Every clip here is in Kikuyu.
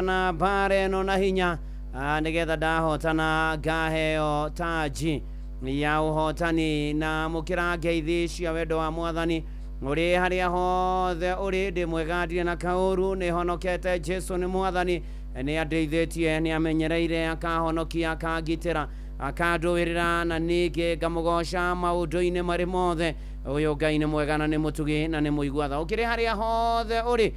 Na mbara ĩno na hinya, nĩgetha ndahotana ngaheo taji ya ũhotani. Na mũkĩra ngeithi cia wendo wa Mwathani ũrĩ harĩa hothe ũrĩ. Ndĩ mwega, ndirĩ na kaũru, nĩ honokete. Jesu nĩ Mwathani, nĩ andeithĩtie, nĩ amenyereire, akahonokia, akangitĩra, akandũĩrĩra, na ningĩ ngamũgoca maũndũ-inĩ marĩ mothe. Ũyũ Ngai nĩ mwega na nĩ mũtugi na nĩ mũigua tha. Ũkĩrĩ harĩa hothe ũrĩ,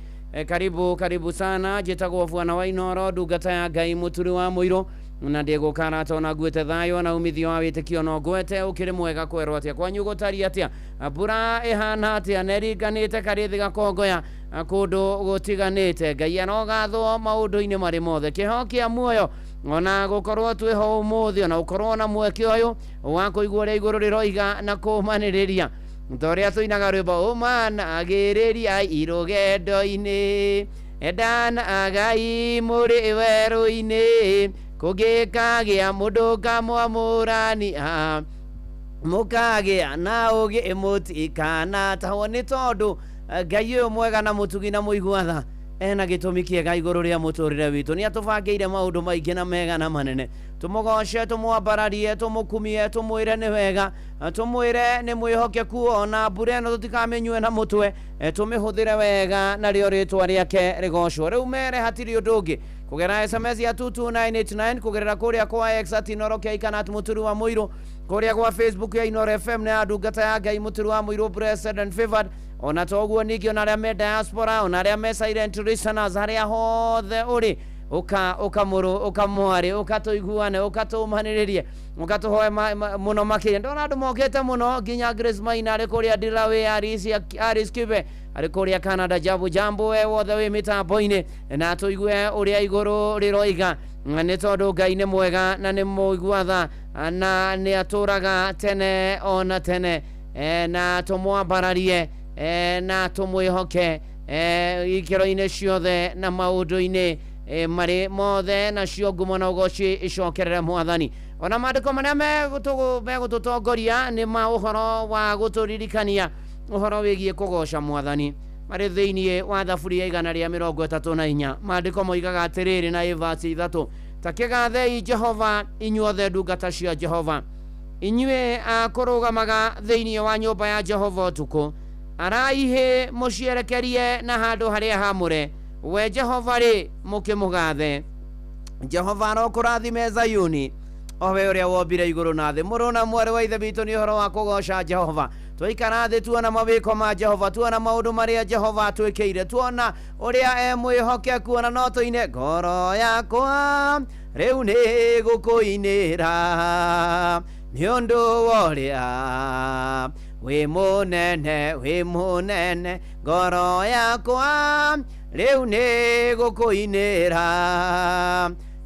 karibu karibu sana. Njĩtagwo Bwana wa Inoro, ndungata ya Ngai, mũturi wa mũirũ, na ndĩgũkarata ona nguĩte thayũ na umithio wa wĩtĩkio no ngwete. Ũkĩrĩ mwega? Kwerwo atĩa kwanyu? Gũtariĩ atĩa? Mbura ĩhana atĩa? Na ĩringanĩte karĩthĩ gakongoya kũndũ gũtiganĩte. Ngai arogathwo maũndũ-inĩ marĩ mothe. Kĩheo kĩa muoyo ona gũkorwo twĩho ũmũthĩ, ona gũkorwo na mweke ũyũ wa kũigua ũrĩa igũrũ rĩroiga na kũmanĩrĩria, ta ũrĩa tũinaga rwĩmbo, ũmanagĩrĩria irũgendo-inĩ, endanagai mũrĩ werũ-inĩ, kũngĩkagĩa mũndũ kamwamũrania, mũkagĩa na ũgĩ, mũtikanatahwo, nĩ tondũ Ngai ũyũ mwega na mũtugi na mũigua tha ena gĩtũmi kĩega igũrũ rĩa mũtũrĩre witũ. Nĩ atũbangĩire maũndũ maingĩ na mega na manene. Tũmũgoce, tũmwambararie, tũmũkumie, tũmwĩre nĩ wega, tũmwĩre nĩ mwĩhokeku. Ona mbura ĩno tũtikamĩnyue na mũtwe, tũmĩhũthĩre wega narĩo rĩtwa rĩake rĩgocwo. Rĩu mere hatirĩ ũndũ ũngĩ, kũgerera SMS ya 22989, kũgerera kũrĩa kwa X @InoroK kana @MũturiWaMũirũ, kũrĩa gwa Facebook ya Inoro FM na ya ndungata ya Ngai Mũturi wa Mũirũ, blessed and favored. Ona toguo ningĩ, ona arĩa me diaspora, ona arĩa me silent listeners, harĩa hothe ũrĩ, ũka ũka mũrũ, ũka mwarĩ, ũka tũiguane, ũka tũmanĩrĩrie, ũka tũhoe mũno makĩria. Ndona andũ mokĩte mũno, nginya Grace Maina arĩ kũrĩa Delaware, Aris Kibe arĩ kũrĩa Canada. Jambo jambo we wothe wĩ mĩtambo-inĩ, na tũigue ũrĩa igũrũ rĩroiga, nĩ tondũ Ngai nĩ mwega na nĩ mũigua tha na nĩ atũraga tene ona tene. Na tũmwambararie, na tũmwĩhoke ikĩro-inĩ ciothe na maũndũ-inĩ marĩ mothe, nacio ngumo na ũgoci icokerere Mwathani. Ona maandĩko marĩa megũtũtongoria nĩ ma ũhoro wa gũtũririkania ũhoro wĩgiĩ kũgoca Mwathani, marĩ thĩinĩ wa Thaburi ya 134. Maandĩko moigaga atĩrĩrĩ, na ĩvasi 3: "Ta kĩgathei Jehova, inyuothe ndungata cia Jehova, inyuĩ a kũrũgamaga thĩinĩ wa nyũmba ya Jehova ũtukũ. Araihĩ mũcierekerie na handũ harĩa hamũre we Jehova rĩ, mũkĩmũgathe." Jehova arokũrathime Zayuni, o we ũrĩa wombire igũrũ na thĩ. Mũrũ na mwarĩ wa Ithe witũ, nĩ ũhoro wa kũgoca Jehova. Twaikara thĩ, tuona mawĩko ma Jehova, tuona maũndũ marĩa Jehova atwĩkĩire, tuona ũrĩa e mwĩhokeku, ona no tũine, "Ngoro yakwa rĩu nĩ gũkũinĩra nĩ ũndũ wa ũrĩa wĩ mũnene, wĩ mũnene. Ngoro yakwa rĩu nĩ gũkũinĩra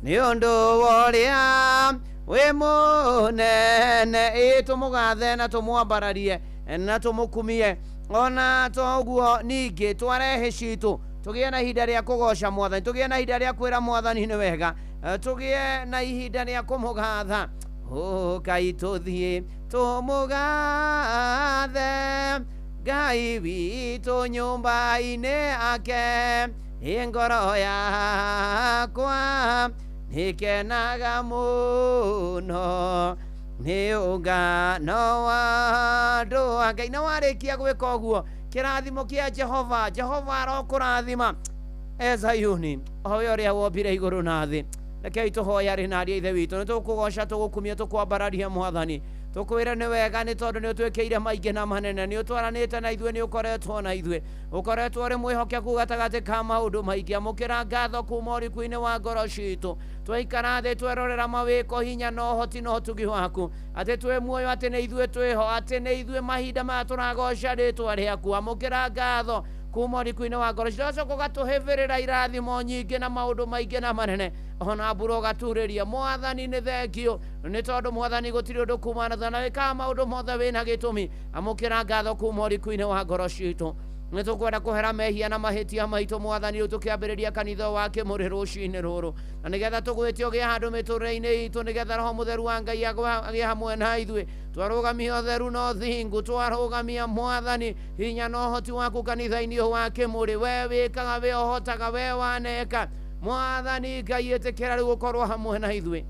nĩ ũndũ wa ũrĩa wĩ mũnene." Ĩ tũmũgathe na tũmwambararie na tũmũkumie. Ona toguo ningĩ twarehe citũ, tũgĩe na ihinda rĩa kũgoca Mwathani, tũgĩe na ihinda rĩa kwĩra Mwathani nĩ wega, tũgĩe na ihinda rĩa kũmũgatha. Ũkai tũthiĩ tũmũgathe Ngai witũ nyũmba-inĩ yake. Ĩ ngoro yakwa nĩkenaga mũno nĩ ũngano wa andũ a Ngai. Na warĩkia gwĩka ũguo, kĩrathimo kĩa Jehova, Jehova arokũrathima e Zayuni, o we ũrĩa wombire igũrũ na thĩ. Rekei tũhoe. Arĩ na aria Ithe witũ, nĩ tũkũgoca, tũgũkumia, tũkwambararia Mwathani, tũkwĩre nĩ wega, nĩ tondũ nĩ ũtwĩkĩire maingĩ na manene, nĩ ũtwaranĩte na ithuĩ, nĩ ũkoretwo na ithuĩ, ũkoretwo ũrĩ mwĩhokeku gatagatĩ ka maũndũ maingĩ. Amũkĩra ngatho kuma ũriku-inĩ wa ngoro citũ. Twaikara thĩ, twerorera mawĩko, hinya na ũhoti na ũtugi waku, atĩ twĩ muoyo, atĩ nĩ ithuĩ twĩho, atĩ nĩ ithuĩ mahinda maya tũragoca rĩtwa rĩaku. Amũkĩra ngatho kuma ũriku-inĩ wa ngoro citũ. Ũgacoka ũgatũhĩbĩrĩra irathimo nyingĩ na maũndũ maingĩ na manene, ona mbura ũgaturĩria. Mwathani, nĩ thengio, nĩ tondũ Mwathani gũtirĩ ũndũ kumana na wĩkaga maũndũ mothe wĩna gĩtũmi. Amũkĩra ngatho kuma ũriku-inĩ wa ngoro citũ. Nĩ tũkwenda kũhera mehia na mahĩtia maitũ, Mwathani, rĩu tũkĩambĩrĩria kanitha wa kĩmũrĩ rũcinĩ rũrũ, na nĩgetha tũgwĩte ũgĩe handũ mĩtũrĩre-inĩ itũ, nĩgetha Roho Mũtheru wa Ngai agĩe hamwe na ithuĩ. Twarũgamia ũtheru na ũthingu, twarũgamia Mwathani hinya na ũhoti waku kanitha-inĩ ũyũ wa kĩmũrĩ. We wĩkaga, we ũhotaga, we waneka. Mwathani Ngai ĩtĩkĩra rĩu gũkorwo hamwe na ithuĩ.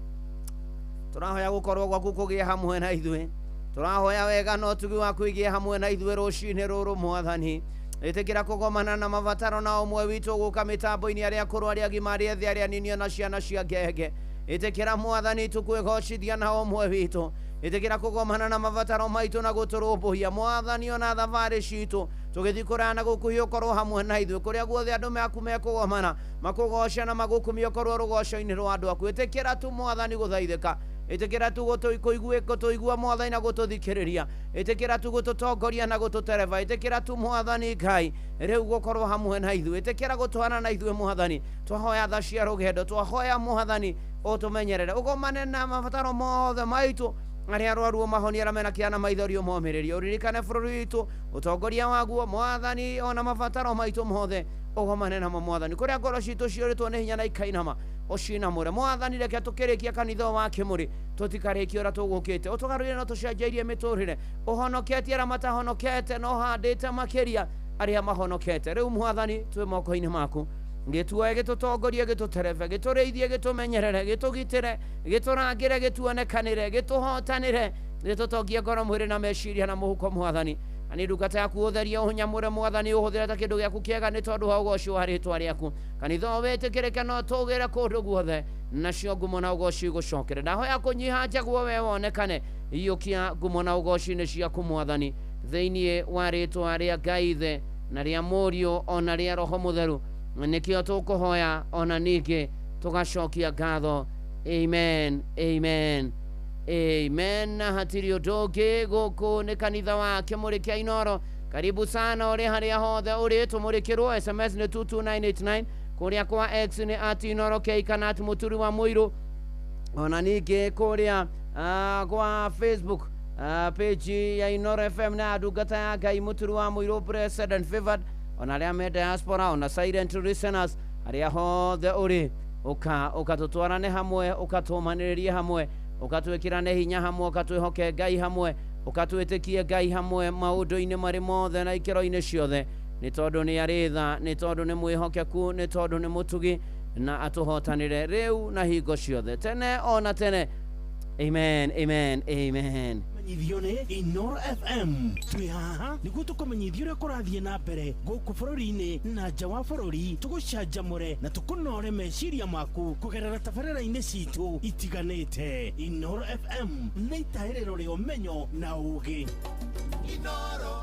Tũrahoya gũkorwo gwaku kũgĩe hamwe na ithuĩ. Tũrahoya wega na ũtugi waku igĩe hamwe na ithuĩ rũcinĩ rũrũ Mwathani. Ĩtĩkĩra kũgomana na mabataro na ũmwe witũ gũka mĩtambo-inĩ, arĩa akũrũ, arĩa agima, arĩa ethĩ, arĩa anini, ona ciana cia ngenge. Ĩtĩkĩra Mwathani tũkwĩgocithia na ũmwe witũ. Ĩtĩkĩra kũgomana na mabataro maitũ na gũtũrũmbũiya Mwathani, ona thabarĩ citũ tũgĩthiĩ kũraya na gũkuhĩ, ũkorwo hamwe na ithuĩ. Kũrĩa guothe andũ aku mekũgomana makũgoce na magũkumia, ũkorwo rũgoco-inĩ rwa andũ aku. Ĩtĩkĩra tu Mwathani gũthaithĩka, ĩtĩkĩra tu gũtũigua Mwathani na gũtũthikĩrĩria, ĩtĩkĩra tu gũtũtongoria na gũtũtereba, ĩtĩkĩra tu Mwathani Ngai rĩu gũkorwo hamwe na ithuĩ, ĩtĩkĩra gũtwarana na ithuĩ Mwathani. Twahoya tha cia rũgendo, twahoya Mwathani ũtũmenyerere, ũgomane na mabataro mothe maitũ, arĩa arwaru ũmahonie, arĩa mena kĩana maithori ũmomĩrĩrie, ũririkane bũrũri witũ, ũtongoria waguo Mwathani, ona mabataro maitũ mothe ũgomane namo Mwathani. Kũrĩa ngoro citũ ciũrĩtwo nĩ hinya na ikainama, ũcinamũre Mwathani. Reke tũkĩrĩkia kanitha wa Kĩmũrĩ tũtikarĩkie ũrĩa tũgũkĩte, ũtũgarũrĩre na tũcenjeirie mĩtũrĩre, ũhonoketie arĩa matahonokete na ũhandĩte makĩria arĩa mahonokete. Rĩu Mwathani twĩ moko-inĩ maku, gĩtuoe, gĩtũtongorie, gĩtũterebe, gĩtũrĩithie, gĩtũmenyerere, gĩtũgitĩre, gĩtũrangĩre, gĩtuonekanĩre, gĩtũhotanĩre, gĩtũtongie ngoro, mwĩrĩ na meciria na mũhuko Mwathani. Na nĩ ndungata yaku ũtherie, ũnyamũre Mwathani, ũhũthĩre ta kĩndũ gĩaku kĩega nĩ tondũ wa ũgoci wa rĩtwa rĩaku. Kanitha ũyũ wĩtĩkĩrĩke na ũtũgĩre kũndũ guothe, nacio ngumo na ũgoci gũcokere. Ndahoya kũnyiha njaguo we wonekane, iyũkia ngumo na ũgoci nĩ ciaku Mwathani, thĩinĩ wa rĩtwa rĩa Ngai Ithe na rĩa Mũriũ ona rĩa Roho Mũtheru, nĩkĩo tũkũhoya ona ningĩ tũgacokia ngatho. Amen, amen, amen. Na hatirĩ ũndũ ũngĩ, gũkũ nĩ kanitha wa Kĩmũrĩ kĩa Inoro. Karibu sana ũrĩ harĩa hothe ũrĩ, tũmũrĩkĩrwo. SMS nĩ 22989, kũrĩa kwa X nĩ @InoroK kana @MũturiWaMũirũ, ona ningĩ kũrĩa kwa Facebook page ya Inoro FM na ndungata ya Ngai Mũturi wa Mũirũ, blessed and favored, ona arĩa me diaspora, ona silent listeners, arĩa hothe ũrĩ, ũka ũka tũtwarane hamwe, ũkatũmanĩrĩrie hamwe, ũkatwĩkĩrane hinya hamwe, ũkatwĩhoke Ngai hamwe, ũkatwĩtĩkie Ngai hamwe maũndũ-inĩ marĩ mothe na ikĩro-inĩ ciothe, nĩ tondũ nĩ arĩ tha, nĩ tondũ nĩ mwĩhokeku, nĩ tondũ nĩ mũtugi, na atũhotanĩre rĩu na hingo ciothe, tene ona tene. Amen, amen, amen. Menyithio nĩ Inoro FM. Twĩ haha nĩguo tũkũmenyithia ũrĩa kũrathiĩ na mbere gũkũ bũrũri-inĩ na nja wa bũrũri, tũgũcanjamũre na tũkũnore meciria maku kũgerera tabarĩra-inĩ citũ itiganĩte. Inoro FM nĩ itahĩrĩro rĩa ũmenyo na ũgĩ.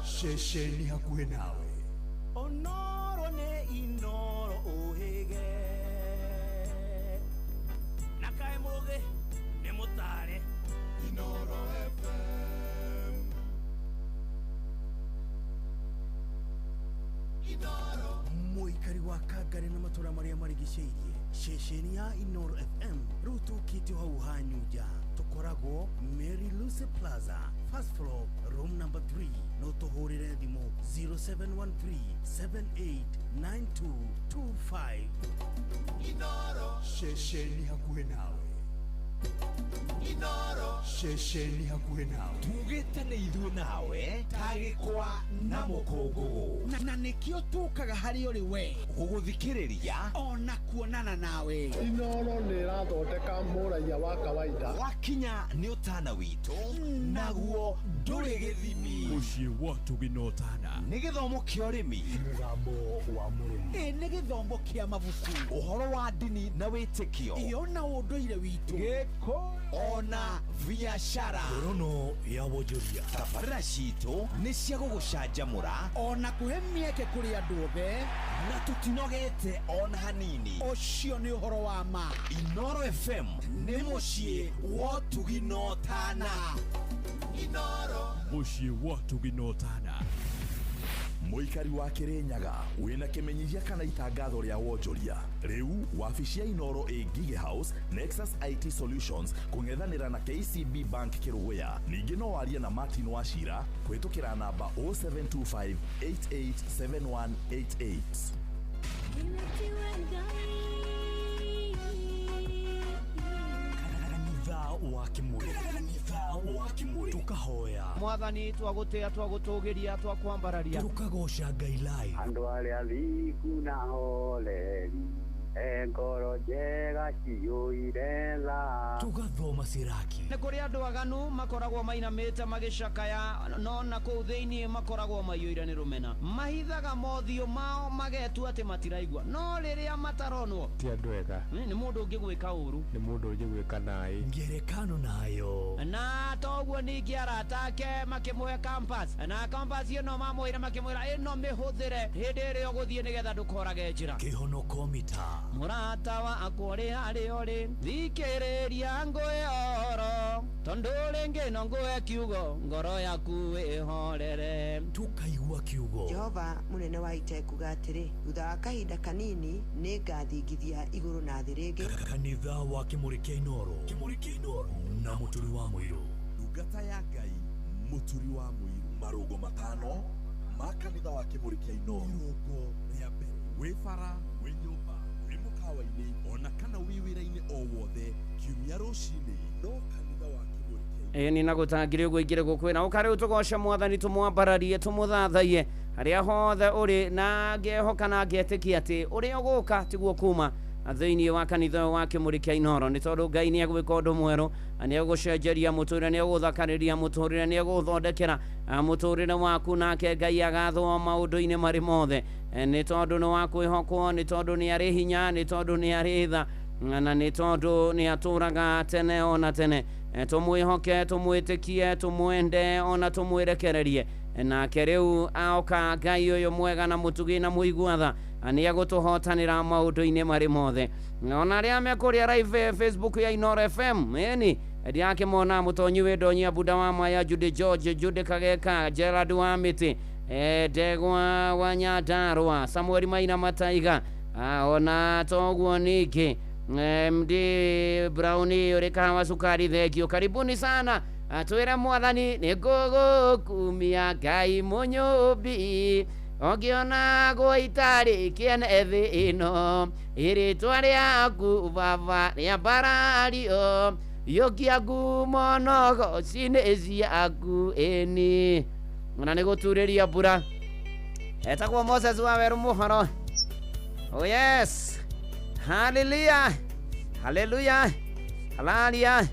Ceceni hakuhĩ nawe. Onoro nĩ Inoro ũhĩge na kaĩ mũgĩ nĩ mũtare. Inoro FM. Inoro. Mũikari wa Kangari na matũra marĩa marigicĩirie, ceceni ya Inoro FM rĩu tũkĩte hau hanyunja. Tũkoragwo Mary Lucy Plaza, first floor, room number 3. No tũhũrĩre thimũ 0713 789225. Inoro. Ceceni hakuhĩ nawe. Inoro. Ceceni hakuhĩ nawe. Tugĩte nĩ ithuĩ nawe ta gĩkwa na mũkũngũgũ. Na nĩkĩo tũkaga harĩ ũrĩ we gũgũthikĩrĩria ona kuonana nawe. Inoro nĩ ĩrathondeka mũraiya wa kawaida. Wakinya nĩ ũtana witũ, naguo ndũrĩ gĩthimi. Mũciĩ wa ũtugi na ũtana. Nĩ gĩthomo kĩa ũrĩmi, Mũgambo wa mũrĩmi. Ĩ nĩ gĩthomo kĩa mabuku, ũhoro wa ndini na wĩtĩkio, ĩyo na ũndũire witũ, gĩkũ ona biacara. Ngorono ya wonjoria. Tabarĩra citũ nĩ cia gũgũcanjamũra ona kũhe mĩeke kũrĩ andũ othe, na tũtinogete ona hanini. Ũcio nĩ ũhoro wa ma. Inoro FM nĩ mũciĩ wa ũtugi na ũtana. Inoro. Mũciĩ wa ũtugi na ũtana. Mũikari wa Kĩrĩnyaga wĩna kĩmenyithia kana itangatho rĩa wonjoria, rĩu wabici ya Inoro ĩ Ngige House, Nexus IT Solutions, kũng'ethanĩra na KCB Bank Kĩrũgũya. Ningĩ no warie na Martin Wachira kũhĩtũkĩra namba 0725 887188. Kanitha wa Kĩmũrĩ, kanitha wa Kĩmũrĩ, tũkahoya Mwathani, twagũtĩa, twagũtũgĩria, twakwambararia, tũkagoca Ngai live. Andũ arĩa thingu na horeri Ngoro njega ciyũire tha. Tũgathoma Siraki. Nĩ kũrĩ andũ aganu makoragwo mainamĩte magĩcakaya, no na kũu thĩinĩ makoragwo maiyũire nĩ rũmena. Mahithaga mothiũ mao magetua atĩ matiraigua, no rĩrĩa mataronwo ti andũ ega. Nĩ mũndũ ũngĩgwĩka ũru, nĩ mũndũ ũngĩgwĩka naĩ. Ngerekano nayo. Na toguo ningĩ arata ake makĩmũhe compass, na compass ĩno mamwĩra makĩmwĩra ĩno mĩhũthĩre hĩndĩ ĩrĩa ũgũthiĩ nĩgetha ndũkorage njĩra. Kĩhonoko mita. Mũrata wakwa ũrĩ harĩa ũrĩ, thikĩrĩria ngũhe ũhoro, tondũ rĩngĩ no ngũhe kiugo, ngoro yaku ĩhorere. Tukaigua kiugo. Jehova mũnene wa ita ekuga atĩrĩ, thutha wa kahinda kanini nĩ ngathingithia igũrũ na thĩ rĩngĩ. Kanitha wa Kĩmũrĩ kĩa Inooro. Kĩmũrĩ kĩa Inooro na Mũturi wa Mũirũ. Ndungata ya Ngai Mũturi wa Mũirũ. Marũngo matano ma kanitha wa Kĩmũrĩ kĩa Inooro. Irũngo rĩa mbere, wĩ bara, wĩ nyũmba, wĩ mũkawa-inĩ, ona kana wĩ wĩra-inĩ o wothe, kiumia rũcinĩ no kanitha wa Kĩmũrĩ kĩa Ĩĩ nĩ nagũtangire ũguo ingĩrĩ gũkwĩra ũka rĩu tũgoce mwathani tũmwambararie tũmũthathaiye harĩa hothe ũrĩ, na ngehoka na ngetĩkia atĩ ũrĩa ũgũka tiguo kuma thĩinĩ wa kanitha wa Kĩmũrĩ kĩa Inooro, nĩ tondũ Ngai nĩ egwĩka ũndũ mwerũ, nĩ egũcenjeria mũtũrĩre, nĩ egũthakarĩria mũtũrĩre, nĩ egũthondekera mũtũrĩre waku, nake Ngai agathwo maũndũ-inĩ marĩ mothe, nĩ tondũ nĩ wa kwĩhokwo, nĩ tondũ nĩ arĩ hinya, nĩ tondũ nĩ arĩ tha, na nĩ tondũ nĩ atũraga tene ona tene. Tũmwĩhoke, tũmwĩtĩkie, tũmwende ona tũmwĩrekererie, nake rĩu aoka Ngai ũyũ mwega na mũtugi na mũigua tha nĩ egũtũhotanĩra maũndũ-inĩ marĩ mothe. Ona arĩa mekũrĩa live Facebook ya Inooro FM, ĩni ndirakĩmona Mũtonyi wĩ Ndonyi, Abuda wa Maya, Judy George, Judy Kageka, Gerald wa Mĩtĩ, Ndegwa wa Nyandarũa, Samuel Maina Mataiga, ona toguo ningĩ MD Brown ũrĩ kahawa cukari, thengio, karibuni sana. Twĩre mwathani nĩ ngũgũkumia Ngai mũnyũmbi, ũngĩonagwo itarĩ kĩene thĩ ĩno, ĩrĩtwa rĩaku baba rĩambarario, yũkia ngumo nogo cinĩ ciaku ĩni. Ona nĩ gũturĩria mbura. Etagwo Moses wa Werũ Mũhoro. Oh yes, hallelujah, hallelujah, hallelujah.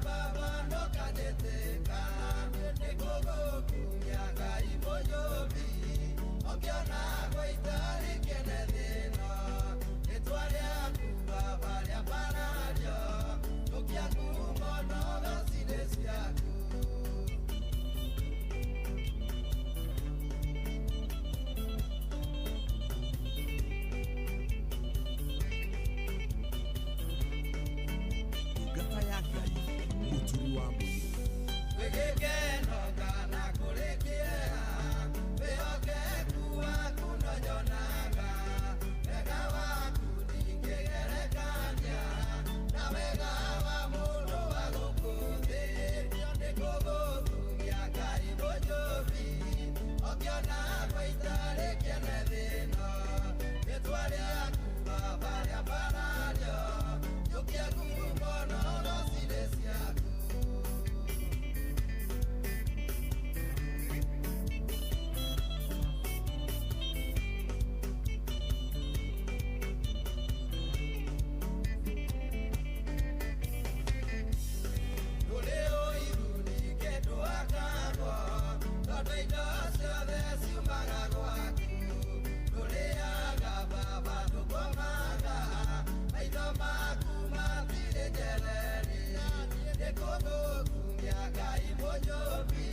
Baba no kanjĩtĩka, nĩ Nĩngũgũkumia Ngai mũnyũmbi,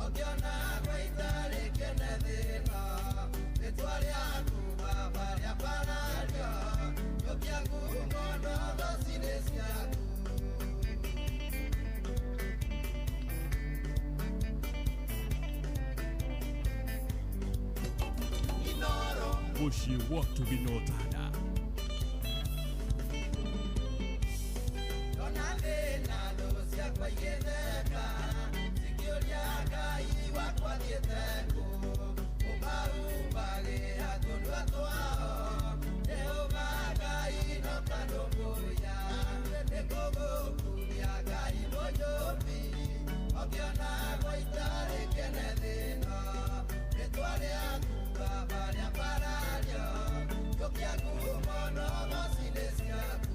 ũkĩonagwo itarĩ kĩene thĩ-ĩno. Rĩtwa rĩaku Baba rĩambarario, njũkia ngumo na ũgoci nĩ ciaku. Inoro. Mũciĩ wa Tũgĩnotana. Ndona thĩna thũ ciakwa igĩtheka, cikĩũria Ngai wakwa thiĩte kũ. Ũmahumbagĩra tũnua twao, Jehova Ngai no kanũmbũiya. Nĩngũgũkumia Ngai mũnyũmbi, ũkĩonagwo itarĩ kĩene thĩ-ĩno. Rĩtwa rĩaku Baba rĩambarario, njũkia ngumo na ũgoci nĩ ciaku.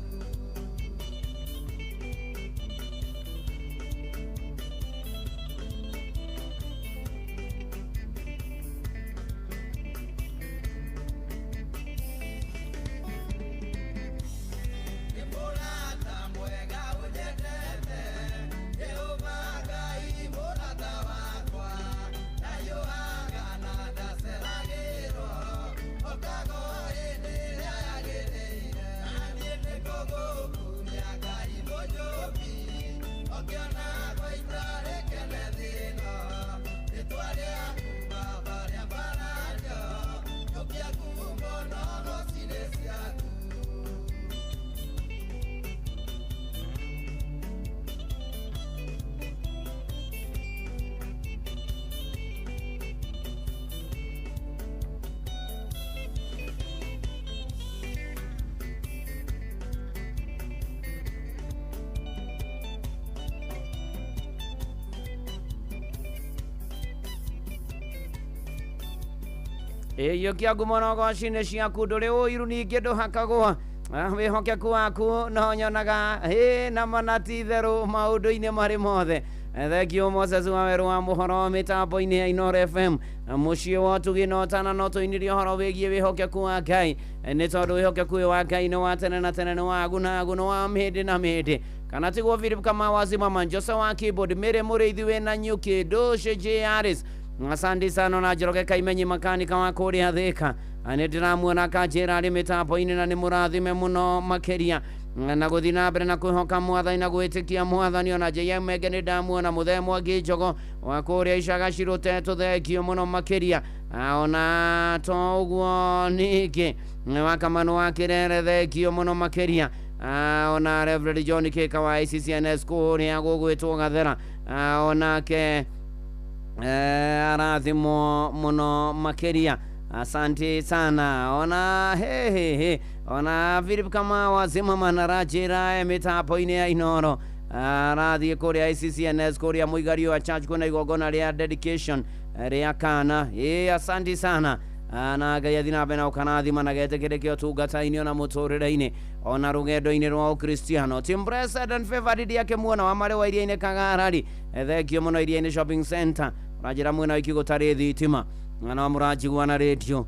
Nĩ mũrata mwega ũnyendete, Jehova Ngai mũrata wakwa. Ndahiũhaga na ndaceragĩrwo, okaga o hĩndĩ ĩrĩa yagĩrĩire. Na niĩ nĩngũgũkumia Ngai mũnyũmbi, ũkĩonagwo itarĩ kĩene thĩ-ĩno. Rĩtwa rĩaku Baba rĩambarario, njũkia ngumo na ũgoci nĩ ciaku. Iyũkia ngumo na ũgoci nĩ ciaku, ndũrĩ ũiru ningĩ ndũhakagwo. Wĩhokeku waku no nyonaga ĩ na mana ti itherũ maũndũ-inĩ marĩ mothe. Thengio Moses wa werũ wa mũhoro mĩtambo-inĩ ya Inoro FM, mũciĩ wa ũtugi na ũtana, no tũinirie ũhoro wĩgiĩ wĩhokeku wa Ngai, nĩ tondũ wĩhokeku ũyũ wa Ngai nĩ wa tene na tene, nĩ wa agu na agu, nĩ wa mĩhĩndĩ na mĩhĩndĩ. Kana tiguo Philip Kamau wa Zimmerman, Jose wa keyboard, Mary Mũrĩithi wĩna nyuki, Ndũci J Harris, asante sana na Njoroge Kaimenyi makanika wa kũrĩa Thĩka, nĩ ndĩramuona kanjĩra arĩ mĩtambo-inĩ na nĩ mũrathime mũno makĩria na gũthiĩ na mbere na kwĩhoka mwathani na gwĩtĩkia mwathani. Ona JM Menge nĩ ndamuona, mũthee Mwangi Njogo wa kũrĩa Icaga Cirũtetũ, thengio mũno makĩria. Ona to ũguo ningĩ wa Kamanu wa Kĩrere, thengio mũno makĩria. Ona Reverend John Kĩka wa ICCNS kũrĩa gũgwĩtwo Gathera, onake arathimwo mũno makĩria, asante sana. Ona hehehe ona Philip Kamau wa Zimmerman aranjĩra mĩtambo-inĩ ya Inoro, arathiĩ kũrĩa ICCNS kũrĩa Mũigario wa Church kwĩna igongona rĩa dedication rĩa kana. Ĩ asante sana. Na Ngai athiĩ na mbere na ũkarathima na getĩkĩrĩke ũtungata-inĩ ona mũtũrĩre-inĩ ona rũgendo-inĩ rwa ũkristiano. Team Blessed and Favored ndiakĩmuona wa marĩ wa iria-inĩ Kagarari, thengio mũno. Iria-inĩ Shopping Center ũranjĩra mwena wa iki gũtarĩ thitima na no mũranjigua na rĩndio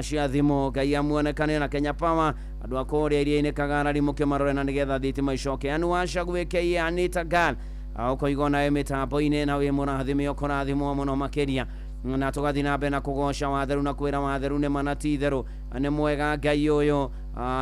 cia thimũ. Ngai amuonekane na Kenya Power, andũ a kũrĩa iria-inĩ Kagarari mũkĩmarore na nĩgetha thitima icoke. Anu wacagwĩke Anita Gal ũkoiga onawe mĩtambo-inĩ na wĩ mũrathime, ũkũrathimwo mũno makĩria, na tũgathiĩ na mbere na kũgoca watheru na kwĩra watheru nĩ mana ti itherũ, nĩ mwega Ngai ũyũ,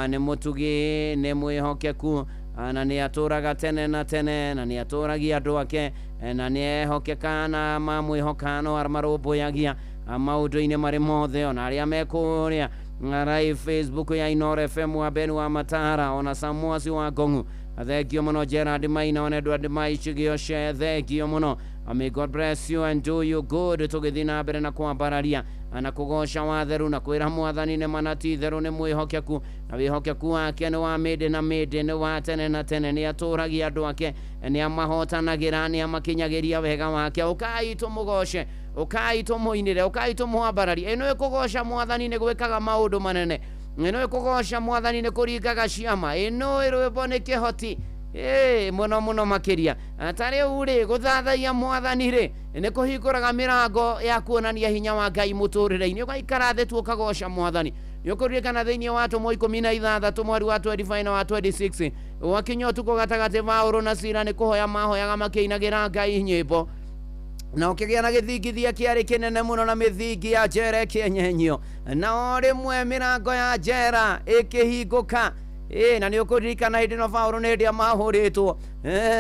nĩ mũtugi, nĩ mwĩhokeku, na nĩ atũraga tene na tene, na nĩ atũragia andũ ake, na nĩ ehokeka na mamwĩhoka no marũmbũyagia maũndũ-inĩ marĩ mothe. Ona arĩa me kũrĩa live Facebook ya Inoro FM, wa Ben wa Matara, ona Samuasi wa Ngongu, thengio mũno. Gerard Maina, ona Edward Maichigioshe, thengio mũno. May God bless you and do you good. Tũgĩthiĩ na mbere na kwambararia na kũgoca watheru na kwĩra mwathani nĩ mana ti itherũ, nĩ mwĩhokeku na wĩhokeku wake nĩ wa mĩndĩ na mĩndĩ, nĩ wa tene na tene, nĩ atũragia andũ ake, nĩ amahotanagĩra, nĩ amakinyagĩria wega wake. Ũkai tũmũgoce, ũkai tũmũinĩre, ũkai tũmwambararie. Ĩno ĩkũgoca mwathani nĩ gwĩkaga maũndũ manene, ĩno ĩkũgoca mwathani nĩ kũringaga ciama, ĩno ĩrwĩmbo nĩ kĩhoti ĩ mũno mũno makĩria. Ta rĩu rĩ, gũthathaiya mwathani rĩ nĩ kũhingũraga mĩrango ya kuonania hinya wa Ngai mũtũrĩre-inĩ. Ũgaikara thĩ tu ũkagoca mwathani. Nĩ ũkũririkana thĩinĩ wa atũmwo 16 mweri wa 25 na wa 26 wakinya ũtukũ gatagatĩ Paũlũ na Sila nĩ kũhoya mahoyaga makĩinagĩra Ngai nyĩmbo, na ũkĩgĩa na gĩthingithia kĩarĩ kĩnene mũno na mĩthingi ya njera ĩkĩenyenyio, na o rĩmwe mĩrango ya njera ĩkĩhingũka. Na nĩ ũkũririkana hĩndĩ ĩno Paũlũ nĩ hĩndĩ ĩrĩa mahũrĩtwo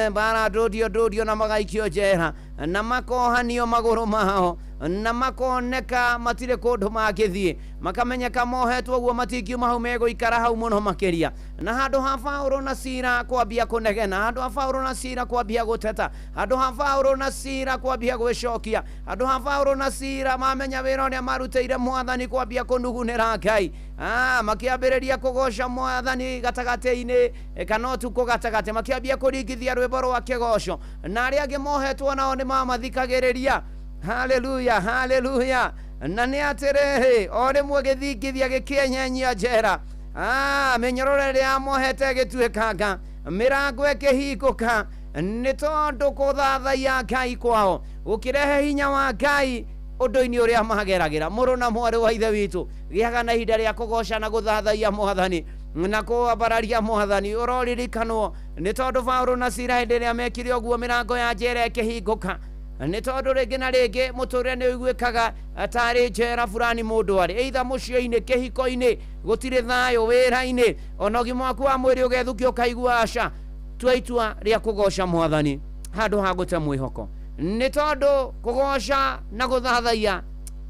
mbara ndũndio ndũndio na magaikio njera na makohanio magũrũ mao na makoneka matirĩ kũndũ mangĩthiĩ, makamenyeka mohetwo ũguo matingiuma hau, megũikara hau mũno makĩria. Na handũ ha Paũlũ na Sila kwambia kũnegena, handũ ha Paũlũ na Sila kwambia gũteta, handũ ha Paũlũ na Sila kwambia gwĩcokia, handũ ha Paũlũ na Sila mamenya wĩra ũrĩa marutĩire mwathani kwambia kũnugunĩra Ngai, makĩambĩrĩria kũgoca mwathani gatagatĩ-inĩ kana ũtukũ gatagatĩ, makĩambia kũringithia rwĩmbo rwa kĩgoco, na arĩa angĩ mohetwo nao nĩ mamathikagĩrĩria. Haleluya, haleluya. Na nĩ atĩrĩrĩ, o rĩmwe gĩthingithia gĩkĩenyenyia njera, mĩnyororo ĩrĩa yamohete ĩgĩtuĩkanga, mĩrango ĩkĩhingũka, nĩ tondũ kũthathaiya Ngai kwao gũkĩrehe hinya wa Ngai ũndũ-inĩ ũrĩa mageragĩra. Mũrũ na mwarĩ wa ithe witũ, gĩaga na ihinda rĩa kũgoca na gũthathaiya mwathani na kũambararia mwathani. Ũroririkanwo nĩ tondũ Paũlũ na Sila hĩndĩ ĩrĩa mekire ũguo mĩrango ya njera ĩkĩhingũka, nĩ tondũ rĩngĩ na rĩngĩ mũtũrĩre nĩ ũiguĩkaga tarĩ njera fulani mũndũ arĩ, either mũciĩ-inĩ, kĩhiko-inĩ, gũtirĩ thayũ, wĩra-inĩ, ona ũgima waku wa mwĩrĩ ũgethũkia ũkaigua aca. Tua itua rĩa kũgoca mwathani handũ ha gũte mwĩhoko, nĩ tondũ kũgoca na gũthathaiya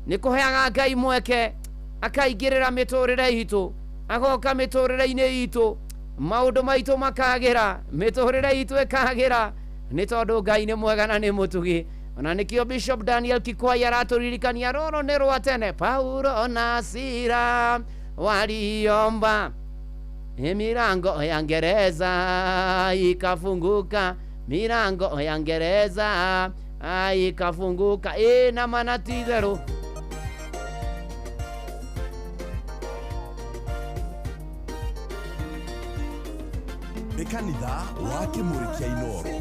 nĩ kũheaga Ngai mweke akaingĩrĩra mĩtũrĩre itũ, agoka mĩtũrĩre-inĩ itũ, maũndũ maitũ makagĩra, mĩtũrĩre itũ ĩkagĩra, nĩ tondũ Ngai nĩ mwega na nĩ mũtugi. Ona nĩkĩo Bishop Daniel Kikwai aratũririkania rũrũ nĩ rwa tene, Paulo na Sila waliomba milango ya gereza ikafunguka, milango ya gereza ikafunguka. Na mana ti itherũ. Nĩ kanitha wa Kĩmũrĩ kĩa Inooro.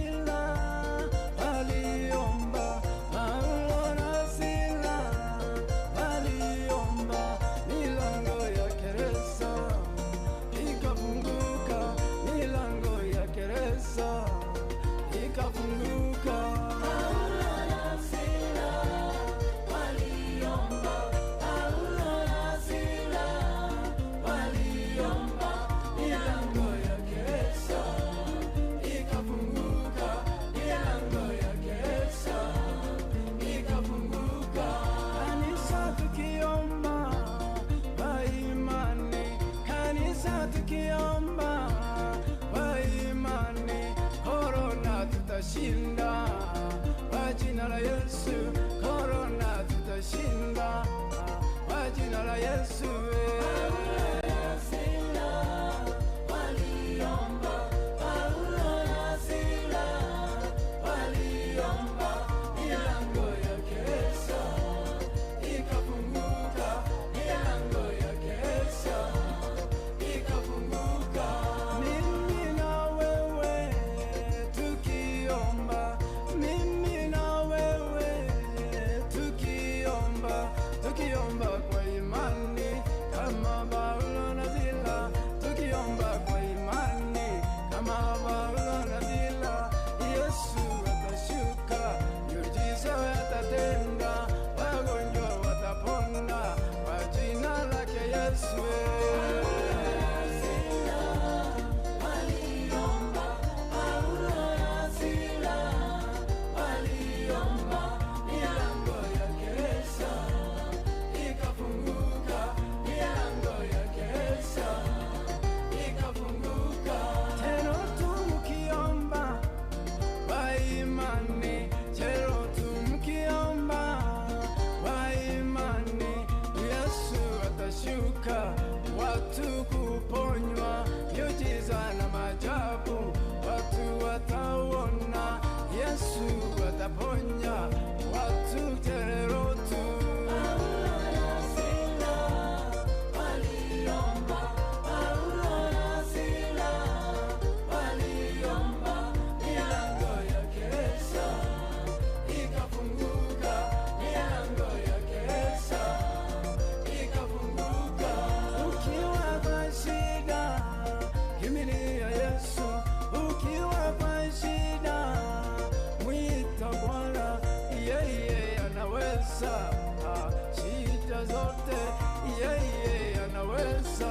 Yeye anaweza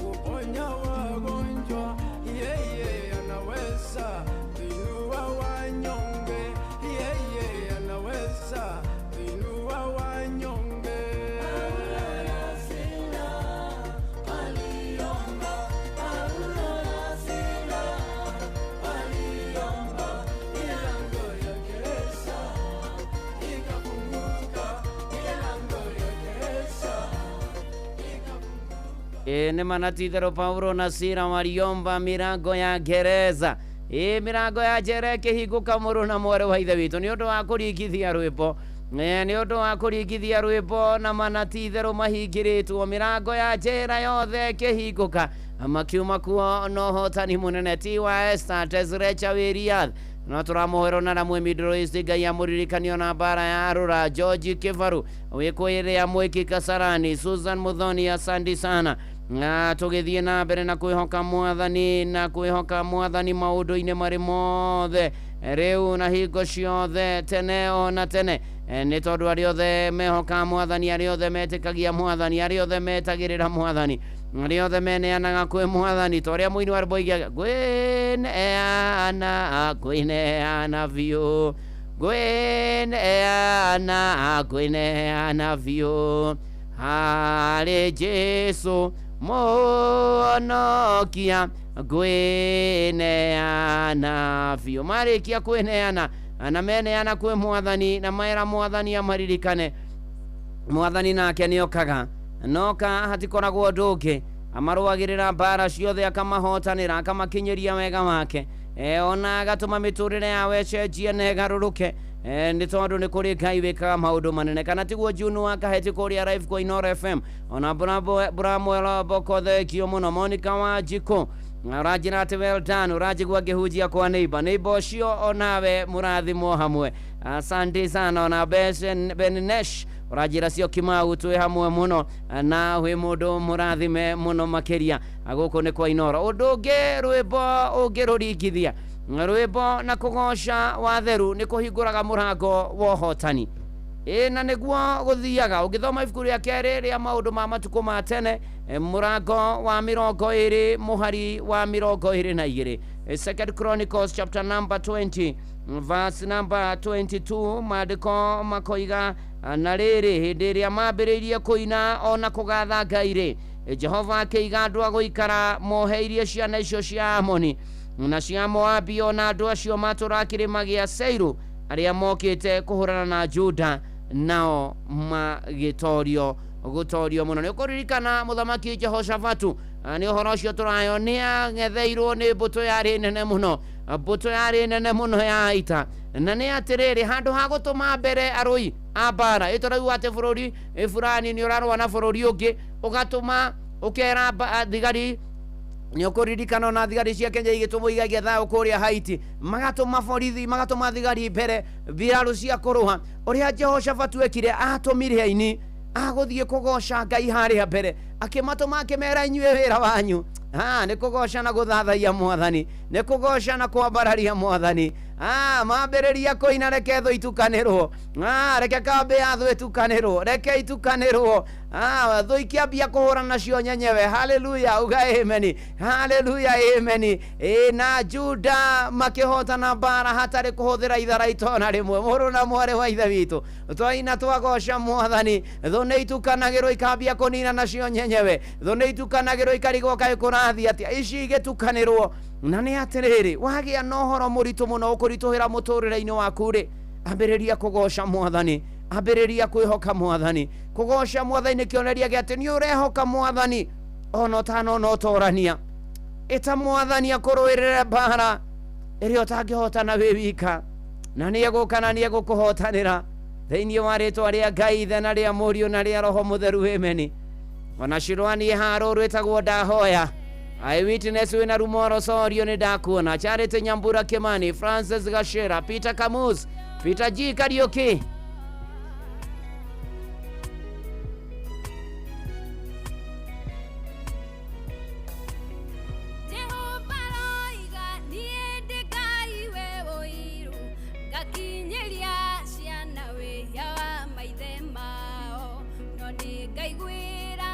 kuponya wagonjwa, yeye anaweza kuinua wanyonge, yeye anaweza kuinua wanyonge. Milango ya gereza ikafunguka, milango ya gereza. Ĩ nĩ mana ti-itherũ Paulo na Sila waliomba milango ya gereza. Ĩ milango ya njera ĩkĩhingũka mũrũ na mwarĩ wa ithe witũ nĩ ũndũ wa kũringithia rwĩmbo. Nĩ ũndũ wa kũringithia rwĩmbo na mana ti-itherũ mahingĩrĩtwo milango ya njera yothe ĩkĩhingũka, makiuma kuo na ũhotani mũnene ti wa Esther Tezrecha wĩ Riyadh no tũramũhwĩrwo na ramwe Middle East. Ngai amũririkanio na mbara ya Arũra. George Kĩbaru wĩkũĩrĩa Mwĩki Kasarani, Susan Muthoni, asandi sana. Na tũgĩthiĩ na mbere na kwĩhoka mwathani na kwĩhoka mwathani maũndũ-inĩ marĩ mothe rĩu na hingo ciothe tene ona tene. Nĩ tondũ arĩa othe mehoka mwathani, arĩa othe metĩkagia mwathani, arĩa othe metagĩrĩra mwathani, arĩa othe meneanaga kwĩ mwathani, ta ũrĩa mũini wa rwĩmbo oigaga, ngwĩneana ngwĩneana biũ, ngwĩneana ngwĩneana biũ harĩ Jesũ mũhonokia, ngwĩneana biũ. Marĩkia kwĩneana na meneana kwĩ mwathani na mera mwathani amaririkane, mwathani nake nĩokaga noka hatikoragwo ũndũ ũngĩ, amarũagĩrĩra mbara ciothe, akamahotanĩra, akamakinyĩria wega wake, ona agatũma mĩtũrĩre yao ĩcenjie na ĩgarũrũke. Nĩ tondũ nĩ kũrĩ Ngai wĩkaga maũndũ manene, kana tiguo June wa Kaheti kũrĩa live kwa Inoro FM. Ona Bramwell Boko, thengio mũno. Monica Wanjikũ ũranjĩra atĩ well done, ũranjigua ngĩhunjia kwa neighbor neighbor ũcio, onawe mũrathimwo hamwe, asante sana. Ona Benesh ũranjĩra cio Kimau twĩ hamwe mũno na wĩ mũndũ mũrathime mũno makĩria. Gũkũ nĩ kwa Inoro. Ũndũ ũngĩ, rwĩmbo ũngĩrũringithia rwĩmbo na kũgoca watheru nĩ kũhingũraga mũrango wa ũhotani. Ĩ na nĩguo gũthiaga. Ũngĩthoma ibuku rĩa kerĩ rĩa maũndũ ma matukũ ma tene, mũrango wa 20 mũhari wa 22, Second Chronicles chapter number 20 verse number 22, maandĩko makoiga, na rĩrĩ, hĩndĩ ĩrĩa mambĩrĩirie kũina ona kũgatha Ngai rĩ, Jehova akĩiga andũ a gũikara moheirie ciana icio cia Amoni na cia Moabi ona andũ acio matũraga kĩrĩma gĩa Seiru arĩa mokĩte kũhũrana na Juda, nao magĩtorio gũtorio mũno. Nĩ ũkũririkana mũthamaki Jehoshafatu, nĩ ũhoro ũcio tũrayo, nĩ ang'etheirwo nĩ mbũtũ yarĩ nene mũno, mbũtũ yarĩ nene mũno ya ita. Na nĩ atĩrĩrĩ, handũ ha gũtũma mbere arũi a mbara, ĩ tũrauga atĩ bũrũri fulani nĩ ũrarũa na bũrũri ũngĩ, ũgatũma ũkera thigari. Nĩ ũkũririkana ona thigari cia Kenya igĩtũmwo igagia thayũ kũrĩa Haiti, magatũma borithi, magatũma thigari mbere, mbirarũ cia kũrũa. Ũrĩa Jehoshafatu ekire, atũmire aini agũthiĩ kũgoca Ngai harĩa mbere, akĩmatũma akĩmera, inyuĩ wĩra wanyu nĩ kũgoca na gũthathaiya mwathani, nĩ kũgoca na kwambararia mwathani. Mambĩrĩria kũina, reke thũ itukanĩrwo, reke kambĩ ya thũ ĩtukanĩrwo, reke itukanĩrwo. Thũ ikĩambia kũhũra nacio nyenyewe. Haleluya, uga ameni. Haleluya, ameni. Ĩ na Juda makĩhotana mbara hatarĩ kũhũthĩra itharaita ona rĩmwe. Mũrũ na mwarĩ wa ithe witũ, twaina twagoca mwathani, thũ nĩ itukanagĩrwo ikambia kũnina nacio nyenyewe. Thũ nĩ itukanagĩrwo ikarigwo kaĩ kũrathiĩ atĩa, ici igĩtukanĩrwo. Na nĩ atĩrĩrĩ, wagĩa na ũhoro mũritũ mũno ũkũritũhĩra mũtũrĩre-inĩ waku rĩ, ambĩrĩria kũgoca mwathani, ambĩrĩria kwĩhoka mwathani. Kũgoca mwathani nĩ kĩonereria gĩa atĩ nĩ ũrehoka mwathani ona ũtanona ũtorania. Ĩta mwathani akũrũĩrĩre mbara ĩrĩa ũtangĩhotana wĩ wika, na nĩ egũka na nĩ egũkũhotanĩra thĩinĩ wa rĩtwa rĩa Ngai Ithe na rĩa Mũriũ na rĩa Roho Mũtheru, ameni. Ona Shirwani haro rwĩtagwo ndahoya. Eyewitness wĩna Rumoro Sorio nĩ ndakuona. Charity Nyambura Kimani, Francis Gashera, Peter Kamus, Peter G Kariuki. Jehova roiga niĩ ndĩ Ngai we ũiru, ngakinyĩria ciana wĩhia wa maithe mao, no nĩ ngaiguĩra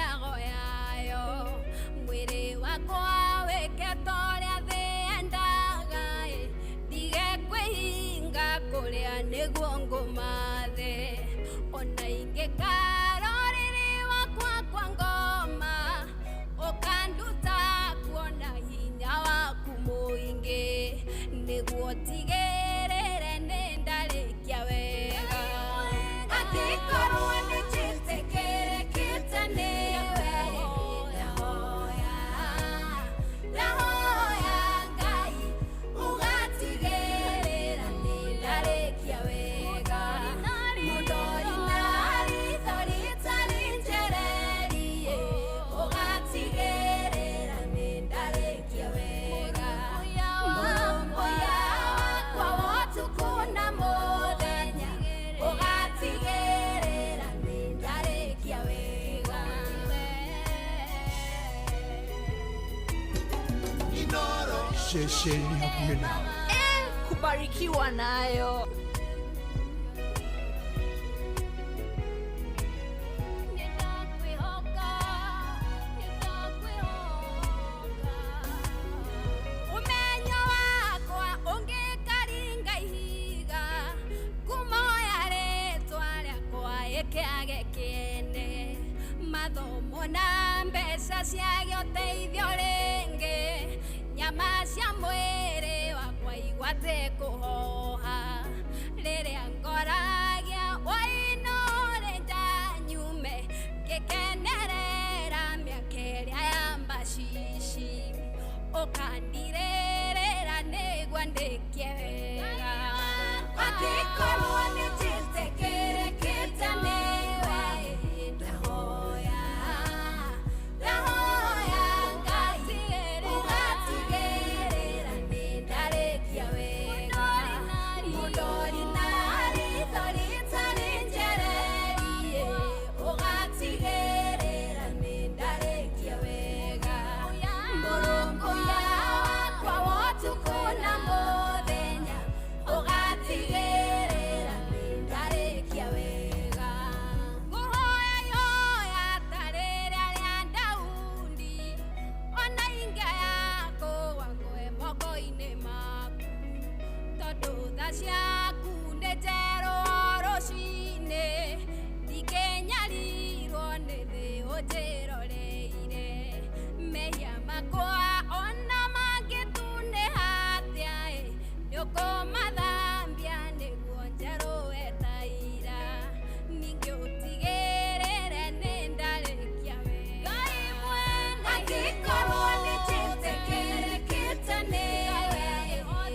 mĩago yayo mwĩrĩ wakwa wĩke ta ũrĩa thĩ yendaga ĩ ndige kwĩhinga kũrĩa nĩguo ngũmathe ona ingĩkara ũrĩrĩ wakwa kwa ngoma ũkanduta kuona hinya waku mũingĩ nĩguo tigĩrĩre nĩ ndarĩkia wega angĩkorwo nĩ njĩtĩkĩrĩkĩte nĩwe ndahoya ndahoya Ngai ũgatigĩrĩra nĩ ndarĩkia wega mũndori na ritho rĩtarĩ njererie ũgatigĩrĩra nĩ ndarĩkia wega mũrũmbũiya wakwa wa ũtukũ na mũthenya ũgatigĩrĩra nĩ ndarĩkia wega. Ceceni hakuhĩ nawe. Kubarikiwa nayo. Nĩndakwĩhoka, nĩndakwĩhoka. Ũmenyo wakwa ũngĩkaringa ihiga ngumo ya rĩtwa rĩakwa ĩkĩage kĩene mathomo na mbeca ciage ũteithio rĩngĩ nyama cia mwĩrĩ wakwa igwate kũhoha rĩrĩa ngoragia wainũre njanyume ngĩkenerera mĩaka ĩrĩa ya macici ũkandirĩrĩra nĩguo ndĩkie wega angĩkorwo nĩ njĩtĩkĩrĩkĩte nĩwe ndahoya ndahoya Ngai ũgatigĩrĩra nĩ ndarĩkia wega mũndori na ritho rĩtarĩ njererie ũgatigĩrĩra nĩ ndarĩkia wega mũrũmbũiya wakwa wa ũtukũ na mũthenya ũgatigĩrĩra nĩ ndarĩkia wega ngũhoya ihoya ta rĩrĩa rĩa Daudi ona ingĩaya kũgwa ngwe moko-inĩ maku tondũ tha ciaku nĩ njerũ o rũcinĩ ndingĩnyarirwo nĩ thĩ ũnjĩroreire mehia makwa ona mangĩtunĩha atĩa ĩ nĩũkũmathambia nĩguo njerũe ta ira ningĩ ũtigĩrĩre nĩ ndarĩkia wega angĩkorwo nĩ njĩtĩkĩrĩkĩte nĩwe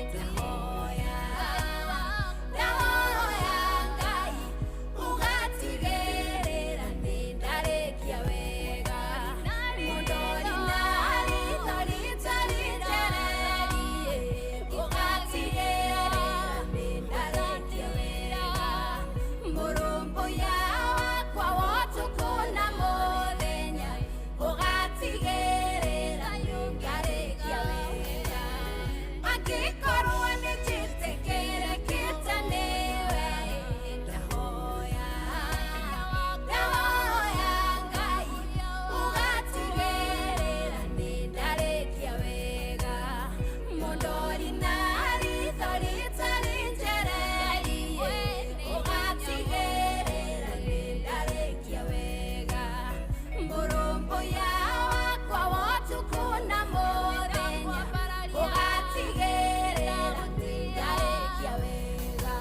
ndahoya ndahoya Ngai ũgatigĩrĩra nĩ ndarĩkia wega mũndori na ritho rĩtarĩ njererie ũgatigĩrĩra nĩ ndarĩkia wega mũrũmbũiya wakwa wa ũtukũ na mũthenya ũgatigĩrĩra nĩ ndarĩkia wega angĩkorwo nĩ njĩtĩkĩrĩkĩte nĩwe ndahoya ndahoya Ngai ũgatigĩrĩra nĩ ndarĩkia wega mũndori na ritho rĩtarĩ njererie ũgatigĩrĩra nĩ ndarĩkia wega mũrũmbũiya wakwa wa ũtukũ na mũthenya ũgatigĩrĩra nĩ ndarĩkia wega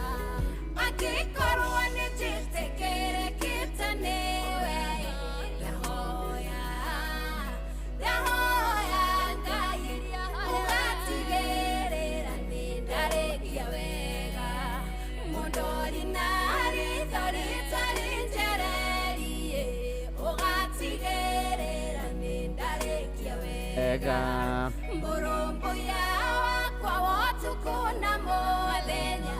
angĩkorwo nĩ njĩtĩkĩrĩkĩte nĩwe ndahoya ndahoya Ngai ũgatigĩrĩra nĩ ndarĩkia wega mũndori na ritho rĩtarĩ njererie ũgatigĩrĩra nĩ ndarĩkia wega Wega. mũrũmbũiya wakwa wa ũtukũ na mũthenya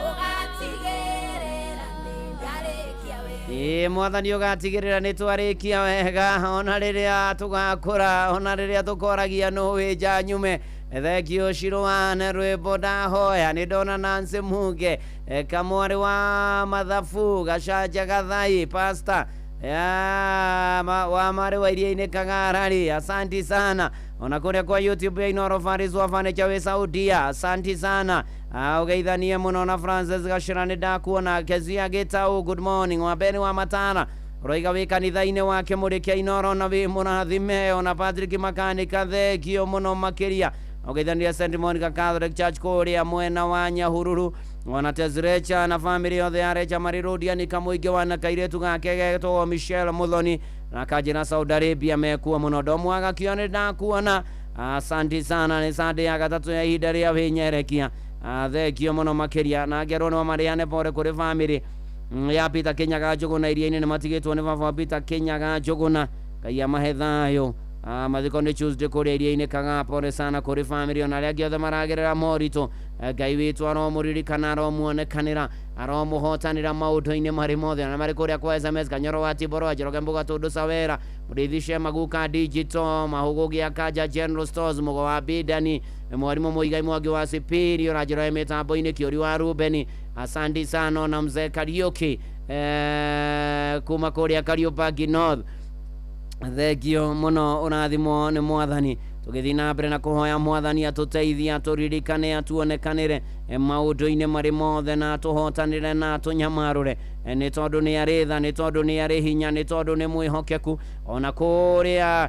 ũgatigĩrĩra nĩ ndarĩkia wega. Ĩ mwathani ũgatigĩrĩra nĩ twarĩkia wega ona rĩrĩa tũgakũra ona rĩrĩa tũkoragia nũ wĩ nja nyume. Thengio Shirwane rwĩmbo ndahoya nĩ ndona Nancy Muge, kamwarĩ wa mathabu gacanja gathai pastor. Ya, wa mari wa iria-inĩ Kang'arari, asanti sana. Ona kũrĩa kwa YouTube ya Inoro Faris wa Furniture wĩ Saudia, asanti sana. Ugeithanie mũno na Francis Gacĩra nĩ ndakuona. Kezia Gĩtau, good morning. Wa Beni wa Matara ũroiga wĩ kanitha-inĩ wa Kĩmũrĩ kĩa Inoro na wĩ mũrathime. Ona Patrick Makanika, thengio mũno makĩria. Ũgeithania St Monica Catholic Church kũrĩa mwena wa Nyahururu. Ona Tezrecha na family yothe ya Recha Marirudia kamũingĩ wa na kairĩtu gake getwo Michelle Muthoni na kanjĩra Saudi Arabia mekuo mũno. Ndomwaga kĩo nĩ ndakuona, asanti sana. Nĩ Sunday ya gatatũ ya ihinda rĩa wĩnyerekia, thengio mũno makĩria. Na ngerwo no marĩane pore kũrĩ family ya Peter Kinyaga Njũgũna iria-inĩ nĩ matigĩtwo nĩ baba wa Peter Kinyaga Njũgũna, Ngai amahe thayũ. Mathiko nĩ Tuesday kũrĩa iria-inĩ Kang'aa, pore sana kũrĩ family ona arĩa angĩ othe maragerera moritũ. Ngai witũ aromũririkana, aromuonekanĩra, aromũhotanĩra maũndũ-inĩ marĩ mothe. Ona marĩ kũrĩa kwa SMS Kanyoro wa Tiboro, Njoroge Mbuga Tũndũ Sawera, Mũrĩithi Shema Guka Digital, Mahũgũ gĩa Kanja General Stores, Mũgo wa Bidani, Mwarimũ Mũigai Mwangi wa Sipiri, ũranjĩra mĩtambo-inĩ Kĩũri wa Rubeni, asante sana. Na mzee Kariuki kuma kũrĩa Kariũbangi North, thengio mũno, ũrathimwo nĩ mwathani. Tũgĩthiĩ na mbere na kũhoya mwathani atũteithie, atũririkane, atuonekanĩre maũndũ-inĩ marĩ mothe, na atũhotanĩre na atũnyamarũre, nĩ tondũ nĩ arĩ tha, nĩ tondũ nĩ arĩ hinya, nĩ tondũ nĩ mwĩhokeku. Ona kũrĩa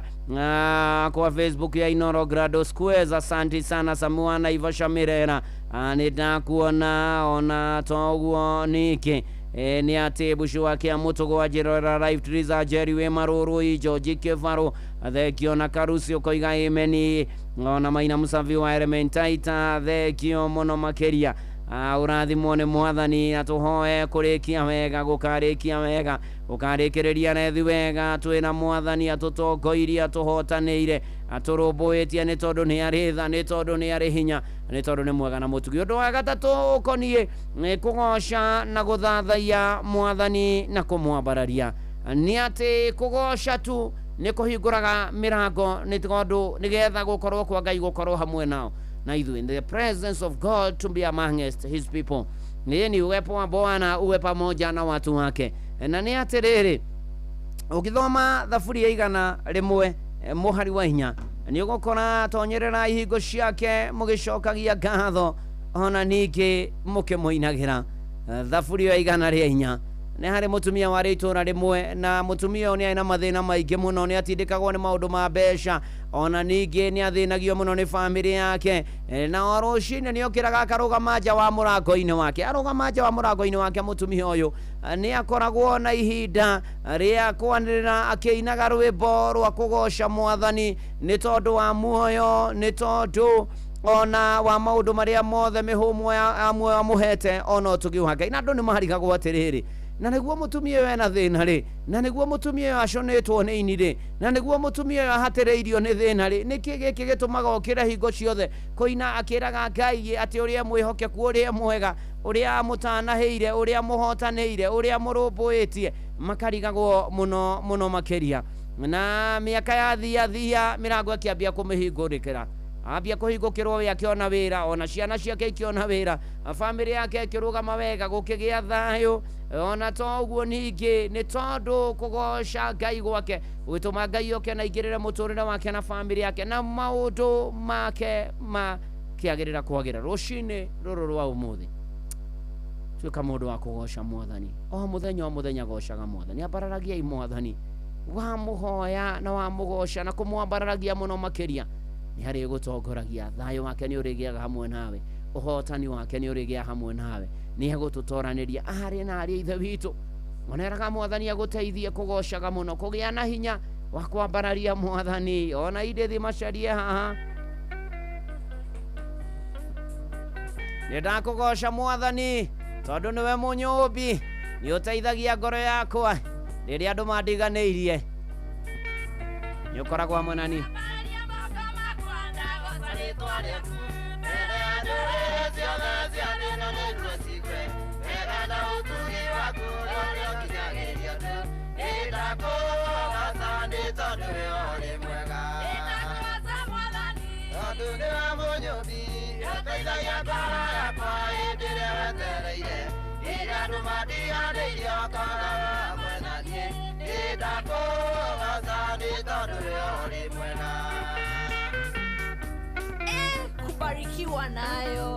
kwa Facebook ya Inoro Grado Squares, asanti sana. Samuana Ivasha Mirera, nĩ ndakuona. Ona toguo ningĩ nĩ atĩ Bucu wa Kĩamũtũgo wa Njĩrora Live Triza Jerry wĩ Marũrũ George Kĩbarũ, thengio. Na Karusi ũkoiga ameni. Ona Maina Mũcabi wa Elementaita, thengio mũno makĩria. Ũrathimwo nĩ mwathani. Atũhoe kũrĩkia wega, gũkarĩkia wega, gũkarĩkĩrĩria rethi wega twĩna mwathani atũtongoirie, atũhotanĩire, atũrũmbũĩtie, nĩ tondũ nĩ arĩ tha, nĩ tondũ nĩ arĩ hinya, nĩ tondũ nĩ mwega na mũtugi. Ũndũ wa gatatũ ũkoniĩ nĩ kũgoca na gũthathaiya mwathani na kũmwambararia. Nĩ atĩ kũgoca tu nĩ kũhingũraga mĩrango, nĩ tondũ nĩgetha gũkorwo kwa Ngai gũkorwo hamwe nao na ithuĩ. The presence of God to be amongst his people, ni uwepo wa Bwana uwe pamoja na watu wake. Na nĩ atĩrĩrĩ, ũgĩthoma thaburi ya 101 mũhari wa 4 nĩ ũgũkora tonyerera ihingo ciake mũgĩcokagia ngatho ona ningĩ mũkĩmũinagĩra. Thaburi ya 104 nĩ harĩ mũtumia warĩ itũũra rĩmwe, na mũtumia ũyũ nĩ arĩ na mathĩna maingĩ mũno, nĩ atindĩkagwo nĩ maũndũ ma mbeca, ona ningĩ nĩ athĩnagio mũno nĩ bamĩrĩ yake. Na o rũcinĩ nĩ okĩraga akarũgama nja wa mũrango-inĩ wake. Arũgama nja wa mũrango-inĩ wake mũtumia ũyũ nĩ akoragwo na ihinda rĩa kwanĩrĩra akĩinaga rwĩmbo rwa kũgoca mwathani nĩ tondũ wa muoyo, nĩ tondũ ona wa maũndũ marĩa mothe mĩhũmũ ya muoyo amũhete, ona ũtugi wa Ngai. Na andũ nĩ marigagwo atĩrĩrĩ, na nĩguo mũtumia ũyũ ena thĩna rĩ, na nĩguo mũtumia ũyũ aconĩtwo nĩ ini rĩ, na nĩguo mũtumia ũyũ ahatĩrĩirio nĩ thĩna rĩ, nĩkĩ gĩkĩ gĩtũmaga okĩre hingo ciothe kũina akĩraga Ngai atĩ ũrĩa mwĩhokeku, ũrĩa mwega, ũrĩa mũtanahĩire, ũrĩa mũhotanĩire, ũrĩa mũrũmbũĩtie. Makarigagwo mũno mũno makĩria. Na mĩaka yathia mĩrango ĩkĩambia kũmĩhingũrĩkĩra, ambia kũhingũkĩrwo we akĩona wĩra, ona ciana ciake ikĩona wĩra, bamĩrĩ yake ĩkĩrũgama wega, gũkĩgĩa thayũ. Ona to ũguo ningĩ nĩ tondũ kũgoca Ngai gwake gũgĩtũma Ngai oke na aingĩrĩre mũtũrĩre wake na bamĩrĩ yake, na maũndũ make makĩagĩrĩra kwagĩra. Rũcinĩ rũrũ rwa ũmũthĩ tuĩka mũndũ wa kũgoca mwathani o mũthenya, o mũthenya gocaga mwathani, ambararagiai mwathani, wamũhoya na wamũgoca na kũmwambararagia mũno makĩria, nĩ harĩ gũtongoragia. Thayũ wake nĩ ũrĩgĩaga hamwe nawe, ũhotani wake nĩ ũrĩgĩa hamwe nawe, nĩ egũtũtoranĩria arĩ na arĩ ithe witũ. Oneraga mwathani agũteithie kũgocaga mũno, kũgĩa na hinya wa kwambararia mwathani. Ona indĩthi macarie haha, nĩ ndakũgoca mwathani tondũ nĩwe mũnyũmbi, nĩ ũteithagia ngoro yakwa rĩrĩa andũ mandiganĩirie, nĩ ũkoragwo hamwe na niĩ. Andũ mandiganĩirie ũkoragwo hamwe na niĩ. tondũ we ũrĩ mwega. Kubarikiwa nayo.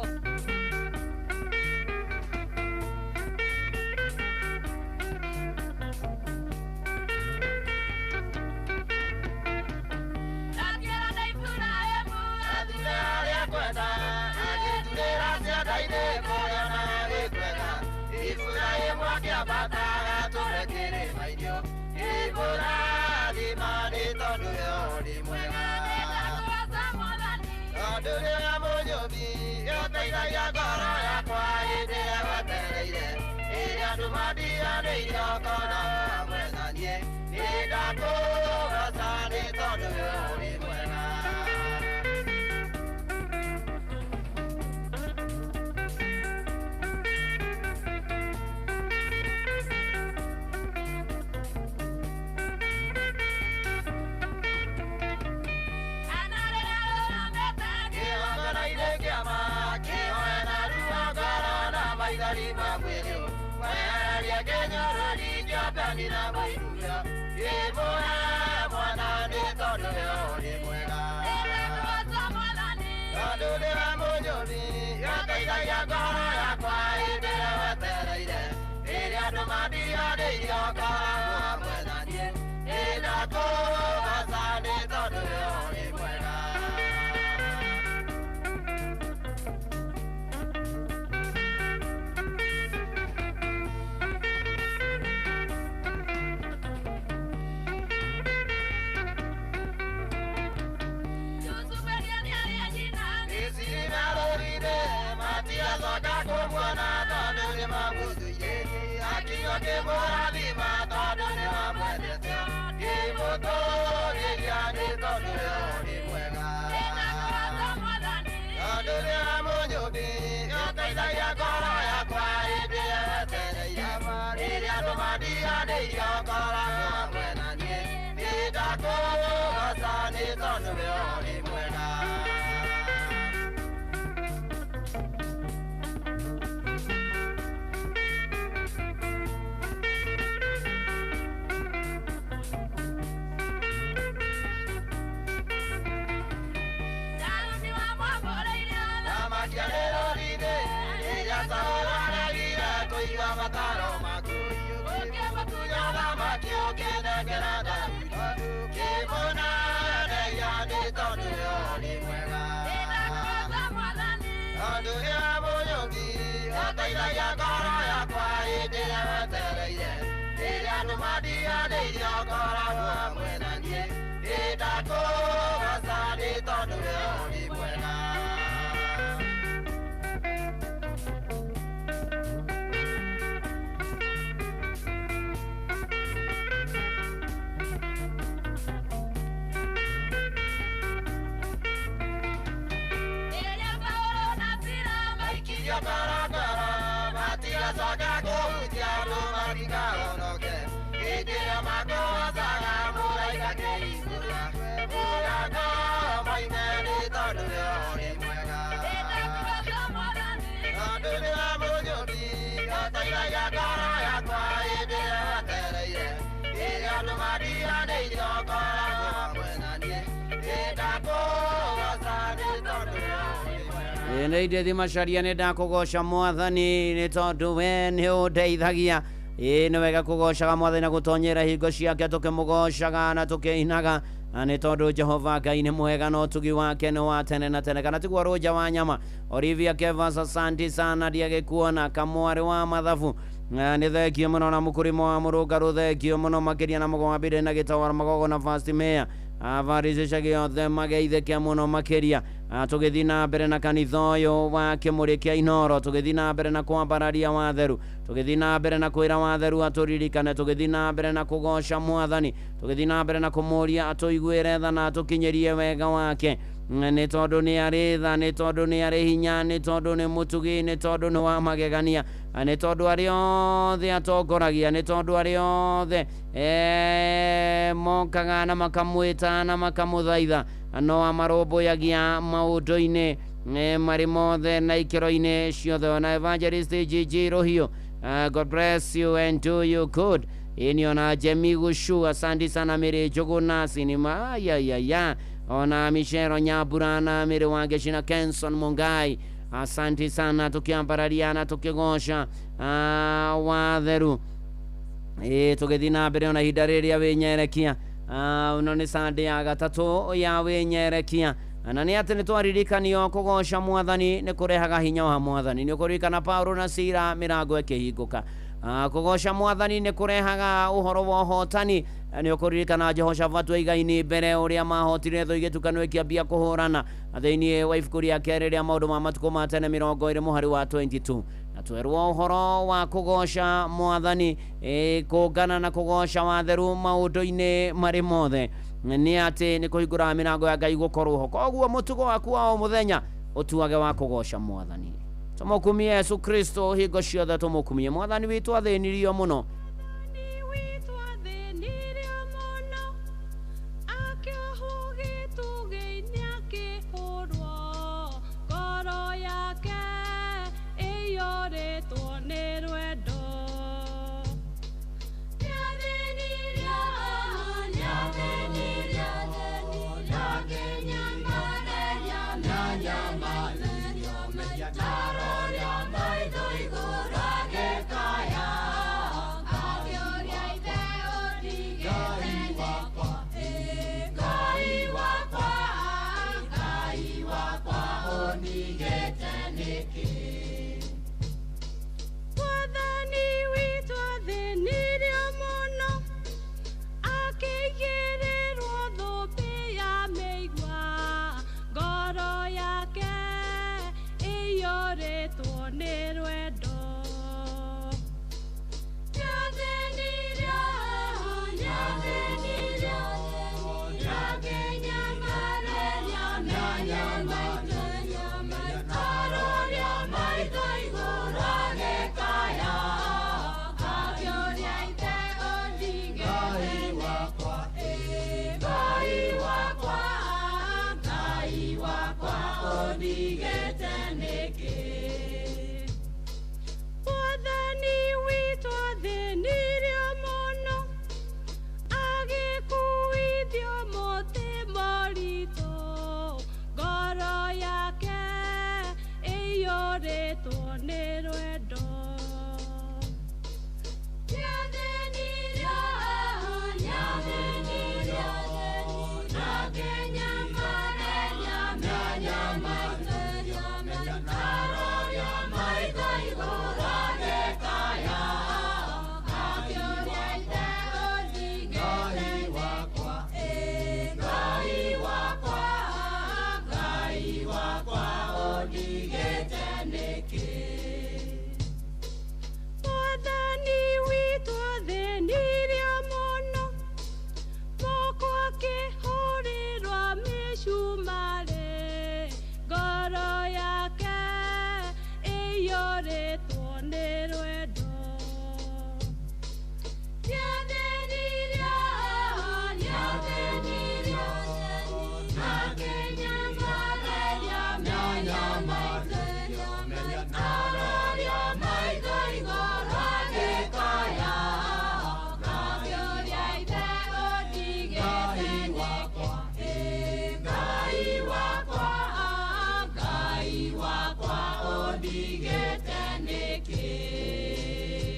Nĩ ndĩthi macaria nĩ ndakũgoca mwathani nĩ tondũ we nĩ ũndeithagia. Ĩĩ nĩ wega kũgocaga mwathani na gũtonyera hingo ciake tũkĩmũgocaga na tũkĩinaga nĩ tondũ Jehova Ngai nĩ mwega na ũtugi wake nĩ wa tene na tene. Kana tiguo rũnja wa nyama Olivia Kevas, asante sana ndiagĩkuona. Kamwarĩ wa mathabu nĩ thengio mũno na mũkũrĩmo wa mũrũngarũ thengio mũno makĩria na mũgwambire na gĩtawara magogo na First Mayor avaricĩca gĩothe mageithĩke mũno makĩria. Tũgĩthiĩ na mbere na kanitha ũyũ wa kĩmũrĩ kĩa Inoro, tũgĩthiĩ na mbere na kwambararia watheru, tũgĩthiĩ na mbere na kwĩra watheru atũririkane, tũgĩthiĩ na mbere na kũgoca mwathani, tũgĩthiĩ na mbere na kũmũria atũiguĩre tha na atũkinyĩrie wega wake nĩ tondũ nĩ arĩ tha, nĩ tondũ nĩ arĩ hinya, nĩ tondũ nĩ mũtugi, nĩ tondũ nĩ wa magegania, nĩ tondũ arĩa othe atongoragia, nĩ tondũ arĩa othe mokaga na makamwĩta na makamũthaitha no amarũmbũyagia maũndũ-inĩ marĩ mothe na ikĩro-inĩ ciothe. Ona Evangelist Gigi Rũhiũ, God bless you and do you good. Ĩni ona Jemi Gushu, asante sana. Mĩrĩ Njũgũna Sinima ya ona Michero Nyambura na Mĩrĩ Wangeshi na Kenson Mungai, asante sana, tukiambarariana tukigoca watheru. Ĩ tũgĩthiĩ na mbere ona ihinda rĩrĩa wĩnyerekia, ũno nĩ Sunday ya gatatũ ya wĩnyerekia, na nĩ atĩ nĩ twaririkanio kũgoca mwathani nĩ kũrehaga hinya wa mwathani. Nĩ ũkũririkana Paulo na Sila mĩrango ĩkĩhingũka. Kũgoca mwathani nĩ kũrehaga ũhoro wa ũhotani. Nĩ ũkũririkana Jehoshafatu aigaini mbere ũrĩa mahotire thũ igĩtukanwo ikĩambia kũhũrana thĩinĩ wa ibuku rĩa kerĩ rĩa maũndũ ma matukũ ma tene 20 mũhari wa 22. Na twerwo ũhoro wa kũgoca mwathani, kũngana na kũgoca watheru maũndũ-inĩ marĩ mothe, nĩ atĩ nĩ kũhingũraga mĩrango ya Ngai gũkorwo ho. Koguo mũtugo waku wa o mũthenya ũtuage wa kũgoca mwathani. Tũmũkumie Yesu Kristo hingo ciothe, tũmũkumie mwathani witũ athĩnirio mũno.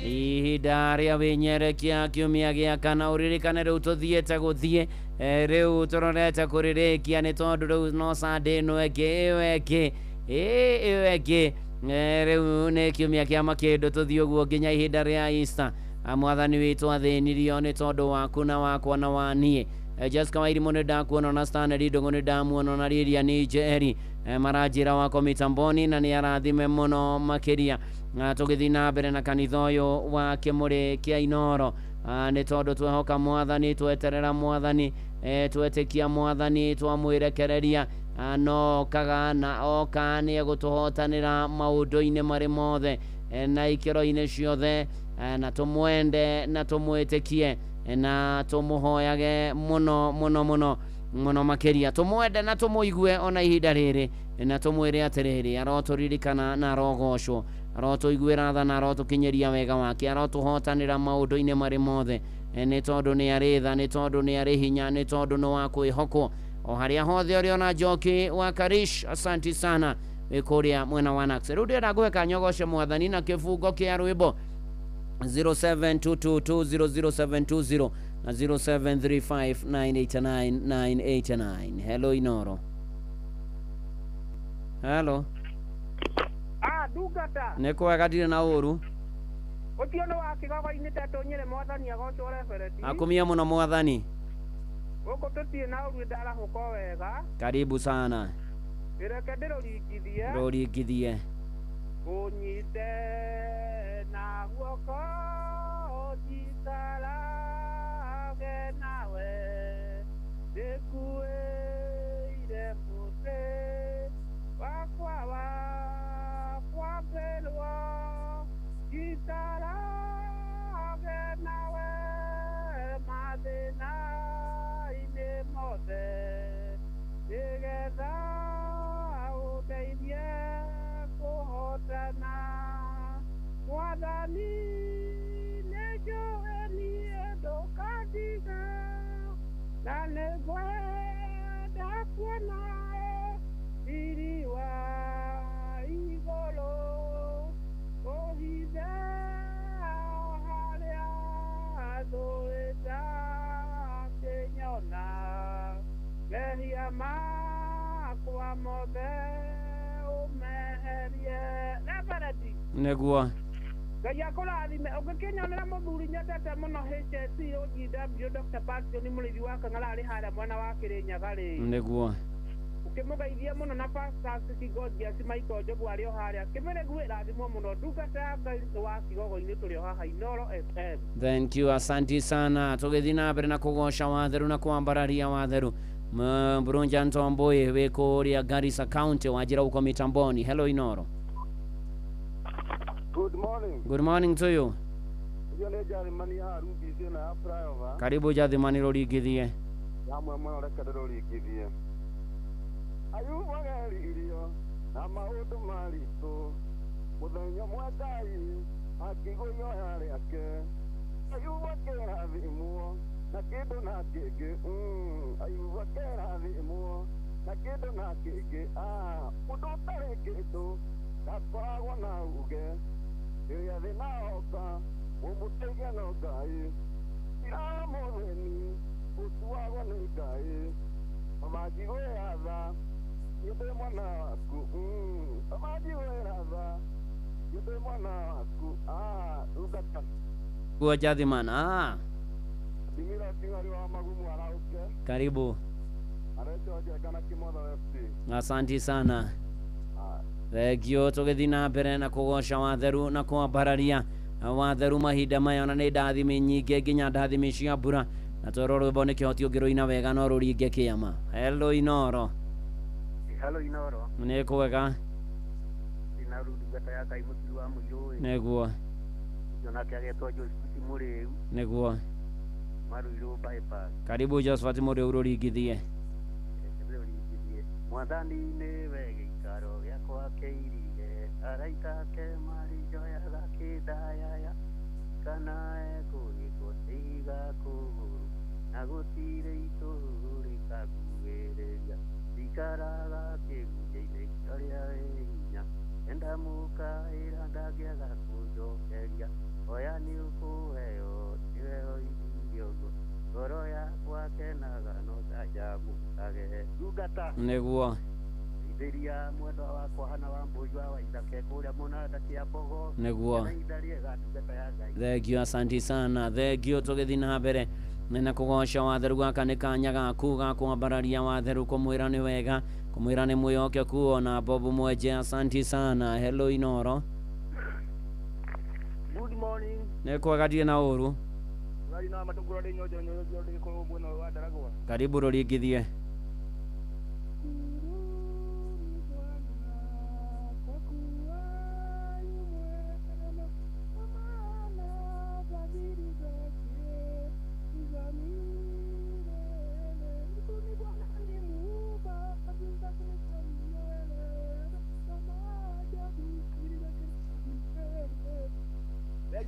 Ihinda rĩa wĩnyerekia kiumia gĩa kana, ũririkane rĩu tũthiĩte gũthiĩ, rĩu tũrorete kũrĩrĩkia nĩ tondũ rĩu no Sunday ĩno ĩngĩ ĩyo ĩngĩ ĩyo ĩngĩ, rĩu nĩ kiumia kĩa makĩndũ tũthiĩ ũguo nginya ihinda rĩa Easter. Mwathani witũ athĩnirio nĩ tondũ waku na wakwa na wa niĩ. Jessica Wairimu nĩ ndakuona, na Stanley Ndũng'ũ nĩ ndamuona, na Lilian Njeri maranjĩra wako mitamboni, na nĩ arathime mũno makĩria. Tũgĩthiĩ na mbere na kanitha ũyũ wa Kĩmũrĩ kĩa Inoro, nĩ tondũ twehoka mwathani, tweterera mwathani, twetĩkia mwathani, twamwĩrekereria, no okaga na oka nĩ egũtũhotanĩra maũndũ-inĩ marĩ mothe na ikĩro-inĩ ciothe, na tũmwende na tũmwĩtĩkie na tũmũhoyage mũno mũno mũno mũno makĩria, tũmwende na tũmũigue ona ihinda rĩrĩ, na tũmwĩre atĩrĩrĩ, arotũririkana na arogocwo. Arotũiguĩra tha na arotũkinyĩria wega wake, arotũhotanĩra maũndũ-inĩ marĩ mothe, nĩ tondũ nĩ arĩ tha, nĩ tondũ nĩ arĩ hinya, nĩ tondũ nĩ wa kwĩhokwo o harĩa hothe ũrĩona. Njoki wa Karish, asanti sana, wĩ kũrĩa mwena wa Nax. Rĩu ndĩrenda ngũhe kanyogoce mwathani na kĩbungo kĩa rwĩmbo 0722200720 na 0735989989. Hello Inoro. Hello. Ah, ndungata. Nĩ kwega, ndirĩ na ũru. Ũcio nĩ wa kĩgogo-inĩ tetũ nyĩrĩ, mwathani agocwo, reverend. Akumia mũno mwathani. Gũkũ tũtirĩ na ũru, ndarahũka o wega. Karibu sana. Reke ndĩrũringithie. Rũringithie. Ũnyite na guoko, njikarage nawe, ndĩkuĩire mũtĩ wakwa wa kwambĩrwo, njikarage nawe mathĩna-inĩ mothe, nĩgetha ũndeithie kũhotana. Mwathani, nĩnjũĩ niĩ ndũkandiga, na nĩngwenda kuona riri wa igũrũ, ũhithe harĩa thũ ĩtangĩnyona, mehia makwa mothe ũmeherie. Reverend. Nĩguo. Ngai akũrathime. Ũngĩkĩnyonera mũthuri nyendete mũno HSC OGW Dr. Paxton mũrĩithi wa Kang'ara arĩ harĩa mwena wa Kĩrĩnyaga rĩ, Nĩguo. Ũkĩmũgeithie mũno na Pastors Gorgeous Michael Njogu arĩ o harĩa Kĩmĩrĩgu. Rathimwo mũno, ndungata ya Ngai wa Kigogo-inĩ, tũrĩ o haha Inoro FM. Thank you, asanti sana. Tũgĩthiĩ na mbere na kũgoca watheru na kwambararia watheru. Mburunja Ntomboi wĩ kũrĩa Garissa County, wanjĩra uko mitamboni. Hello Inoro. Good morning. Good morning to you. Iyo nĩ Njathimani ya Rubisi na ya flyover. Karibu Jathimani, rũringithie. Hamwe mũno, reke ndĩrũringithie. Ayubu ageririo na maũndũ maritũ. Mũthenya ũmwe Ngai akĩigua ihoya rĩake. Ayubu akĩrathimwo na kĩndũ na kĩngĩ. Ayubu akĩrathimwo na kĩndũ na kĩngĩ. Ah, mũndũ ũtarĩ kĩndũ ndakoragwo na uge. Rĩrĩa thĩna oka, ũmũteithia no Ngai. Ira mũthĩni ũtuagwo nĩ Ngai. Mama njiguĩra tha, niĩ ndĩ mwana waku. Mama njiguĩra tha, niĩ ndĩ mwana waku. Ah, ndungata. Guo Jathimani. Ah, Ndimira King'ori wa Magumu arauke. Karibu. Aretwo Njenga na Kĩmotho FC. Asanti sana. Thengio. Tũgĩthiĩ na mbere na kũgoca watheru na kwambararia watheru mahinda maya, ona nĩ ndathimi nyingĩ, nginya ndathimi cia mbura, na twerwo rwĩmbo nĩ kĩhoti ũngĩrũina wega no rũringe kĩama. Hello Inoro. Hello Inoro. Nĩ kwega. Ndina ndungata ya Ngai mũturi wa mũirũ. Nĩguo. Nake agetwo Josephat Mũrĩu. Nĩguo. Maruirũ bypass. Karibu Josephat Mũrĩu, rũringithie. Rũringithie. Mwathani nĩwe gĩikaro gĩakwa kĩirige, araika ake marĩnjoyaga kĩndayaya, kana ekũgĩkwo tiga kũgũrũ, na gũtirĩ itũũ rĩkaguĩrĩria, ikaraga kĩgunyĩ-inĩ kĩa ũrĩa wĩ hinya, enda mũkaĩra ndangĩaga kũnjokeria, oya nĩ ũkũheo, nĩwe oigire ũguo, ngoro yakwa kenaga no njanjamũkage. Ndungata. Nĩguo. Ithĩria mwendwa wakwa Hana wa Mbũi wa Waithake kũrĩa mũnanda kĩa Mbogo. Nĩguo. Na ihinda rĩega, ndungata ya Ngai. Thengio, asanti sana, thengio. Tũgĩthiĩ na mbere na kũgoca watheru, gaka nĩ kanya gaku ga kwambararia watheru, kũmwĩra nĩ wega, kũmwĩra nĩ mwĩhokeku. Ona Bobu Mwenje, asanti sana. Hello Inoro. Good morning. Nĩ kwega, ndirĩ na ũru. Ngari na matungura ndĩ nyonjo nyonjo ndĩ kũrũ mwena wa Ndaragwa. Karibu, rũringithie.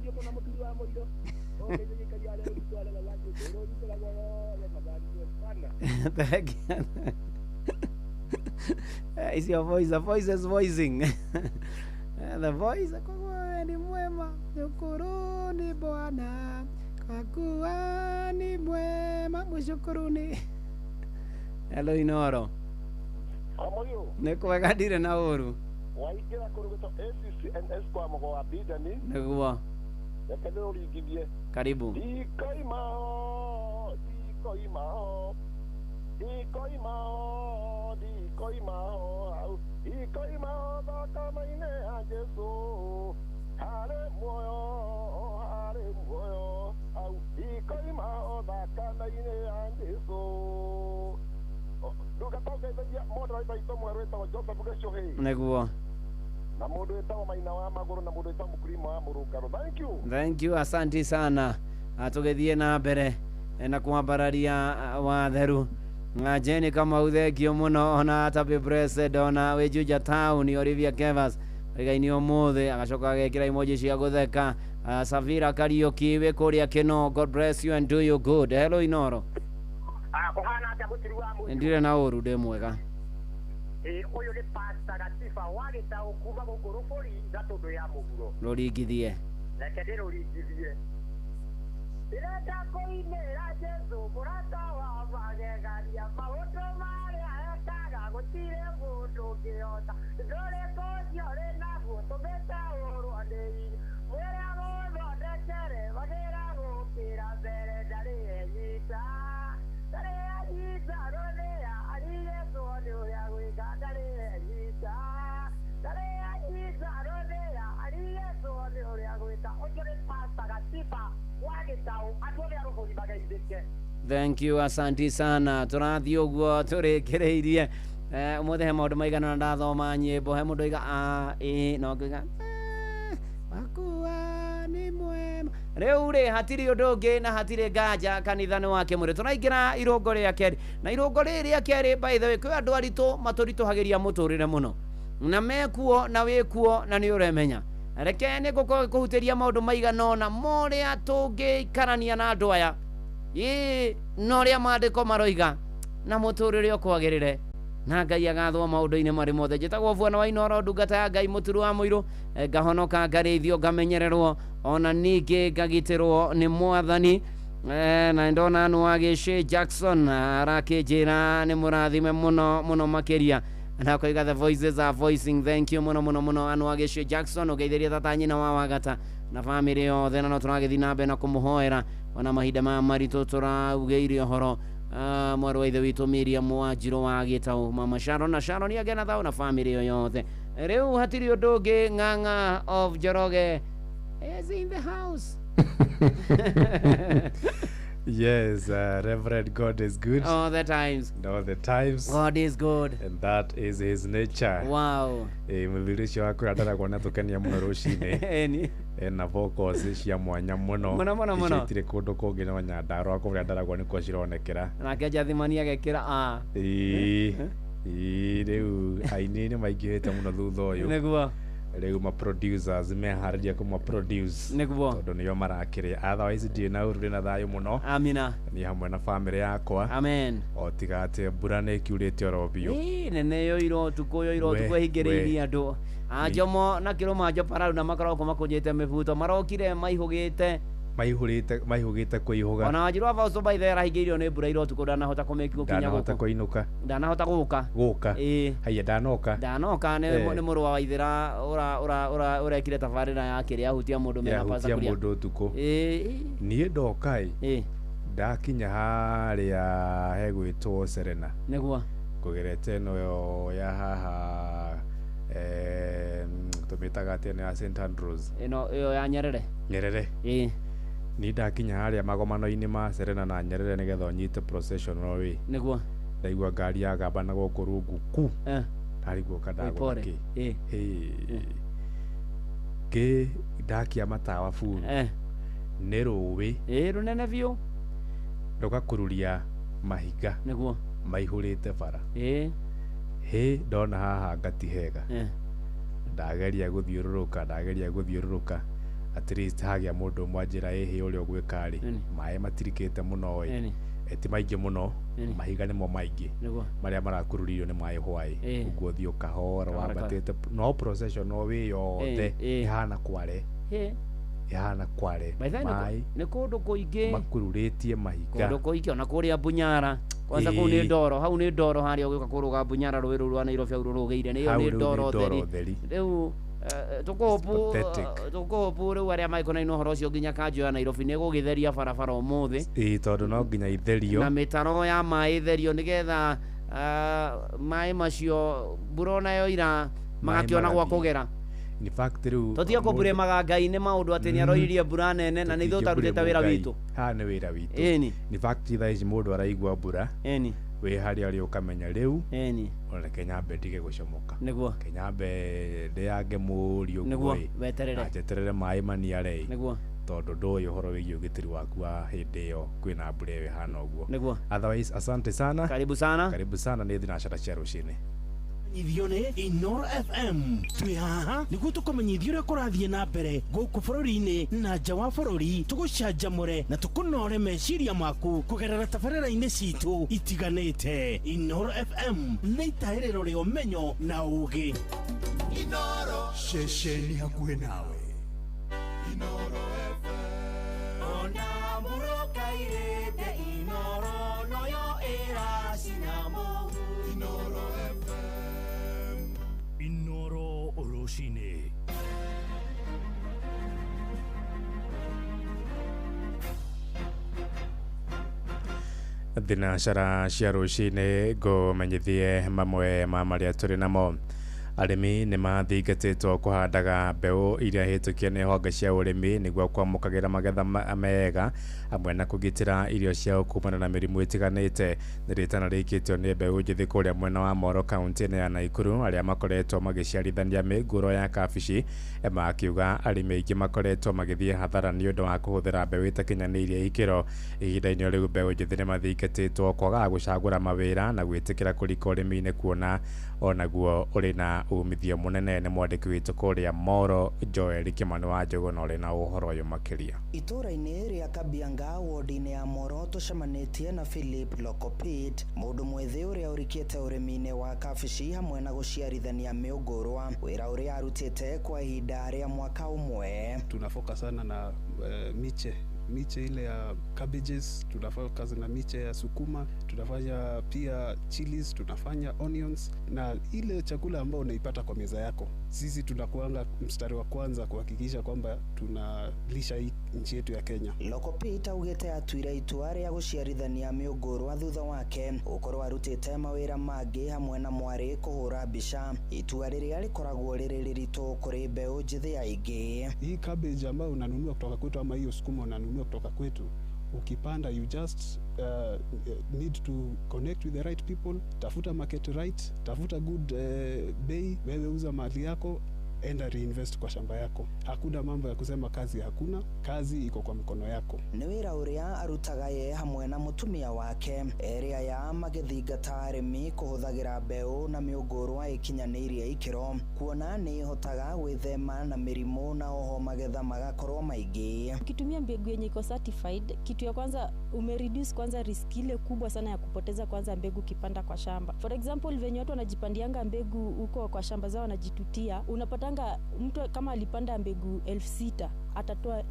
Thengiũ mũno mũturi wa mũirũ. Ũgeithĩrĩria arĩa ũritwarĩra wanjũ rũringĩragwo yothe mathario sana. Thank you. Is your voice, the voice is voicing. The voice, kwa kuwa ni mwema, shukuruni Bwana, kwa kuwa ni mwema, mshukuruni. Hello Inoro. Amoyo. Nĩ kwega ndirĩ na ũru. Waingĩra kũrũgĩtwo ACCNS kwa mũgo wa Bidani. Nĩguo. Reke ndĩrũringithie. Karibu. Ndikoima ho, ndikoima ho. Ndikoima ho, ndikoima ho, hau. Ndikoima ho thakame-inĩ ya Jesũ. Harĩ muoyo, harĩ muoyo, hau. Ndikoima ho thakame-inĩ ya Jesũ. Ndungata ũngeithagia mũndũ wa ithe witũ mwerũ wĩtagwo Joseph Gĩcũhĩ. Nĩguo. Na mũndũ wĩtagwo Maina wa Magũrũ na mũndũ wĩtagwo Mũkurima wa Mũrũngarũ. Thank you. Thank you, asanti sana. Tũgĩthiĩ na mbere na kwambararia watheru. Na Jenny Kamau thengio mũno ona Tabi Blessed ona wĩ Juja Town Olivia Kevas rigaini ũmũthĩ agacoka agekĩra emoji cia gũtheka. Savira Kariuki wĩ kũrĩa Kĩno, God bless you and do you good. Hello Inoro. Kũhana atĩa mũturi wa mũirũ? Ndirĩ na ũru, ndĩ mwega. Ũyũ nĩ Pastor Gatiba wa Gĩtaũ kuma gũkũ Rũbũri Gatũndũ ya mũhuro. Rũringithie. Reke ndĩrũringithie. Ndĩrenda kũinĩra Jesũ mũrata wa magegania, maũndũ marĩa ekaga gũtirĩ mũndũ ũngĩhota. Ndũrĩkũ ũcio ũrĩ naguo tũmĩte ũrwo nĩ hinya, mwĩre agũthondekere wagĩra gũkĩra mbere ndarĩ enyita. Ndarĩ enyita rũthĩa arigĩtwo nĩ ũrĩa gwĩka, ndarĩ enyita. Ndarĩ enyita rũthĩa arigĩtwo nĩ ũrĩa gwĩka. Ũcio nĩ Pastor Gatiba wa Gĩtaũ, andũ othe a Rũbũri mageithĩke. Thank you, asanti sana. Tũrathiĩ ũguo tũrĩkĩrĩirie. Ũmũthĩ he maũndũ maigana ũna ndathoma nyĩmbo, he mũndũ oiga a ĩ na ũngĩ oiga wakua nĩ mwema. Rĩu rĩ hatirĩ ũndũ ũngĩ na hatirĩ nganja, kanitha nĩ wake mũrĩ. Tũraingĩra irũngo rĩa kerĩ, na irũngo rĩrĩ rĩa kerĩ, by the way, kwĩ andũ aritũ matũritũhagĩria mũtũrĩre mũno, na mekuo na wĩkuo na nĩ ũremenya. Reke nĩ ngũkorwo ngĩkũhutĩria maũndũ maigana ũna morĩa tũngĩikarania na andũ aya, ĩĩ na ũrĩa maandĩko maroiga, na mũtũrĩre ũkwagĩrĩre na Ngai agathwo maũndũ-inĩ marĩ mothe. Njĩtagwo Bwana wa Inoro, ndungata ya Ngai mũturu wa mũirũ, ngahonoka, ngarĩithio, ngamenyererwo, ona ningĩ ngagitĩrwo nĩ Mwathani. Na ndona nĩ wa Gĩcĩ Jackson arakĩnjĩra nĩ mũrathime mũno mũno makĩria, na akoiga the voices are voicing. Thank you mũno mũno mũno anu wa Gĩcĩ Jackson, ũgeithĩria tata nyina wa Wagata na bamĩrĩ yothe, na no tũragĩthiĩ na mbere na kũmũhoera ona mahinda maya maritũ tũraugĩire ũhoro. Mwarĩ wa ithe witũ Miriam Wanjirũ wa Gĩtaũ, mama Sharon na Sharon agĩa na thayũ na bamĩrĩ ĩyo yothe. Rĩu hatirĩ ũndũ ũngĩ, Ng'ang'a of Njoroge is in the house. Yes, Reverend, God is good. All the times. And all the times. God is good. And that is his nature. Wow. Mũthuri ũcio wakwa ndaragwo na tũkenia mũno rũcinĩ. Eni. Ena vocals cia mwanya mũno. Mũno mũno mũno. Icio itirĩ kũndũ kũngĩ no Nyandarũa kũrĩa ndaragwo nĩkuo cironekera. Nake Njathimani agekĩra a. Ĩĩ. Ĩĩ, rĩu aini nĩ maingĩhĩte mũno thutha ũyũ. Nĩguo. Rĩu ma producers meharĩria kũma produce. Nĩguo. Tondũ nĩo marakĩrĩa. Otherwise ndirĩ na ũru, ndĩ na thayũ mũno. Amina. Niĩ hamwe na bamĩrĩ yakwa. Amen. O tiga atĩ mbura nĩ ĩkiurĩte oro biũ. Ĩĩ, nene yoirwo ũtukũ, yoirwo ũtukũ ĩhingĩrĩirie andũ. Anjomo na Kĩrũma Njopararu na makoragwo makũnjĩte mĩbuto, marokire maihũgĩte. Maihũgĩte kũihũga. Ona Wanjirũ wa Fausto by the way arahingĩirio nĩ mbura ira ũtukũ, ndanahota gũkinya Ndanahota gũkũ. kũinũka. Ndanahota gũka. Gũka. Ĩĩ. Haiya, ndanoka. Ndanoka nĩ mũrũ wa Waithĩra ũrekire tabarĩra ya kĩrĩa ahutia mũndũ mena Yahutia pasa. mũndũ ũtukũ. Ĩĩ. Niĩ ndoka ĩ. Ĩĩ. Ndakinya harĩa hegwĩtwo Serena. Nĩguo. Kũgerete ĩno ya haha tũmĩtaga atĩa ĩno ya St Andrews. Ĩno ĩyo ya Nyerere. Nyerere. Ĩĩ. Niĩ ndakinya harĩa magomano-inĩ ma Serena na Nyerere nĩgetha ũnyite processional way. Nĩguo. Ndaigua ngari yagamba na gũkũ rungu ku. Ndarigwo ka ndagũra Pole. kĩ. Ĩĩ. Hĩ. Kĩ ndakia matawa buru. Nĩ rũĩ. Ĩĩ, rũnene biũ. Rũgakururia mahiga. Nĩguo. Maihũrĩte bara. Ĩĩ. Hĩ, ndona haha ngati hega. Ndageria gũthiũrũrũka, ndageria gũthiũrũrũka. At least hagĩa mũndũ ũmwe anjĩra ĩhĩ ũrĩa ũgwĩka rĩ, maĩ matirikĩte mũno ĩ, ti maingĩ mũno, mahiga nĩmo maingĩ marĩa marakururirio nĩ maĩ hwaĩ, ũguo thiĩ ũkahora wambatĩte, no procession no wĩ yothe ĩhana kware, ĩhana kware maĩ nĩ kũndũ kũingĩ makururĩtie mahiga, kũndũ kũingĩ ona kũrĩa Bunyara kwanza kũu nĩ ndoro, hau nĩ ndoro harĩa ũgĩũka kũrũga Bunyara rũĩ rũu rwa Nairobi hau rũrũgĩire nĩ ĩyo nĩ ndoro theri rĩu. Tũkũhũpu rĩu arĩa magĩkonainie ũhoro ũcio nginya kanjũ ya Nairobi nĩ gũgĩtheria barabara ũmũthĩ, ĩĩ tondũ no nginya itherio na mĩtaro ya maĩ itherio nĩgetha maĩ macio mbura onayo ira magakĩona gwa kũgera. In fact rĩu tũtige kũmburĩmaga Ngai nĩ maũndũ atĩ nĩ aroiririe mbura nene na nĩ ithuĩ tũtarutĩte wĩra witũ. Haha nĩ wĩra witũ. In fact thaa ici mũndũ araigua mbura wĩ harĩa ũrĩ ũkamenya rĩu ona nyambe ndige gũcomoka, nĩguo nyambe ndĩange mũri ũguo ĩ, weterere njeterere maĩ maniare ĩ, nĩguo tondũ ndũĩ ũhoro wĩgiĩ ũgitĩri waku wa hĩndĩ ĩyo kwĩna mbura ĩyo ĩhana ũguo. Nĩguo. Otherwise asante sana, karibu sana, karibu sana. Nĩ thinacara cia rũcinĩ. Menyithio nĩ Inoro FM. Twĩ haha nĩguo tũkũmenyithie ũrĩa kũrathiĩ na mbere gũkũ bũrũri-inĩ na nja wa bũrũri, tũgũcanjamũre na tũkũnore meciria maku kũgerera tabarĩra-inĩ citũ itiganĩte. Inoro FM nĩ itahĩrĩro rĩa ũmenyo na ũũgĩ. Inoro ceceni hakuhĩ nawe. Inoro FM ona mũrũkairĩte Inoro noyo ĩracina mũhu. Inoro FM Inoro rũcinĩ. Thinacara cia rũcinĩ ngũmenyithie mamwe ma marĩa tũrĩ namo. Arĩmi nĩ mathingatĩtwo kũhandaga mbeũ iria hĩtũkie nĩ honge cia ũrĩmi nĩguo kwamũkagĩra magetha mega hamwe na kũgitĩra irio ciao kumana na mĩrimũ ĩtiganĩte. Nĩ rĩtana rĩikĩtio nĩ mbeũ njĩthĩ kũrĩa mwena wa Moro kaunti-inĩ ya Naikuru arĩa makoretwo magĩciarithania mĩngũrwa ya kabici, makiuga arĩmi aingĩ makoretwo magĩthiĩ hathara nĩ ũndũ wa kũhũthĩra mbeũ ĩtakinyanĩirie ikĩro. Ihinda-inĩ rĩu mbeũ njĩthĩ nĩ mathingatĩtwo kwagaga gũcagũra mawĩra na gwĩtĩkĩra kũrika ũrĩmi-inĩ kuona onaguo ũrĩ na umithio mũnene. Nĩ mwandĩki witũ kũrĩa Moro Joel Kĩmani wa Njũgũna ũrĩ na ũhoro ũyũ makĩria. Itũũra-inĩ rĩa Kabianga ward-inĩ ya Moro tũcemanĩtie na Philip Lokopit, mũndũ mwĩthĩ ũrĩa ũrikĩte ũrĩmi-inĩ wa kabici hamwe na gũciarithania mĩũngũrwa, wĩra ũrĩa arutĩte kwa ihinda rĩa mwaka ũmwe. Tunafoka sana na miche ile ya cabbages, tunafanya na miche ya sukuma, tunafanya pia chilies, tunafanya onions na ile chakula ambayo unaipata kwa meza yako. Sisi tunakuanga mstari wa kwanza kuhakikisha kwamba tunalisha hii nchi yetu ya Kenya. Lokopit augĩte atuire itua rĩa gũciarithania mĩũngũrwa thutha wake gũkorwo arutĩte mawĩra mangĩ hamwe na mwarĩ kũhũra mbica, itua rĩrĩa rĩkoragwo rĩrĩ rĩritũ kũrĩ mbeũ njĩthĩ aingĩ. Hii cabbage ambayo unanunua kutoka kwetu ama hiyo sukuma unanunua kutoka kwetu, ukipanda you just need to connect with the right people, tafuta market right, tafuta good bei, wewe uza mali yako, enda reinvest kwa shamba yako. Hakuna mambo ya kusema kazi hakuna, kazi iko kwa mkono yako. Nĩ wĩra ũrĩa arutaga ye hamwe na mũtumia wake, erĩ aya magĩthingata arĩmi kũhũthagĩra mbeũ na mĩũngũrwa ĩkinyanĩirie ikĩro, kuona nĩ ĩhotaga gwĩthema na mĩrimũ na oho magetha magakorwo maingĩ. Ukitumia mbegu yenye iko certified, kitu ya kwanza umereduce kwanza risk ile kubwa sana ya kupoteza kwanza mbegu ukipanda kwa shamba. For example, venye watu wanajipandianga mbegu huko kwa shamba zao wanajitutia, unapata mtu kama alipanda mbegu 6,000 atatoa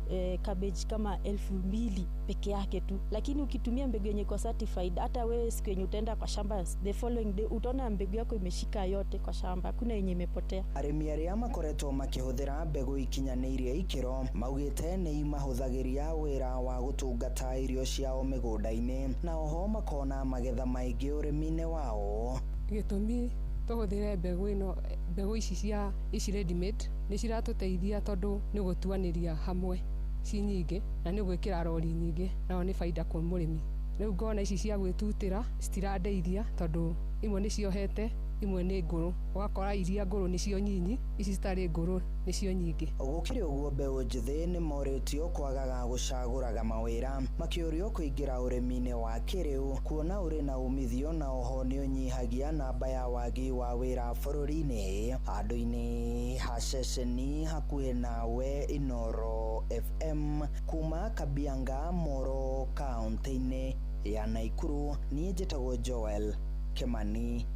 cabbage kama 2,000 peke yake tu. Lakini ukitumia mbegu yenye iko certified, hata wewe siku yenye utaenda kwa shamba the following day utaona mbegu yako imeshika yote kwa shamba, hakuna yenye imepotea. Arĩmi arĩa makoretwo makĩhũthĩra mbegũ ikinyanĩirie ikĩro maugĩte nĩ imahũthagĩria wĩra wa gũtungata irio ciao mĩgũnda-inĩ na oho makona magetha maingĩ ũrĩmi-inĩ wao. Gĩtũmi tũhũthĩre mbegũ ĩno, mbegũ ici cia ici ready made nĩ ciratũteithia tondũ nĩ gũtuanĩria hamwe ci nyingĩ na nĩ gwĩkĩra rori nyingĩ, nayo nĩ baida kwĩ mũrĩmi. Rĩu ngona ici cia gwĩtutĩra citirandeithia tondũ imwe nĩ ciohete Imwe nĩ ngũrũ, ũgakora iria ngũrũ nĩcio nyinyi, ici citarĩ ngũrũ nĩcio nyingĩ. Gũkĩrĩ ũguo, mbeũ njĩthĩ nĩ morĩtio kwagaga gũcagũraga mawĩra, makĩũrio kũingĩra ũrĩmi-inĩ wa kĩrĩu kuona ũrĩ na umithio na oho nĩ ũnyihagia namba ya wagi wa wĩra bũrũri-inĩ. Handũ-inĩ ha ceceni hakuhĩ nawe, Inoro FM, kuma Kabianga Moro, kaunti-inĩ ya Naikuru, niĩ njĩtagwo Joel Kimani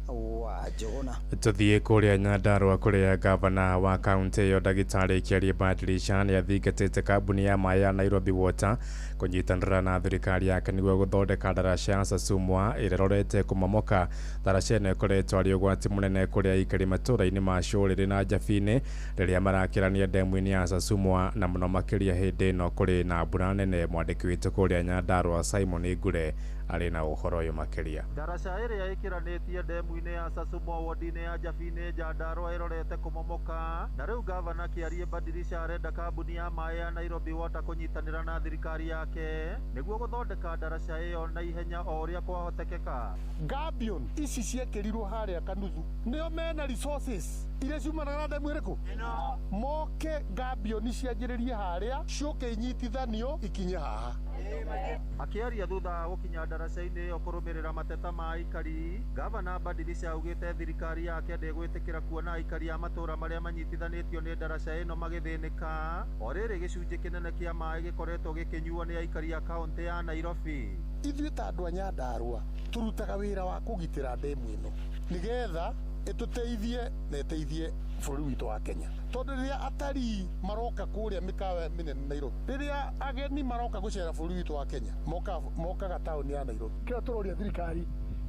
wa Njũgũna. Tuthiĩ kũrĩa Nyandarũa, kũrĩa gavana wa kaunti ĩyo ndagĩtarĩ Kĩarie Badilisha nĩ athingatĩte kambuni ya maĩ ya Nairobi Water kũnyitanĩra na thirikari yake nĩguo gũthondeka ndaraca ya Sasumwa ĩrĩa ĩrorete kũmomoka. Ndaraca ĩno ĩkoretwo arĩ ũgwati mũnene kũrĩ aikari matũũra-inĩ ma Cũrĩrĩ na Njabini rĩrĩa marakĩrania ndemu-inĩ ya Sasumwa, na mũno makĩria hĩndĩ ĩno kũrĩ na mbura nene. Mwandĩki witũ kũrĩa Nyandarũa Simon Ngure arĩ na ũhoro ũyũ makĩria. Ndaraca ĩrĩa ĩkĩranĩtie ndemu-inĩ ya Sasumwa wodi-inĩ ya Njabini Nyandarũa ĩrorete kũmomoka, na rĩu gavana Kĩarie Badilisha arenda kambuni ya maĩ ya Nairobi Water kũnyitanĩra na thirikari yake nĩguo gũthondeka ndaraca ĩyo na ihenya o ũrĩa kwahotekeka. Gabion ici ciekĩrirwo harĩa Kanuthu nĩo mena resources iria ciumanaga na ndemu ĩrĩkũ, moke gabion cianjĩrĩrie harĩa, ciũke inyitithanio ikinye haha. Akĩaria thutha wa gũkinya ndaraca-inĩ ĩyo kũrũmĩrĩra mateta ma aikari, gavana Badilisha augĩte thirikari yake ndĩgwĩtĩkĩra kuona aikari a matũũra marĩa manyitithanĩtio nĩ ndaraca ĩno magĩthĩnĩka, o rĩrĩ gĩcunjĩ kĩnene kĩa maĩ gĩkoretwo gĩkĩnyuo nĩ aikari a kaũntĩ ya Nairobi. Ithuĩ ta andũ a Nyandarũa tũrutaga wĩra wa kũgitĩra ndemu ĩno nĩgetha ĩtũteithie na ĩteithie bũrũri witũ wa Kenya, tondũ rĩrĩa atarii maroka kũrĩa mĩkawa mĩnene Nairobi, rĩrĩa ageni maroka gũcera bũrũri witũ wa Kenya, mokaga taũni ya Nairobi. Kĩrĩa tũroria thirikari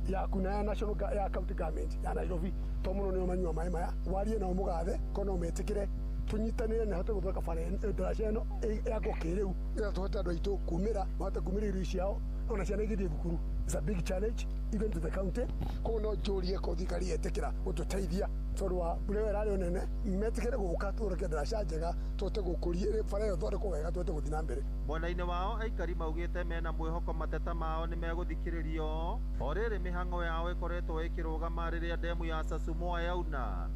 yaku na ya national, ya county government ya Nairobi, to mũno nĩo manyua maĩ maya, warie nao mũgathe ko no metĩkĩre tũnyitanĩre na hote gũthondeka bara ndaraca ĩno yakwo kĩrĩu, nĩgetha tũhote andũ aitũ kumĩra, mahote kumĩra irio ciao ona ciana igĩthiĩ thukuru. It's a big challenge even to the county. Koguo no njũrie ko thirikari yetĩkĩra gũtũteithia tondũ wa mbura ĩyo ĩrarĩ o nene, metĩkĩre gũka tũthondeke ndaraca njega, tũhote gũkũria bara ĩyo ĩthondekwo wega, tũhote gũthiĩ na mbere. Mwena-inĩ wao aikari maugĩte mena mwĩhoko mateta mao nĩ megũthikĩrĩrio, o rĩrĩ mĩhang'o yao ĩkoretwo ĩkĩrũgama rĩrĩa ndemu ya Sasumwa yauna.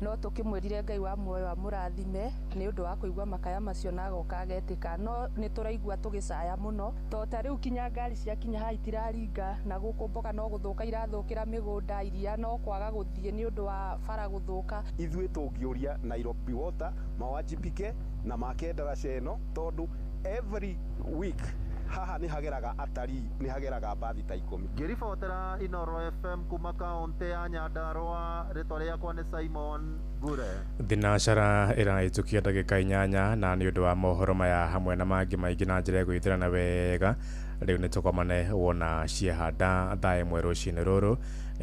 No tũkĩmwĩrire Ngai wa muoyo amũrathime nĩ ũndũ wa kũigua makaya macio na agoka agetĩka, no nĩ tũraigua tũgĩcaya mũno to ta rĩu kinya ngari ciakinya haha itiraringa, na gũkũ mboga no gũthũka irathũkĩra mĩgũnda, iria no kwaga gũthiĩ nĩ ũndũ wa bara gũthũka. Ithuĩ tũngĩũria Nairobi Water mawajibike na make ndaraca ĩno, tondũ every week haha nĩ hageraga atarii, nĩ hageraga mbathi ta 10. Ngĩribotera Inoro FM kuma kaũntĩ ya Nyandarũa, rĩtwa rĩakwa nĩ Simon Ngure. Thinacara ĩrahĩtũkia ndagĩka 8, na nĩ ũndũ wa mohoro maya hamwe na mangĩ maingĩ na njĩra ĩgũithĩrana wega, rĩu nĩ tũkomane wona ciehanda thaa 1 rũcinĩ rũrũ.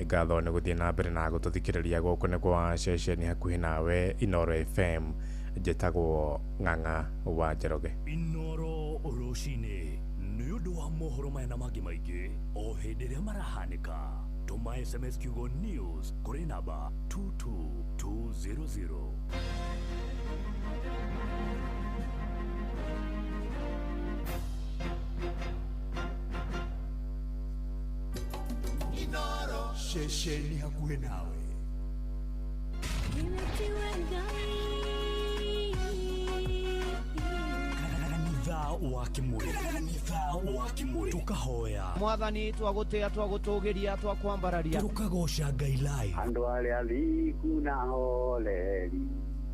Ngatho nĩ gũthiĩ na mbere na gũtũthikĩrĩria gũkũ nĩ kwa ceceni hakuhĩ nawe Inoro FM. Njĩtagwo Ng'ang'a wa Njoroge. Inoro rũcinĩ nĩ ũndũ wa mohoro maya na mangĩ maingĩ o hĩndĩ ĩrĩa marahanĩka, tũma SMS kiugo news kũrĩ namba 22200. Inoro ceceni hakuhĩ nawe. Kanitha wa Kimuri tukahoya Mwathani, twagũtĩa, twagũtũgĩria, twakwambararia, tukagoca Ngai live. Andũ arĩa athingu na horeri,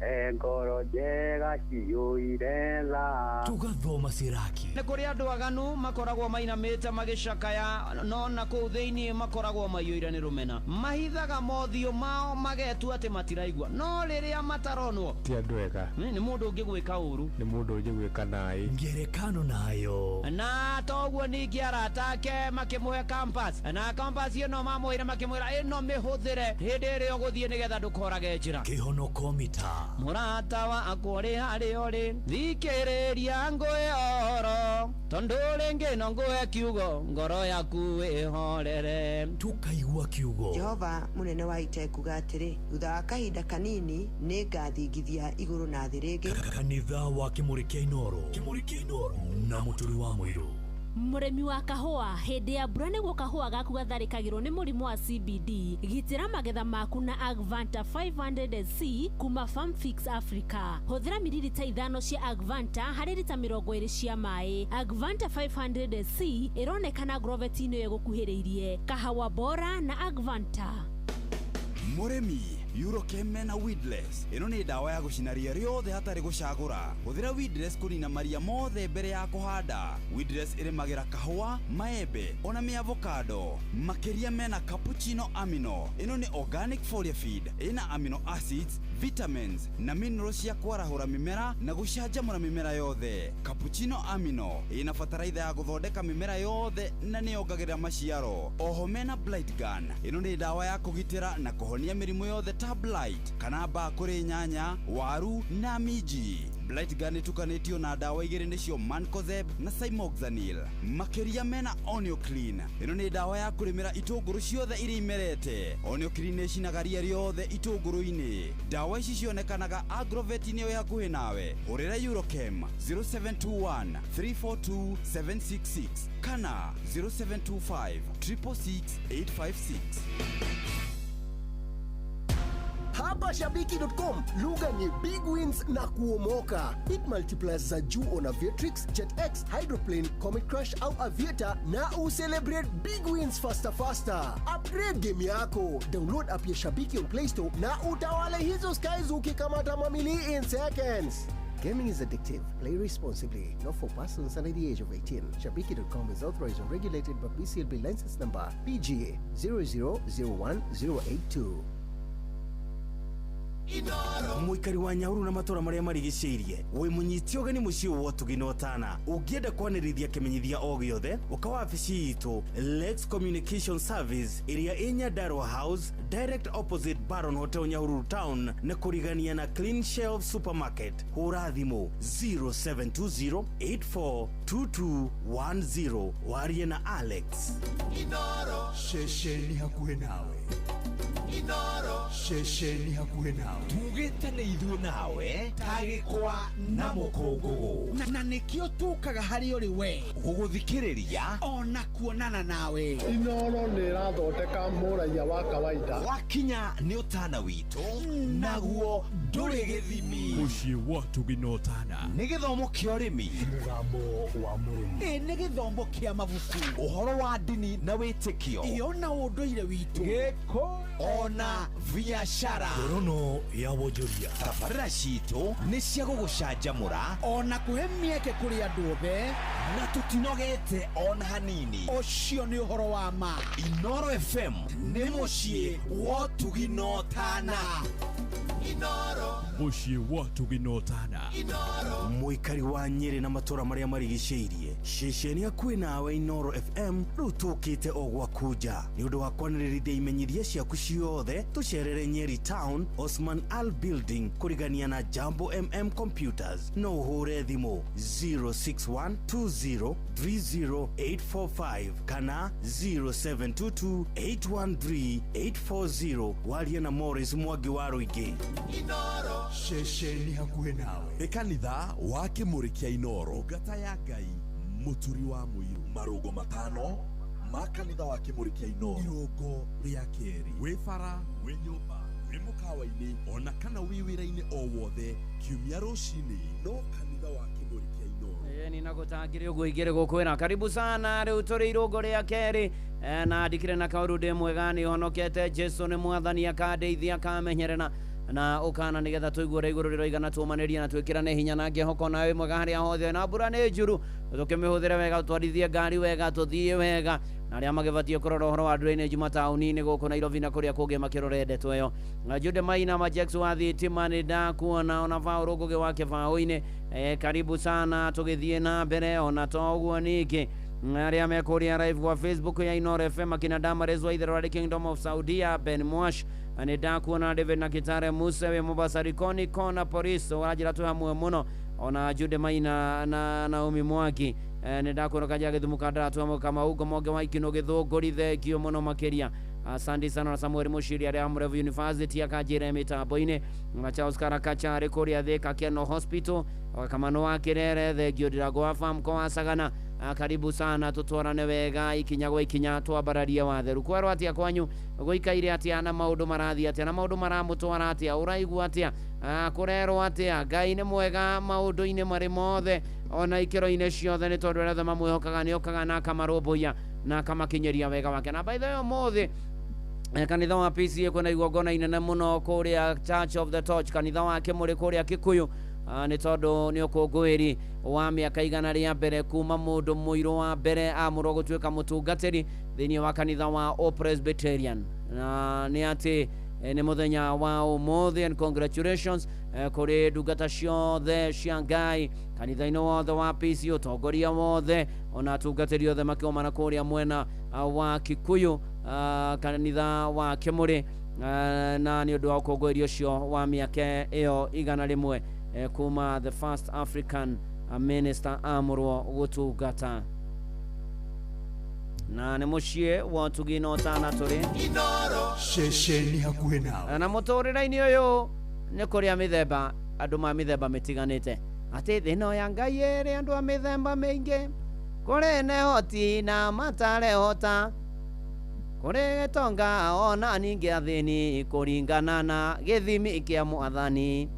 e ngoro njega ciyũire tha, tugathoma Siraki. Nĩ kũrĩ andũ aganu makoragwo mainamĩte magĩcakaya, no na kũu thĩinĩ makoragwo maiyũire nĩ rũmena, mahithaga mothiũ mao magetua atĩ matiraigua, no rĩrĩa mataronwo ti andũ ega. Nĩ mũndũ ũngĩgwĩka ũru, nĩ mũndũ ũngĩgwĩka naĩ ngerekano nayo. Na toguo ningĩ arata ake makĩmũhe compass, na compass ĩno mamwĩra makĩmwĩra ĩno mĩhũthĩre hĩndĩ ĩrĩa ũgũthiĩ nĩgetha ndũkorage njĩra. Kĩhonoko mita Mũrata wakwa ũrĩ harĩa ũrĩ, thikĩrĩria ngũhe ũhoro, tondũ rĩngĩ no ngũhe kiugo, ngoro yaku ĩhorere. Tukaigua kiugo. Jehova mũnene wa ita ekuga atĩrĩ, thutha wa kahinda kanini nĩ ngathingithia igũrũ na thĩ rĩngĩ. Kanitha wa Kimuri kĩa Inoro, Kimuri kĩa Inoro na Mũturi wa Mũirũ. Mũrĩmi wa kahũa, hĩndĩ ya mbura nĩguo kahũa gaku gatharĩkagĩrwo nĩ mũrimũ wa CBD. Gitĩra magetha maku na Agvanta 500SC kuma Farmfix Africa. Hũthĩra miririta 5 cia Agvanta harĩ rita 20 cia maĩ. Agvanta 500SC ĩronekana Agrovet-inĩ ĩyo ĩgũkuhĩrĩirie. Kahawa bora na Agvanta. Mũrĩmi, Eurochem mena weedless. Ĩno nĩ ndawa ya gũcina ria rĩothe hatarĩ gũcagũra. Hũthĩra weedless kũnina maria mothe mbere ya kũhanda. Weedless ĩrĩmagĩra kahũa, maembe ona mĩavocado. Makĩria mena cappuccino amino. Ĩno nĩ organic foliar feed. Ĩna amino acids, vitamins na minerals cia kwarahũra mĩmera na gũcanjamũra mĩmera yothe. Cappuccino amino ĩna bataraitha ya gũthondeka mĩmera yothe na nĩyongagĩrĩra maciaro. Oho mena blight gun. Ĩno nĩ ndawa ya kũgitĩra na kũhonia mĩrimũ yothe ta blight kana mbaa kũrĩ nyanya, waru na minji. Blight gun ĩtukanĩtio na ndawa igĩrĩ nĩcio mancozeb na cymoxanil. Makĩria mena Onioclean. Ĩno nĩ ndawa ya kũrĩmĩra itũngũrũ ciothe iria imerete. Onioclean ĩcinaga ria rĩothe itũngũrũ-inĩ. Ndawa ici cionekanaga Agrovet-inĩ ĩyo hakuhĩ nawe. Hũrĩra Eurochem 0721 342 766 kana 0725 666 856. Hapa Shabiki.com lugha ni big wins na kuomoka. Hit multipliers za juu on Aviatrix, JetX, Hydroplane, Comet Crash au Aviator na ucelebrate big wins faster faster. Upgrade game yako. Download app ya Shabiki on Play Store na utawale hizo skies ukikamata mamili in seconds. Gaming is addictive. Play responsibly. Not for persons under the age of 18. Shabiki.com is authorized and regulated by BCLB license number PGA 0001082. Mũikari wa Nyahururu na matũra marĩa marigicĩirie wĩ mũnyiti ũgeni mũciĩ wa ũtugi na ũtana. Ũngĩenda kwanĩrĩria kĩmenyithia o gĩothe, ũka wabici itũ Lex Communication Service ĩrĩa ĩ Nyandarua House, direct opposite Baron Hotel, Nyahururu Town, na kũrigania na Clean Shelf Supermarket. Hũra thimũ 0720842210 warie na Alex. Ceceni hakuhĩ nawe. Inoro. Ceceni hakuhĩ nawe. Tugĩte nĩ ithuĩ nawe ta gĩkwa na mũkũngũgũ. Na nĩkĩo tũkaga harĩ ũrĩ we gũgũthikĩrĩria ona kuonana nawe. Inoro nĩ ĩrathondeka mũraiya wa kawaida. Wakinya nĩ ũtana witũ naguo ndũrĩ gĩthimi. Mũciĩ wa ũtugi na ũtana. Nĩ gĩthomo kĩa ũrĩmi. Mũgambo wa mũrĩmi. Ĩ nĩ gĩthomo kĩa mabuku. Ũhoro wa ndini na wĩtĩkio. Ĩ ona ũndũire witũ. Gĩkũyũ ona biashara. Ngorono ya wonjoria. Tabarĩra citũ nĩ cia gũgũcanjamũra ona kũhe mĩeke kũrĩ andũ othe, na tũtinogete ona hanini. Ũcio nĩ ũhoro wa ma. Inoro FM nĩ mũciĩ wa ũtugi na ũtana. Inoro. Mũciĩ wa ũtugi na ũtana. Inoro. Mũikari wa Nyĩrĩ na matũra marĩa marigicĩirie, ceceni hakuhĩ nawe Inoro FM rĩu tũkĩte o gwaku nja. Nĩ ũndũ wa kwanĩrĩrithia imenyithia ciaku ciothe, tũcerere Nyeri Town, Osman Al Building, kũrigania na Jambo MM Computers. No ũhũre thimũ 0612030845 kana 0722813840 warie na Morris Mwangi wa Rũingĩ. Inoro. Ceceni hakuhĩ nawe. Nĩ kanitha wa Kĩmũrĩ kĩa Inoro. Ngata ya Ngai, mũturi wa mũiru. Marũngo matano ma kanitha wa Kĩmũrĩ kĩa Inoro. Irũngo rĩa kerĩ. Wĩ bara, wĩ nyũmba, wĩ mũkawa-inĩ ona kana wĩ wĩra-inĩ o wothe, kiumia rũcinĩ no kanitha wa Kĩmũrĩ kĩa Inoro. Ĩĩ nagũtangĩrĩ ũguo igĩrĩ gũkwĩra karibu sana. Rĩu tũrĩ irũngo rĩa kerĩ na ndikire na kaũndũ ndĩ mwega nĩ honokete. Jesu nĩ mwathani akandeithia akamenyerera na ũkana nĩgetha tũigue ũrĩa igũrũ rĩroigana, tũmanĩrie na twĩkĩrane hinya na ngĩhoko nawe mwega harĩa hothe. Na mbura nĩ njuru, tũkĩmĩhũthĩre wega, tũtwarithie ngari wega, tũthiĩ wega, na arĩa magĩbatiĩ kũrora ũhoro wa drainage mataũni-inĩ gũkũ Nairobi na kũrĩa kũngĩ makĩrore ndeto ĩyo. Na Jude Maina Majex wa thitima nĩ ndakuona, ona Paũlũ Ngũgĩ wa kĩbaũ-inĩ, karibu sana, tũgĩthiĩ na mbere. Ona to ũguo ningĩ arĩa mekũrĩa live kwa Facebook ya Inoro FM, akina Damaris wa Itherũ Kingdom of Saudia, Ben Mwash nĩ ndakuona, David na Kitare Musa wĩ Mombasa Likoni kona Police ũranjĩra twĩ hamwe mũno, ona Jude Maina na Naomi Mwangi nĩ ndakuona, Kanja Gĩthumo Kandara twĩ hamwe, Kamau Ngomonge wa Ikino Gĩthũngũri, thengio mũno makĩria. Asante sana na Samuel Mushiri arĩa Amrevu University akanjĩra mĩtambo-inĩ, na Charles Karakacha arĩ kũrĩa Thika Keno Hospital, Kamano wa Kĩrere, thengio Ndirago wa Farm kwa Sagana, Karibu sana, tutwarane wega ikinya gwa ikinya, twambararie watheru. Kwerwo atia kwanyu, guikaire atia na maundu marathie atia na maundu maramutwara atia, uraigua atia, kurerwo atia. Ngai nĩ mwega maundu-inĩ marĩ mothe ona ikĩro-inĩ ciothe, nĩ tondũ arĩa othe mamwĩhokaga nĩ okaga na akamarũmbũiya na akamakinyĩria wega wake. Na by the way, ũmũthĩ kanitha wa PCA kwĩna igongona inene mũno kũrĩa Church of the Torch, kanitha wa Kĩmũrĩ kũrĩa Kikuyu, nĩ tondũ nĩ ũkũngũĩri wa mĩaka 100 rĩa mbere kuma mũndũ mũirũ wa mbere amũrwo gũtuĩka mũtungatĩri thĩinĩ wa kanitha wa O Presbyterian. Na nĩ atĩ nĩ mũthenya wa ũmũthĩ, and congratulations kũrĩ ndungata ciothe cia Ngai kanitha-inĩ wothe wa PC, ũtongoria wothe ona atungatĩri othe makĩomana kũrĩa mwena wa Kikuyu, kanitha wa Kĩmũrĩ, na nĩ ũndũ wa ũkũngũĩri ũcio wa mĩaka ĩyo 100 kuma the first African minister amũrwo gũtungata. Na nĩ mũciĩ wa ũtugi na ũtana tũrĩ ceceni hakuhĩ nawe. Na mũtũrĩre-inĩ ũyũ nĩ kũrĩa mĩthemba, andũ ma mĩthemba mĩtiganĩte, atĩ thĩ ĩno ya Ngai ĩrĩ andũ a mĩthemba mĩingĩ, kũrĩ nehoti na matarehota, kũrĩ gĩtonga ona ningĩ athĩni, kũringana na gĩthimi kĩa mwathani,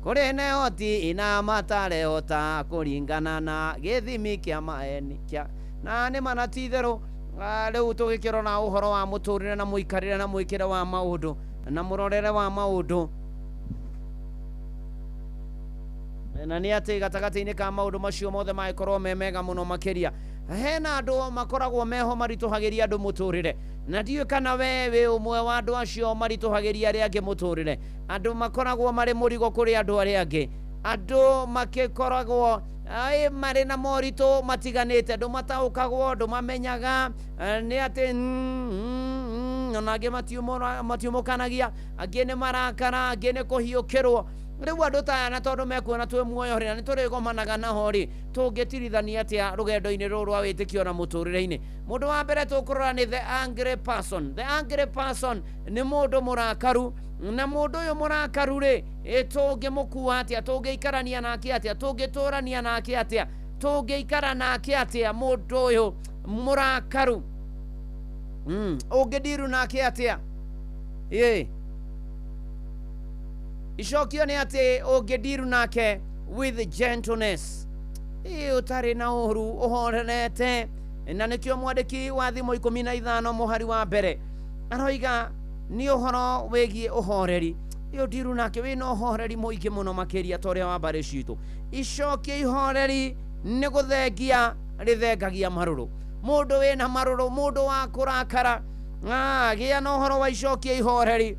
kũrĩ nehoti na matarehota, kũringana na gĩthimi kĩa maeni kĩa na nĩ mana ti itherũ. Rĩu tũgĩkĩrora ũhoro wa mũtũrĩre na mũikarĩre na mwĩkĩre wa maũndũ na mũrorere wa maũndũ, na nĩ atĩ gatagatĩ-inĩ ka maũndũ macio mothe mangĩkorwo me mega mũno makĩria, hena andũ makoragwo meho maritũhagĩria andũ mũtũrĩre, na ndiũĩ kana we wĩ ũmwe wa andũ acio maritũhagĩria arĩa angĩ mũtũrĩre. Andũ makoragwo marĩ mũrigo kũrĩ andũ arĩa angĩ, andũ makĩkoragwo marĩ na moritũ matiganĩte, ndũmataũkagwo, ndũmamenyaga, nĩ atĩ ona angĩ matiumũkanagia, angĩ nĩ marakara, angĩ nĩ kũhiũkĩrwo. Rĩu andũ ta aya na tondũ mekuona twĩ muoyo rĩ, na nĩ tũrĩgomanaga naho rĩ, tũngĩtirithania atĩa rũgendo-inĩ rũrũ rwa wĩtĩkio na mũtũrĩre-inĩ? Mũndũ wa mbere tũkũrora nĩ the angry person. The angry person nĩ mũndũ mũrakaru, na mũndũ ũyũ mũrakaru rĩ, tũngĩmũkua atĩa? Tũngĩikarania nake atĩa? Tũngĩtũrania nake atĩa? Tũngĩikara nake atĩa mũndũ ũyũ mũrakaru? Ũngĩndiru nake atĩa? Ĩ icokio nĩ atĩ ũngĩndiru nake with gentleness, ũtarĩ na ũru, ũhorerete. Na nĩkĩo mwandĩki wa thimo 15 mũhari wa mbere aroiga nĩ ũhoro wĩgiĩ ũhoreri. Ũndiru nake wĩna ũhoreri mũingĩ mũno makĩria ta ũrĩa wa mbarĩ citũ. Icokia ihoreri nĩ gũthengia rĩthengagia marũrũ. Mũndũ wĩna marũrũ, mũndũ wa kũrakara, gĩa na ũhoro wa icokia ihoreri.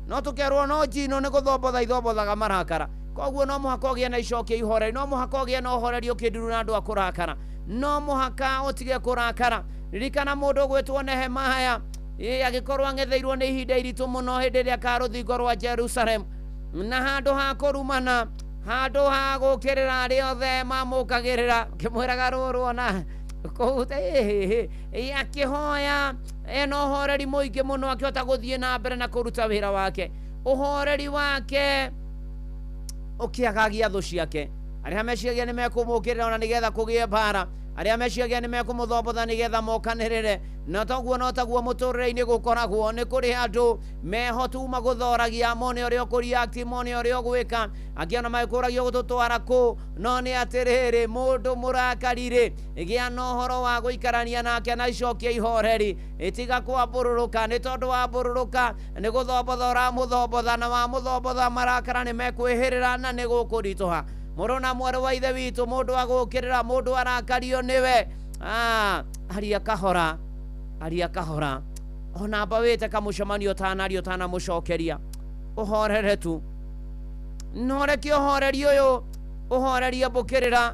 No tũkerwo no njino nĩ gũthombotha ithombothaga marakara, koguo no mũhaka ũgĩe na icokia ihoreri, no mũhaka ũgĩe na ũhoreri ũkĩndiru na andũ a kũrakara, no mũhaka ũtige kũrakara. Ririkana mũndũ ũgwĩtwo Nehemaya, agĩkorwo ang'etheirwo nĩ ihinda iritũ mũno hĩndĩ ĩrĩa ka rũthingo rwa Jerusalem, na handũ ha kũrumana, handũ ha gũkĩrĩra arĩa othe mamũkagĩrĩra, kĩmwĩraga rũrũ ona kũu akĩhoya ena ũhoreri mũingĩ mũno, akĩhota gũthiĩ na mbere na kũruta wĩra wake. Ũhoreri wake ũkĩagagia thũ ciake. Arĩa meciagia nĩ mekũmũkĩrĩra ona nĩgetha kũgĩe mbara, arĩa meciagia nĩ mekũmũthombotha nĩgetha mokanĩrĩre. Na toguo no taguo mũtũrĩre-inĩ gũkoragwo, nĩ kũrĩ andũ meho tu magũthoragia, mone ũrĩa ũkũreact, mone ũrĩa ũgwĩka, angĩ ona magĩkũragia gũtũtwara kũ. No nĩ atĩrĩrĩ, mũndũ mũrakari rĩ, gĩa na ũhoro wa gũikarania nake na icokia ihoreri, tiga kwambũrũrũka, nĩ tondũ wambũrũrũka nĩ gũthombotha ũramũthombotha, na wamũthombotha marakara nĩ mekwĩhĩrĩra na nĩ gũkũritũha. Mũrũ na mwarĩ wa ithe witũ, mũndũ agũkĩrĩra, mũndũ arakario nĩwe, aria kahora, aria kahora, ona amba wĩte kamũcemanio ũtanaria ũtanamũcokeria, ũhorere tu. No reke ũhoreri ũyũ, ũhorerie mbũkĩrĩra,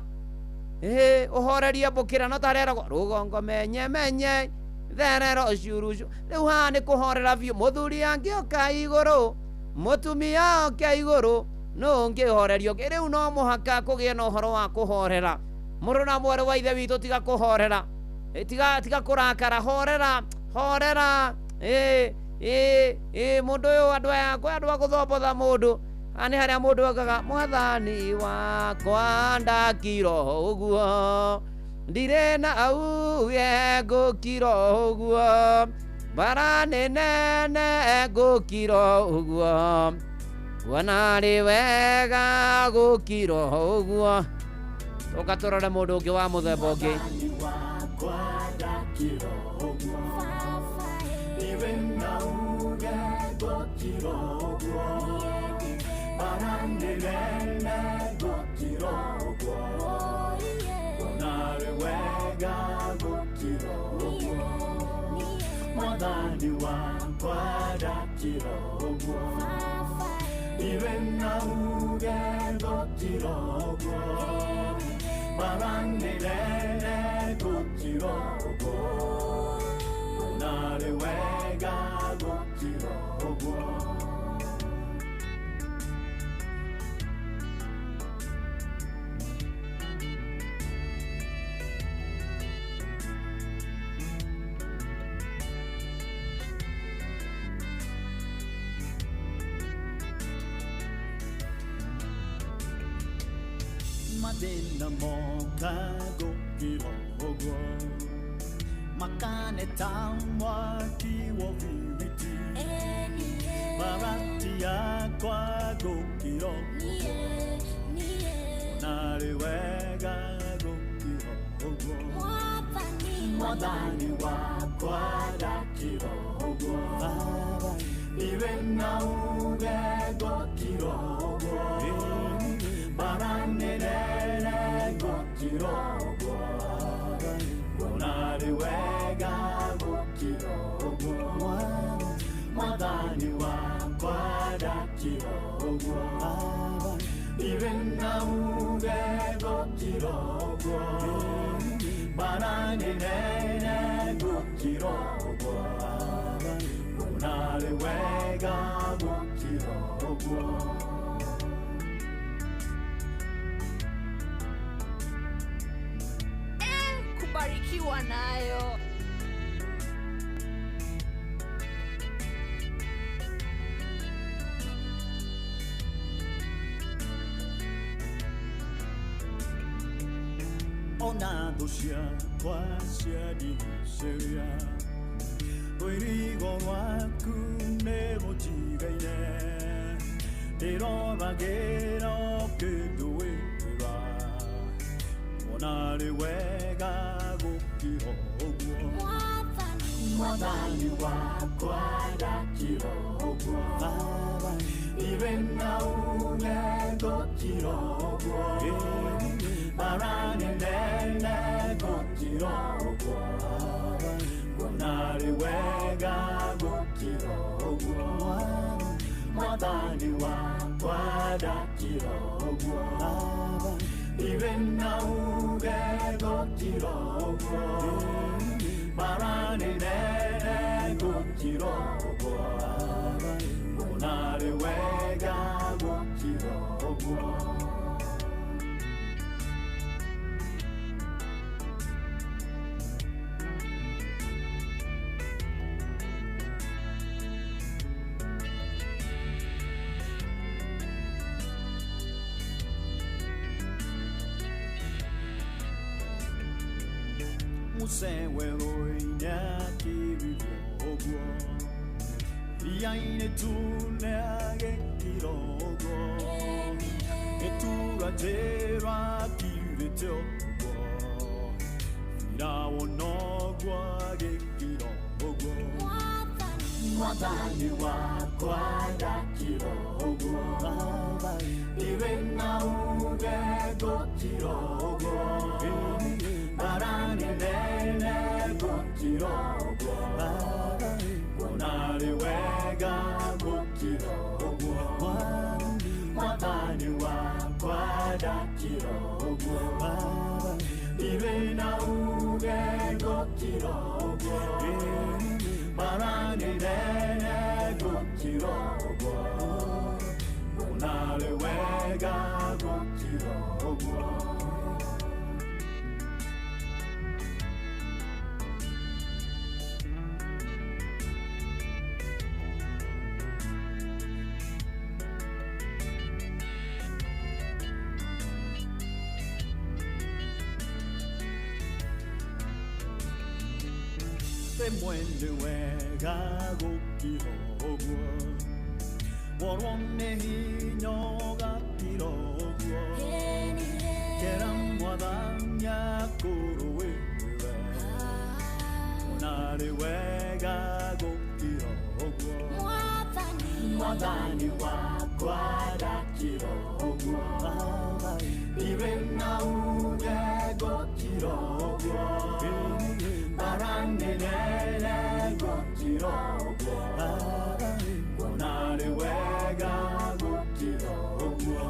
ũhorerie mbũkĩrĩra, no tareragwo rũgongo menye menye therero curucu. Rĩu haha nĩ kũhorera biũ. Mũthuri angĩoka igũrũ, mũtumia oke igũrũ, no ũngĩhorerio. Rĩu no mũhaka kũgĩe na ũhoro wa kũhorera. Mũrũ na mwarĩ wa ithe witũ, tiga kũhorera, tiga kũrakara, horera, horera. Mũndũ ũyũ, andũ aya, kwĩ andũ a gũthombotha mũndũ. Nĩ harĩa mũndũ augaga mwathani wakwa ndakiro ũguo, Ndirĩ na auge ngũkira ũguo, mbara nĩ nene ngũkira ũguo, kuona arĩ wega gũkira ũguo. Tũka tũrore mũndũ ũngĩ wa mũthemba ũngĩ. Mwathani wakwa ndakira ũguo, ndirĩ na uge ngũkira ũguo, mbara nĩ nene ngũkira ũguo, kuona arĩ wega gũkira ũguo. Mathĩna moka gũkira ũguo, makane ta mwaki wa ũbiriti, barati yakwa gũkira ũguo, kuona arĩ wega gũkira ũguo. Mwathani wakwa ndakira ũguo, ndirĩ na uge gũkira ũguo, mbara nĩ nene gũkira ũguo, kuona arĩ wega gũkira ũguo. Mwathani wakwa ndakira ũguo, ndirĩ na uge gũkira ũguo, mbara nĩ nene gũkira ũguo, kuona arĩ wega gũkira ũguo. Kubarikiwa nayo. Ona thũ ciakwa ciandigicĩria, rũirigo rwaku nĩ rũnjigaine, ndĩroragĩra ũkĩndũĩra, kuona arĩ wega gũkira ũguo. Mwathani wakwa ndakira ũguo, ndirĩ na uge gũkira ũguo, mbara nĩ nene gũkira ũguo, kuona arĩ wega gũkira ũguo. Mwathani wakwa ndakira ũguo, ndirĩ na uge gũkira ũguo, mbara nĩ nene gũkira ũguo, kuona arĩ wega gũkira ũguo. Musa werũ-inĩ akĩrire ũguo, iria-inĩ itune agĩkira ũguo, gĩtura njĩra akirĩte ũguo, Firaũni noguo agĩkira ũguo. Mwathani wakwa ndakira ũguo, ndirĩ na uge gũkira ũguo, mbara nĩ nene gũkira ũguo, kuona arĩ wega gũkira ũguo. Mwathani wakwa ndakira ũguo, ndirĩ na uge gũkira ũguo, mbara nĩ nene gũkira ũguo, kuona arĩ wega gũkira ũguo. Rĩmwe nĩ wega gũkira ũguo, worwo nĩ hinya ũgakira ũguo, kera mwathani akũrũĩrĩre, ona rĩ wega gũkira ũguo. Mwathani wakwa ndakira ũguo, ndirĩ na uge gũkira ũguo, mbara nĩ nene gũkira ũguo, kuona nĩ wega gũkira ũguo.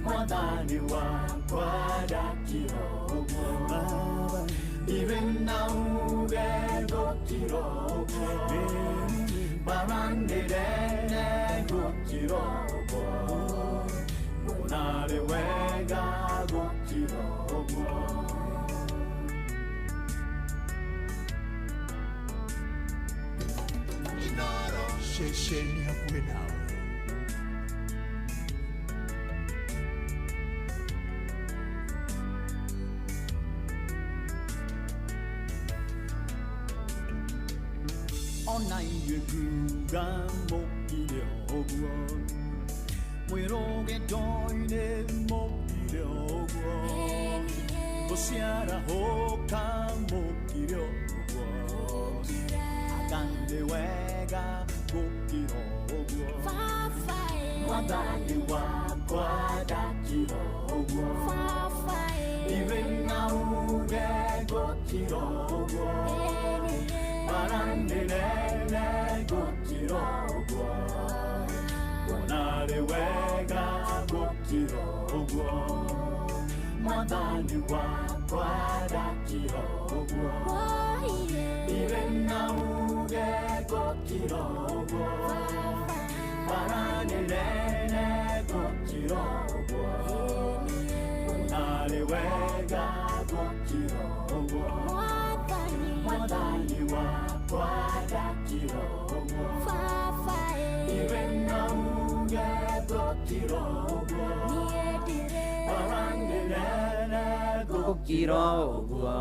Mwathani wakwa ndakira ũguo, ndirĩ na uge gũkira ũguo, mbara nĩ nene gũkira ũguo, kuona nĩ wega gũkira ũguo. Ceceni hakuhĩ nawe. Ona inyuĩ nguga mũkire ũguo, mwĩrũgĩndo-inĩ mũkire ũguo, gũciarahũka mũkire ũguo, anga nĩ wega gũkira ũguo. Mwathani wakwa ndakira ũguo, ndirĩ na uge gũkira ũguo, mbara nĩ nene gũkira ũguo, kuona nĩ wega gũkira ũguo. Mwathani wakwa ndakira ũguo, ndirĩ na uge gũkira ũguo, mbara nĩ nene gũkira ũguo, kuona nĩ wega gũkira ũguo. Mwathani wakwa ndakira ũguo, ndirĩ na uge gũkira ũguo, mbara nĩ nene gũkira ũguo,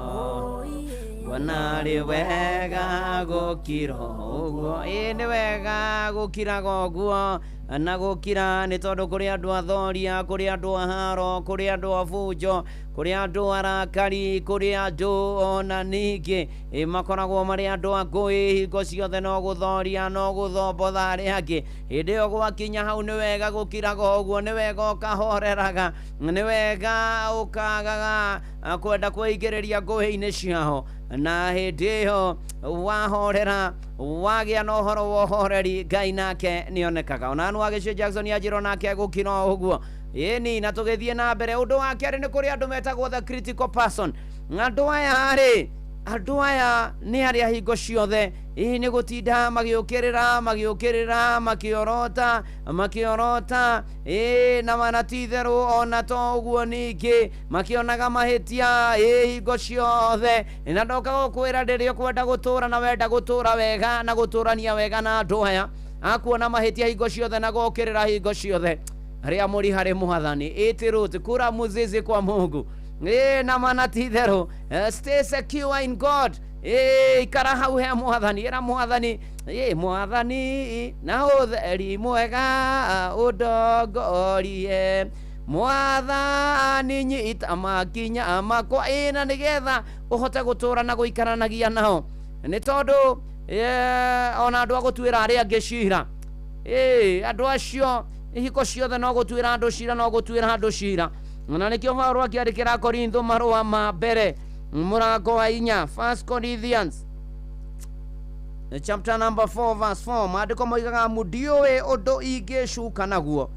kuona rĩ wega gũkira ũguo. Ĩ nĩ wega gũkiraga ũguo na gũkira nĩ tondũ kũrĩ andũ athoria, kũrĩ andũ a haro, kũrĩ andũ a bunjo, kũrĩ andũ arakari, kũrĩ andũ ona ningĩ makoragwo marĩ andũ a ngũĩ hingo ciothe, no gũthoria no gũthombotha arĩa angĩ. Hĩndĩ ĩyo gwakinya hau nĩ wega gũkiraga ũguo, nĩ wega ũkahoreraga, nĩ wega ũkagaga kwenda kwĩingĩrĩria ngũĩ-inĩ ciao, na hĩndĩ ĩyo wahorera wagĩa na ũhoro wa ũhoreri, Ngai nake nĩonekaga. Ona Ann Wagĩciũ Jackson anjĩrwo nake gũkira ũguo. Ĩni na tũgĩthiĩ na mbere, ũndũ wa kerĩ nĩ kũrĩ andũ metagwo the critical person. Andũ aya rĩ, andũ aya nĩ arĩa hingo ciothe ĩ nĩ gũtinda magĩũkĩrĩra magĩũkĩrĩra makĩorota makĩorota, ĩ na mana ti itherũ ona to ũguo ningĩ makĩonaga mahĩtia ĩ hingo ciothe. Na ndoka gũkwĩra rĩrĩa ũkwenda gũtũra na wenda gũtũra wega na gũtũrania wega na andũ aya akuona mahĩtia hingo ciothe na gũkĩrĩra hingo ciothe, arĩa mũri harĩ mwathani ĩtĩrũte kura muzizi kwa Mungu. Ĩ na mana ti itherũ, stay secure in God. Ĩ ikara hau he mwathani, ĩra mwathani, ĩ mwathani na ũtheri mwega ũndongorie, mwathani nyita makinya makwa, ĩ na nĩgetha ũhote gũtũra na gũikaranagia nao, nĩ tondũ ona andũ a gũtuĩra arĩa angĩ cira, ĩ andũ acio hingo ciothe no gũtuĩra andũ cira, no gũtuĩra andũ cira. Na nĩkĩo Paulo akĩandĩkĩra Korintho marũa ma mbere mũrango wa 4, 1 Corinthians chapter number 4 verse 4, maandĩko moigaga mũndiũĩ ũndũ ingĩcuka naguo,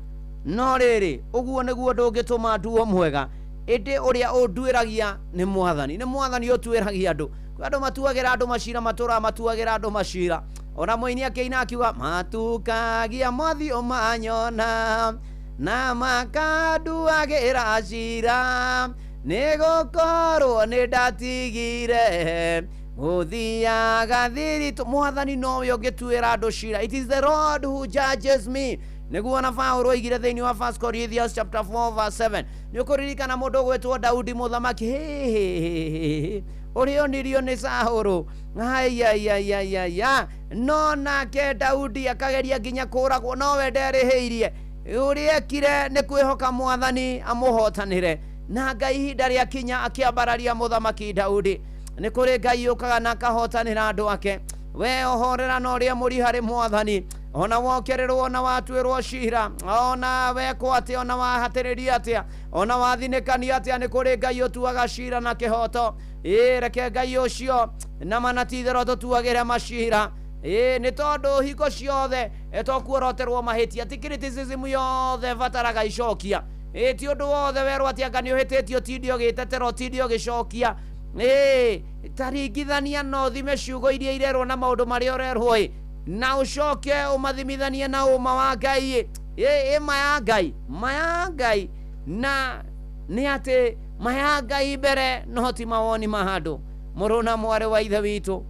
no rĩrĩ ũguo nĩguo ndũngĩtũma nduo mwega, ĩndĩ ũrĩa ũnduĩragia nĩ mwathani. Nĩ mwathani ũtuĩragia andũ. Kwĩ andũ matuagĩra andũ macira, matũraga matuagĩra andũ macira. Ona mũini akĩina akiuga matukagia mothiũ manyona na makanduagĩra cira, nĩ gũkorwo nĩ ndatigire gũthiaga thiritũ. Mwathani nowe ũngĩtuĩra andũ cira. It is the Lord who judges me. Nĩguo na Paulo oigire thĩinĩ wa 1 Corinthians chapter 4 verse 7. Nĩ ũkũririkana mũndũ ũgwĩtwo Daudi mũthamaki, Ũrĩa onirio nĩ Saũlũ. Aiaiaiaiaia, no nake Daudi akageria nginya kũragwo, nowe nderĩhĩirie. Ũrĩa ekire nĩ kwĩhoka mwathani amũhotanĩre, na Ngai ihinda rĩakinya akĩambararia mũthamaki Daudi. Nĩ kũrĩ Ngai ũkaga na akahotanĩra andũ ake. We ũhorera na ũrĩa mũri harĩ mwathani, ona wokererwo na watuĩrwo cira, ona wekwo atĩa, ona wahatĩrĩria atĩa, ona wathinĩkania atĩa, nĩ kũrĩ Ngai ũtuaga cira na kĩhoto. Ĩ reke Ngai ũcio na mana ti itherũ tũtuagĩre macira. Ĩ nĩ tondũ hingo ciothe tũkuoroterwo mahĩtia, ti criticism yothe bataraga icokia. Ĩ ti ũndũ wothe werwo atĩ anga nĩ ũhĩtĩtio, ũtinde ũgĩtetera, ũtinde ũgĩcokia. Ĩ taringithania na ũthime ciugo iria irerwo na maũndũ marĩa ũrerwo, ĩ na ũcoke ũmathimithanie na ũma wa Ngai. Ĩ ma ya Ngai, ma ya Ngai na nĩ atĩ ma ya Ngai mbere no ti mawoni ma andũ. Mũrũ na mwarĩ wa ithe witũ,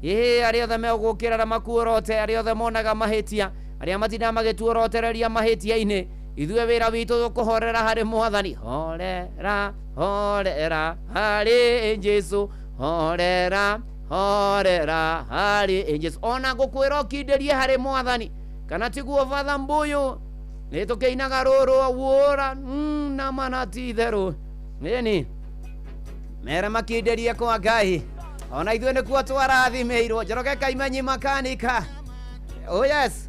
ĩ arĩa othe megũkĩra na makuorote, arĩa othe monaga mahĩtia, arĩa matindaga magĩtuorotereria mahĩtia-inĩ, ithuĩ wĩra witũ tũkũhorera harĩ mwathani. Horera, horera harĩ Jesũ, horera, horera harĩ Jesũ. Ona ngũkwĩra ũkindĩrie harĩ mwathani, kana tiguo Father Mbuyu? Nĩ tũkĩinaga rũrũ wũra na mana ti itherũ. Ĩni mere makindĩrie kwa Ngai, ona ithuĩ nĩkuo twarathimĩirwo. Njoroge Kaimenyi makanika. Oh yes.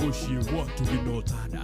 Muciĩ watu gĩnotana.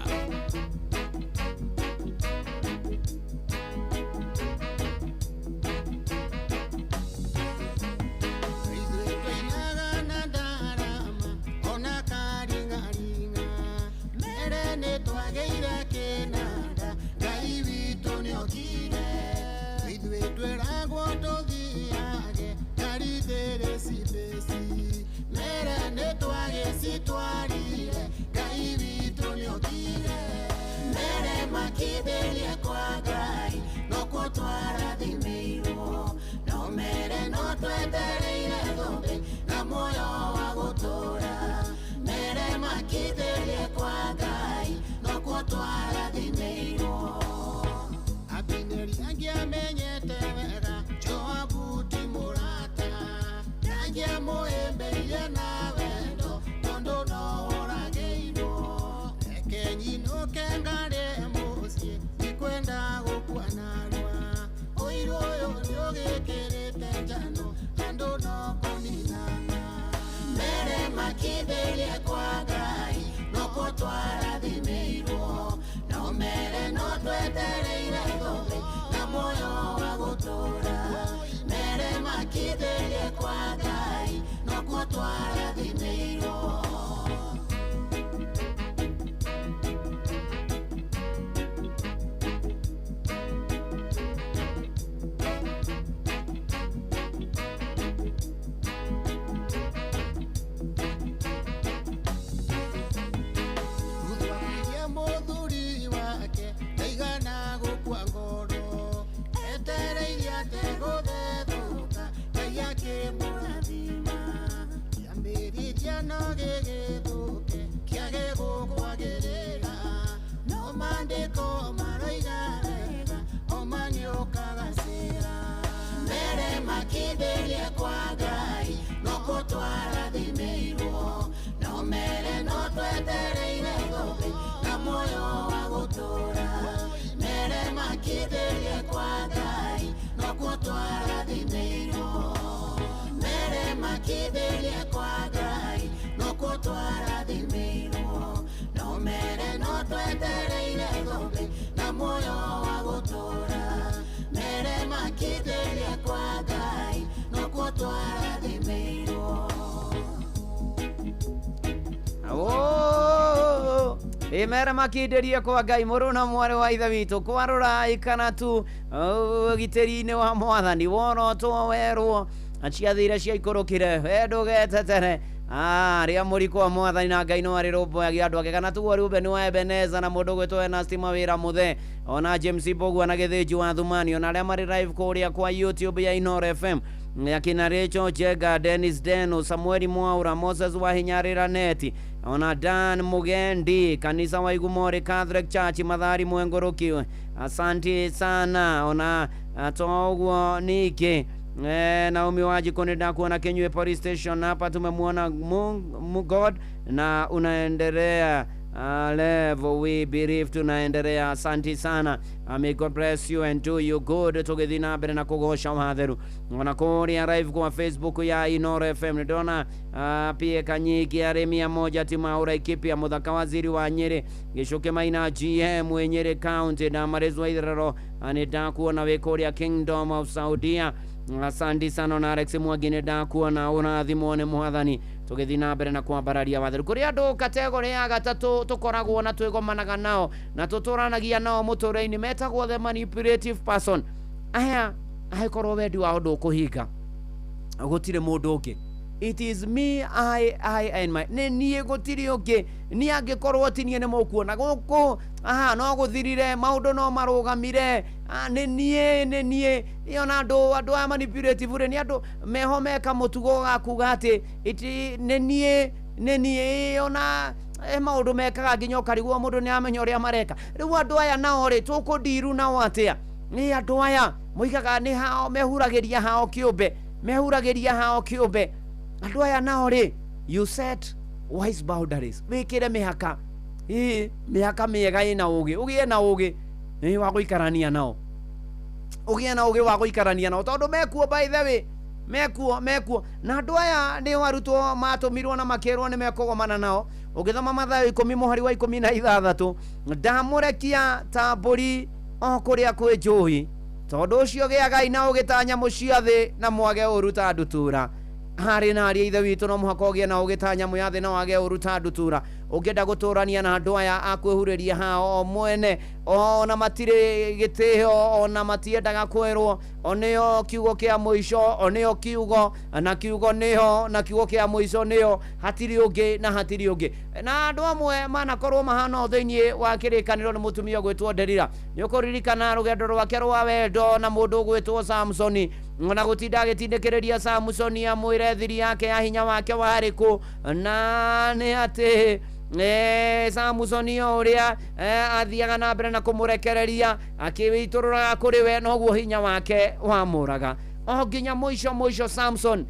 Kĩambĩrĩria Makindĩria kwa Ngai nokuo twarathimĩirwo. Oh, imera makindĩrie kwa Ngai mũrũ na mwarĩ wa ithe witũ kwarũra ikana tu ũgitĩri-inĩ wa mwathani worotwo werwo ciathire ciaikũrũkire we ndũgetetere arĩa mũriko wa mwathani na Ngai no arĩrũmbũyagia andũ ake kana tuguo Reuben wa Ebeneza na mũndũ ũgwĩtwo Ernest Mawĩra Mũthe ona James Mbũgua na Gĩthĩnji wa Thumani ona arĩa marĩ live kũrĩa kwa YouTube ya Inooro FM akina Rachel Jega, Dennis Deno, Samueli Mwaura, Moses Wahinyarĩra Neti ona Dan Mugendi, kanisa wa Igumori Catholic Church Mathari Mwengũrũki, asanti sana ona toguo ningĩ Naomi Wajiko nĩ Kinyue Police Station hapa tumemwona Mungu God na unaendelea level we believe tunaendelea. Asante sana. May God bless you and do you good. Tũgĩthiĩ na mbere na kũgoca watheru ona kũrĩa live kwa Facebook ya Inooro FM nĩndona pia Kanyiki arĩmi a timaũra Ikipia mũthaka waziri wa Nyĩrĩ Gĩcũkĩ Maina GM Nyĩrĩ County na Marĩzwa Itherero nĩ ndakuona wĩ kũrĩa Kingdom of Saudia. Asante sana na Alex Mwangi nĩ ndakuona ũrathimwo nĩ mwathani. Tũgĩthiĩ na mbere na kwambararia watheru kũrĩ andũ kategore ya gatatũ tũkoragwo na twĩgomanaga nao na tũtũranagia nao mũtũrĩre-inĩ metagwo the manipulative person. Aya angĩkorwo wendi wao ndũkũhinga gũtirĩ mũndũ ũngĩ. It is me, I and my. Nĩ niĩ gũtirĩ ũngĩ. Niĩ angĩkorwo ti niĩ nĩ mũkuona gũkũ aha no gũthirire maũndũ no marũgamire nĩ niĩ nĩ niĩ. Ona andũ aya manipulative rĩ nĩ andũ meho meka mũtugo ga kuga atĩ nĩ niĩ nĩ niĩ. Ona maũndũ mekaga nginya ũkarigwo mũndũ nĩ amenya ũrĩa mareka. Rĩu andũ aya nao rĩ tũkũndiru nao atĩa? Nĩ andũ aya moigaga nĩ hao mehuragĩria hao kĩũmbe, mehuragĩria hao kĩũmbe. Andũ aya nao rĩ, you set wise boundaries, wĩkĩre mĩhaka, mĩhaka mĩega ĩna ũgĩ, ũgĩe na ũgĩ wa gũikarania nao, ũgĩe na ũgĩ wa gũikarania nao tondũ mekuo, by the way, mekuo. Na andũ aya nĩo arutwo matũmirwo na makĩrwo nĩ mekũgomana nao. Ũngĩthoma Mathayo 10 mũhari wa 16, ndamũrekia ta mbũri o kũrĩa kwĩ njũũi, tondũ ũcio gĩagai na ũgĩ ta nyamũ cia thĩ na mwage ũũru ta ndutura. Harĩ na arĩa ithe witũ no mũhaka ũgĩe na ũgĩ ta nyamũ ya thĩ na wage ũũru ta ndutura. Ũngĩenda gũtũrania na andũ aya a kwĩhurĩria hao o mwene, ona matirĩ gĩtĩo, ona matiendaga kwĩrwo, o nĩo kiugo kĩa mũico, o nĩo kiugo na kiugo nĩo na kiugo kĩa mũico nĩo, hatirĩ ũngĩ na hatirĩ ũngĩ. Na andũ amwe manakorwo mahana o thĩinĩ wa kĩrĩkanĩro nĩ mũtumia ũgwĩtwo Delila. Nĩ ũkũririkana rũgendo rwake rwa wendo na mũndũ ũgwĩtwo Samsoni, ona gũtinda agĩtindĩkĩrĩria Samsoni amwĩre thiri yake ya hinya wake warĩ kũ, na nĩ atĩ Samusoni o ũrĩa athiaga na mbere na kũmũrekereria akĩitũrũraga kũrĩ we noguo hinya wake wamũraga o nginya mũico Samson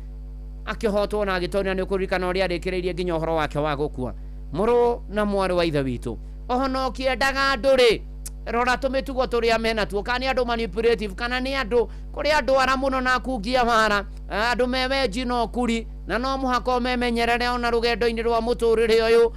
akĩhotwo na agĩtonya. Nĩ ũkũririkana ũrĩa arĩkĩrĩirie nginya ũhoro wake wa gũkua. Mũrũ na mwarĩ wa ithe witũ, ona ũkĩendaga andũ rĩ, rora tũmĩtugo tũrĩa menatuo, kana nĩ andũ manipulative, kana nĩ andũ kũrĩ andũ ara mũno na akungia wara, andũ me wenji na ũkuri, na no mũhaka ũmemenyerere ona rũgendo-inĩ rwa mũtũrĩre ũyũ,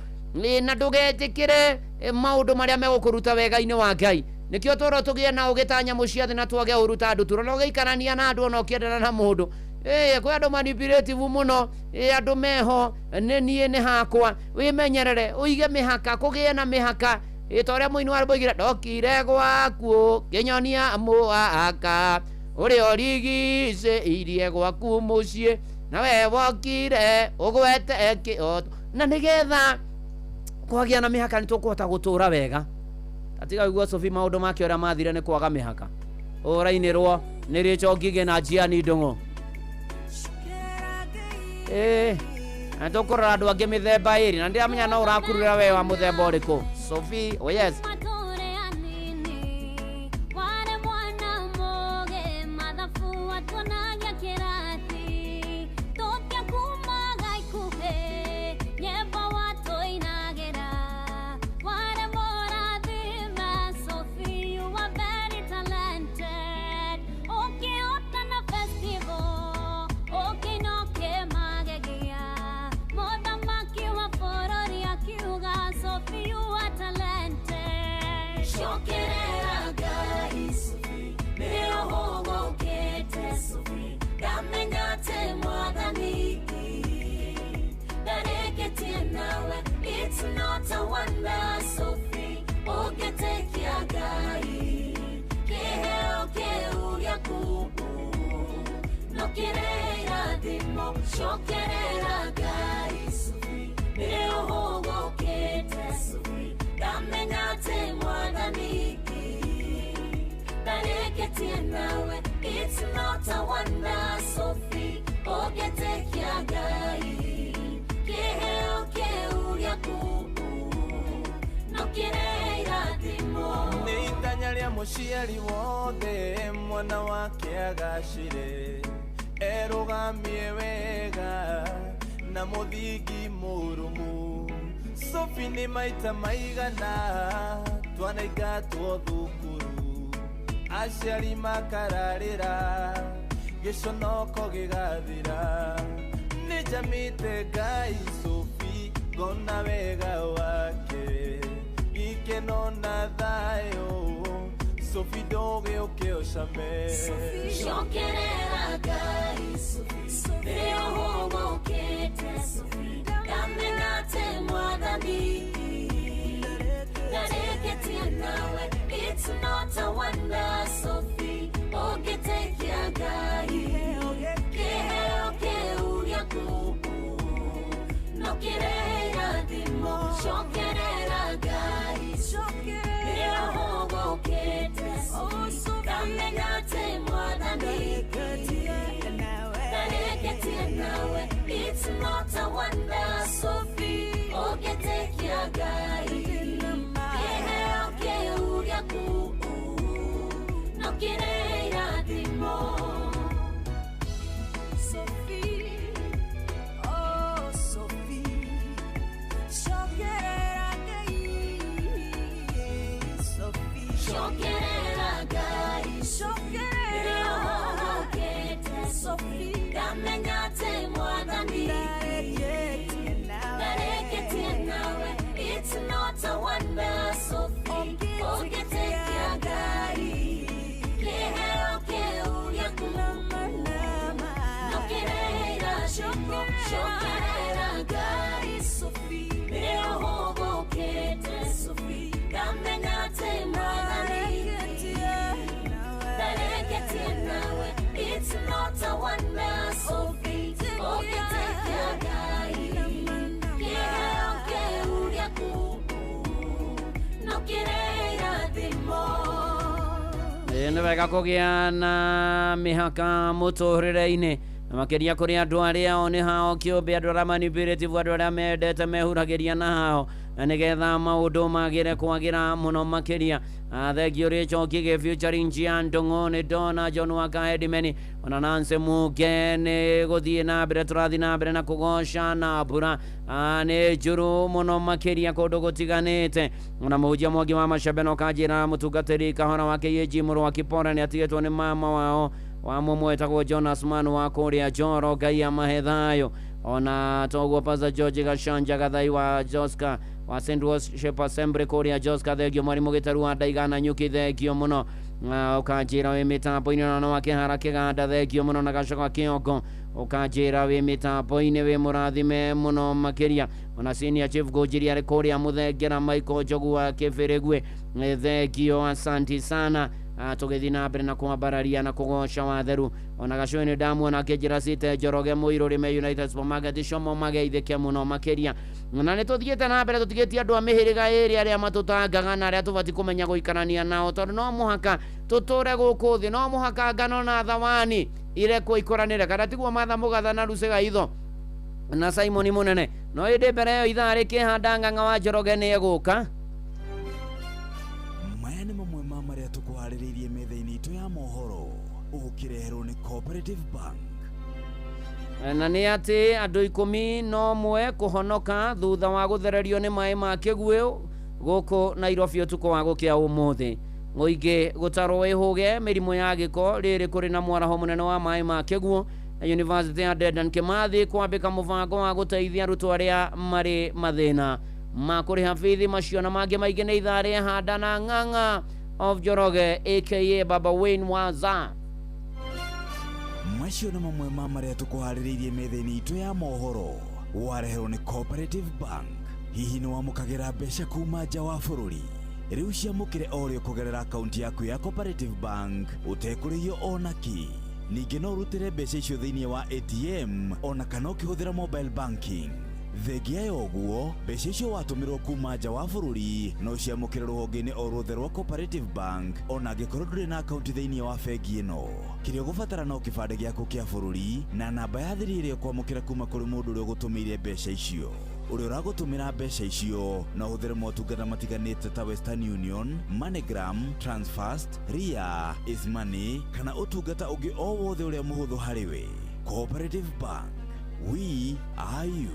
na ndũgetĩkĩre maũndũ marĩa megũkũruta wega-inĩ wa Ngai. Nĩkĩo tũrwo tũgĩe na ũgĩ ta nyamũ cia thĩ na twage ũũru ta ndutura. Na ũgĩikarania na andũ ona ũkĩendana na mũndũ, kwĩ andũ manipulative mũno, andũ meho nĩ niĩ nĩ hakwa. Wĩmenyerere, ũige mĩhaka, kũgĩe na mĩhaka. Ta ũrĩa mũini wa rwĩmbo oigire, ndokire gwaku ngĩnyonia mũhaka ũrĩa ũrigicĩirie gwaku mũciĩ, na we wokire ũgwete kĩoto. Na nĩgetha kwagĩa na mĩhaka nĩ tũkũhota gũtũra wega. Atiga ũiguo Sophie maũndũ make ũrĩa mathire nĩ kwaga mĩhaka. Ũrainĩrwo nĩ Rachel Ngigĩ na Gianni Ndung'u. Na tũkũrora andũ angĩ mĩthemba ĩrĩ, na ndĩramenya no ũrakurura we wa mũthemba ũrĩkũ. Sophie, oh yes. Sophie, you are talented. Cokerera Ngai nĩ ũhũgũkĩte. Ndamenya atĩ Mwathani ndarĩkĩtie nawe. It's not a wonder, Sophie, ũngĩtĩkia Ngai kĩheo kĩu gĩaku no kĩrehe irathimo. Nĩ itanya rĩa mũciari wothe mwana wake agacĩre, erũgamie wega na mũthingi mũrũmu. Sophie, nĩ maita maigana twanaingatwo thukuru, aciari makararĩra, gĩconoko gĩgathira. Nĩ njamĩte Ngai, Sophie, ngona wega wake, ikeno na thayũ. Sophie, ndũgĩũke ũcame. Cokerera Ngai nĩ ũhũgũkĩte. Ndamenya atĩ Mwathani ndarĩkĩtie nawe. It's not a wonder, Sophie, ũngĩtĩkia Ngai kĩheo kĩu gĩaku no kĩrehe irathimo. Cokerera Ngai nĩ ũhũgũkĩte. Ndamenya atĩ Mwathani ndarĩkĩtie nawe. It's not a wonder, Sophie, ũngĩtĩkia Ngai kĩheo kĩu gĩaku no kĩrehe irathimo. Sophie, oh Sophie, cokerera Ngai, Sophie. Cokerera Ngai cokerera ũhũgũkĩte. Sophie, Ndamenya atĩ Mwathani ndarĩkĩtie nawe. It's not a wonder, Sophie, ũngĩtĩkia Ngai kĩheo kĩu gĩaku no kĩrehe irathimo. Cokerera Ngai nĩ ũhũgũkĩte. Ndamenya atĩ Mwathani ndarĩkĩtie nawe. It's not a wonder, Sophie, ũngĩtĩkia Ngai kĩheo kĩu gĩaku no kĩrehe irathimo. Nĩ wega kũgĩa na mĩhaka mũtũrĩre-inĩ, na makĩria kũrĩ andũ arĩa o nĩ hao kĩũmbe, andũ arĩa manipulative, andũ arĩa mendete mehuragĩria na hao, na nĩgetha maũndũ magĩre kwagĩra mũno makĩria. Thengio Rachel Ngige featuring Gian Ndung'u, nĩ ndona John Waka Edimeni ona Nancy Muge nĩ gũthiĩ na mbere, tũrathiĩ na mbere na kũgoca na mbura nĩ njũru mũno makĩria kũndũ gũtiganĩte. Ona mũhunjia Mwangi wa Macembe no kanjĩra mũtungatĩri Kahora wa KAG mũrũ wa Kipora nĩ atigĩtwo nĩ mama wao wa mũmwe wetagwo Jonas Man wa kũrĩa Njoro, Ngai amahe thayũ. Ona toguo Pastor George Gachanja Gathai wa Joska wa St. Worship Assembly kũrĩa Joska, thengio. Mwarimũ Gĩtaru wa Ndaigana Nyuki, thengio mũno. Ũkanjĩra wĩ mĩtambo-inĩ ona no akĩhara kĩganda, thengio mũno. Na Gacoka Kĩongo ũkanjĩra wĩ mĩtambo-inĩ, wĩ mũrathime mũno makĩria. Ona senior chief Ngũnjiri arĩ kũrĩa Mũthengera, Michael Njogu wa Kĩbĩrĩgwe, thengio, asanti sana. Tũgĩthiĩ na mbere na kwambararia na kũgoca watheru. Ona Gacũĩ nĩ ndamuona akĩnjĩra cite Njoroge Mũirũ rĩme United Supermarket como mageithĩke mũno makĩria. Na nĩ tũthiĩte na mbere tũtigĩtie andũ a mĩhĩrĩga ĩrĩ arĩa matũtangaga na arĩa tũbatiĩ kũmenya gũikarania nao, tondũ no mũhaka tũtũre gũkũ thĩ, no mũhaka ngano na thawani irekwo ikũranĩre, kana tiguo Martha Mũgatha na Lucy Gaitho na Simon Mũnene. No ĩndĩ mbere ĩyo ithaa rĩkĩhanda Ng'ang'a wa Njoroge nĩ egũka. Maya nĩ mamwe ma marĩa tũkũharĩrĩirie metha-inĩ itũ ya mohoro, ũkĩreherwo nĩ Cooperative Bank. Na nĩ atĩ andũ 11 kũhonoka thutha wa gũthererio nĩ maĩ ma kĩguũ gũkũ Nairobi ũtukũ wa gũkĩa ũmũthĩ. Mũingĩ gũtarwo ĩhũge mĩrimũ ya gĩko rĩrĩ kũrĩ na mwaraho mũnene wa maĩ ma kĩguũ. Na University ya Dedan Kimathi kwambĩka mũbango wa gũteithia arutwo arĩa marĩ mathĩna ma kũrĩha bithi. Macio na mangĩ maingĩ nĩ ithaa rĩa handa na Ng'ang'a of Njoroge aka Baba Wayne Waza. Macio nĩ mamwe ma marĩa tũkũharĩrĩirie metha-inĩ itũ ya mohoro, wareherwo nĩ Cooperative Bank. Hihi nĩ wamũkagĩra mbeca kuma nja wa bũrũri? Rĩu ciamũkĩre o rĩo kũgerera akaunti yaku ya Cooperative Bank ũtekũrĩhio ona kĩ. Ningĩ no ũrutĩre mbeca icio thĩinĩ wa ATM ona kana ũkĩhũthĩra mobile banking. Thengia ya ũguo, mbeca icio watũmĩrwo kuma nja wa bũrũri no ciamũkĩre rũhonge-inĩ o ruothe rwa Cooperative Bank ona angĩkorwo ndũrĩ na akaunti thĩinĩ wa bengi ĩno. Kĩrĩa ũgũbatara no kĩbandĩ gĩaku kĩa bũrũri na namba ya thiri ĩrĩa ũkwamũkĩra kuma kũrĩ mũndũ ũrĩa ũgũtũmĩire mbeca icio. Ũrĩa ũragũtũmĩra mbeca icio no ũhũthĩre motungata matiganĩte ta Western Union, MoneyGram, Transfast, Ria, Easymoney kana ũtungata ũngĩ o wothe ũrĩa mũhũthũ harĩ we. Cooperative Bank, we are you.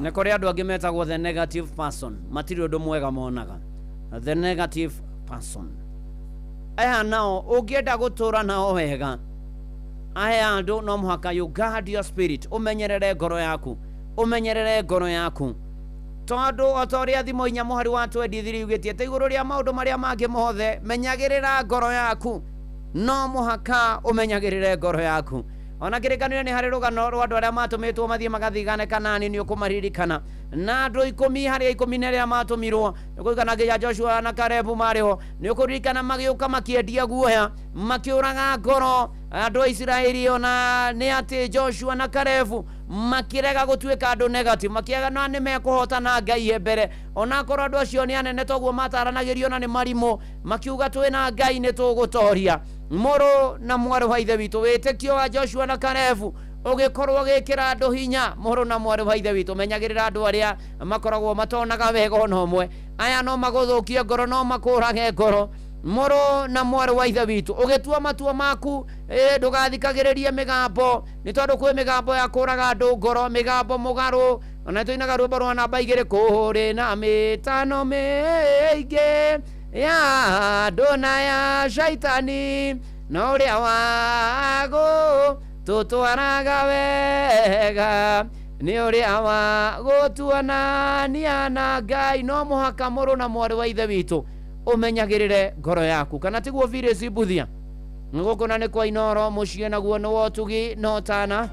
Nĩ kũrĩ andũ angĩ metagwo the negative person, matirĩ ũndũ mwega monaga. The negative person aya nao ũngĩenda gũtũra nao wega, aya andũ no mũhaka you guard your spirit, ũmenyerere ngoro yaku, ũmenyerere ngoro yaku, tondũ o ta ũrĩa thimo 4 mũhari wa 23 yugĩtie atĩ igũrũ rĩa maũndũ marĩa mangĩ mothe menyagĩrĩra ngoro yaku. No mũhaka ũmenyagĩrĩre ngoro yaku. Ona kĩrĩkanĩro nĩ harĩ rũgano rwa andũ arĩa matũmĩtwo mathiĩ magathigane Kanani, nĩ ũkũmaririkana. Na andũ 10 harĩa 12 matũmirwo, nĩ ũkũririkana nginya Joshua na Kalebu marĩ ho, nĩ ũkũririkana magĩũka makĩendia guoya, makĩũraga ngoro andũ a Isiraeli. Ona nĩ atĩ Joshua na Kalebu makĩrega gũtuĩka andũ negative, makĩaga na nĩ mekũhotana Ngai e mbere, onakorwo andũ acio nĩ anene toguo mataranagĩrio na nĩ marimũ, makiuga twĩna Ngai nĩ tũgũtoria. Mũrũ na mwarĩ wa ithe witũ, wĩtĩkio wa Joshua na Kalebu ũgĩkorwo ũgĩkĩra andũ hinya. Mũrũ na mwarĩ wa ithe witũ, menyagĩrĩra andũ arĩa makoragwo matonaga wega ona ũmwe. Aya no magũthũkie ngoro, no makũrage ngoro. Mũrũ na mwarĩ wa ithe witũ, ũgĩtua matua maku, ndũgathikagĩrĩrie mĩgambo, nĩ tondũ kwĩ mĩgambo ya kũraga andũ ngoro, mĩgambo mũgarũ. Ona tũinaga rwĩmbo rwa namba 2, kũrĩ na mĩtano mĩingĩ ya andũ na ya shaitani, no ũrĩa wago tũtwaraga wega nĩ ũrĩa wa gũtuonania na Ngai. No mũhaka mũrũ na mwarĩ wa ithe witũ ũmenyagĩrĩre ngoro yaku, kana tiguo Phyllis Mbuthia? Gũkũ na nĩ kwa Inoro, mũciĩ naguo nĩ wa ũtugi no tana.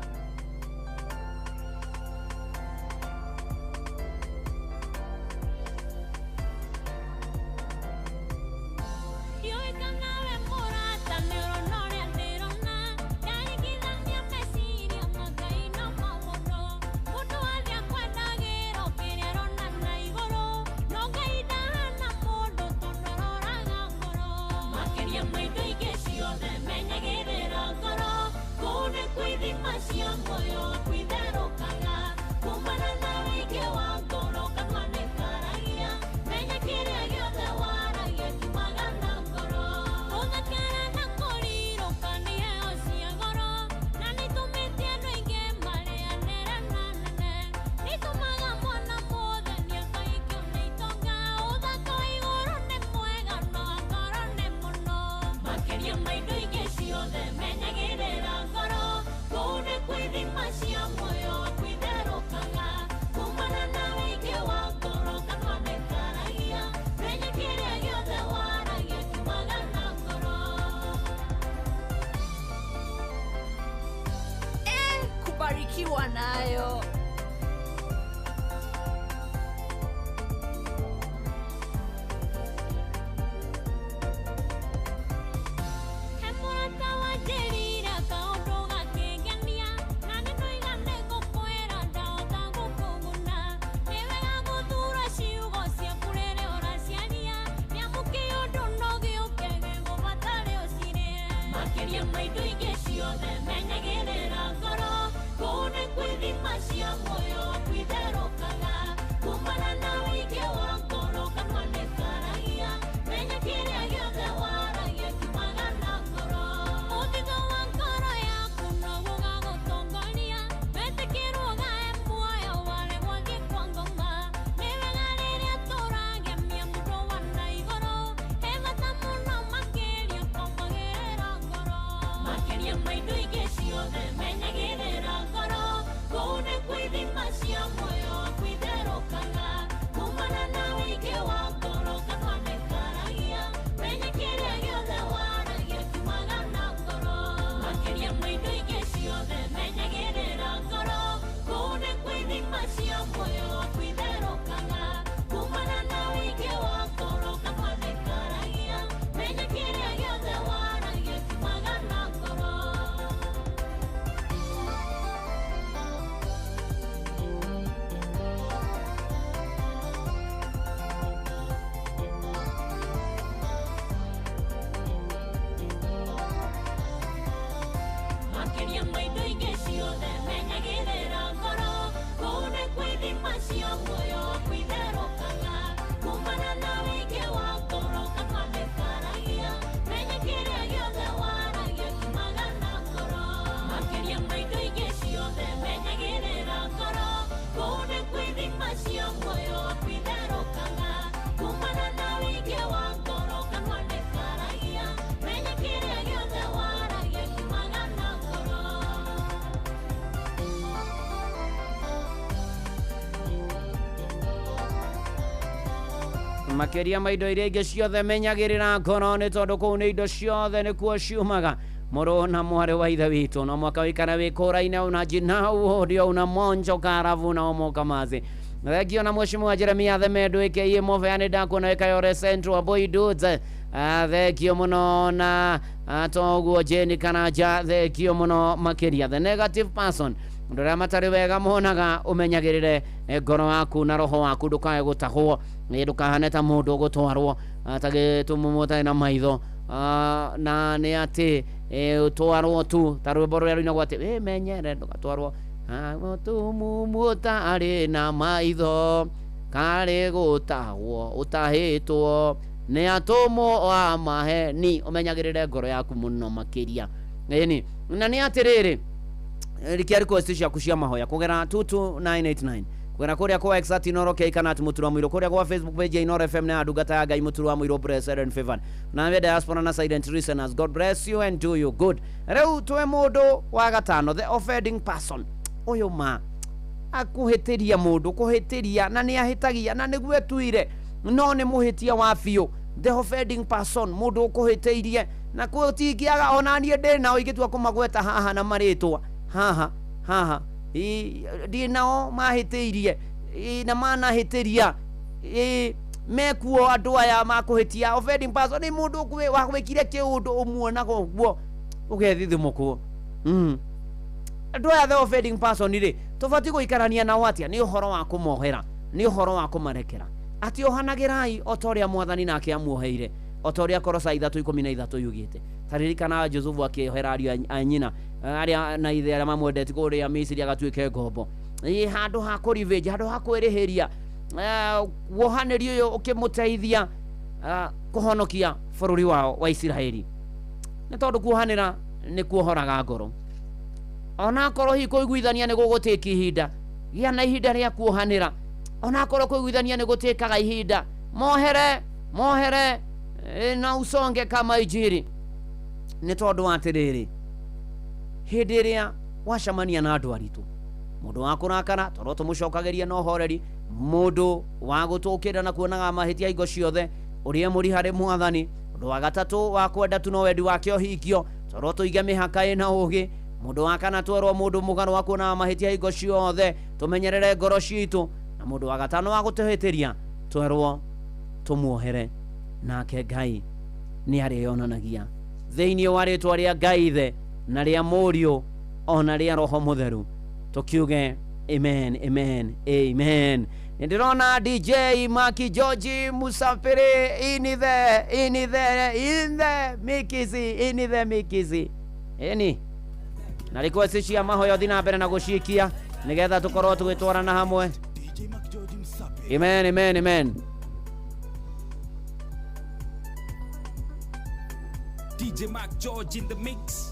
Kubarikiwa nayo. Makĩria ma indo iria ingĩ ciothe menyagĩrĩra ngoro nĩ tondũ kũu nĩ indo ciothe nĩkuo ciumaga. Mũrũ na mwarĩ wa ithe witũ, no mwaka wĩikare wĩkũraine una jinau ndio una monjo karabu na omoka mazi. Thengio na mheshimiwa Jeremia Themendu aka Mũbeani ndakuona Kayore Central Boy Dudes. Thengio mũno na toguo Jane Karanja, thengio mũno makĩria. The negative person, ũndũ ũrĩa matarĩ wega monaga, ũmenyagĩrĩre ngoro waku na roho waku ndũkae gũtahwo, ndũkahane ta mũndũ ũgũtwarwo ta gĩtumumu ũtarĩ na maitho, na nĩ atĩ ũtwarwo tu ta rwĩmbo rũrĩa rũinagwo atĩ wĩmenyere ndũgatwarwo mũtumumu ũtarĩ na maitho karĩ gũtahwo ũtahĩtwo nĩ atũmwo a maheni. Ũmenyagĩrĩre ngoro yaku mũno makĩria. Ĩni na nĩ atĩrĩrĩ, rikia request ciaku cia mahoya kũgera 22989 kũgera kũrĩa kwa X at Inooro K kana at Mũtura Mũirũ, kũrĩa kwa Facebook page ya Inooro FM na ndungata ya Ngai Mũtura Mũirũ Blessed and Favored. Na we diaspora na silent listeners, God bless you and do you good. Rĩu twĩ mũndũ wa gatano, the offending person. Ũyũ ma akũhĩtĩria mũndũ, kũhĩtĩria na nĩ ahĩtagia na nĩguo etuire, no nĩ mũhĩtia wa biũ. The offending person, mũndũ ũkũhĩtĩirie na gũtingĩaga ona niĩ ndĩ nao ingĩtua kũmagweta haha na marĩtwa haha haha, ndĩ nao mahĩtĩirie na manahĩtĩria, mekuo andũ aya makũhĩtia. Offending person nĩ mũndũ wagwĩkire kĩũndũ ũmuonaga ũguo ũgethithimũkwo. Andũ aya the offending person rĩ, tũbatiĩ gũikarania nao atĩa? Nĩ ũhoro wa kũmohera, nĩ ũhoro wa kũmarekera. Atĩ ohanagĩrai o ta ũrĩa mwathani nake amuoheire, o ta ũrĩa Kolosai 3:13 yugĩte. Ta ririkana Jusufu akĩohera ariũ a nyina arĩa na ithe arĩa mamwendete kũrĩa Misiri agatuĩke ngombo. Handũ ha kũrevenge, handũ ha kwĩrĩhĩria, wohanĩri ũyũ ũkĩmũteithia kũhonokia bũrũri wao wa Isiraeli. Nĩ tondũ kuohanĩra nĩ kuohoraga ngoro. Onakorwo hihi kũiguithania nĩ gũgũtĩka ihinda, gĩa na ihinda rĩa kuohanĩra. Onakorwo kũiguithania nĩ gũtĩkaga ihinda, mohere mohere na usonge kama ijiri. Nĩ tondũ wa atĩrĩrĩ, hĩndĩ ĩrĩa wacemania na andũ aritũ, mũndũ wa kũrakara tondũ tũmũcokagĩria na ũhoreri, mũndũ wa gũtũkĩra na kuonaga mahĩtia hingo ciothe, ũrĩa mũri harĩ mwathani. Ũndũ wa gatatũ wa kwenda tu no wendi wake ũhingio, tondũ tũige mĩhaka ĩna ũgĩ. Mũndũ wa kana twerwo mũndũ mũgarũ wa kuonaga mahĩtia hingo ciothe, tũmenyerere ngoro citũ. Na mũndũ wa gatano wa gũtũhĩtĩria, twerwo tũmuohere, nake Ngai nĩ arĩonanagia thĩinĩ wa rĩtwa rĩa Ngai Ithe na rĩa Mũriũ ona rĩa Roho Mũtheru. Tũkiuge amen, amen, amen. Nĩndĩrona DJ Maki George Musafiri inithe inithe inthe mikizi inithe mikizi. Ĩni na request cia mahoya thiĩ na mbere na gũcikia nĩgetha tũkorwo tũgĩtwarana hamwe. Amen, amen, amen. DJ Mark George in the mix.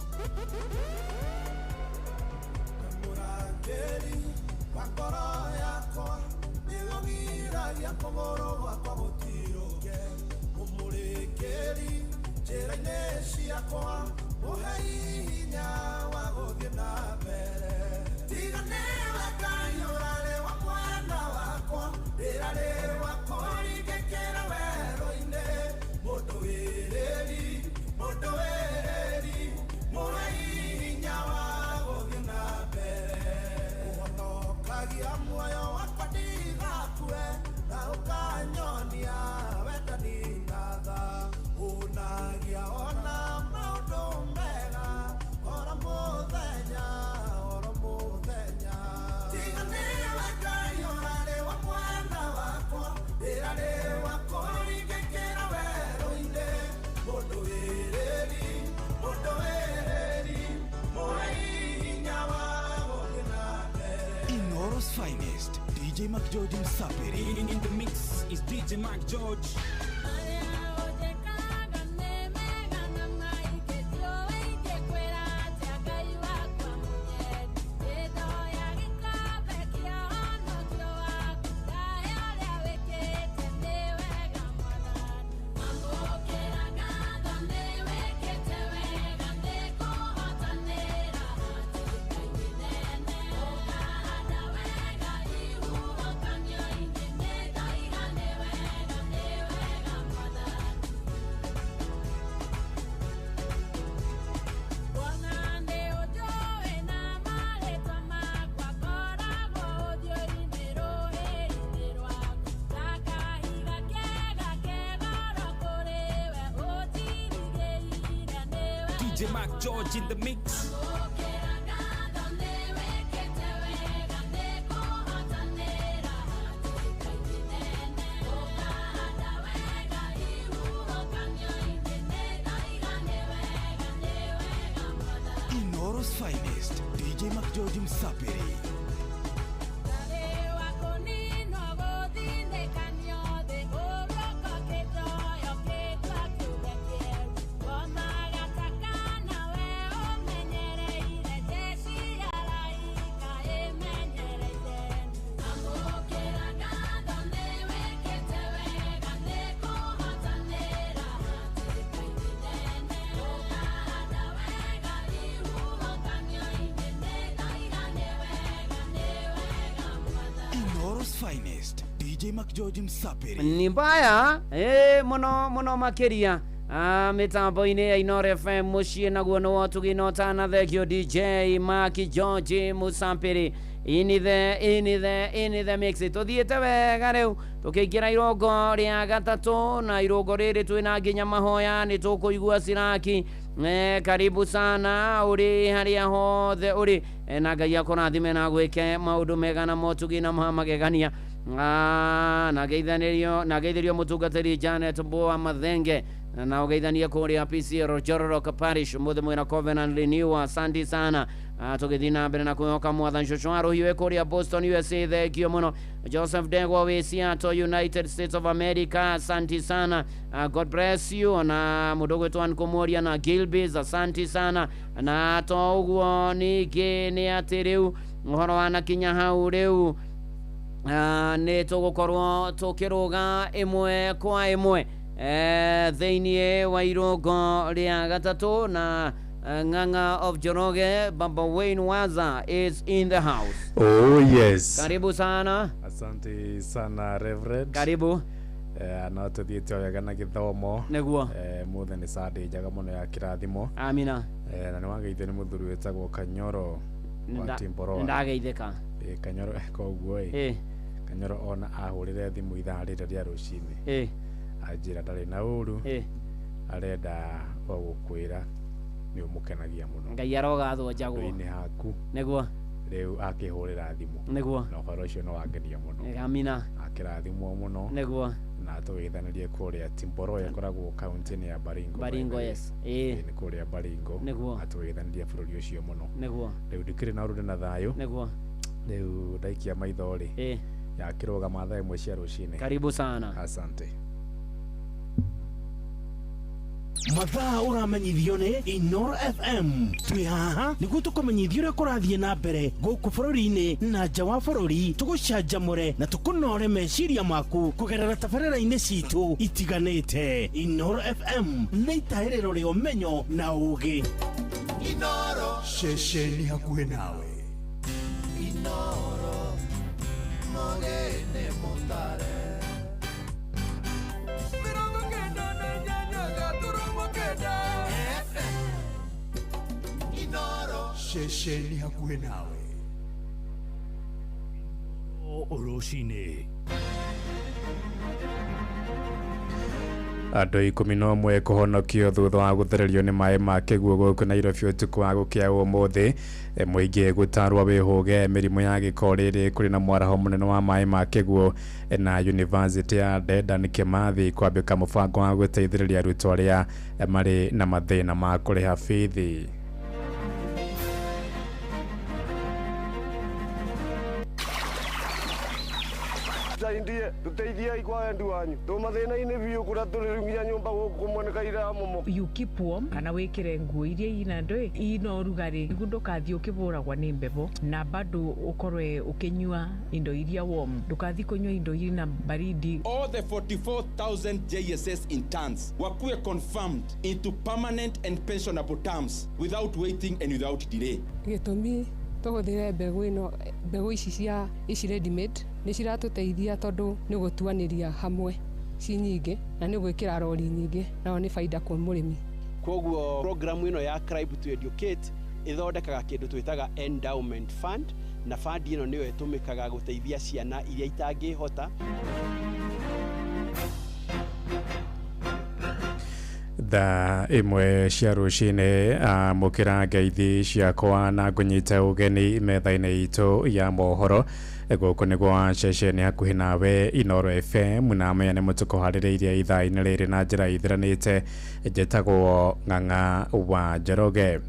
Inooro's finest, DJ Mark George Msafiri. In the mix is DJ Mark George. DJ Mark George in the mix. Inoro's finest, DJ McGeorge Msapiri. Inoro's finest, DJ McGeorge Msapiri. Ni mbaya muno muno makiria mitambo-inĩ ya Inoro FM mũciĩ naguo nĩ wotugi no tana. Thank you, DJ Mark George Musampiri in the mix. Tuthiĩte wega rĩu tũkĩingĩra irongo rĩa gatatũ, na irongo rĩrĩ twĩna nginya mahoya nĩ tũkũigua ciraki. Karibu sana ũrĩ harĩa hothe ũrĩ, na Ngai akũrathime na gwĩke maũndũ mega na motugi na ma magegania. Na geithanĩrio na geithĩrio mũtungatĩri Janet Mboa Mathenge, na ũgeithanie kũrĩa PC Rojororok Parish mũthĩ mwĩna Covenant Renewal. Asante sana. Tũgĩthiĩ na mbere na kwĩhoka mwathani. Cũcũ wa rũhiũ wĩ kũrĩa Boston, USA, thengio mũno. Joseph Ndegwa wĩ Seattle, United States of America, asante sana. God bless you. Na mũndũ ũgwĩtwo Ann na Gilbis, asante sana. Na to ũguo ningĩ nĩ atĩ rĩu ũhoro wanakinya hau rĩu nĩ tũgũkorwo tũkĩrũga ĩmwe kwa ĩmwe thĩinĩ wa irũngo rĩa gatatũ, na Ng'ang'a of Njoroge, Baba Wayne Waza is in the house. Oh yes. Karibu sana. Asante sana, Reverend. Karibu. No tuthiĩte wega na gĩthomo. Nĩguo. Mũthĩ nĩ Sunday njega mũno ya kĩrathimo. Amina. Na nĩ wageithio nĩ mũthuri wĩtagwo Kanyoro wa Timboroa. Nĩndageithĩka. Kanyoro koguo ĩ. Kanyoro ona ahũrĩre thimũ ithaa rĩrĩ rĩa rũcinĩ. Anjĩra ndarĩ na ũru. Arenda o gũkwĩra nĩ ũmũkenagia mũno. Ngai arogathwo njagwo. Thĩinĩ haku. Nĩguo. Rĩu akĩhũrĩra thimũ. Nĩguo. Na ũhoro ũcio nĩ wangenia mũno. Amina. Akĩrathimwo mũno. Nĩguo. Na tũgeithanĩrie kũrĩa Timboroa ĩkoragwo kaunti-inĩ ya Baringo. Baringo, yes. Nĩ kũrĩa Baringo. Nĩguo. Na tũgeithanĩrie bũrũri ũcio mũno. Nĩguo. Rĩu ndikĩrĩ na ũrũrĩ na thayũ. Nĩguo. Rĩu ndaikia maitho rĩ. Yakĩrũgama thaa 1 cia rũcinĩ. Karibu sana. Asante. Mathaa ũramenyithio nĩ Inoro FM. Twĩ haha nĩguo tũkũmenyithia ũrĩa kũrathiĩ na mbere gũkũ bũrũri-inĩ na nja wa bũrũri, tũgũcanjamũre na tũkũnore meciria maku kũgerera tabarĩra-inĩ citũ itiganĩte. Inoro FM nĩ itahĩrĩro rĩa ũmenyo na ũgĩ. Inoro ceceni hakuhĩ nawe. Inoro mũgĩne mũtare. Ceceni hakuhĩ nawe. Rũcinĩ. Andũ 11 kũhonokio thutha wa gũthererio nĩ maĩ ma kĩguũ gũkũ Nairobi ũtukũ wa gũkĩa ũmũthĩ. Mũingĩ gũtarwo wĩhũge mĩrimũ ya gĩko rĩrĩ kũrĩ na mwaraho mũnene wa maĩ ma kĩguũ. Na University ya Dedan Kimathi kwambĩka mũbango wa gũteithĩrĩria arutwo arĩa marĩ na mathĩna ma kũrĩha bithi. Indie tuteithiai kwa wendi wanyu tå mathĩna-inĩ biũ kũrĩa tũrĩ rĩu nginya nyũmba gũkũ kũmoneka iramomoka. You keep warm kana wĩkĩre nguo iria ina ndũ ina ũrugarĩ nĩguo ndũkathiĩ ũkĩbũragwo nĩ mbebo, na bado ũkorwe ũkĩnyua indo iria warm, ndũkathiĩ kũnyua indo ina baridi. All the 44,000 JSS interns wakuwe confirmed into permanent and pensionable terms without waiting and without delay. Gĩtũmi tũhũthĩre mbegũ ĩno, mbegũ ici cia ici ready made nĩ ciratũteithia tondũ nĩ gũtuanĩria hamwe ci nyingĩ na nĩ gwĩkĩra rori nyingĩ, nayo nĩ baida kwĩ mũrĩmi. Koguo programu ĩno ya Cribe to Educate ĩthondekaga kĩndũ twĩtaga endowment fund, na fund ĩno nĩyo ĩtũmĩkaga gũteithia ciana iria itangĩhota. Thaa 1 cia rũcinĩ, amũkĩra ngeithi ciakwa na ngũnyite ũgeni metha-inĩ itũ ya mohoro. Gũkũ nĩ gwa ceceni hakuhĩ nawe Inoro FM, na maya nĩ mũtũkũharĩrĩirie ithaa-inĩ rĩrĩ na njĩra ithiranĩte. Njĩtagwo Ng'ang'a wa Njoroge.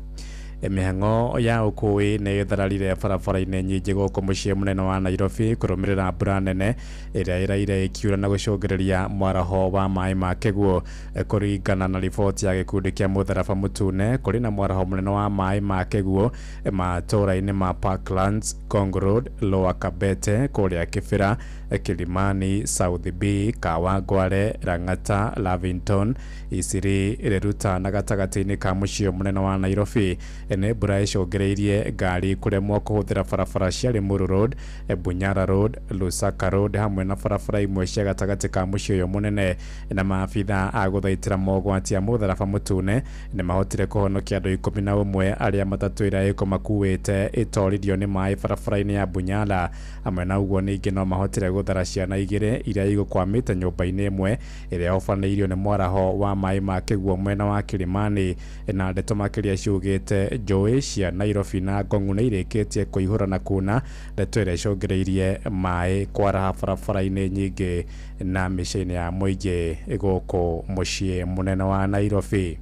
Mĩhang'o ya ũkui nĩ ĩthararire barabara-inĩ nyingĩ gũkũ mũciĩ mũnene wa Nairobi kũrũmĩrĩra mbura nene ĩrĩa ĩraire ĩkiura na gũcũngĩrĩria mwaraho wa maĩ ma kĩguũ. Kũringana na riboti ya gĩkundi kĩa Mũtharaba Mũtune, kũrĩ na mwaraho mũnene wa maĩ ma kĩguũ matũũra-inĩ ma Parklands, Ngong Road, Lower Kabete, kũrĩa Kibera, Kilimani, South B, Kawangware, Lang'ata, Lavington, Isiri, Riruta na gatagatĩ-inĩ ka mũciĩ mũnene wa Nairobi. Nĩ mbura ĩcũngĩrĩirie ngari kũremwo kũhũthĩra barabara cia Limuru Road, Bunyara Road, Lusaka Road hamwe na barabara imwe cia gatagatĩ ka mũciĩ ũyũ mũnene. Na maabitha a gũthaitĩra mogwati a Mũtharaba Mũtune nĩ mahotire kũhonokia andũ 11 arĩa matatũ ĩrĩa ĩkũmakuĩte ĩtoririo nĩ maĩ barabara-inĩ ya Bunyala. Hamwe na ũguo ningĩ no mahotire gũthara ciana 2 iria igũkwamĩte nyũmba-inĩ ĩmwe ĩrĩa yobanĩirio nĩ mwaraho wa maĩ ma kĩguũ mwena wa Kilimani. Na ndeto makĩria ciugĩte njũĩ cia Nairobi na Ngong nĩ irĩkĩtie kũihũra na kuna, ndeto ĩrĩa ĩcũngĩrĩirie maĩ kwaraha barabara-inĩ nyingĩ na mĩciĩ-inĩ ya mũingĩ gũkũ mũciĩ mũnene wa Nairobi.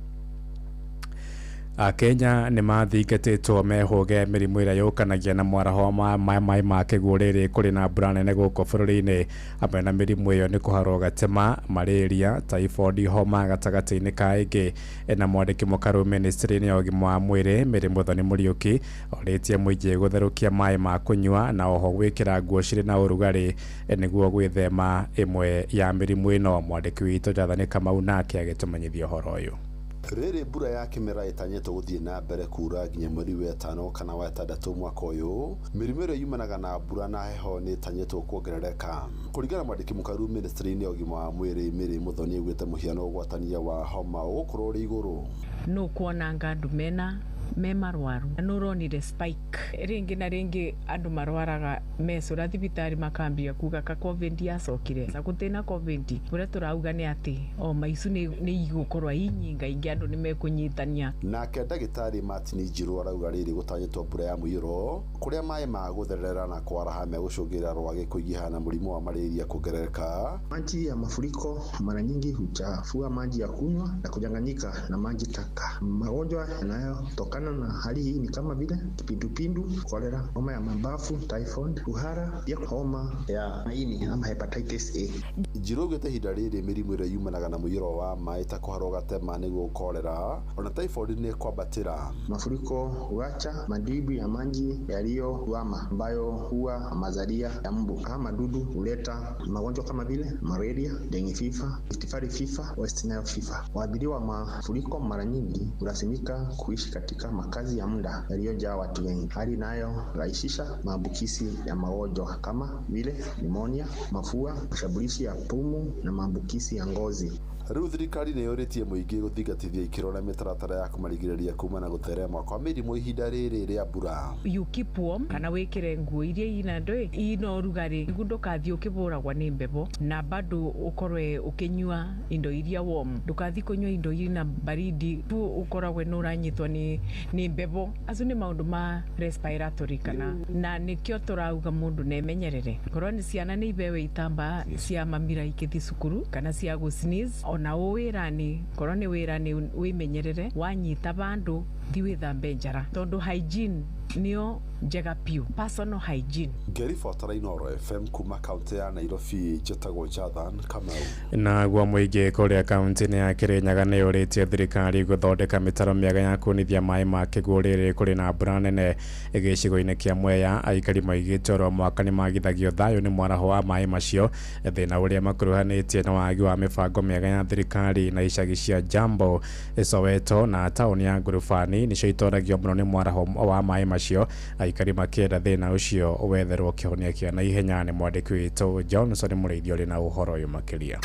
Akenya nĩ mathingatĩtwo mehũge mĩrimũ ĩrĩa yũkanagia na mwaraho wa maĩ ma kĩguũ rĩrĩ kũrĩ na mbura nene gũkũ bũrũri-inĩ. Hamwe na mĩrimũ ĩyo nĩ kũharwo gatema, malaria, typhoid, homa gatagatĩ-inĩ ka ĩngĩ. Na mwandĩki mũkaru ministry-inĩ ya ũgima wa mwĩrĩ Mary Muthoni Mũriũki orĩtie mũingĩ gũtherũkia maĩ ma kũnyua na oho gwĩkĩra nguo cirĩ na ũrugarĩ nĩguo gwĩthema ĩmwe ya mĩrimũ ĩno. Mwandĩki witũ Jathani Kamau nake agĩtũmenyithia ũhoro ũyũ. Rĩrĩ mbura ya kĩmera ĩtanyĩtwo gũthiĩ na mbere kura nginya mweri wa 5 kana wa 6 mwaka ũyũ, mĩrimũ ĩrĩa yumanaga na mbura na heho nĩ ĩtanyĩtwo kuongerereka. Kũringana na mwandĩki mũkaru ministry-inĩ ya ũgima wa mwĩrĩ Mary Muthoni augĩte mũhiano ũgwatania wa homa ũgũkorwo ũrĩ igũrũ. Nũ kuonanga andũ mena me marwaru nũ ũronire spike rĩngĩ na rĩngĩ andũ marwaraga mecũra thibitarĩ makambia kuga ka covid yacokire gũtĩna covid ũrĩa tũrauga nĩ atĩ o maicu nĩ igũkorwo inyinga ingĩ andũ nĩ mekũnyitania. Nake ndagĩtarĩ Martin Njiru arauga rĩrĩ gũtanyĩtwo mbura ya mũiyũro kũrĩa maĩ ma gũtherera na kwaraha megũcũngĩrĩra rwagĩ kũingĩha na mũrimũ wa malaria kuongerereka. Maji ya mafuriko mara nyingi huchafua maji ya kunywa na kuchanganyika na maji taka. Magonjwa yanayotokana na hali hii ni kama vile kipindupindu, kolera, homa ya mabafu, typhoid, kuhara, pia homa ya maini ama hepatitis A. Njiru augĩte ihinda rĩrĩ mĩrimũ ĩrĩa yumanaga na mũiyũro wa maĩ ta kũharwo gatema nĩguo kolera ona typhoid nĩ kwambatĩra. Mafuriko huacha madimbwi ya maji yaliyotuama ambayo huwa mazalia ya mbu. Haya madudu huleta magonjwa kama vile malaria, dengue fever, Rift Valley fever, West Nile fever. Waathiriwa wa mafuriko mara nyingi hulazimika kuishi katika makazi ya muda yaliyojaa watu wengi, hali inayorahisisha maambukizi ya magonjwa kama vile pneumonia, mafua, mashambulizi ya pumu na maambukizi ya ngozi. Rĩu thirikari nĩ yũrĩtie mũingĩ gũthingatithia ikĩro na mĩtaratara ya kũmarigĩrĩria kuma na gũtherema kwa mĩrimũ ihinda rĩrĩ rĩa mbura. You keep warm kana wĩkĩre nguo iria ina ndũĩ ina ũrugarĩ nĩguo ndũkathiĩ ũkĩbũragwo nĩ mbebo, na bado ũkorwe ũkĩnyua indo iria warm, ndũkathiĩ kũnyua indo ina baridi tu ũkoragwe nĩ ũranyitwo nĩ mbebo. Acio nĩ maũndũ ma respiratory kana na nĩkĩo tũrauga mũndũ nemenyerere. Korwo nĩ ciana nĩ ibewe itambaa cia mamira ikĩthiĩ cukuru kana cia gũ sneeze, ona wĩra-inĩ korwo nĩ wĩra-inĩ wĩmenyerere, wanyita bandũ thi wĩthambe njara tondũ hygiene nĩyo njega piũ, personal hygiene. Ngĩribotera Inooro FM kuma kaunti ya Nairobi, njĩtagwo Jathan Kamau. Naguo mũingĩ kũrĩa kaunti-inĩ ya Kirinyaga nĩ ũrĩtie thirikari gũthondeka mĩtaro mĩega ya kunithia maĩ ma kĩguũ rĩrĩ kũrĩ na mbura nene. Gĩcigo-inĩ kĩa Mwea aikari maigĩte oro mwaka nĩ magithagio thayũ nĩ mwaraho wa maĩ macio, thĩna ũrĩa makuruhanĩtie na wagi wa mĩbango mĩega ya thirikari. Na icagi cia Jambo, Soweto na taũni ya Ngurubani nĩcio itoragio mũno nĩ mwaraho wa maĩ macio, aikari makĩenda thĩna ũcio wetherwo kĩhonia kĩa naihenya. Nĩ mwandĩki witũ Johnson Mũrĩithi ũrĩ na ũhoro ũyũ makĩria.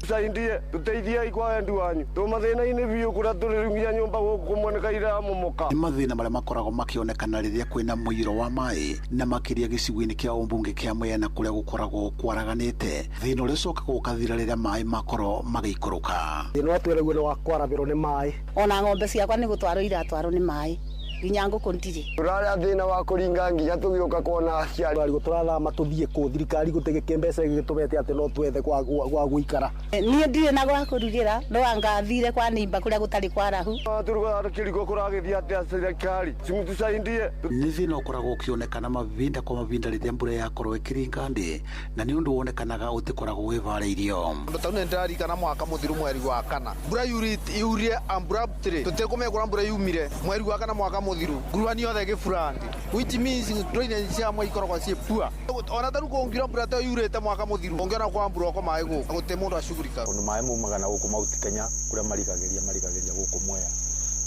Tusaidie, tuteithiei kwa wendi wanyu. Tũ mathĩna-inĩ biũ kũrĩa tũrĩ rĩu nginya nyũmba gũkũ kũmwe nĩ iramomoka. Nĩ mathĩna marĩa makoragwo makĩonekana rĩrĩa kwĩna mũiyũro wa maĩ na makĩria gĩcigo-inĩ kĩa ũmbunge kĩa Mwea na kũrĩa gũkoragwo kwaraganĩte, thĩna ũrĩa ũcokaga ũkathira rĩrĩa maĩ makorwo magĩikũrũka. Thĩna ũrĩa twĩraguo nĩ wa kwarabĩrwo nĩ maĩ. Ona ng'ombe ciakwa nĩ gũtwarwo iratwarwo nĩ maĩ, nginya ngũkũ ndirĩ. Tũrarĩa thĩna wa kũringa nginya tũgĩũka kuona aciari. Arigũ tũrathama tũthiĩ kũ, thirikari gũtigĩkĩ mbeca ĩgĩtũbete atĩ no twethe gwa gũikara. Niĩ ndirĩ na gwa kũrugĩra, no anga thire kwa nĩimba kũrĩa gũtarĩ kwarahu. Tũrugaga kĩrigo kũragĩthiĩ atĩa thirikari, cimutusaidie. Nĩ thĩna ũkoragwo ũkĩonekana mavinda kwa mavinda rĩrĩa mbura yakorwo ĩkĩringa ndĩ, na nĩ ũndũ wonekanaga ũtĩkoragwo wĩvarĩirio. Tondũ tau nĩ ndĩraririkana mwaka mũthiru mweri wa kana mbura yurire abruptly, tũtekũmenya kũrĩa mbura yumire mweri wa kana mwaka mũthiru ngurwani yothe ĩgĩburandi, which means drainage cia mwe ikoragwo ciĩ poor. Ona ta rĩu kũngiura mbura ta yurĩte mwaka mũthiru ũngĩona kwa mbura ũko maĩ gũkũ gũtirĩ mũndũ acugurika. Tondũ maĩ maumaga na gũkũ Mount Kenya kũrĩa marigagĩria gũkũ Mwea,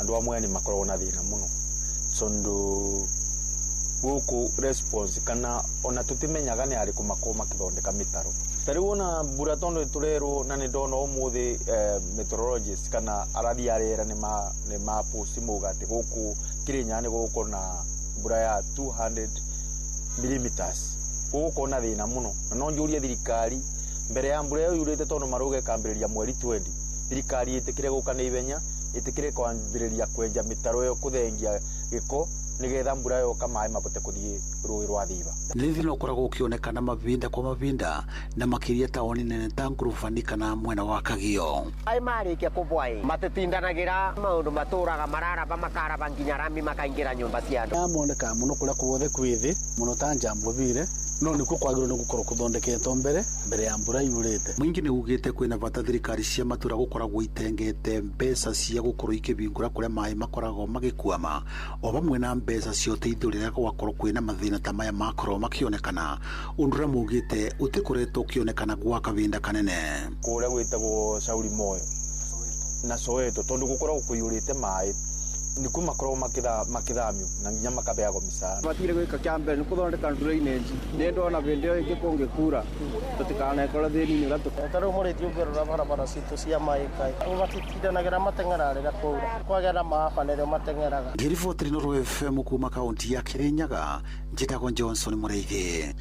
andũ a Mwea nĩ makoragwo na thĩna mũno tondũ gũkũ response kana ona tũtimenyaga nĩ arĩkũ makoragwo makĩthondeka mĩtaro. Ta rĩu ona mbura tondũ tũrerwo na nĩ ndona ũmũthĩ meteorologist kana arathi a rĩera nĩ ma post mauga atĩ gũkũ Kĩrĩnyaga nĩ gũgũkorwo na mbura ya 200 millimeters. Gũgũkorwo na thĩna mũno, na no njũrie thirikari mbere ya mbura ĩyo yurĩte tondũ marauga ĩkambĩrĩria mweri 20, thirikari ĩtĩkĩre gũka na ihenya, ĩtĩkĩre kwambĩrĩria kwenja mĩtaro ĩyo, kũthengia gĩko nĩgetha mbura yoka maĩ mabote kũthiĩ rũĩ rwa Thiba. Nĩ thĩna ũkoragwo ũkĩonekana mavinda kwa mavinda na makĩria taũni nene ta Ngurubani kana mwena wa Kagio. Maĩ marĩkia kũbwa ĩ matitindanagĩra maũndũ matũraga mararaba makaraba nginya rami makaingĩra nyũmba cia andũ. Monekaga mũno kũrĩa kuothe kwĩ thĩ mũno ta Njambo-Bire, no nĩkuo kwagĩrĩirwo nĩ gũkorwo kũthondeketwo mbere ya mbura yurĩte. Mũingĩ nĩ ugĩte kwĩna bata thirikari cia matũra gũkoragwo itengete mbeca cia gũkorwo ikĩhingũra kũrĩa maĩ makoragwo magĩkwama, o hamwe na mbeca cia ũteithio rĩrĩa gwakorwo kwĩna mathĩna ta maya makorwo makĩonekana, ũndũ ũrĩa maugĩte ũtikoretwo ũkĩonekana gwa kahinda kanene. Kũrĩa gwĩtagwo Shauri Moyo na Soweto tondũ gũkoragwo kũiyũrĩte maĩ nĩkuo makoragwo makĩthamio na nginya makabeagwo mĩcara. Batire gwĩka kĩa mbere nĩ kũthondeka drainage nĩ ndona hĩndĩ ĩyo ĩngĩ kũngĩkura tũtikanekore thĩni-inĩ ũrĩa ta rĩu mũrĩthi ũngĩrora barabara citũ cia maĩ kaĩ matitindanagira mateng'eraga rĩrĩa kwaura kwagĩa na maaba nĩrĩo mateng'eraga. Ngĩribotera Inooro FM kuma kaunti ya Kĩrĩnyaga, njĩtagwo Johnson Mũrĩithi.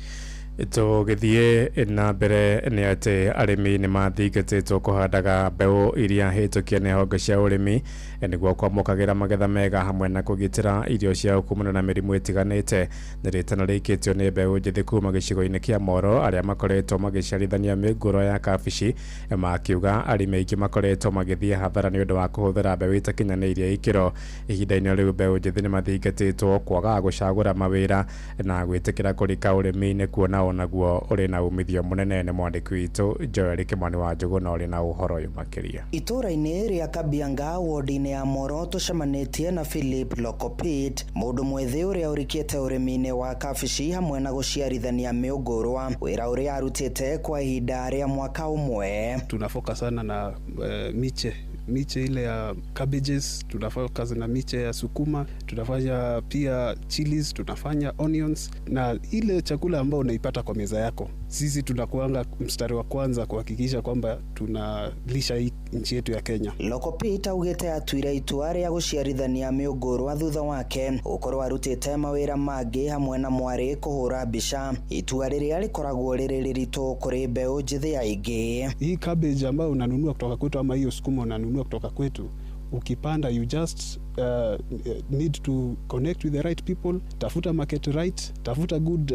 Tũgĩthiĩ na mbere nĩ atĩ arĩmi nĩ mathingatĩtwo kũhandaga mbeũ iria hĩtũkie nĩ honge cia ũrĩmi nĩguo kwamũkagĩra magetha mega hamwe na kũgitĩra irio ciao kumana na mĩrimũ ĩtiganĩte. Nĩ rĩtana rĩikĩtio nĩ mbeũ njĩthĩ kuma gĩcigo-inĩ kĩa Moro arĩa makoretwo magĩciarithania mĩngũrwa ya kabici, makiuga arĩmi aingĩ makoretwo magĩthiĩ hathara nĩ ũndũ wa kũhũthĩra mbeũ itakinyanĩirie ikĩro. Ihinda-inĩ rĩu mbeũ njĩthĩ nĩ mathingatĩtwo kwaga gũcagũra mawĩra na gwĩtĩkĩra kũrika ũrĩmi-inĩ kuona onaguo ũrĩ na umithio mũnene. Nĩ mwandĩki witũ Joel Kĩmani wa Njũgũ na ũrĩ na ũhoro ũyũ makĩria. Itũra-inĩ rĩa Kabianga wodi-inĩ ya Moro tũcemanĩtie na Philip Lokopit, mũndũ mwĩthĩ ũrĩa ũrikĩte ũrĩmi-inĩ wa kabici hamwe na gũciarithania mĩũngũrwa, wĩra ũrĩa arutĩte kwa ihinda rĩa mwaka ũmwe. Tunafoka sana na miche ile ya cabbages, tunafanya na miche ya sukuma, tunafanya pia chilies, tunafanya onions na ile chakula ambayo unaipata kwa meza yako. Sisi tunakuanga mstari wa kwanza kuhakikisha kwamba tunalisha hii nchi yetu ya Kenya. Lokopit augĩte atuire itua rĩa gũciarithania mĩũngũrwa thutha wake gũkorwo arutĩte mawĩra mangĩ hamwe na mwarĩ kũhũra mbica, itua rĩrĩa rĩkoragwo rĩrĩ rĩritũ kũrĩ mbeũ njĩthĩ aingĩ. Hii cabbage ambayo unanunua kutoka kwetu ama hiyo sukuma unanunua kutoka kwetu, ukipanda you just need to connect with the right people, tafuta market right, tafuta good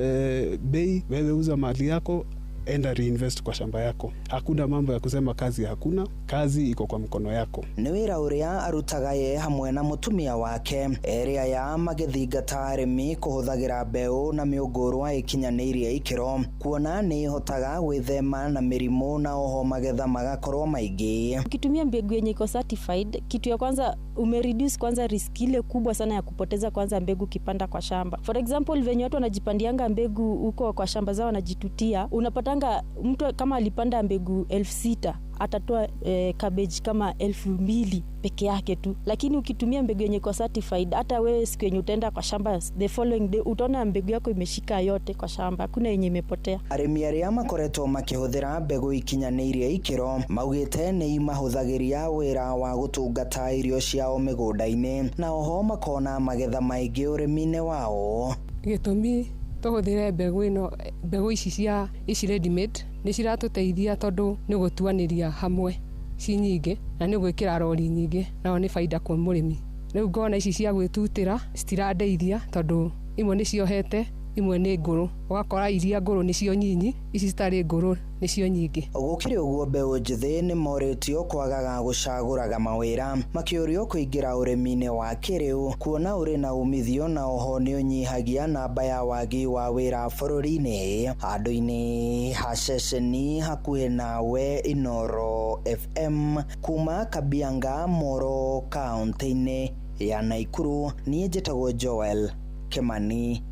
bei, wewe uza mali yako, enda reinvest kwa shamba yako. Hakuna mambo ya kusema kazi hakuna, kazi iko kwa mkono yako. Nĩ wĩra ũrĩa arutaga ye hamwe na mũtumia wake, erĩ aya magĩthingata arĩmi kũhũthagĩra mbeũ na mĩũngũrwa ĩkinyanĩirie ikĩro, kuona nĩ ĩhotaga gwĩthema na mĩrimũ na oho magetha magakorwo maingĩ. Ukitumia mbegu yenye iko certified, kitu ya kwanza umereduce kwanza risk ile kubwa sana ya kupoteza kwanza mbegu kipanda kwa shamba. For example, venye watu wanajipandianga mbegu huko kwa shamba zao wanajitutia, unapatanga mtu kama alipanda mbegu 6,000 atatoa cabbage kama 2000 peke yake tu. Lakini ukitumia mbegu yenye iko certified, hata wewe siku yenye utaenda kwa shamba the following day utaona mbegu yako imeshika yote kwa shamba, hakuna yenye imepotea. Arĩmi arĩa makoretwo makĩhũthĩra mbegũ ikinyanĩirie ikĩro maugĩte nĩ imahũthagĩria wĩra wa gũtungata irio ciao mĩgũnda-inĩ na oho makona magetha maingĩ ũrĩmi-inĩ wao. Gĩtũmi tũhũthĩre mbegũ ĩno, mbegũ ici cia ici ready made nĩ ciratũteithia tondũ nĩ gũtuanĩria hamwe ci nyingĩ na nĩ gwĩkĩra rori nyingĩ, nayo nĩ baida kwĩ mũrĩmi. Rĩu ngona ici cia gwĩtutĩra citirandeithia tondũ imwe nĩ ciohete, imwe nĩ ngũrũ, ũgakora iria ngũrũ nĩcio nyinyi, ici citarĩ ngũrũ nĩcio nyingĩ. Gũkĩrĩ ũguo mbeũ njĩthĩ nĩ morĩtio kwagaga gũcagũraga mawĩra makĩũrio kũingĩra ũrĩmi-inĩ wa kĩrĩu kuona ũrĩ na umithio na oho nĩ ũnyihagia namba ya wagi wa wĩra bũrũri-inĩ. Handũ-inĩ ha ceceni hakuhĩ nawe Inooro FM kuma Kabianga Moro kaunti-inĩ ya Naikuru, niĩ njĩtagwo Joel Kimani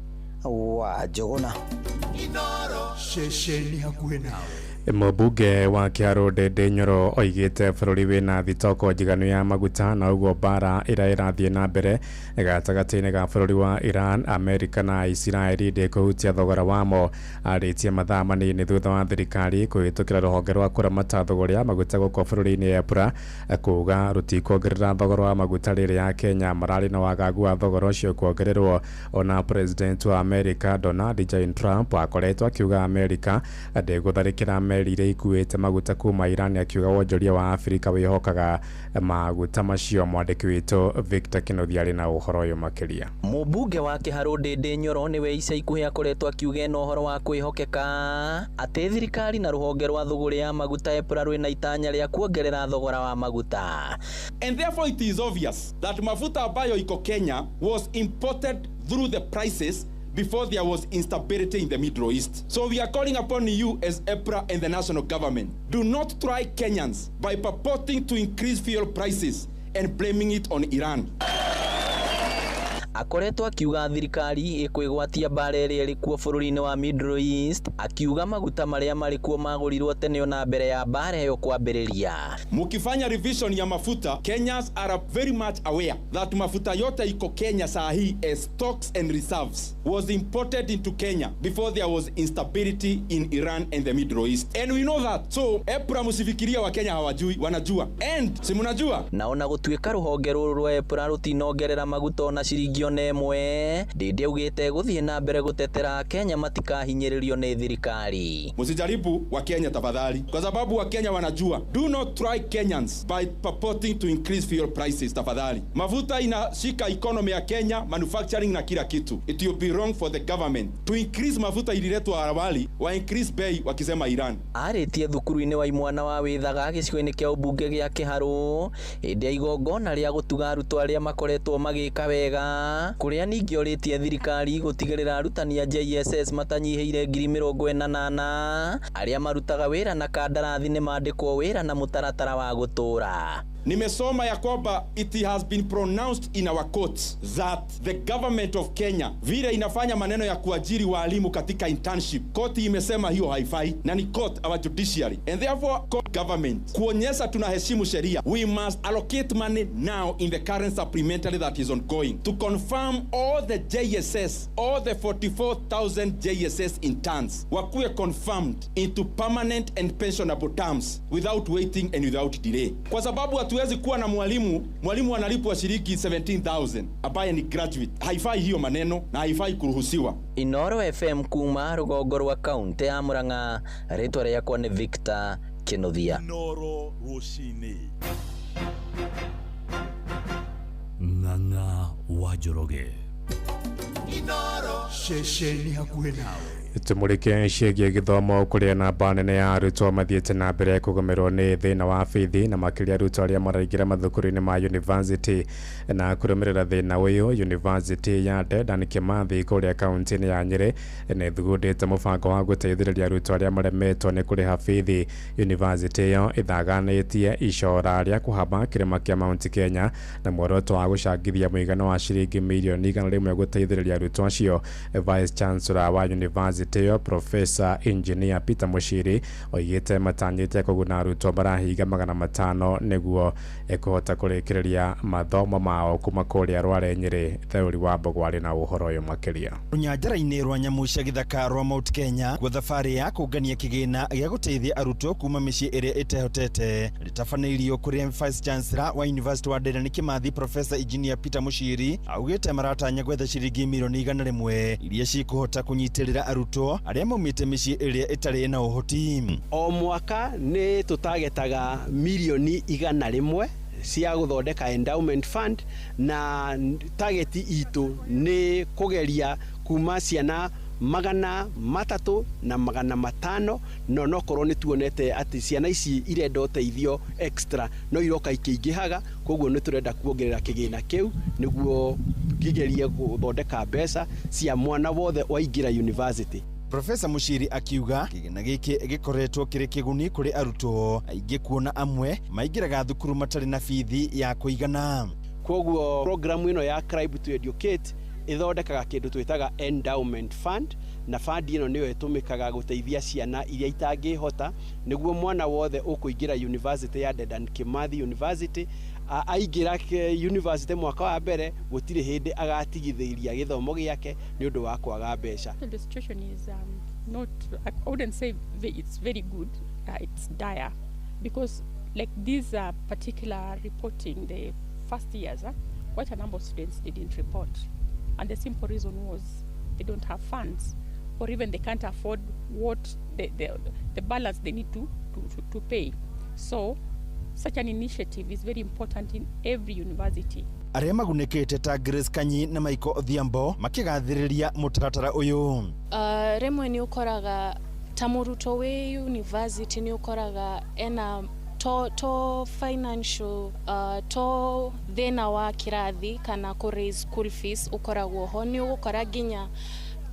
wa Njũgũna. Ceceni hakuhĩ nawe. Mũmbunge wa Kĩharũ Ndindi Nyoro oigĩte bũrũri wĩna thitoko njiganu ya maguta na ũguo mbara ĩrĩa ĩrathiĩ na mbere gatagatĩ-inĩ ga bũrũri wa Iran, Amerika na Isiraeli ndĩkũhutia thogora wamo. Arĩtie mathaa manini thutha wa thirikari kũhĩtũkĩra rũhonge rwa kũramata thogora ya maguta gũkũ bũrũri-inĩ EPRA kuuga rũtikuongerera thogora wa maguta rĩrĩa Kenya mararĩ na wagagu wa thogora ũcio kuongererwo. Ona President wa Amerika Donald J Trump akoretwo akiuga Amerika ndĩgũtharĩkĩra meri iria ikuĩte maguta kuma Iran, akiuga wonjoria wa Afrika wĩhokaga maguta macio. Mwandĩki witũ Victor Kĩnuthia arĩ na ũhoro ũyũ makĩria. Mũmbunge wa Kĩharũ Ndindi Nyoro nĩwe ica ikuhĩ akoretwo akiuga ena ũhoro wa kwĩhokeka atĩ thirikari na rũhonge rwa thũgũrĩ ya maguta EPRA rwĩna itanya rĩa kuongerera thogora wa maguta. And therefore it is obvious that mafuta ambayo iko Kenya was imported through the prices before there was instability in the Middle East. So we are calling upon you as EPRA and the national government. Do not try Kenyans by purporting to increase fuel prices and blaming it on Iran. Akoretwo akiuga thirikari ĩkwĩgwatia mbara ĩrĩa ĩrĩ kuo bũrũri-inĩ wa Middle East, akiuga maguta marĩa marĩ kuo magũrirwo tene ona mbere ya mbara ĩyo kwambĩrĩria. Mukifanya revision ya mafuta, Kenyans are very much aware that mafuta yote iko Kenya saa hii as stocks and reserves was imported into Kenya before there was instability in Iran and the Middle East. And we know that. So EPRA musifikiria wa Kenya hawajui, wanajua. And si munajua. Naona gũtuĩka rũhonge rũrũ rwa EPRA rũtinongerera maguta ona ciringi ona ĩmwe, Ndindi augĩte gũthiĩ na mbere gũtetera Kenya matikahinyĩrĩrio nĩ thirikari. Msijaribu wa Kenya tafadhali, kwa sababu wa Kenya wanajua. Do not try Kenyans by purporting to increase fuel prices tafadhali. Mafuta inashika economy ya Kenya, manufacturing na kila kitu. It will be wrong for the government to increase mafuta ililetwa awali, wa increase bei wakisema Iran. Arĩtie thukuru-inĩ wa imwana wa Wĩthaga gĩcigo-inĩ kĩa ũmbunge gĩa Kĩharũ hĩndĩ ya igongona rĩa gũtuga arutwo arĩa makoretwo magĩka wega, kũrĩa ningĩ orĩtie thirikari gũtigĩrĩra arutani a JSS matanyihĩire 48,000 arĩa marutaga wĩra na kandarathi nĩ mandĩkwo wĩra na mũtaratara wa gũtũũra. Nimesoma ya kwamba it has been pronounced in our courts that the government of Kenya vile inafanya maneno ya kuajiri walimu katika internship, koti imesema hiyo haifai, na ni court, our judiciary, and therefore court government kuonyesha tunaheshimu sheria, we must allocate money now in the current supplementary that is ongoing to confirm all the JSS, all the 44,000 JSS interns wakuwe confirmed into permanent and pensionable terms without waiting and without delay, kwa sababu hatuwezi kuwa na mwalimu analipwa shilingi 17,000 ambaye ni graduate. Haifai hiyo maneno na haifai kuruhusiwa. Inooro FM kuma rũgongo rwa kaunti ya Murang'a, rĩtwa rĩakwa nĩ Victor Kĩnuthia. Inooro rũcinĩ. Ng'ang'a wa Njoroge. Inooro ceceni hakuhĩ nawe. Tumurike ciĩgiĩ gĩthomo kũrĩa namba nene ya arutwo mathiĩte na mbere kũgũmĩrwo nĩ thĩna wa bithi na makĩria arutwo arĩa maraingĩra mathukuru-inĩ ma university. Na kũrũmĩrĩra thĩna ũyũ, University ya Dedan Kimathi kũrĩa kaunti-inĩ ya Nyĩrĩ nĩ ĩthugundĩte mũbango wa gũteithĩrĩria arutwo arĩa maremetwo nĩ kũrĩha bithi. University ĩyo ĩthaganĩtie icora rĩa kũhamba kĩrĩma kĩa Mount Kenya na muoroto wa gũcangithia mũigana wa ciringi mirioni 100 gũteithĩrĩria arutwo acio. Vice Chancellor wa University yunivasĩtĩ ĩyo Professor Engineer Peter Muchiri oigĩte matanyĩte kũguna arutwo marahinga 500 nĩguo kũhota kũrĩkĩrĩria mathomo mao kuma kũrĩa Rware Nyĩrĩ. Theuri wa Mbogwa arĩ na ũhoro ũyũ makĩria. Rũnyanjara-inĩ rwa nyamũ cia gĩthaka rwa Mount Kenya kuo thabarĩ ya kũngania kĩgĩna gĩa gũteithia arutwo kuma mĩciĩ ĩrĩa ĩtehotete rĩtabanĩirio kũrĩa Vice Chancellor wa University wa Dedan Kimathi Professor Engineer Peter Muchiri augĩte maratanya gwetha ciringi mirioni 100 iria cikũhota kũnyitĩrĩra arutwo arĩa maumĩte mĩciĩ ĩrĩa ĩtarĩ na ũhoti. O mwaka nĩ tũtagetaga mirioni 100 cia gũthondeka endowment fund, na target itũ nĩ kũgeria kuma ciana 300 na 500, no nokorwo nĩ tuonete atĩ ciana ici irenda ũteithio extra no iroka ikĩingĩhaga, koguo nĩ tũrenda kuongerera kĩgĩna kĩu nĩguo kĩgerie gũthondeka mbeca cia mwana wothe waingĩra university. Profesa Muchiri akiuga kĩgĩna gĩkĩ gĩkoretwo kĩrĩ kĩguni kũrĩ arutwo aingĩ kuona amwe maingĩraga thukuru matarĩ na bithi ya kũigana. Koguo programu ĩno ya Climb to Educate ĩthondekaga kĩndũ twĩtaga endowment fund, na fund ĩno nĩyo ĩtũmĩkaga gũteithia ciana iria itangĩhota nĩguo mwana wothe ũkũingĩra university ya Dedan Kimathi University aingĩra university mwaka wa mbere gũtirĩ hĩndĩ agatigithĩria gĩthomo gĩake nĩ ũndũ wa kwaga mbeca. The situation is not, I wouldn't say it's very good, it's dire, because like this particular reporting, the first years, quite a number of students didn't report. And the simple reason was they don't have funds, or even they can't afford what the balance they need to pay. So such an initiative is very important in every university. Arĩa magunĩkĩte ta Grace Kanyi na Michael Odhiambo makĩgathĩrĩria mũtaratara ũyũ. Rĩmwe nĩ ũkoraga ta mũrutwo wĩ university nĩ ũkoraga ena to financial to thĩna wa kĩrathi kana kũ raise school fees ũkoragwo ho, nĩ ũgũkora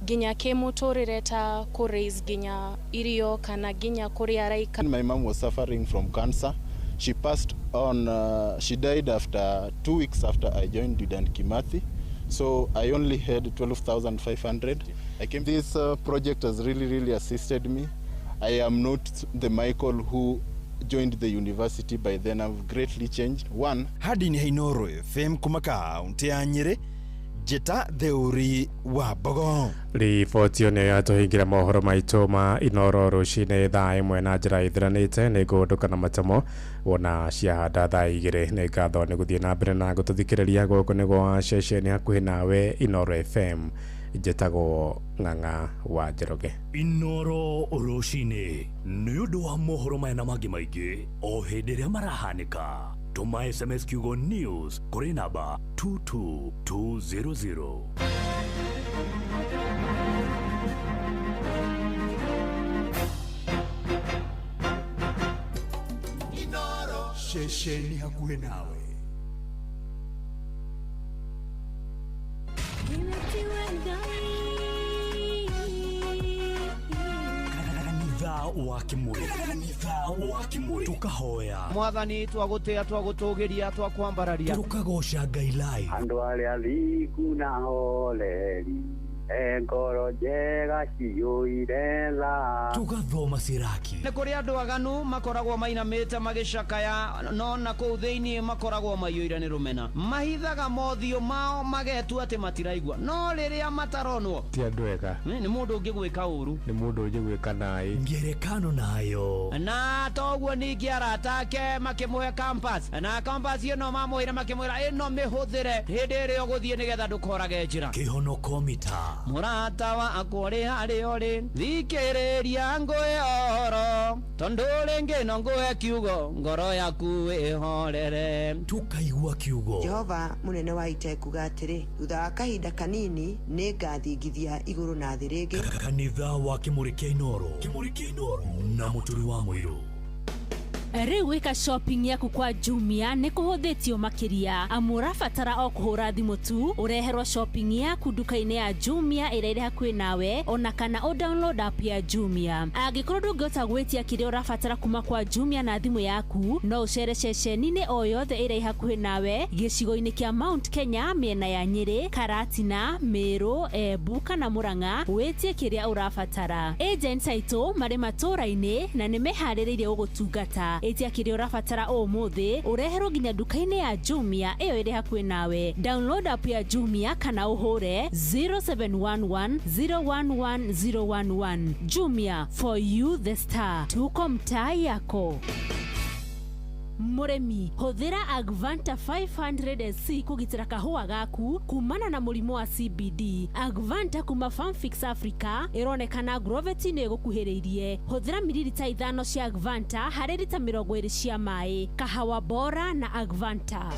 nginya kĩmũtũrĩre ta kũ raise nginya irio kana nginya kũrĩa araikara. My mom was suffering from cancer. She passed on, she died after 2 weeks after I joined Dedan Kimathi. So I only had 12,500. I came. This project has really, really assisted me. I am not the Michael who joined the university by then. I've greatly changed. One. Hadini Hainoro FM kuma kaunti ya Nyeri, Jeta Theuri wa Mbogo. Riboti ĩyo nĩyo yatũhingĩra mohoro maitũ ma Inoro rũcinĩ thaa 1 na njĩra ĩthiranĩte. Nĩ ngũndũka na matamo wona ciahanda thaa 2. Nĩ ngatho nĩ gũthiĩ na mbere na gũtũthikĩrĩria. Gũkũ nĩ gwa ceceni hakuhĩ nawe Inoro FM. Njĩtagwo Ng'ang'a wa Njoroge. Inoro rũcinĩ nĩ ũndũ wa mohoro maya na mangĩ maingĩ o hĩndĩ ĩrĩa marahanĩka. Tũma SMS kiugo news kũrĩ namba 22200. Inoro ceceni hakuhĩ nawe. Wa Kimuri tukahoya Mwathani twagũtĩa twagũtũgĩria twakwambararia tukagoca Ngai live andũ arĩa thingu na holeri ngoro njega ciyũire tha tugathoma Siraki. Nĩ kũrĩ andũ aganu makoragwo mainamĩte magĩcakaya, no na kũu thĩinĩ makoragwo maiyũire nĩ rũmena, mahithaga mothiũ mao magetua atĩ matiraigua, no rĩrĩa mataronwo ti andũ ega. Nĩ mũndũ ũngĩgwĩka ũru, nĩ mũndũ ũngĩgwĩka naĩ ngerekano nayo. Na toguo ningĩ arata ake makĩmũhe campus, na campus ĩno mamwĩra makĩmwĩra ĩno mĩhũthĩre hĩndĩ ĩrĩa ũgũthiĩ nĩgetha ndũkorage njĩra. Kĩhonoko mita Mũrata wakwa ũrĩ harĩa ũrĩ, thikĩrĩria ngũhe ũhoro, tondũ rĩngĩ no ngũhe kiugo ngoro yaku ĩhorere. Tukaigua kiugo. Jehova mũnene wa ita ekuga atĩrĩ, thutha wa kahinda kanini nĩ ngathingithia igũrũ na thĩ rĩngĩ. Kanitha wa Kimuri kĩa Inoro, Kimuri kĩa Inoro na Mũturi wa Mũirũ. Rĩu gwĩka shopping yaku kwa Jumia nĩ kũhũthĩtio makĩria, amu ũrabatara o kũhũra thimũ tu ũreherwo shopping yaku nduka-inĩ ya Jumia ĩrĩa ĩrĩ hakuhĩ nawe, ona kana ũ download app ya Jumia. Angĩkorwo ndũngĩhota gwĩtia kĩrĩa ũrabatara kuma kwa Jumia na thimũ yaku, no ũcere ceceni-inĩ o yothe ĩrĩa ĩ hakuhĩ nawe gĩcigo-inĩ kĩa Mount Kenya, mĩena ya Nyĩrĩ, Karatina, Meru, Embu kana Murang'a wĩtie kĩrĩa ũrabatara. Agents aitũ marĩ matũũra-inĩ na nĩ meharĩrĩirie gũgũtungata. Ĩtia kĩrĩa ũrabatara ũmũthĩ ũreherwo nginya nduka-inĩ ya Jumia ĩyo ĩrĩ hakuhĩ nawe. Download app ya Jumia kana ũhũre 0711 011 011. Jumia, for you the star. Tuko mtaa yako. Mũrĩmi, hũthĩra Agvanta 500 SC kũgitĩra kahũa gaku kumana na mũrimũ wa CBD. Agvanta kuma Farmfix Africa ĩronekana Agrovet-inĩ ĩgũkuhĩrĩirie. Hũthĩra mililita 5 cia Agvanta harĩ rita 20 cia maĩ. Kahawa bora na Agvanta.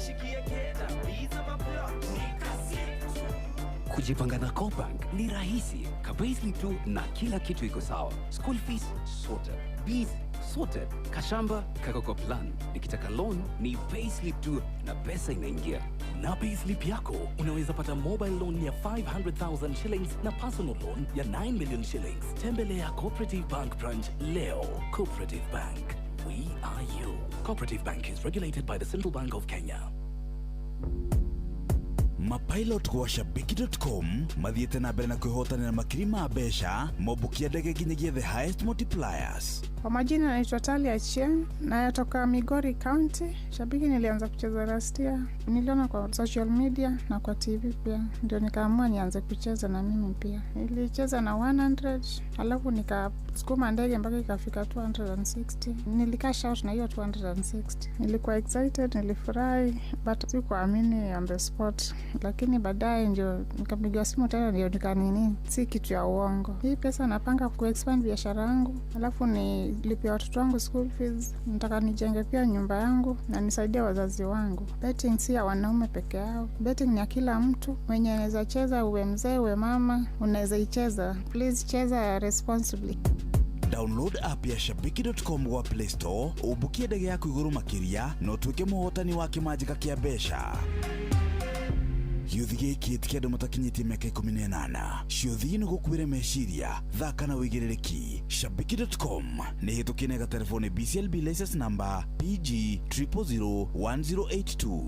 Kujipanga na CoBank ni rahisi. Ka-payslip tu na kila kitu iko sawa. School fees sorted. Bills sorted. Kashamba kako kwa plan. Nikitaka loan ni payslip tu na pesa inaingia. Na payslip yako unaweza pata mobile loan ya 500,000 shillings na personal loan ya 9 million shillings. Tembelea Cooperative Bank branch leo. Cooperative Bank. We are you. Cooperative Bank is regulated by the Central Bank of Kenya. Mapilot gwa shabiki.com mathiĩte na mbere na kwĩhotanĩra makiri ma mbeca mombũkia ndege nginyagia the highest multipliers. Kwa majina naitwa Talia Chieng, nayatoka Migori County. Shabiki nilianza kucheza last year. Niliona kwa social media na kwa TV pia, ndio nikaamua nianze kucheza na mimi pia. Nilicheza na 100, alafu nikasukuma ndege mpaka ikafika 260. Nilikash out na hiyo 260. Nilikuwa excited, nilifurahi, but sikuamini on the spot. Lakini baadaye ndio nikapiga simu tena, ndio nikanini, si kitu ya uongo. Hii pesa napanga kuexpand biashara yangu, alafu nilipia watoto wangu school fees, nataka nijenge pia nyumba yangu na nisaidie wazazi wangu. Betting si ya wanaume peke yao, betting ni ya kila mtu mwenye anaweza cheza, uwe mzee uwe mama, unaweza icheza. Please cheza responsibly. Download app ya shabiki.com gwa Play Store ũmbũkie ndege yaku igũrũ makĩria na ũtuĩke mũhotani wa kĩmanjĩka kĩa mbeca. Gĩũthi gĩkĩ ti kĩa andũ matakinyĩtie mĩaka 18. Ciũthi nĩ gũkuĩre meciria, thaka na wĩigĩrĩrĩki. Shabiki.com nĩ hĩtũkie na ĩgaterefwo nĩ BCLB license number PG 0001082.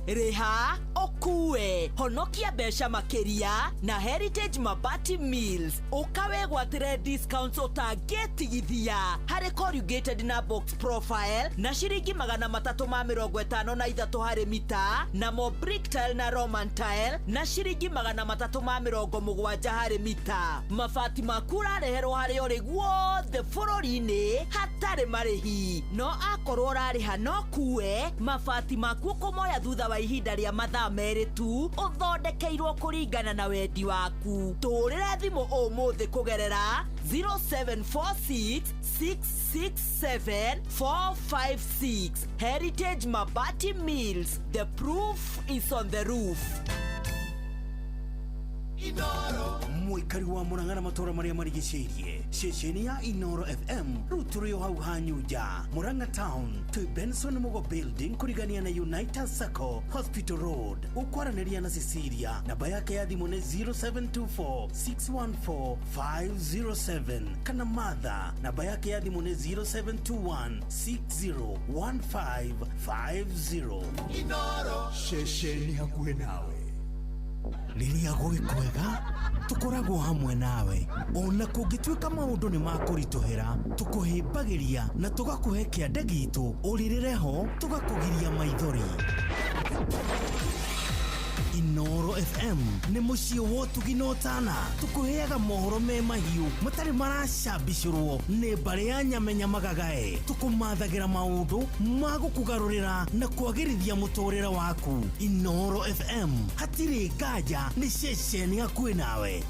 Rĩha ũkue honokia mbeca makĩria na Heritage Mabati Mills, ũkawegwatĩre discounts ũtangĩtigithia harĩ corrugated na box profile na ciringi 353 harĩ mita, namo brick tile na roman tile na ciringi 370 harĩ mita. Mabati maku ũrareherwo harĩa ũrĩ guothe bũrũri-inĩ hatarĩ marĩhi, no akorwo ũrarĩha no kue mabati maku ũkũmoya thutha wa ihinda rĩa mathaa 2 tu, ũthondekeirwo kũringana na wendi waku. Tũhũrĩre thimũ ũmũthĩ kũgerera 0746 667 456. Heritage Mabati Mills, the proof is on the roof. Mũikari wa Murang'a na matũra marĩa marigicĩirie, ceceni ya Inoro FM rĩu tũrĩ o hau Hanyunja, Murang'a Town, twĩ Benson Mugo Building kũrigania na United Sacco Hospital Road. Ũkwaranĩria na Cecilia, namba yake ya thimũ nĩ 0724 614 507, kana Martha, namba yake ya thimũ nĩ 0721 601550. Inoro ceceni hakuhĩ nawe. Rĩrĩa gwĩ kwega tũkoragwo hamwe nawe, ona kũngĩtuĩka maũndũ nĩ makũritũhĩra, tũkũhĩmbagĩria na tũgakũhe kĩande gitũ, ũrĩrĩre ho tũgakũgiria maithori. Inoro FM nĩ mũciĩ wa ũtugi na ũtana, tũkũheaga mohoro me mahiũ matarĩ maracambicũrwo nĩ mbarĩ ya nyamenya magagae, tũkũmathagĩra maũndũ ma gũkũgarũrĩra na kwagĩrithia mũtũrĩre waku. Inoro FM hatirĩ nganja, nĩ ceceni hakuhĩ nawe.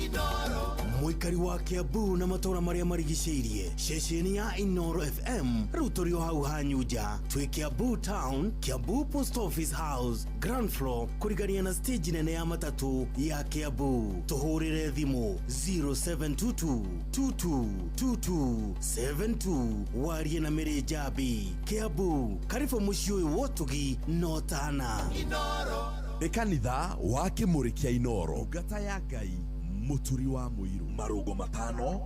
Inoro. Mũikari wa Kiambu na matũra marĩa marigicĩirie, ceceni ya Inoro FM rĩu tũrĩ o hau hanyu nja. Twĩ Kiambu Town, Kiambu Post Office House, ground floor, kũrigania na stage nene ya matatu ya Kiambu. Tũhũrĩre thimũ 0722 222272 warie na Mĩrĩ Njambi. Kiambu, karibu mũciĩ ũyũ wa ũtugi no tana. Nĩ kanitha wa Kĩmũrĩ kĩa Inoro, ngata ya Ngai, mũturi wa mũirũ. Marũngo matano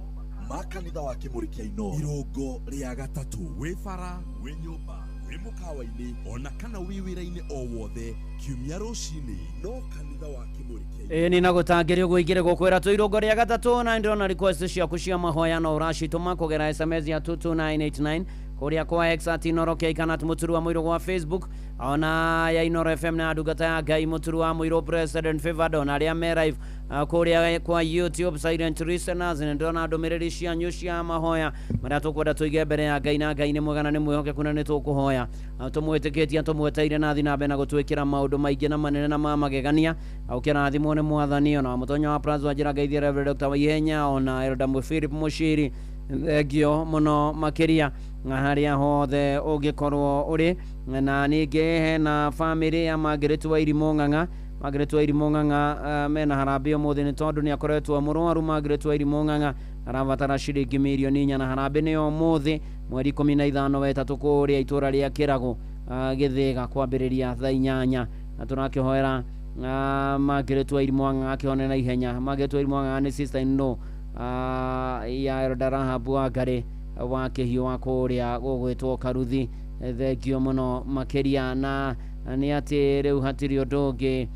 ma kanitha wa Kĩmũrĩ kĩa Inoro. Irũngo rĩa gatatũ, wĩ bara, wĩ nyũmba, wĩ mũkawa-inĩ, ona kana wĩ wĩra-inĩ o wothe, kiumia rũcinĩ no kanitha wa Kĩmũrĩ kĩa Ĩĩ nĩ na gũtangĩrio gũingĩre gũkwĩra twĩ irũngo rĩa gatatũ, na ndĩrona request ciaku cia mahoya no ũracitũma kũgera SMS ya 22989 kũrĩa kwa X at Inoro K kana at Mũturu wa Mũirũ gwa Facebook, ona ya Inoro FM na ndungata ya Ngai Mũturu wa Mũirũ President Favored, ona arĩa me live kũrĩa kwa YouTube Silent Listeners. Nĩ ndĩrona ndũmĩrĩri cianyu cia mahoya marĩa tũkwenda tũige mbere ya Ngai, na Ngai nĩ mwega na nĩ mwĩhokeku, na nĩ tũkũhoya tũmwĩtĩkĩtie, tũmweteire na thiĩ na mbere na gũtwĩkĩra maũndũ maingĩ na manene na ma magegania. Ũkĩrathimwo nĩ Mwathani. Ona mũtonya wa Plaza wa njĩra ngeithie Reverend Dr. Waihenya, ona Elder Philip Mushiri, thengio mũno makĩria harĩa hothe ũngĩkorwo ũrĩ. Na ningĩ hena bamĩrĩ ya Margaret Wairimu Ng'ang'a. Margaret Wairimu Ng'ang'a mena harambĩ ũmũthĩ nĩ tondũ nĩ akoretwo mũrwaru. Margaret Wairimu Ng'ang'a arabatara ciringi mirioni 4, na harambĩ nĩ ũmũthĩ mweri 15 wa 3 kũrĩa itũra rĩa Kĩragũ, Gĩthĩga, kwambĩrĩria thaa 8, na tũrakĩhoera Margaret Wairimu Ng'ang'a akĩhone na ihenya. Margaret Wairimu Ng'ang'a nĩ sister in law ya Elder Rahab Wangari wa kĩhiũ wa kũrĩa gũgwĩtwo Karuthi. Thengio mũno makĩria. Na nĩ atĩ rĩu hatirĩ ũndũ ũngĩ.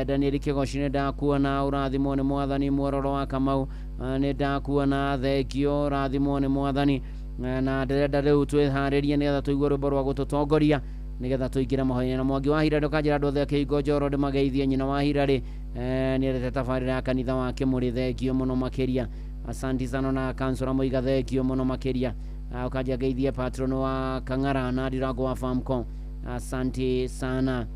Daniel Kĩgoci, nĩ ndakuona, ũrathimwo nĩ Mwathani. Mwororo wa Kamau, nĩ ndakuona, thengio, ũrathimwo nĩ Mwathani. Na ndĩrenda rĩu twĩharĩrie nĩgetha tũigue rwĩmbo rwa gũtũtongoria nĩgetha tũingĩre mahoya. Na Mwangi wa Hirarĩ ũkanjĩra andũ othe a Kĩhingo Njoro ndĩmageithie. Nyina wa Hirarĩ nĩendete tabarĩra ya kanitha wa Kĩmũrĩ, thengio mũno makĩria, asanti sana. Na kansora Mũiga, thengio mũno makĩria. Ũkanjia ngeithie patron wa Kang'ara na Ndirango wa Famco, asanti sana.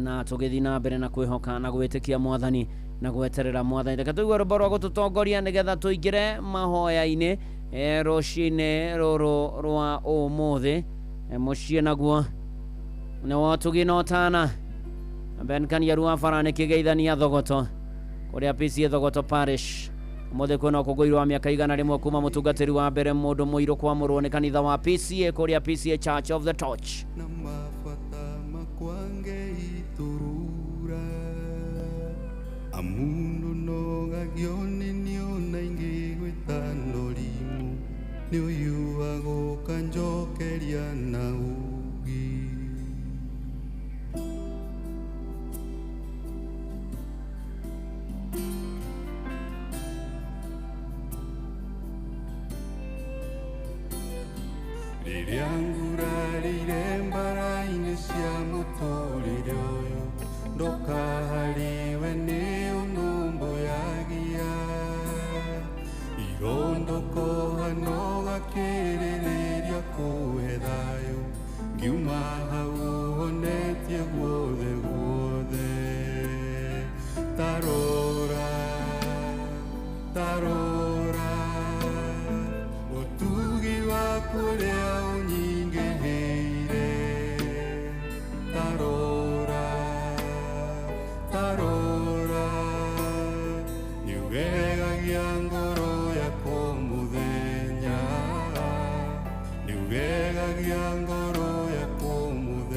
Na tũgĩthiĩ na mbere na kwĩhoka na gwĩtĩkia Mwathani na gweterera Mwathani, reke tũigue rwĩmbo rwa gũtũtongoria nĩgetha tũingĩre mahoya-inĩ rũcinĩ rũrũ rwa ũmũthĩ. Mũciĩ naguo nĩ wotugi na ũtana. Ben Kaniaru wa bara nĩ kĩgeithania Thogoto kũrĩa PCA Thogoto Parish. Ũmũthĩ kwĩna ũkũngũĩri wa mĩaka 100 kuma mũtungatĩri wa mbere mũndũ mũirũ kwamũrwo nĩ kanitha wa PCA kũrĩa PCA Church of the Torch. Na mabata makwange iturura amundu nogagio nĩ niona ingĩ gwĩtano rimũ nĩ ũyũ agũka njokeria na ũgĩ. Rĩrĩa ngurarire mbara-inĩ cia mũtũrĩre ũyũ ndũkahariwe nĩ ũnũmbũyagia irondokoha no gakĩrĩrĩria kũhe thayũ ngiuma hau ũhonetie guothe guothe. Tarora, tarora, ũtugi waku ũrĩa ũnyingĩhĩire. Tarora, tarora, nĩũgegagia ngoro yakwa mũthenya, nĩũgegagia ngoro yakwa mũthenya.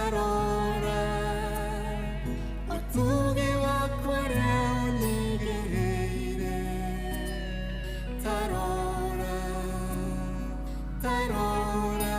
Tarora ũtugi waku ũrĩa ũnyigĩrĩire. Tarora, tarora,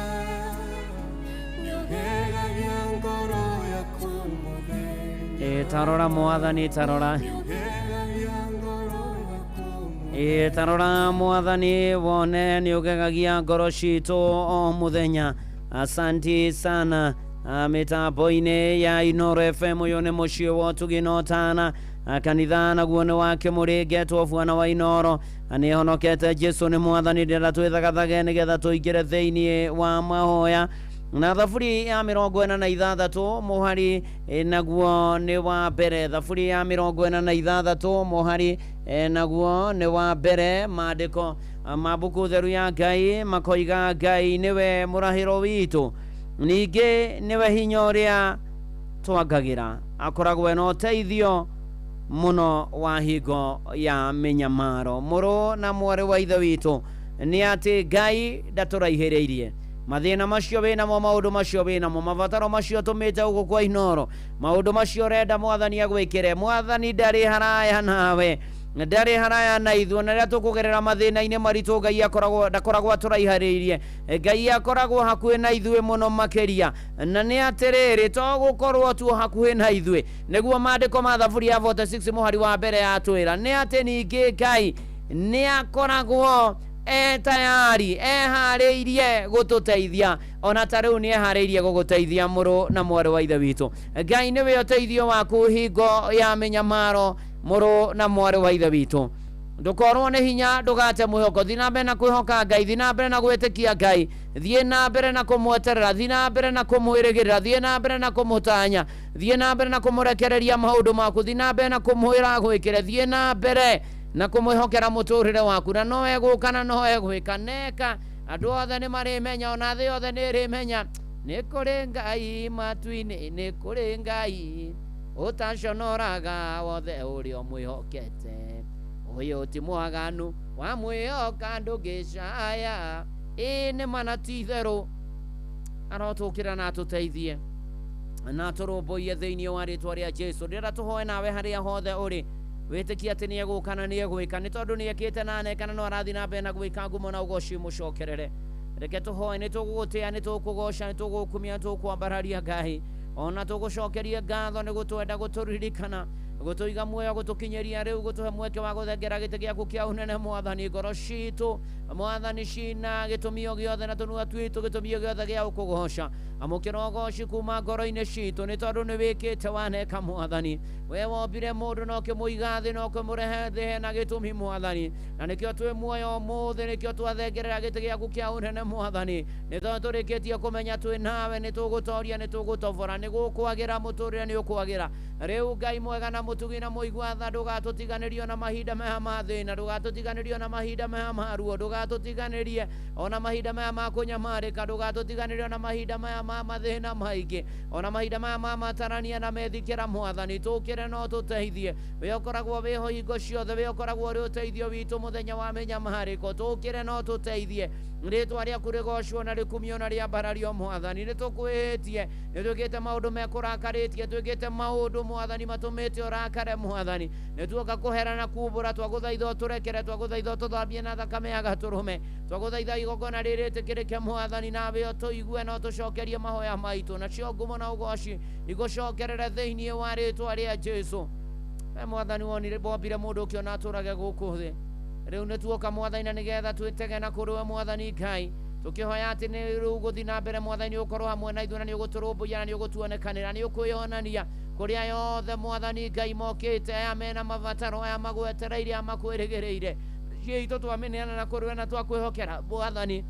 nĩũgegagia ngoro yaku mũthenya. Ĩ tarora mwathani, tarora. Nĩũgegagia ngoro yaku. Ĩ tarora mwathani, wone nĩũgegagia ngoro citũ o mũthenya. Asanti sana. Mĩtambo-inĩ ya Inoro FM, ũyũ nĩ mũciĩ wa ũtugi na ũtana. Kanitha naguo nĩ wa Kĩmũrĩngetwo bwana wa Inoro. Nĩ honokete Jesu nĩ mwathani, ndĩrenda twĩthagathage nĩgetha tũingĩre thĩinĩ wa mahoya. Na thaburi ya 46 mũhari naguo nĩ wa mbere. Thaburi ya 46 mũhari naguo nĩ wa mbere. Maandĩko ma mbuku theru ya Ngai makoiga Ngai nĩwe mũrahĩro witũ, ningĩ nĩwe hinya ũrĩa twangagĩra, akoragwo ena ũteithio mũno wa hingo ya mĩnyamaro. Mũrũ na mwarĩ wa ithe witũ, nĩ atĩ Ngai ndatũraihĩrĩirie. Mathĩna macio wĩnamo, maũndũ macio wĩnamo, mabataro macio tũmĩte gũkũ kwa Inoro, maũndũ macio ũrenda mwathani agwĩkĩre, mwathani ndarĩ haraya nawe, ndarĩ haraya na ithuĩ. Na rĩrĩa tũkũgerera mathĩna-inĩ maritũ, Ngai akoragwo ndakoragwo atũraiharĩirie, Ngai akoragwo hakuhĩ na ithuĩ mũno makĩria. Na nĩ atĩrĩrĩ, to gũkorwo tu hakuhĩ na ithuĩ, nĩguo maandĩko ma thaburi ya 46 mũhari wa mbere yatwĩra nĩ atĩ ningĩ Ngai nĩ akoragwo e tayari, eharĩirie gũtũteithia. Ona ta rĩu nĩ eharĩirie gũgũteithia, mũrũ na mwarĩ wa ithe witũ. Ngai nĩwe ũteithio waku hingo ya mĩnyamaro, mũrũ na mwarĩ wa ithe witũ. Ndũkorwo nĩ hinya, ndũgate mwĩhoko, thiĩ na mbere na kwĩhoka Ngai, thiĩ na mbere na gwĩtĩkia Ngai, thiĩ na mbere na kũmweterera, thiĩ na mbere na kũmwĩrĩgĩrĩra, thiĩ na mbere na kũmũtanya, thiĩ na mbere na kũmũrekereria maũndũ maku, thiĩ na mbere na kũmwĩra agwĩkĩre, thiĩ na mbere na kũmwĩhokera mũtũrĩre waku, na no egũka na no egwĩka neka. Andũ othe nĩ marĩmenya, ona thĩ yothe nĩ ĩrĩmenya nĩ kũrĩ Ngai matu-inĩ, nĩ kũrĩ Ngai ũtaconoraga wothe ũrĩa ũmwĩhokete. Ũyũ ti mwaganu, wamwĩhoka ndũngĩcaya. Ĩ nĩ mana ti itherũ, arotũkĩra na atũteithie na atũrũmbũiye thĩinĩ wa rĩtwa rĩa Jesu. Ndĩrenda tũhoe nawe harĩa hothe ũrĩ, wĩtĩkie atĩ nĩ egũka na nĩ egwĩka, nĩ tondũ nĩ ekĩte na aneka na no arathiĩ na mbere na gwĩka. Ngumo na ũgoci mũcokerere. Reke tũhoe. Nĩ tũgũgũtĩa, nĩ tũkũgoca, nĩ tũgũkumia, nĩ tũkwambararia Ngai, ona tũgũcokerie ngatho nĩ gũtwenda, gũtũririkana, gũtũiga muoyo, gũtũkinyĩria rĩu, gũtũhe mweke wa gũthengera gĩtĩ gĩaku kĩa ũnene. Mwathani, ngoro citũ mwathani cina gĩtũmi o gĩothe na tũnua twitũ gĩtũmi o gĩothe gĩa gũkũgoca. Amũkĩra ũgoci kuma ngoro-inĩ citũ, nĩ tondũ nĩ wĩkĩte waneka. Mwathani, we wombire mũndũ na ũkĩmũiga thĩ na ũkĩmũrehe thĩ hena gĩtũmi, mwathani, na nĩkĩo twĩ muoyo ũmũthĩ, nĩkĩo twathengerera gĩtĩ gĩaku kĩa ũnene, mwathani, nĩ tondũ tũrĩkĩtie kũmenya twĩ nawe nĩ tũgũtoria, nĩ tũgũtobora, nĩ gũkwagĩra mũtũrĩre nĩ ũkwagĩra. Rĩu Ngai mwega na mũtugi na mũigua tha, ndũgatũtiganĩrie ona mahinda maya ma thĩna, ndũgatũtiganĩrie ona mahinda maya ma ruo, ndũgatũtiganĩrie ona mahinda maya ma kũnyamarĩka, ndũgatũtiganĩrie ona mahinda maya ma mathĩna maingĩ, ona mahinda maya ma matarania na methikĩra. Mwathani, tũkĩre no tũteithie. We ũkoragwo wĩho hingo ciothe, we ũkoragwo ũrĩ ũteithio witũ mũthenya wa mĩnyamarĩko. Tũkĩre no tũteithie. Rĩtwa rĩaku rĩgocwo na rĩkumio na rĩambarario. Mwathani, nĩ tũkwĩhĩtie, nĩ twĩkĩte maũndũ mekũrakarĩtie, twĩkĩte maũndũ mwathani matũmĩte ũrakare. Mwathani, nĩ tuoka kũhera na kumbũra, twagũthaitha ũtũrekere, twagũthaitha ũtũthambie na thakame ya gatũrũme, twagũthaitha igongona rĩrĩ rĩtĩkĩrĩke. Mwathani, nawe ũtũigue na ũtũcokerie mahoya maitũ, nacio ngumo na ũgoci igũcokerere thĩinĩ wa rĩtwa rĩa Jesu. We mwathani wonire wombire mũndũ ũkĩona atũrage gũkũ thĩ. Rĩu nĩ tuoka mwathani na nĩgetha twĩtege na kũrĩ we, mwathani Ngai, tũkĩhoya atĩ nĩ rĩu gũthiĩ na mbere, mwathani, nĩ ũkorwo hamwe na ithuĩ na nĩ ũgũtũrũmbũiya na nĩ ũgũtuonekanĩra, nĩ ũkwĩyonania kũrĩa yothe, mwathani Ngai, mokĩte aya mena mabataro, aya magwetereire, aya makwĩrĩgĩrĩire. Mĩciĩ itũ twamĩneana na kũrĩ we na twakwĩhokera. Mwathani,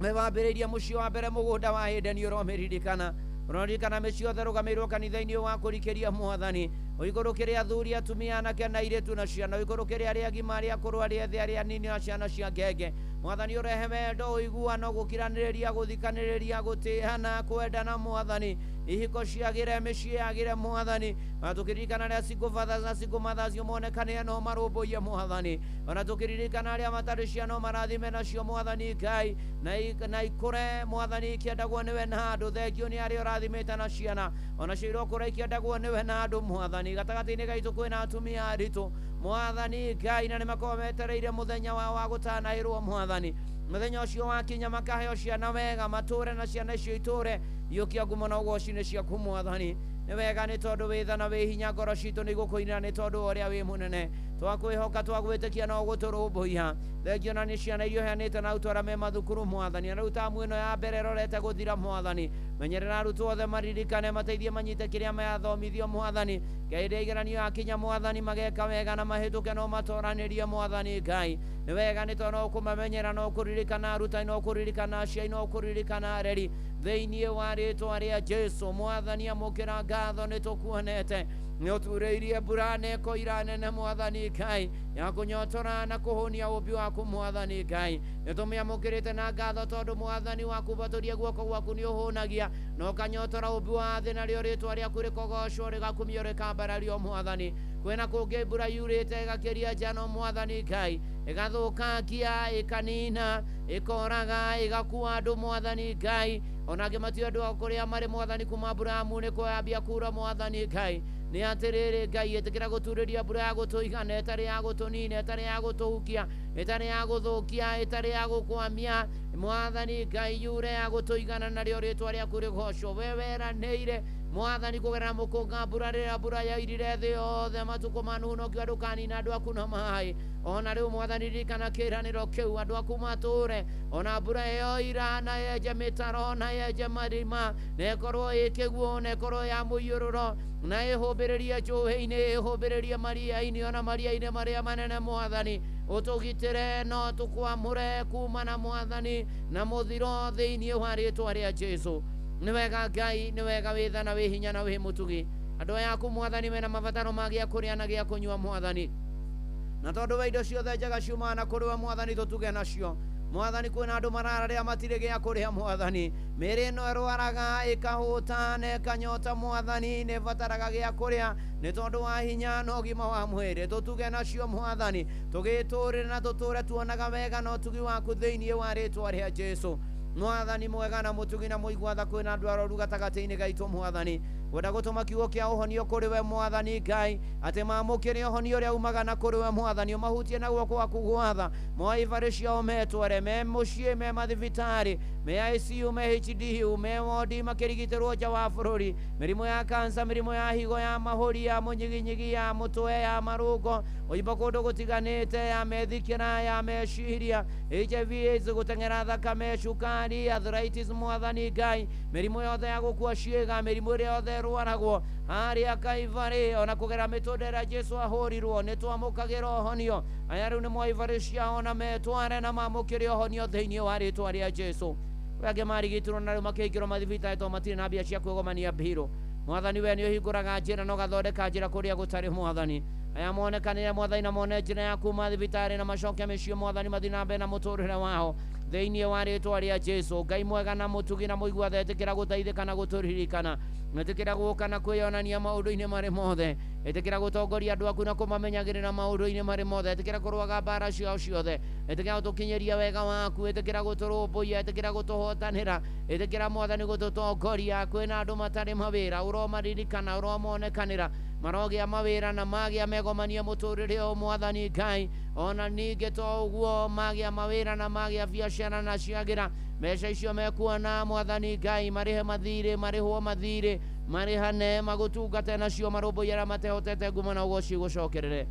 we wambĩrĩirie mũciĩ wa mbere, mũgũnda wa Edeni, ũromĩririkana, ũroririkana mĩciĩ yothe rũgamĩirwo kanitha-inĩ wa kũrikĩria. Mwathani, ũikũrũkĩre athuri, atumia, anake na airĩtu na ciana, ũikũrũkĩre arĩa agima, arĩa akũrũ, arĩa ethĩ, arĩa anini na ciana cia ngenge. Mwathani ũrehe wendo ũiguano gũkiranĩrĩria gũthikanĩrĩria gũtĩana kwendana Mwathani ihiko ciagĩre mĩciĩ yagĩre Mwathani ona tũkĩririkana arĩa single fathers na single mothers monekane no marũmbũiye Mwathani ona tũkĩririkana arĩa matarĩ ciana marathime nacio Mwathani Ngai na ikũre Mwathani ikĩendagwo nĩwe na andũ thengio nĩ arĩa ũrathimĩte na ciana ona cio irokũra ikĩendagwo nĩwe na andũ Mwathani gatagatĩ-inĩ gaitũ kwĩna atumia aritũ Mwathani Ngai na nĩmakorwo metereire mũthenya wao wa gũtanahĩrwo Mwathani mũthenya ũcio wakinya makaheo ciana wega matũre na ciana icio itũre iũkia ngumo na ũgoci-inĩ ciaku Mwathani nĩ wega nĩ tondũ wĩ tha na wĩ hinya ngoro citũ nĩ igũkũinĩra nĩ tondũ wa ũrĩa wĩ mũnene twakwĩhoka twagwĩtĩkia na ũgũtũrũmbũiya thengio na nĩ ciana iria ũheanĩte na arutwo arĩa me mathukuru Mwathani na rĩu tamu ĩno ya mbere ĩrorete gũthira Mwathani menyerera arutwo othe maririkane mateithie manyite kĩrĩa mathomithio Mwathani Ngai rĩrĩa igeranio yakinya Mwathani mageka wega na mahĩtũke no matoranĩrie Mwathani Ngai nĩ wega nĩ tondũ no ũkũmamenyera no ũkũririkana arutani no ũkũririkana aciari no ũkũririkana areri thĩinĩ wa rĩtwa rĩa Jesu Mwathani amũkĩra ngatho nĩ tũkuonete nĩ ũturĩirie mbura na ĩkoira nene Mwathani Ngai ya kũnyotora na kũhũnia ũmbi waku Mwathani Ngai nĩ tũmĩamũkĩrĩte na ngatho tondũ Mwathani waku batũrie guoko gwaku nĩ ũhũnagia na ũkanyotora ũmbi wa thĩ narĩo rĩtwa rĩaku rĩkogocwo rĩgakumio rĩkambarario Mwathani kwĩna kũngĩ mbura yurĩte ĩgakĩria njano Mwathani Ngai ĩgathũkangia ĩkanina ĩkoraga ĩgakua andũ Mwathani Ngai ona angĩ matio andũ a kũrĩa marĩ Mwathani kuma mbura ya munĩko yambia kura Mwathani Ngai nĩ atĩrĩrĩ Ngai ĩtĩkĩra gũturĩria mbura ya gũtũigana ĩtarĩ ya gũtũnina ĩtarĩ ya gũtũhukia ĩtarĩ ya gũthũkia ĩtarĩ ya gũkwamia Mwathani Ngai yure ya gũtũigana narĩo rĩtwa rĩaku rĩgocwo we weranĩire Mwathani kũgerera mũkũnga mbura rĩrĩa mbura yairire thĩ yothe matukũ ma Nuhu no kĩo ndũkanina andũ aku na maĩ ona rĩu Mwathani ririkana kĩĩranĩro kĩu andũ aku matũre ona mbura ĩyo ira na yenje mĩtaro na yenje marima na ĩkorwo ĩ kĩguũ na ĩkorwo ya mũiyũrũro na ĩhũmbĩrĩrie njũĩ-inĩ ĩhũmbĩrĩrie maria-inĩ ona maria-inĩ marĩa manene Mwathani ũtũgitĩre no tũkwamũre kuma na Mwathani na mũthiro thĩinĩ wa rĩtwa rĩa Jesu nĩ wega Ngai nĩ wega wĩ tha na wĩ hinya na wĩ mũtugi andũ aya aku Mwathani mena mabataro ma gĩa kũrĩa na gĩa kũnyua Mwathani na tondũ wa indo ciothe njega ciumaga na kũrĩ we Mwathani tũtuge nacio Mwathani kwĩna andũ marararĩa matirĩ gĩa kũrĩa Mwathani mĩĩrĩ ĩno ĩrwaraga ĩkahũta na ĩkanyota Mwathani nĩ ĩbataraga gĩa kũrĩa nĩ tondũ wa hinya na ũgima wa mwĩrĩ tũtuge nacio Mwathani tũgĩtũrĩre na tũtũre tuonaga wega na ũtugi waku thĩinĩ wa rĩtwa rĩa Jesu Mwathani mwega na mũtugi na mũigua tha kwĩna andũ aroru gatagatĩ-inĩ gaitũ Mwathani kwenda gũtũma kiugo kĩa ũhonio kũrĩ we Mwathani Ngai atĩ mamũkĩre ũhonio ũrĩa umaga na kũrĩ we Mwathani ũmahutie na guoko gwaku gwatha moe ibarĩ ciao metware me mũciĩ me mathibitarĩ me ICU me HDU me wodi makĩrigitĩrwo nja wa bũrũri mĩrimũ ya kansa mĩrimũ ya higo ya mahũri ya mũnyiginyigi ya mũtwe ya marũngo ũimbo kũndũ gũtiganĩte ya methikĩra ya meciria HIV AIDS gũteng'era thakame cukari arthritis Mwathani Ngai mĩrimũ yothe ya gũkua ciĩga mĩrimũ ĩrĩa yothe ĩrwaragwo harĩa Kaivarĩ ona kũgera mĩtũnda ĩrĩa Jesu ahũrirwo nĩ twamũkagĩra ũhonio aya rĩu nĩ moe ibarĩ ciao na metware na mamũkĩre ũhonio thĩinĩ wa rĩtwa rĩa Jesu kũrĩ angĩ marigitĩrwo na rĩu makĩingĩrwo mathibitarĩ tondũ matirĩ na mbia cia kwĩgomania mbirũ Mwathani we nĩ ũhingũraga njĩra na ũgathondeka njĩra kũrĩa gũtarĩ Mwathani aya monekanĩre Mwathani na mone njĩra ya kuma thibitarĩ na macoke mĩciĩ Mwathani mathiĩ na mbere na mũtũrĩre wao thĩinĩ wa rĩtwa rĩa Jesu Ngai mwega na mũtugi na mũigua tha ĩtĩkĩra gũteithĩka na gũtũririkana ĩtĩkĩra gũka na kwĩyonania maũndũ-inĩ marĩ mothe ĩtĩkĩra gũtongoria andũ aku na kũmamenyagĩrĩra maũndũ-inĩ marĩ mothe ĩtĩkĩra kũrũaga mbara ciao ciothe ĩtĩkĩra gũtũkinyĩria wega waku ĩtĩkĩra gũtũrũmbũiya ĩtĩkĩra gũtũhotanĩra ĩtĩkĩra Mwathani gũtũtongoria kwĩna andũ matarĩ mawĩra ũromaririkana ũromonekanĩra marogĩa mawĩra na magĩa megomania mũtũrĩre ũyũ Mwathani Ngai ona ningĩ to ũguo magĩa mawĩra na magĩa biacara na ciagĩra mbeca icio mekuona Mwathani Ngai marĩhe mathirĩ marĩhwo mathirĩ marĩhane magũtungate nacio marũmbũiye arĩa matehotete ngumo na ũgoci gũcokerere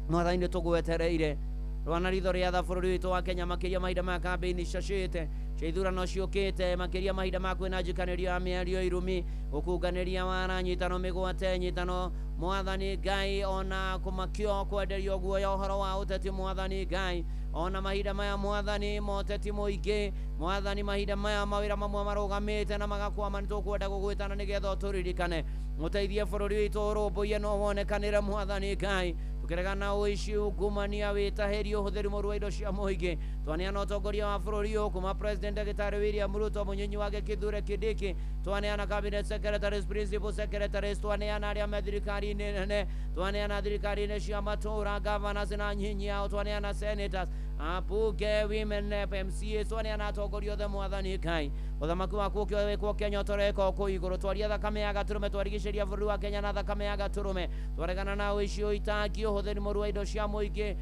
Mwathani nĩ tũgwetereire rwana ritho rĩa tha bũrũri witũ wa Kenya makĩria mahinda ma kambĩini cacĩte cia ithurano ciũkĩte makĩria mahinda ma kwĩna njikanĩrio ya mĩario irumi gũkunganĩria wara nyitano mĩgwate nyitano Mwathani Ngai ona kũmakio kwenderio guoya ũhoro wa ũteti Mwathani Ngai ona mahinda maya Mwathani moteti mũingĩ Mwathani mahinda maya mawĩra mamwe marũgamĩte na magakwama nĩ tũkwenda gũgwĩtana nĩgetha ũtũririkane mũteithie bũrũri witũ ũrũmbũiye no wonekanĩre Mwathani Ngai Tukiregana ũici, ungumania, wĩtahĩri, ũhũthĩri mũru wa indo cia mũingĩ. Twaneana ũtongoria wa bũrũri ũyũ kuma President Ndagĩtarĩ William Ruto, mũnyinyi wake Kithure Kindiki. Twaneana cabinet secretaries, principal secretaries, twaneana arĩa me thirikari-inĩ nene, twaneana thirikari-inĩ cia matũũra, governors na nyinyi yao, twaneana senators, ambunge, women rep, MCA, twaneana atongoria othe mwathani Ngai. Ũthamaki waku ũkĩwĩkwo Kenya ũtoreka kũu igũrũ. Twaria thakame ya gatũrũme, twarigicĩria bũrũri wa Kenya na thakame ya gatũrũme. Twaregana na ũici, ũitangi, ũhũthĩri mũru wa indo cia mũingĩ,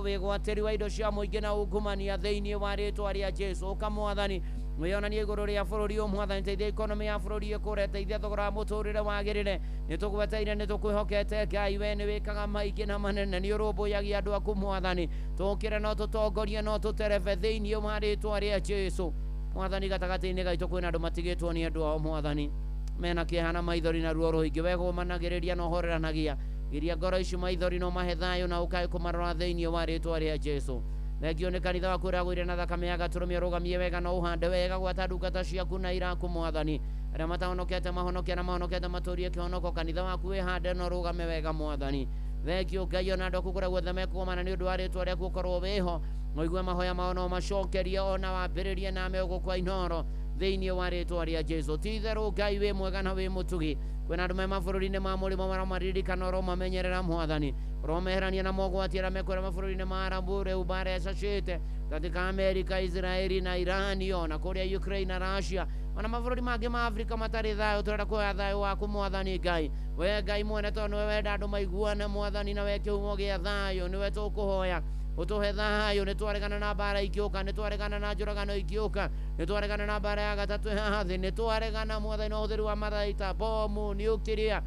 wĩgwatĩri wa indo cia mũingĩ na ungumania thĩinĩ wa rĩtwa rĩa Jesu. Ũka mwathani wĩonanie igũrũ rĩa bũrũri ũyũ mwathani, teithia economy ya bũrũri ĩkũre, teithia thogora wa mũtũrĩre wagĩrĩre. Nĩtũgweteire, nĩtũkwĩhokete Ngai, we nĩwĩkaga maingĩ na manene, nĩũrũmbũyagia andũ aku mwathani. Tũkĩre no tũtongorie, no tũterebe thĩinĩ wa rĩtwa rĩa Jesu. Mwathani, gatagatĩ-inĩ gaitũ kwĩna andũ matigĩtwo nĩ andũ ao mwathani, mena kĩeha na maithori na ruo rũingĩ. We gũmanagĩrĩria na ũhoreranagia, giria ngoro ici maithori no mahe thayũ na ũkae kũmarora thĩinĩ wa rĩtwa rĩa Jesu. Thengio nĩ kanitha waku ũrĩa agũire na thakame ya gatũrũme, ũrũgamie wega na ũhande wega, gwata ndungata ciaku na iraku mwathani. Arĩa matahonokete mahonoke, na mahonokete matũrie kĩhonoko. Kanitha waku wĩhande na ũrũgame wega mwathani. Thengio Ngai, ona andũ aku kũrĩa guothe mekũgomana nĩ ũndũ wa rĩtwa rĩaku ũkorwo wĩho, ũigue mahoya mao no macokerie, ona wambĩrĩrie na megũ kwa Inooro thĩinĩ wa rĩtwa rĩa Jesu. Ti itherũ Ngai wĩ mwega na wĩ mũtugi. Kwĩna andũ me mabũrũri-inĩ ma mũrĩmo maromaririkana, ũromamenyerera mwathani, ũromeherania na mogwati arĩa mekwĩra mabũrũri-inĩ ma Arabu rĩu mbara ĩcacĩte katika Amerika, Israeli na Irani, ona kũrĩa Ukraine na Russia, ona mabũrũri mangĩ ma Afrika matarĩ thayũ. Tũrenda kuoya thayũ waku mwathani Ngai. We Ngai mwene, tondũ nĩwe wenda andũ maiguane mwathani, na we kĩhumo gĩa thayũ, nĩwe tũkũhoya ũtũhe thayũ. Nĩtwaregana na mbara ingĩũka, nĩtwaregana na njũragano ingĩũka, nĩtwaregana na mbara ya gatatũ ya thĩ, nĩtwaregana mwathani na ũhũthĩri wa matharaita, bomu, nuclear,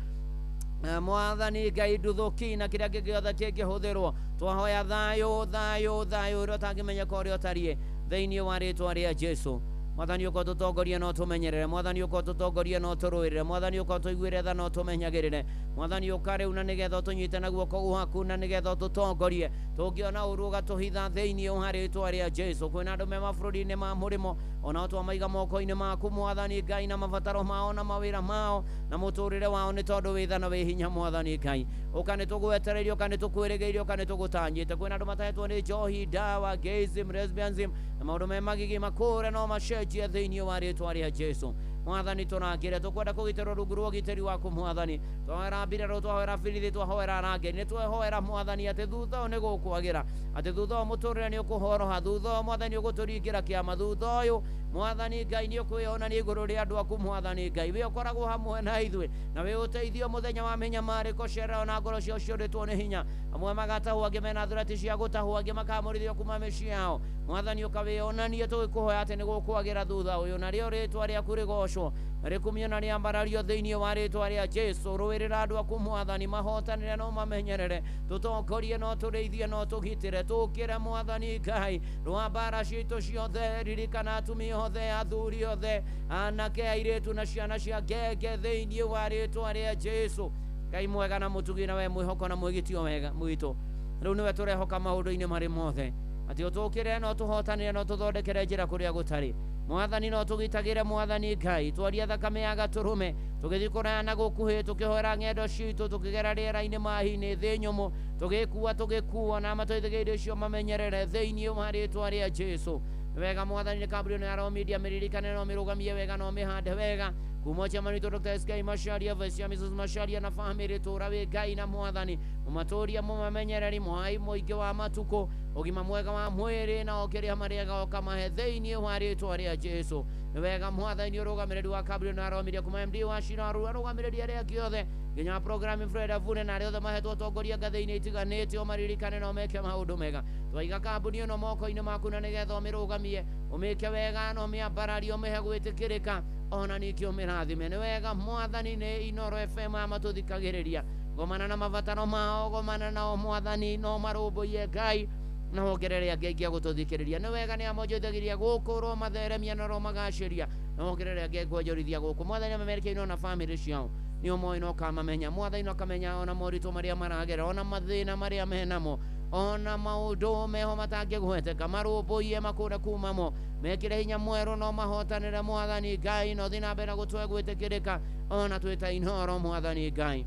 mwathani Ngai, nduthũki na kĩrĩa kĩngĩ gĩothe kĩngĩhũthĩrwo. Twahoya thayũ, thayũ, thayũ ũrĩa ũtangĩmenyeka ũrĩa ũtariĩ thĩinĩ wa rĩtwa rĩa Jesu. Mwathani ũka ũtũtongorie na ũtũmenyerere, mwathani ũka ũtũtongorie na ũtũrũĩrĩre, mwathani ũka ũtũiguĩre tha na ũtũmenyagĩrĩre, mwathani ũka rĩu na nĩgetha ũtũnyite na guoko gwaku na nĩgetha ũtũtongorie. Tũngĩona ũru ũgatũhitha thĩinĩ wa rĩtwa rĩa Jesu. Kwĩna andũ me mabũrũri-inĩ ma mũrĩmo, onao twamaiga moko-inĩ maku mwathani Ngai, na mabataro mao na mawĩra mao na mũtũrĩre wao, nĩ tondũ wĩ tha na wĩ hinya mwathani Ngai. Ũka nĩtũgwetereirie, ũka nĩtũkwĩrĩgĩire, ũka nĩtũgũtanyĩte. Kwĩna andũ matahetwo nĩ njohi, ndawa, gayism, lesbianism na maũndũ me magigi, makũre no macenjie thĩinĩ wa rĩtwa rĩa Jesu. Mwathani tũrangĩre, tũkwenda kũgitĩrwo rungu rwa ũgitĩri waku mwathani. Twahoera mbirarũ, twahoera birithi, twahoera arangĩri, nĩtwehoera mwathani atĩ thutha ũyũ nĩgũkwagĩra, atĩ thutha ũyũ mũtũrĩre nĩũkũhoroha, thutha ũyũ mwathani ũgũtũringĩra kĩama, thutha ũyũ mwathani Ngai nĩũkwĩyonania igũrũ rĩa andũ aku mwathani Ngai. Wĩ ũkoragwo hamwe na ithuĩ na wĩ ũteithio mũthenya wa mĩnyamarĩko, cerera ona ngoro ciao ciũrĩtwo nĩ hinya. Amwe magatahwo, angĩ mena thurati cia gũtahwo, angĩ makamũrithio kuma mĩciĩ yao. Mwathani ũkawĩyonanie, tũgĩkũhoya atĩ nĩgũkwagĩra thutha ũyũ, narĩo rĩtwa rĩaku rĩgocwo, rĩkumio na rĩambarario thĩinĩ wa rĩtwa rĩa Jesu. Rũĩrĩra andũ aku mwathani, mahotanĩre no mamenyerere, tũtongorie no tũrĩithie no tũgitĩre. Tũkĩre mwathani Ngai rwa mbara citũ ciothe, ririkana atumia othe, athuri othe, anake, airĩtu na ciana cia ngenge thĩinĩ wa rĩtwa rĩa Jesu. Ngai mwega na mũtugi, na we mwĩhoko na mwĩgitio wega witũ, rĩu nĩwe tũrehoka maũndũ-inĩ marĩ mothe, atĩ ũtũkĩre no tũhotanĩre no tũthondekere njĩra kũrĩa gũtarĩ. Mwathani no tũgitagĩre mwathani Ngai, twaria thakame ya gatũrũme, tũgĩthiĩ kũraya na gũkuhĩ, tũkĩhoera ng'endo citũ, tũkĩgera rĩera-inĩ, maĩ-inĩ, thĩ nyũmũ, tũgĩkua, tũgĩkuo, na matũithĩgĩire icio mamenyerere thĩinĩ wa rĩtwa rĩa Jesu. Wega mwathani nĩ kambuni ĩno ya Royal Media, mĩririkane no mĩrũgamie wega no mĩhande wega. Kuma chairman witũ Dr. SK Macharia, Vice Chair Mrs. Macharia na family, tũra wĩ Ngai na mwathani, mũmatũrie, mũmamenyereri, mũhai mũingĩ wa matukũ, ũgima mwega wa mwĩrĩ na ũkĩrĩa marĩega ũkamahe thĩinĩ wa rĩtwa rĩa Jesu. Nĩ wega mwathani ũrũgamĩrĩri wa kambuni ĩno ya Royal Media kuma MD wa Shiraru, arũgamĩrĩri arĩa angĩ othe nginya programming Fred Avune na arĩa othe mahetwo ũtongoria ngathĩ-inĩ itiganĩte, ũmaririkane na ũmeke maũndũ mega. Twaiga kambuni ĩno moko-inĩ maku na nĩgetha ũmĩrũgamie, ũmĩke wega na ũmĩambararie, ũmĩhe gwĩtĩkĩrĩka, ona ningĩ ũmĩrathime. Nĩ wega mwathani nĩ Inooro FM amatũthikagĩrĩria, gomana na mabataro mao, gomana nao mwathani, no marũmbũiye Ngai na wongerere angĩ aingĩ a gũtũthikĩrĩria. Nĩ wega nĩ amonjoithagĩria gũkũ, ũromatheremia na ũromagacĩria, na wongerere angĩ kwonjorithia gũkũ mwathani. Amamerekeire ona bamĩrĩ ciao nĩ ũmoĩ na ũkamamenya mwathani, na ũkamenya ona moritũ marĩa maragera, ona mathĩna marĩa menamo, ona maũndũ meho matangĩgweteka, marũmbũiye makũre kumamo, mekĩre hinya mwerũ no mahotanĩre mwathani Ngai, no thiĩ na mbere na gũtũhe gwĩtĩkĩrĩka ona twĩta Inooro mwathani Ngai.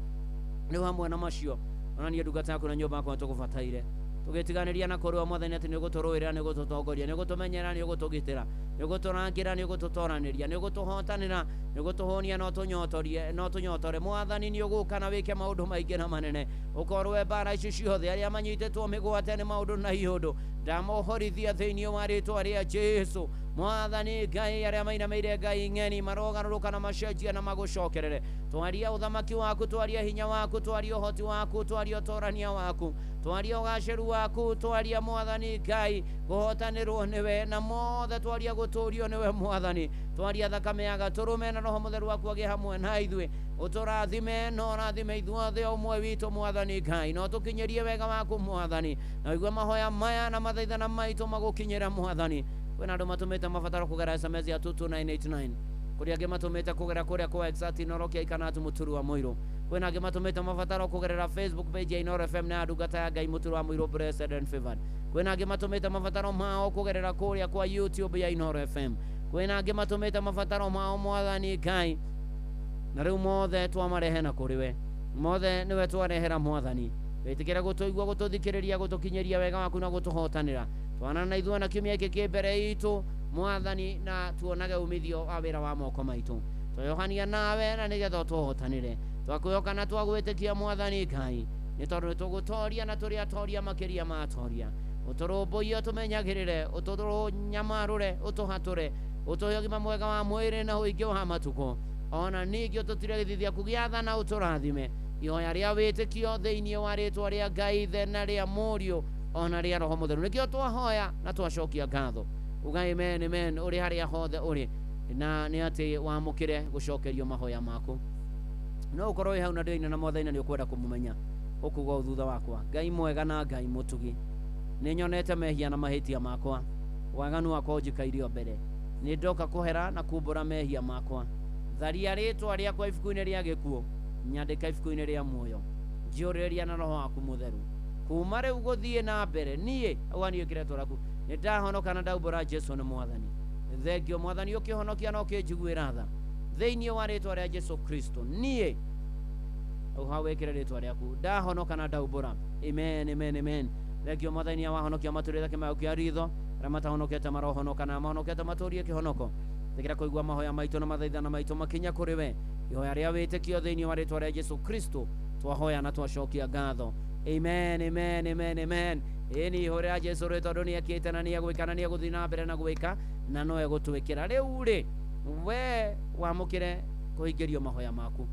Rĩu hamwe na macio Ona niĩ ndungata yaku na nyũmba yakwa nĩtũgũbataire. Tũgĩtiganĩria na kũrũa Mwathani atĩ nĩũgũtũrũĩrĩra, nĩũgũtũtongoria, nĩũgũtũmenyerera, nĩũgũtũgitĩra, nĩũgũtũrangĩra, nĩũgũtũtoranĩria, nĩũgũtũhotanĩra, nĩũgũtũhũnia na ũtũnyotorie, na ũtũnyotore. Mwathani nĩũgũka na wĩke maũndũ maingĩ na manene. Ũkorwo mbara ici ciothe arĩa manyitĩtwo mĩgwate nĩ maũndũ na iũndũ ndamohorithia thĩinĩ wa rĩtwa rĩa Jesu. Mwathani Ngai, arĩa mainamĩire Ngai ng'eni marogarũrũka na macenjia na magũcokerere. Twaria ũthamaki waku, twaria hinya waku, twaria ũhoti waku, twaria ũtorania waku, twaria ũgacĩru waku, twaria Mwathani Ngai kũhotanĩrwo nĩwe, na mothe twaria gũtũrio nĩwe Mwathani. Twaria thakame ya gatũrũme na Roho Mũtheru waku agĩe hamwe na ithuĩ. Ũtũrathime na ũrathime ithuothe o ũmwe witũ Mwathani Ngai, na ũtũkinyĩrie wega waku Mwathani, na ũigue mahoya maya na mathaithana maitũ magũkinyĩra Mwathani. Kwĩna andũ matũmĩte mabataro kũgera SMS ya 22989, kũrĩa angĩ matũmĩte kũgera kũrĩa kwa X Inooro Kĩa kana Mũturu wa Mũirũ. Kwĩna angĩ matũmĩte mabataro kũgerera Facebook page ya Inooro FM na ndungata ya Ngai Mũturu wa Mũirũ Blessed and Favored. Kwĩna angĩ matũmĩte mabataro mao kũgerera kũrĩa kwa YouTube ya Inooro FM. Kwĩna angĩ matũmĩte mabataro mao Mwathani Ngai, na rĩu mothe twamarehe na kũrĩ we, mothe nĩwe twarehera Mwathani. Wĩtĩkĩre gũtũigua, gũtũthikĩrĩria, gũtũkinyĩria wega waku na gũtũhotanĩra. Twana na ithuĩ na kiumia gĩkĩ kĩ mbere itũ Mwathani, na tuonage umithio wa wĩra wa moko maitũ. Twayohania nawe na nĩgetha ũtũhotanĩre. Twakwĩhoka na twagwĩtĩkia Mwathani Ngai, nĩ tondũ nĩtũgũtoria na tũrĩ atoria makĩria ma atoria. Ũtũrũmbũiye, ũtũmenyagĩrĩre, ũtũnyamarũre, ũtũhatũre, ũtũhe ũgima mwega wa mwĩrĩ na ũingĩ wa matukũ. Ona ningĩ ũtũtire gĩthithi gĩaku gĩa tha na ũtũrathime. Ihoya rĩa wĩtĩkio thĩinĩ wa rĩtwa rĩa Ngai Ithe na rĩa Mũriũ ona rĩa Roho Mũtheru. Nĩkĩo twahoya na twacokia ngatho. Uga amen, amen, ũrĩ harĩa hothe ũrĩ, na nĩ atĩ wamũkĩre gũcokerio mahoya maku. No ũkorwo wĩ hau na ndĩina na Mwathani na nĩ ũkwenda kũmũmenya, ũkuga ũũ thutha wakwa: Ngai mwega na Ngai mũtugi, nĩ nyonete mehia na mahĩtia makwa, waganu wakwa ũnjikaire o mbere. Nĩ ndoka kũhera na kumbũra mehia makwa. Tharia rĩtwa rĩakwa ibuku-inĩ rĩa gĩkuũ, nyandĩka ibuku-inĩ rĩa muoyo. Njiyũrĩrĩria na Roho waku Mũtheru. Kuma rĩu gũthiĩ na mbere niĩ auga niĩ kĩretwo raku nĩ ndahonoka na ndaumbũra Jesu nĩ Mwathani. Thengio Mwathani ũkĩhonokia na ũkĩnjiguĩra tha thĩinĩ wa rĩtwa rĩa Jesu Kristo. Niĩ au hau wĩkĩre rĩtwa rĩaku, ndahonoka na ndaumbũra. Amen, amen, amen. Thengio Mwathani awahonokia matũrĩre kĩmago kĩa ritho, arĩa matahonokete marohonoka na mahonokete matũrie kĩhonoko. Tĩkĩra kũigua mahoya maitũ na mathaithana maitũ makinya kũrĩ we. Ihoya rĩa wĩtĩkio thĩinĩ wa rĩtwa rĩa Jesu Kristo twahoya na twacokia ngatho. Amen, amen, amen, amen. Ĩni ihũrĩra Jesu rĩ tondũ nĩekĩte na nĩegwĩka na nĩegũthiĩ na mbere na gwĩka na no egũtwĩkĩra. Rĩu rĩ, we wamũkĩre kũhingĩrio mahoya maku.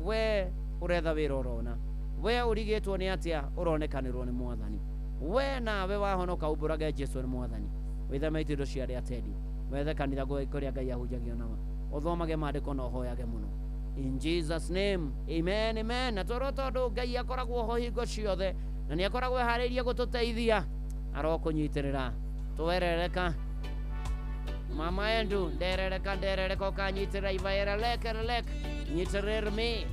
We ũretha wĩra ũrona, we ũrigĩtwo nĩ atĩa ũronekanĩrwo nĩ Mwathani. We nawe wahonoka umbũrage Jesu nĩ Mwathani. Wĩtheme itindo cia arĩa atendi, wethe kanitha kũrĩa Ngai ahunjagio nama, ũthomage maandĩko na ũhoyage mũno. In Jesus name, amen, amen. Na twerwo tondũ Ngai akoragwo ho hingo ciothe na nĩ akoragwo eharĩirie gũtũteithia, arokũnyitĩrĩra. Twerereka mama endu nderereka nderereka ũkanyitĩrĩra ivaerelek nyitĩrĩr me.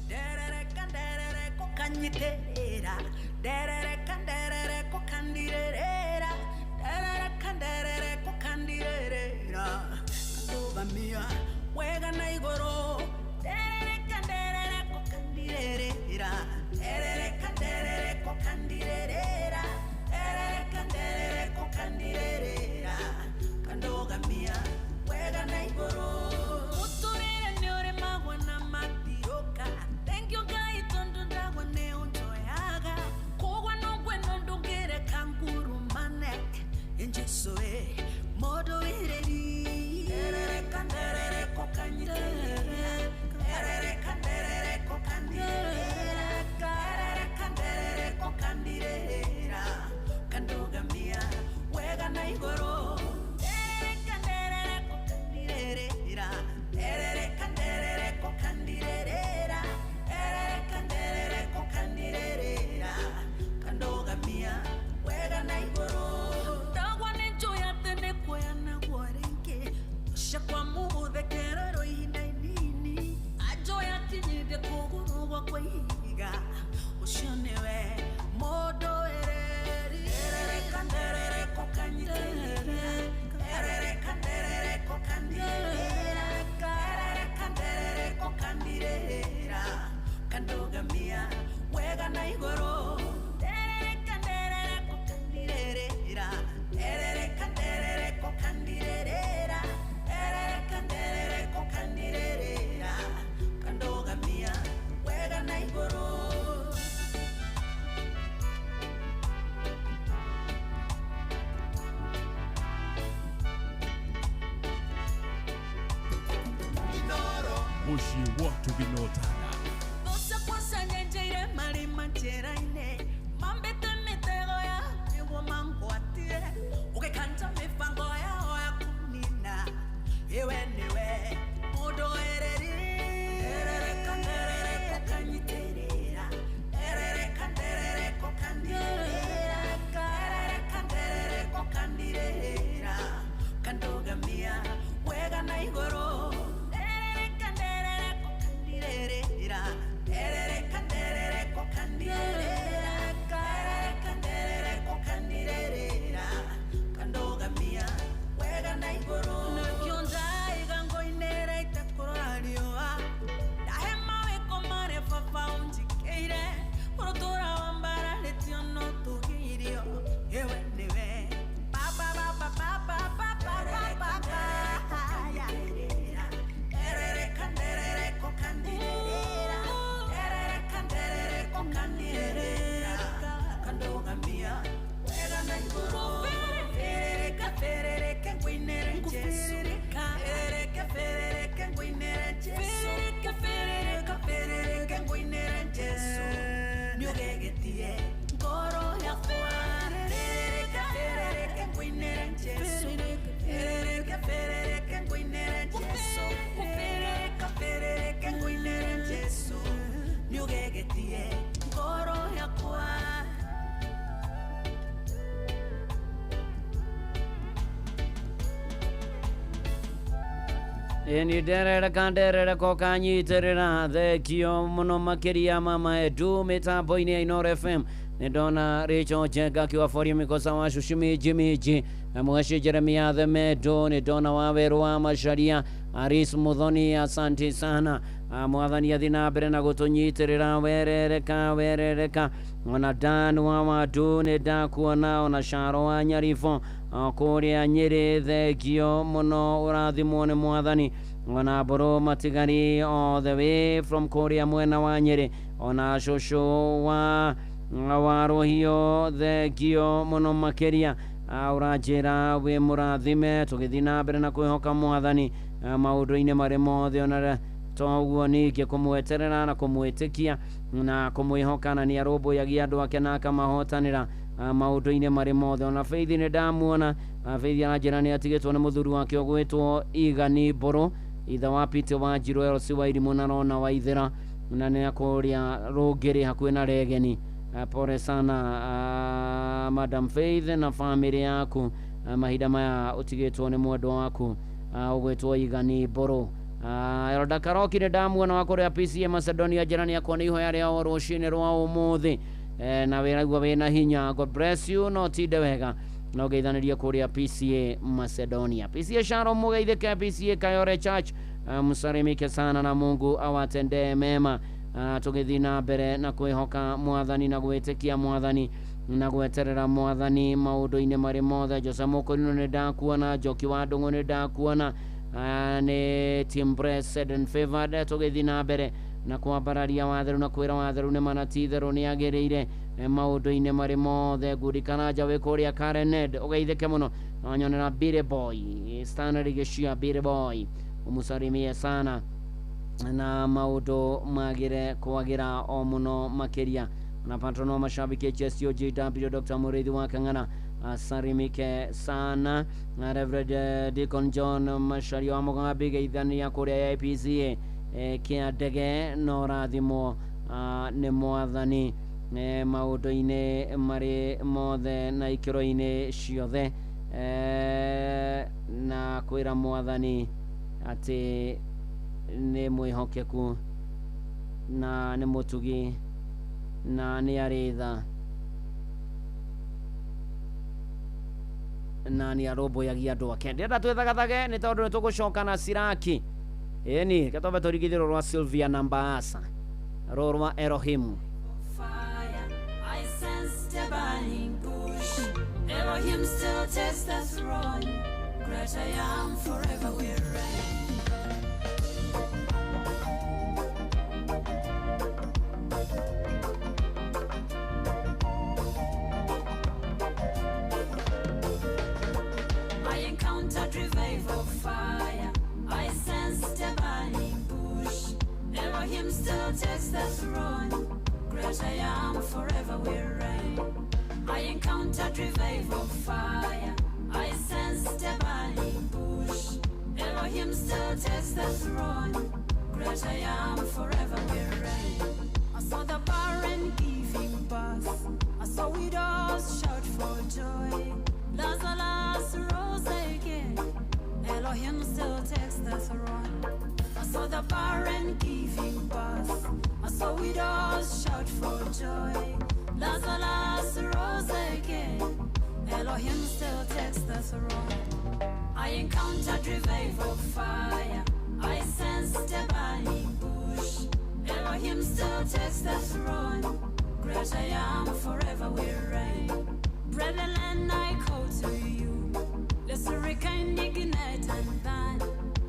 Nderereka nderereka ũkanyitĩrĩra, nderereka nderereka ũkandirĩrĩra, nderereka nderereka ũkandirĩrĩra, kandũgamia wega na igũrũ. Nderereka nderereka ũkandirĩrĩra, nderereka nderereka ũkandirĩrĩra, nderereka nderereka ũkandirĩrĩra, kandũgamia wega na igũrũ. Mũtũrĩre nĩ ũrĩmagwo na matirũka, thengiũ Ngai tondũ ndagwa nĩ ũnjoyaga, kũgwa no ngweno ndũngĩreka ngurumane, Jesu ĩ mũndũ wĩrĩri. Nderereka nderereka ũkanyitĩrĩra, nderereka nderereka ũkandirĩrĩra, nderereka nderereka ũkandirĩrĩra, kandũgamia wega na igũrũ. Nderereka nderereka ũkandirĩrĩra, nderereka nderereka ũkandirĩrĩra, nderereka nderereka ũkandirĩrĩra, kandũgamia wega na igũrũ. Ndagwa nĩ njũĩ atĩ nĩ kuoya naguo rĩngĩ, ũcakwa mũgũthekererwo ihinda inini, anjũĩ akinyithie kũgũrũ gwakwa ihiga, ũcio nĩwe mũndũ wĩrĩri. Nderereka nderereka ũkanyitĩrĩra, nderereka nderereka ũkandirĩrĩra, nderereka nderereka Mũciĩ wa ũtugi na ũtana. Gucakwacanya marima njĩra-inĩ mambĩte mĩtego ya nĩguo mangwatire ũgĩkanja mĩbango yao ya kũnina iwe nĩwe mũndũ ereri nderereka nderereko kanyitĩrĩra nderereka nderereko kandirĩrĩra nderereka nderereko kandirĩrĩra kandugamia wega na igũrũ nderereka nderereko kandirĩrĩra nderereka nderereko kandirĩrĩra nderereka nderereko kandirĩrĩra kandugamia wega na igũrũ nakĩo ndaiga ngoinĩra itekũrora riũa ndahe mawĩko marĩa baba ũnjĩkĩire ũrũtũra wambararĩtio no tũgĩirio ĩwe nĩwe baba baba baba baba baba nderereka nderereko kandirĩrĩra nderereka nderereko kandirĩrĩra kandugamia wega na igũrũ ferereka ferereke ngũinĩre Jesu ferereke ferereke ngũinĩre Jesu ferereke ferereka ferereke ngũinĩre Jesu nĩũgegetie ngoro yakwa ferereka ferereke ngũinĩre Jesu ferereke ferereke ngũinĩre Jesu ferereka ferereke ngũinĩre Jesu nĩũgegetie ngoro yakwa. Ĩni nderereka nderereko kanyitĩrĩra thengio mũno makĩria mama Edu mĩtambo-inĩ ya Inooro FM. Nĩ ndona Rachel Njenga akiwa foria mĩkosa wa cucu minji minji na mũgaci Jeremia Themedo. Nĩ ndona Wawerũ wa Macharia Aris Muthoni, asante sana. Mwathani athi na mbere na gũtũnyitĩrĩra werereka werereka. Ona Dan wa Wadu nĩ ndakuona, ona Sharo wa Nyaribo kũrĩa Nyĩrĩ, thengio mũno, ũrathimwo nĩ mwathani. Ona Mbũrũ Matigari all the way from kũrĩa mwena wa Nyĩrĩ, ona cũcũ wa Rũhiũ, thengio mũno makĩria. Ũranjĩra wĩ mũrathime, tũgĩthiĩ na mbere na kwĩhoka mwathani maũndũ-inĩ marĩ mothe, ona toguo ningĩ kũmweterera na kũmwĩtĩkia na kũmwĩhoka, na nĩ arũmbũyagia andũ ake na akamahotanĩra maũndũ-inĩ marĩ mothe. Ona Faith nĩ ndamuona, Faith aranjĩra nĩ atigĩtwo nĩ mũthuri wake ũgwĩtwo Igani Mbũrũ, ithe wa Peter wa Njirũ LC wa Irimũ na Rona wa Ithĩra, na nĩ kũrĩa Rũngĩrĩ hakuhĩ na Regeni. Pole sana Madam Faith na family yaku, mahinda maya ũtigĩtwo nĩ mwendwa waku ũgwĩtwo Igani Mbũrũ. Elda Karoki nĩ ndamuona wa kũrĩa PCA Macedonia, njĩra nĩ akwa nĩ ihoya rĩa o rũcinĩ rwa ũmũthĩ, na wĩraigua wĩna hinya. God bless you, no tinde wega na ũgeithanĩrie kũrĩa PCA Macedonia. PCA Sharon mũgeithĩke, PCA Kayore Church, msalimike sana na Mungu awatendee mema. Tũgĩthiĩ na mbere na kwĩhoka mwathani na gwĩtĩkia mwathani na gweterera mwathani maũndũ-inĩ marĩ mothe. Jose Mũkũrinũ nĩ ndakuona, Njoki wa Ndũng'ũ nĩ ndakuona, nĩ team blessed and favored. Tũgĩthiĩ na mbere na kwambararia watheru na kwĩra watheru nĩ mana ti itherũ nĩ agĩrĩire maũndũ-inĩ marĩ mothe. Ngudi Karanja wĩ kũrĩa Karened, ũgeithĩke mũno. Wanyonera Billy Boy Stanley Gĩcia, Billy Boy ũmũsalimie sana na maũndũ magĩre kwagĩra o mũno makĩria. Na patron wa mashabiki HSOJW Dr. Mũrĩithi wa Kang'ana asalimike sana. Na Reverend Deacon John Macharia wa Mũgambi geithania kũrĩa APCA kĩa ndege, no rathimwo nĩ mwathani maũndũ-inĩ marĩ mothe na ikĩro-inĩ ciothe, na kwĩra mwathani atĩ nĩ mwĩhokeku na nĩ mũtugi na nĩ arĩ tha na nĩ arũmbũyagia andũ ake. Ndĩrenda twĩthagathage nĩ tondũ nĩ tũgũcoka na Siraki. Ĩni reke twambe tũringithie rwa Sylvia na Mbaasa, rũũ rwa Elohim. I sense the burning bush. Elohim still takes the throne. Great I am, forever we reign. I encountered revival fire. I sense the burning bush. still takes the throne. Great I am, forever will reign. I encountered revival fire. I sensed the burning bush. Elohim still takes the throne. Great I am, forever will reign. I saw the barren giving birth. I saw widows shout for joy. Lazarus rose again. Elohim still takes the throne. I saw the barren giving birth. I saw widows shout for joy. Lazarus rose again. Elohim still takes the throne. I encountered revival fire. I sensed the burning bush. Elohim still takes the throne. Great I am, forever will reign. Brethren, I call to you. Let's rekindle, ignite and burn.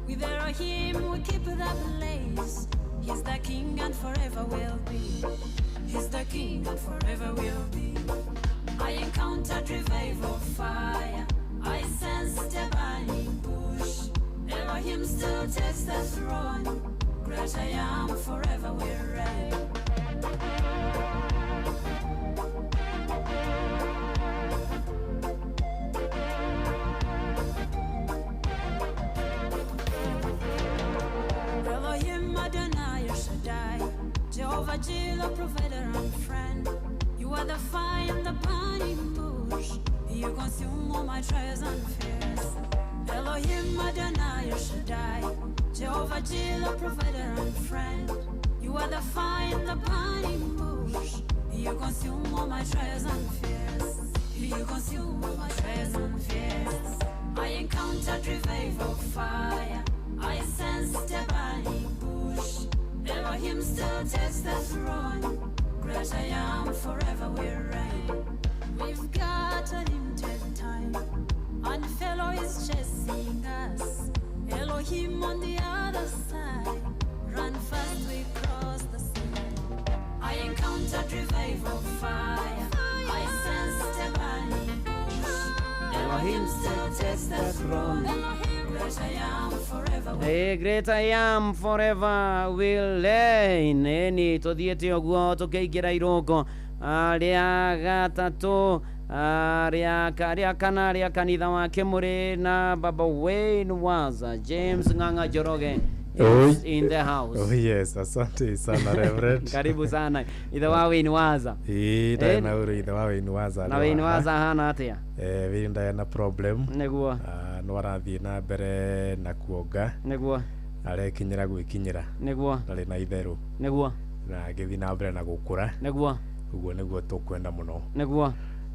With Elohim we keep the place. He's the king and forever will be. He's the king and forever will be. I encountered revival fire. I sensed the burning bush. Elohim still takes the throne. Great I am, forever will reign. Elohim Adonai El Shaddai, Jehovah Jireh, provider and friend. You are the fire and the burning bush. You consume all my trials and fears. Elohim Adonai El Shaddai, Jehovah Jireh, provider and friend. You are the fire and the burning bush. You consume all my trials and fears. You consume all my trials and fears. I encountered revival fire. I sensed the burning bush. Elohim still takes the throne. Great I am, forever will reign. We've got a limited time, and fellow is chasing us. Elohim on the other side. Run fast, we cross the sea. I encountered revival fire. I sensed the burning bush. Elohim still takes the throne. Great I am, forever will. Hey, great I am, forever will reign. Eni tuthiete uguo tukiingira irungo ria gatatu ria kana ria kanitha wa Kimuri na Baba Wayne Waza James Ng'ang'a Njoroge is in the house. Oh yes, asante sana Reverend. Karibu sana ithe wa Wayne Waza. Ii ndana uri ithe wa Wayne Waza. Na Wayne Waza hana atia? Wayne ndana problem. Niguo. No arathie na mbere na kuonga. Niguo. Arekinyira gwikinyira. Niguo. Ndarĩ na itherũ. Niguo. Na agĩthiĩ na mbere na gũkũra. Niguo. Ũguo nĩguo tũkwenda mũno. Niguo.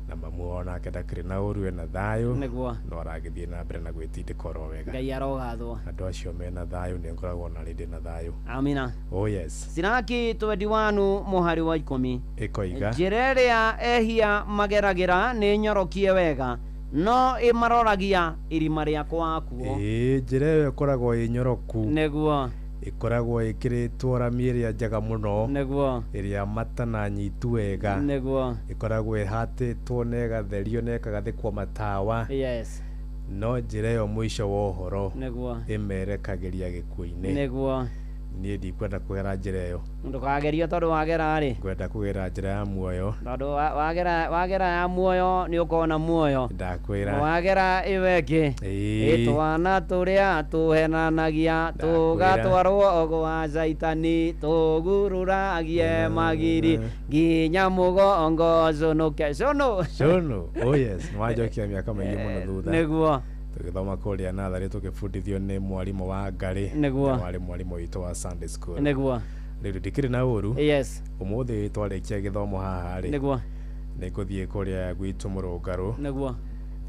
Na mamu onake ndakĩrĩ na ũru ena thayũ. Niguo. No aragĩthiĩ na mbere na gwĩtindĩka oro wega. Ngai arogathwo. Andũ acio mena thayũ nĩ ngoragwo na rĩndĩ na thayũ. Amina. Oh yes. Siraki 21 mũhari wa 10 ĩkoiga njĩra ĩrĩa ehia mageragĩra nĩ nyorokie wega no ĩmaroragia irima rĩa kwakuo. Ĩĩ njĩra ĩyo ĩkoragwo ĩ nyoroku. Niguo. Ĩkoragwo ĩkĩrĩtwo rami ĩrĩa njega mũno. Niguo. Ĩrĩa matana nyitu wega. Niguo. Ĩkoragwo ĩhatĩtwo na ĩgatherio na ĩkagathĩkwo matawa. Yes. No njĩra ĩyo mũico wa ũhoro. Niguo. Ĩmerekagĩria gĩkuũ-inĩ. Niguo. Niĩ ndikwenda kũgera njĩra ĩyo. Ndũkagerio tondũ wagera rĩ. Ngwenda kũgera njĩra ya muoyo. Tondũ wagera ya muoyo nĩ ũkona muoyo. Ndakwĩra. Wagera ĩyo ĩngĩ. Ĩĩ. Twana tũrĩa tũhenanagia tũgatwarwo gwa Caitani tũgururagie magiri nginya mũgongo cũnũke cũnũ. Cũnũ. Oh yes, nĩwanjokia mĩaka mĩingĩ mũno thutha. Nĩguo. Tũgĩthoma kũrĩa natharĩ tũgĩbundithio nĩ mwarimũ wa Ngarĩ. Nĩguo. Warĩ mwarimũ witũ wa Sunday school. Nĩguo. Rĩu ndikĩrĩ na ũru. Yes. Ũmũthĩ twarĩkia gĩthomo haha rĩ. Nĩguo. Nĩngũthiĩ kũrĩa gwitũ Mũrũngarũ. Nĩguo.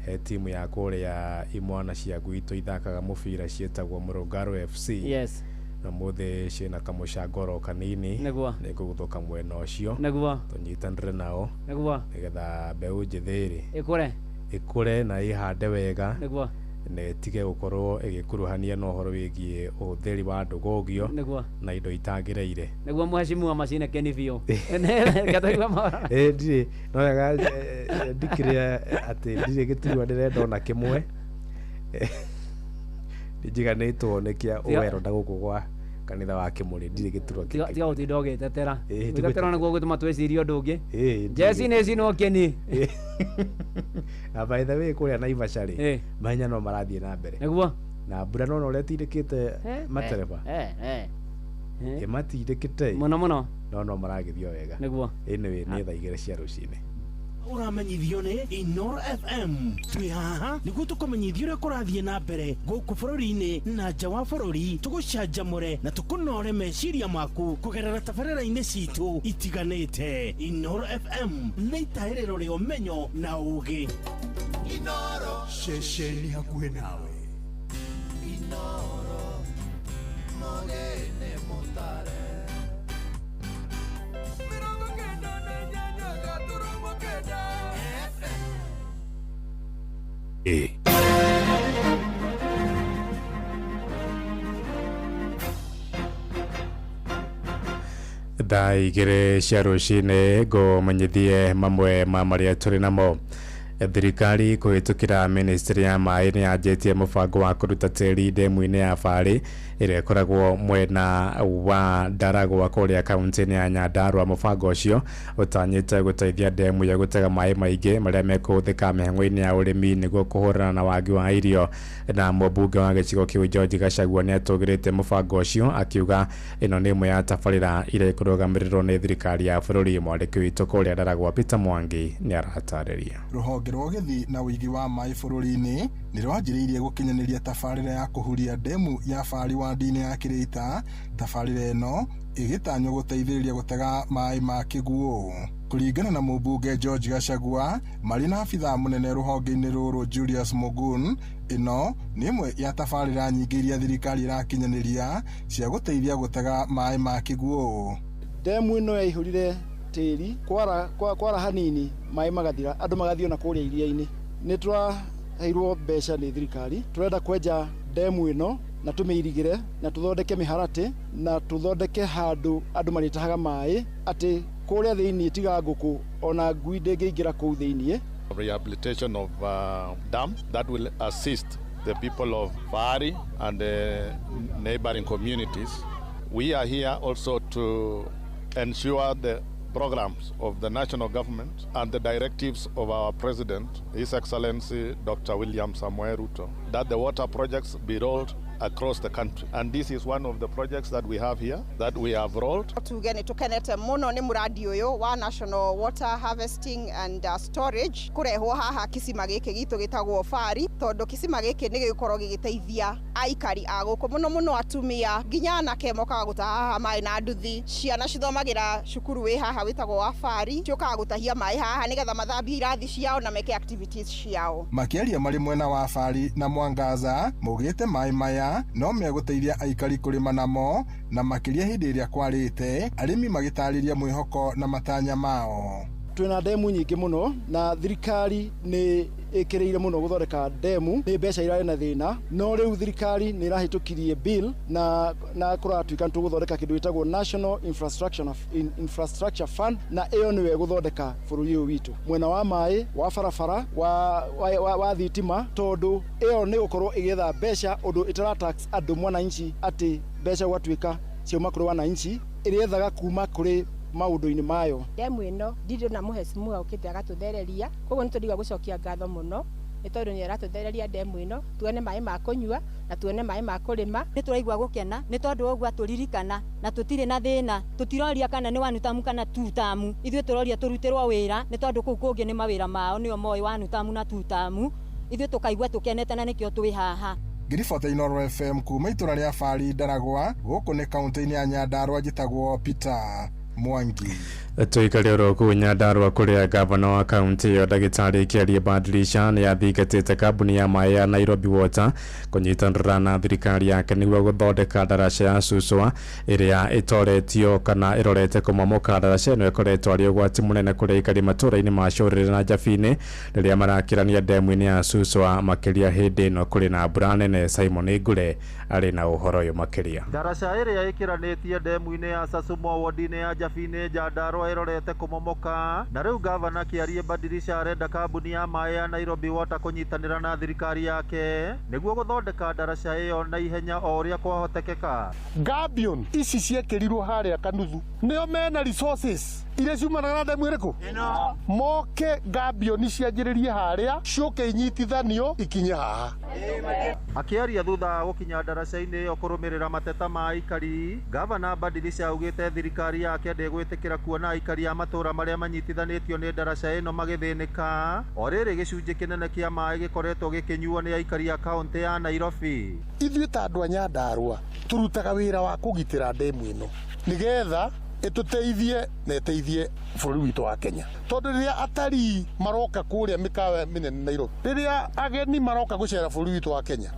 He timu ya kũrĩa imwana cia gwitũ ithakaga mũbira ciĩtagwo Mũrũngarũ FC. Yes. Na mũthĩ ciĩna kamũcangoro kanini. Nĩguo. Nĩngũgũthũka mwena ũcio. Nĩguo. Tũnyitanĩre nao. Nĩguo. Nĩgetha mbeũ njĩthĩ rĩ. Ĩkũre. Ĩkũre na ĩhande wega. Nĩguo. Na ĩtige gũkorwo ĩgĩkuruhania na ũhoro wĩgiĩ ũhũthĩri wa ndũgũgio. Nĩguo. Na indo itagĩrĩire. Nĩguo mheshimiwa macine keni biũ. Gataigua mahoro. Ndirĩ no wega ndikĩrĩ atĩ ndirĩ gĩturwa ndĩrenda ona kĩmwe. Njiganĩtwo nĩ kĩa ũwero na gũkũ Kanitha wa Kimuri ndirĩ gĩturwa Tiga tiga gũtinda ũgĩtetera. Ĩĩ, Gwĩtetera nĩguo gũtũma twĩcirie ũndũ ũngĩ. Ĩĩ, Jeci nĩ cinwo kĩni. Na by the way kũrĩa Naivasha rĩ, Ĩĩ. mahenya no marathiĩ na mbere. Nĩguo. Na mbura nona ũrĩa ĩtindĩkĩte matereba. Ĩmatindĩkĩte. Mũno mũno. No maragĩthiĩ o wega. Nĩguo. Anyway, nĩ thaa 2 cia rũcinĩ. Ũramenyithio nĩ Inoro FM. Twĩ haha nĩguo tũkũmenyithia ũrĩa kũrathiĩ na mbere gũkũ bũrũri-inĩ na nja wa bũrũri, tũgũcanjamũre na tũkũnore meciria maku kũgerera tabarĩra-inĩ citũ itiganĩte. Inoro FM nĩ itahĩrĩro rĩa ũmenyo na ũũgĩ. Inoro ceceni hakuhĩ nawe. Inoro mogene mutare 98.9 FM. Thaa 2 cia rũcinĩ ngũmenyithie mamwe ma marĩa tũrĩ namo. Thirikari kũhĩtũkĩra ministry ya maĩ nĩ yanjĩtie mũbango wa kũruta tĩri ndemu-inĩ ya Barĩ ĩrĩa ĩkoragwo mwena wa Ndaragwa kũrĩa kaunti-inĩ ya Nyandarua. Mũbango ũcio ũtanyĩte gũteithia ndemu ĩyo gũtega maĩ maingĩ marĩa mekũhũthĩka mĩhang'o-inĩ ya ũrĩmi nĩguo kũhũrana na wagi wa irio. Na mũmbunge wa gĩcigo kĩu George Gachagua nĩ atũgĩrĩtie mũbango ũcio akiuga ĩno nĩ ĩmwe ya tabarĩra iria ikũrũgamĩrĩrwo nĩ thirikari ya bũrũri. Mwandĩki witũ kũrĩa Ndaragwa Peter Mwangi nĩ aratarĩria. Rũhonge rwa ũgethi na ũigi wa maĩ bũrũri-inĩ nĩ rwanjĩrĩirie gũkinyanĩria tabarĩra ya kũhuria ndemu ya Barĩ wandi-inĩ ya Kĩrĩita. Tabarĩra ĩno ĩgĩtanywo gũteithĩrĩria gũtega maĩ ma kĩguũ. Kũringana na mũmbunge George Gachagua marĩ na abithaa mũnene rũhonge-inĩ rũrũ Julius Mugun, ĩno nĩ ĩmwe ya tabarĩra nyingĩ iria thirikari ĩrakinyanĩria cia gũteithia gũtega maĩ ma kĩguũ. Ndemu ĩno yaihũrire tĩri kwara hanini maĩ magathira, andũ magathiĩ ona kũrĩa iria-inĩ. Nĩ tũraheirwo mbeca nĩ thirikari, tũrenda kwenja ndemu ĩno na tũmĩirigĩre na tũthondeke mĩharatĩ na tũthondeke handũ andũ marĩtahaga maĩ, atĩ kũrĩa thĩiniĩ tiga ngũkũ ona ngui ndĩngĩingĩra kũu thĩiniĩ. Rehabilitation of dam that will assist the people of Fari and the neighboring communities. We are here also to ensure the programs of the national government and the directives of our president, His Excellency Dr. William Samoei Ruto, that the water projects be rolled across the country. And this is one of the projects that we have here, that we have rolled. Tuge nĩ tũkenete mũno nĩ mũradi ũyũ wa National Water Harvesting and Storage kũrehwo haha kĩcima gĩkĩ gitũ gĩtagwo Fari, tondũ kĩcima gĩkĩ nĩ gĩgũkorwo gĩgĩteithia aikari a gũkũ mũno mũno atumia nginya anake mokaga gũtaha haha maĩ na nduthi. Ciana cithomagĩra cukuru wĩ haha wĩtagwo wa Fari, ciũkaga gũtahia maĩ haha nĩgetha mathambie irathi ciao na meke activities ciao. Makĩaria marĩ mwena wa Fari na Mwangaza maugĩte maĩ maya no megũteithia aikari kũrĩma namo na makĩria hĩndĩ ĩrĩa kwarĩte, arĩmi magĩtarĩria mwĩhoko na matanya mao. Twĩna ndemu nyingĩ mũno na thirikari nĩ ĩkĩrĩire mũno gũthondeka ndemu, nĩ mbeca irarĩ na thĩna, no rĩu thirikari nĩ ĩrahĩtũkirie bill na kũratuĩka nĩ tũgũthondeka kĩndũ gĩtagwo National Infrastructure Fund, na ĩyo nĩyo ĩgũthondeka bũrũri ũyũ witũ mwena wa maĩ, wa barabara, wa thitima, tondũ ĩyo nĩ gũkorwo ĩgĩetha mbeca ũndũ ĩtara tax andũ mwananchi atĩ mbeca gwatuĩka ciauma kũrĩ wananchi, ĩrĩethaga kuma kũrĩ maũndũ-inĩ mayo. Ndemu ĩno ndirĩ na mũhecimua ũkĩte agatũthereria, koguo nĩ tũrigua gũcokia ngatho mũno nĩ tondũ nĩ aratũthereria ndemu ĩno, tuone maĩ ma kũnyua na tuone maĩ ma kũrĩma. Nĩ tũraigua gũkena nĩ tondũ ũguo atũririkana na tũtirĩ na thĩna, tũtiroria kana nĩ wanu tamu kana tu tamu, ithuĩ tũroria tũrutĩrwo wĩra nĩ tondũ kũu kũngĩ nĩ mawĩra mao nĩo moĩ wanu tamu na tu tamu, ithuĩ tũkaigua tũkenete na nĩkĩo twĩ haha. Ngiribota Inoro FM kuma itũra rĩa Fari Ndaragwa gũkũ nĩ kaunti-inĩ ya Nyandarua, njĩtagwo Peter Mwangi. Tuikare oro kuu Nyandarua kuria gavana wa kaunti iyo ndagitari Kĩarie Badilisha nĩ athingatĩte kambuni ya maĩ ya Nairobi Water kũnyitanĩra na thirikari yake nĩguo gũthondeka ndaraca ya Suswa ĩrĩa ĩtoretio kana ĩrorete kũmomoka. Ndaraca ĩno ĩkoretwo arĩ ũgwati mũnene kũrĩ aikari matũũra-inĩ ma Cũrĩrĩ na Njabini rĩrĩa marakĩrania ndemu-inĩ ya Suswa, makĩria hĩndĩ ĩno kũrĩ na mbura nene. Simon Ngure arĩ na ũhoro ũyũ makĩria. Ndaraca ĩrĩa ĩkĩranĩtie ndemu-inĩ ya Sasumwa wodi-inĩ ya Njabini Nyandarua ĩrorete kũmomoka na rĩu gavana Kĩarie Badilisha arenda kambuni ya maĩ ya Nairobi Water kũnyitanĩra na thirikari yake nĩguo gũthondeka ndaraca ĩyo na ihenya o ũrĩa kwahotekeka. Gabion ici ciekĩrirwo harĩa Kanuthu nĩo mena resources iria ciumanaga na ndemu ĩrĩkũ moke gabion cianjĩrĩrie harĩa ciũke inyitithanio ikinye haha. Akĩaria thutha wa gũkinya ndaraca-inĩ ĩyo kũrũmĩrĩra mateta ma aikari, gavana Badilisha augĩte thirikari yake ndĩgwĩtĩkĩra kuona aikari a matũũra marĩa manyitithanĩtio nĩ ndaraca ĩno magĩthĩnĩka o rĩrĩ gĩcunjĩ kĩnene kĩa maĩ gĩkoretwo gĩkĩnyuo nĩ aikari a kaũntĩ ya Nairobi. Ithuĩ ta andũ a Nyandarua tũrutaga wĩra wa kũgitĩra ndemu ĩno nĩgetha ĩtũteithie na ĩteithie bũrũri witũ wa Kenya, tondũ rĩrĩa atarii maroka kũrĩa mĩkawa mĩnene Nairobi, rĩrĩa ageni maroka gũcera bũrũri witũ wa Kenya,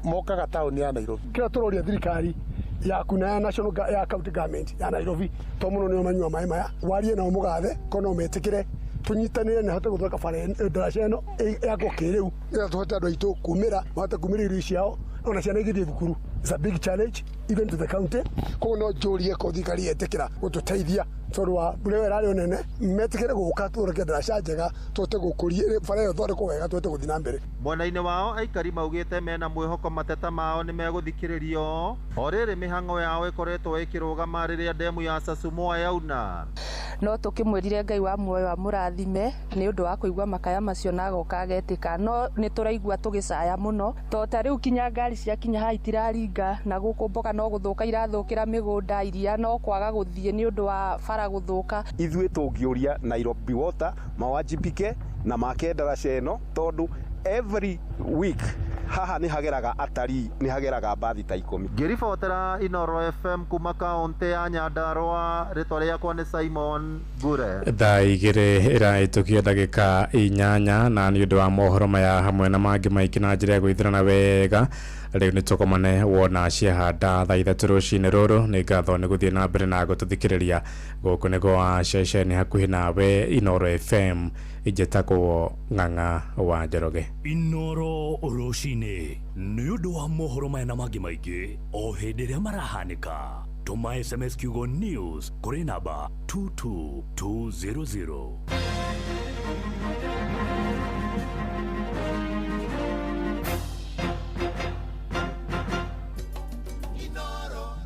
mokaga taũni ya Nairobi. Kĩrĩa tũroria thirikari yaku na ya national ya county government ya Nairobi to mũno nĩo manyua maĩ maya, warie nao mũgathe ko no metĩkĩre tũnyitanĩre na hote gũthondeka bara ndaraca ĩno yakwo kĩrĩu nĩgetha tũhote andũ aitũ kumĩra mahote kumĩra irio ciao ona ciana igĩthiĩ thukuru. It's a big challenge even to the county. Koguo no njũrie ko thirikari yetĩkĩra gũtũteithia tondũ wa mbura ĩyo ĩrarĩ o nene, metĩkĩre gũka tũthondeke ndaraca njega tũhote gũkũria bara ĩyo ĩthondekwo wega tũhote gũthiĩ na mbere. Mwena-inĩ wao aikari maugĩte mena mwĩhoko mateta mao nĩ megũthikĩrĩrio o rĩrĩ mĩhang'o yao ĩkoretwo ĩkĩrũgama rĩrĩa ndemu ya Sasumua yauna. No tũkĩmwĩrire Ngai wa muoyo amũrathime nĩ ũndũ wa kũigua makaya macio na agoka agetĩka, no nĩ tũraigua tũgĩcaya mũno to ta rĩu kinya ngari ciakinya haha itiraringa na gũkũ mboga no gũthũka irathũkĩra mĩgũnda, iria no kwaga gũthiĩ nĩ ũndũ wa bara gũthũka. Ithuĩ tũngĩũria Nairobi Water mawajibike na make ndaraca ĩno tondũ every week haha nĩ hageraga atarii, nĩ hageraga mbathi ta 10. Ngĩribotera Inoro FM kuma kaũntĩ ya Nyandarua, rĩtwa rĩakwa nĩ Simon Ngure. Thaa 2 ĩrahĩtũkia ndagĩka 8 na nĩ ũndũ wa mohoro maya hamwe na mangĩ maingĩ na njĩra ya gwĩthirana wega rĩu nĩ tũkomane wona ciahanda thaa 3 rũcinĩ rũrũ. Nĩ ngatho nĩ gũthiĩ na mbere na gũtũthikĩrĩria gũkũ nĩ gwa ceceni hakuhĩ nawe Inoro FM, injĩtagwo Ng'ang'a wa Njoroge. Inoro rũcinĩ nĩ ũndũ wa mohoro maya na mangĩ maingĩ o hĩndĩ ĩrĩa marahanĩka, tũma SMS kiugo news kũrĩ namba 22200.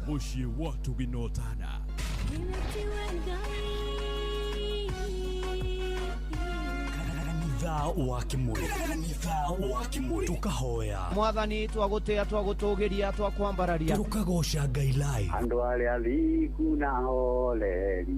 Mũciĩ wa tũginotana kanitha wa Kimuri, kanitha wa Kimuri, tukahoya Mwathani twagũtĩa, twagũtũgĩria, twakwambararia, tukagoca Ngai live. Andũ arĩa thingu na hooreri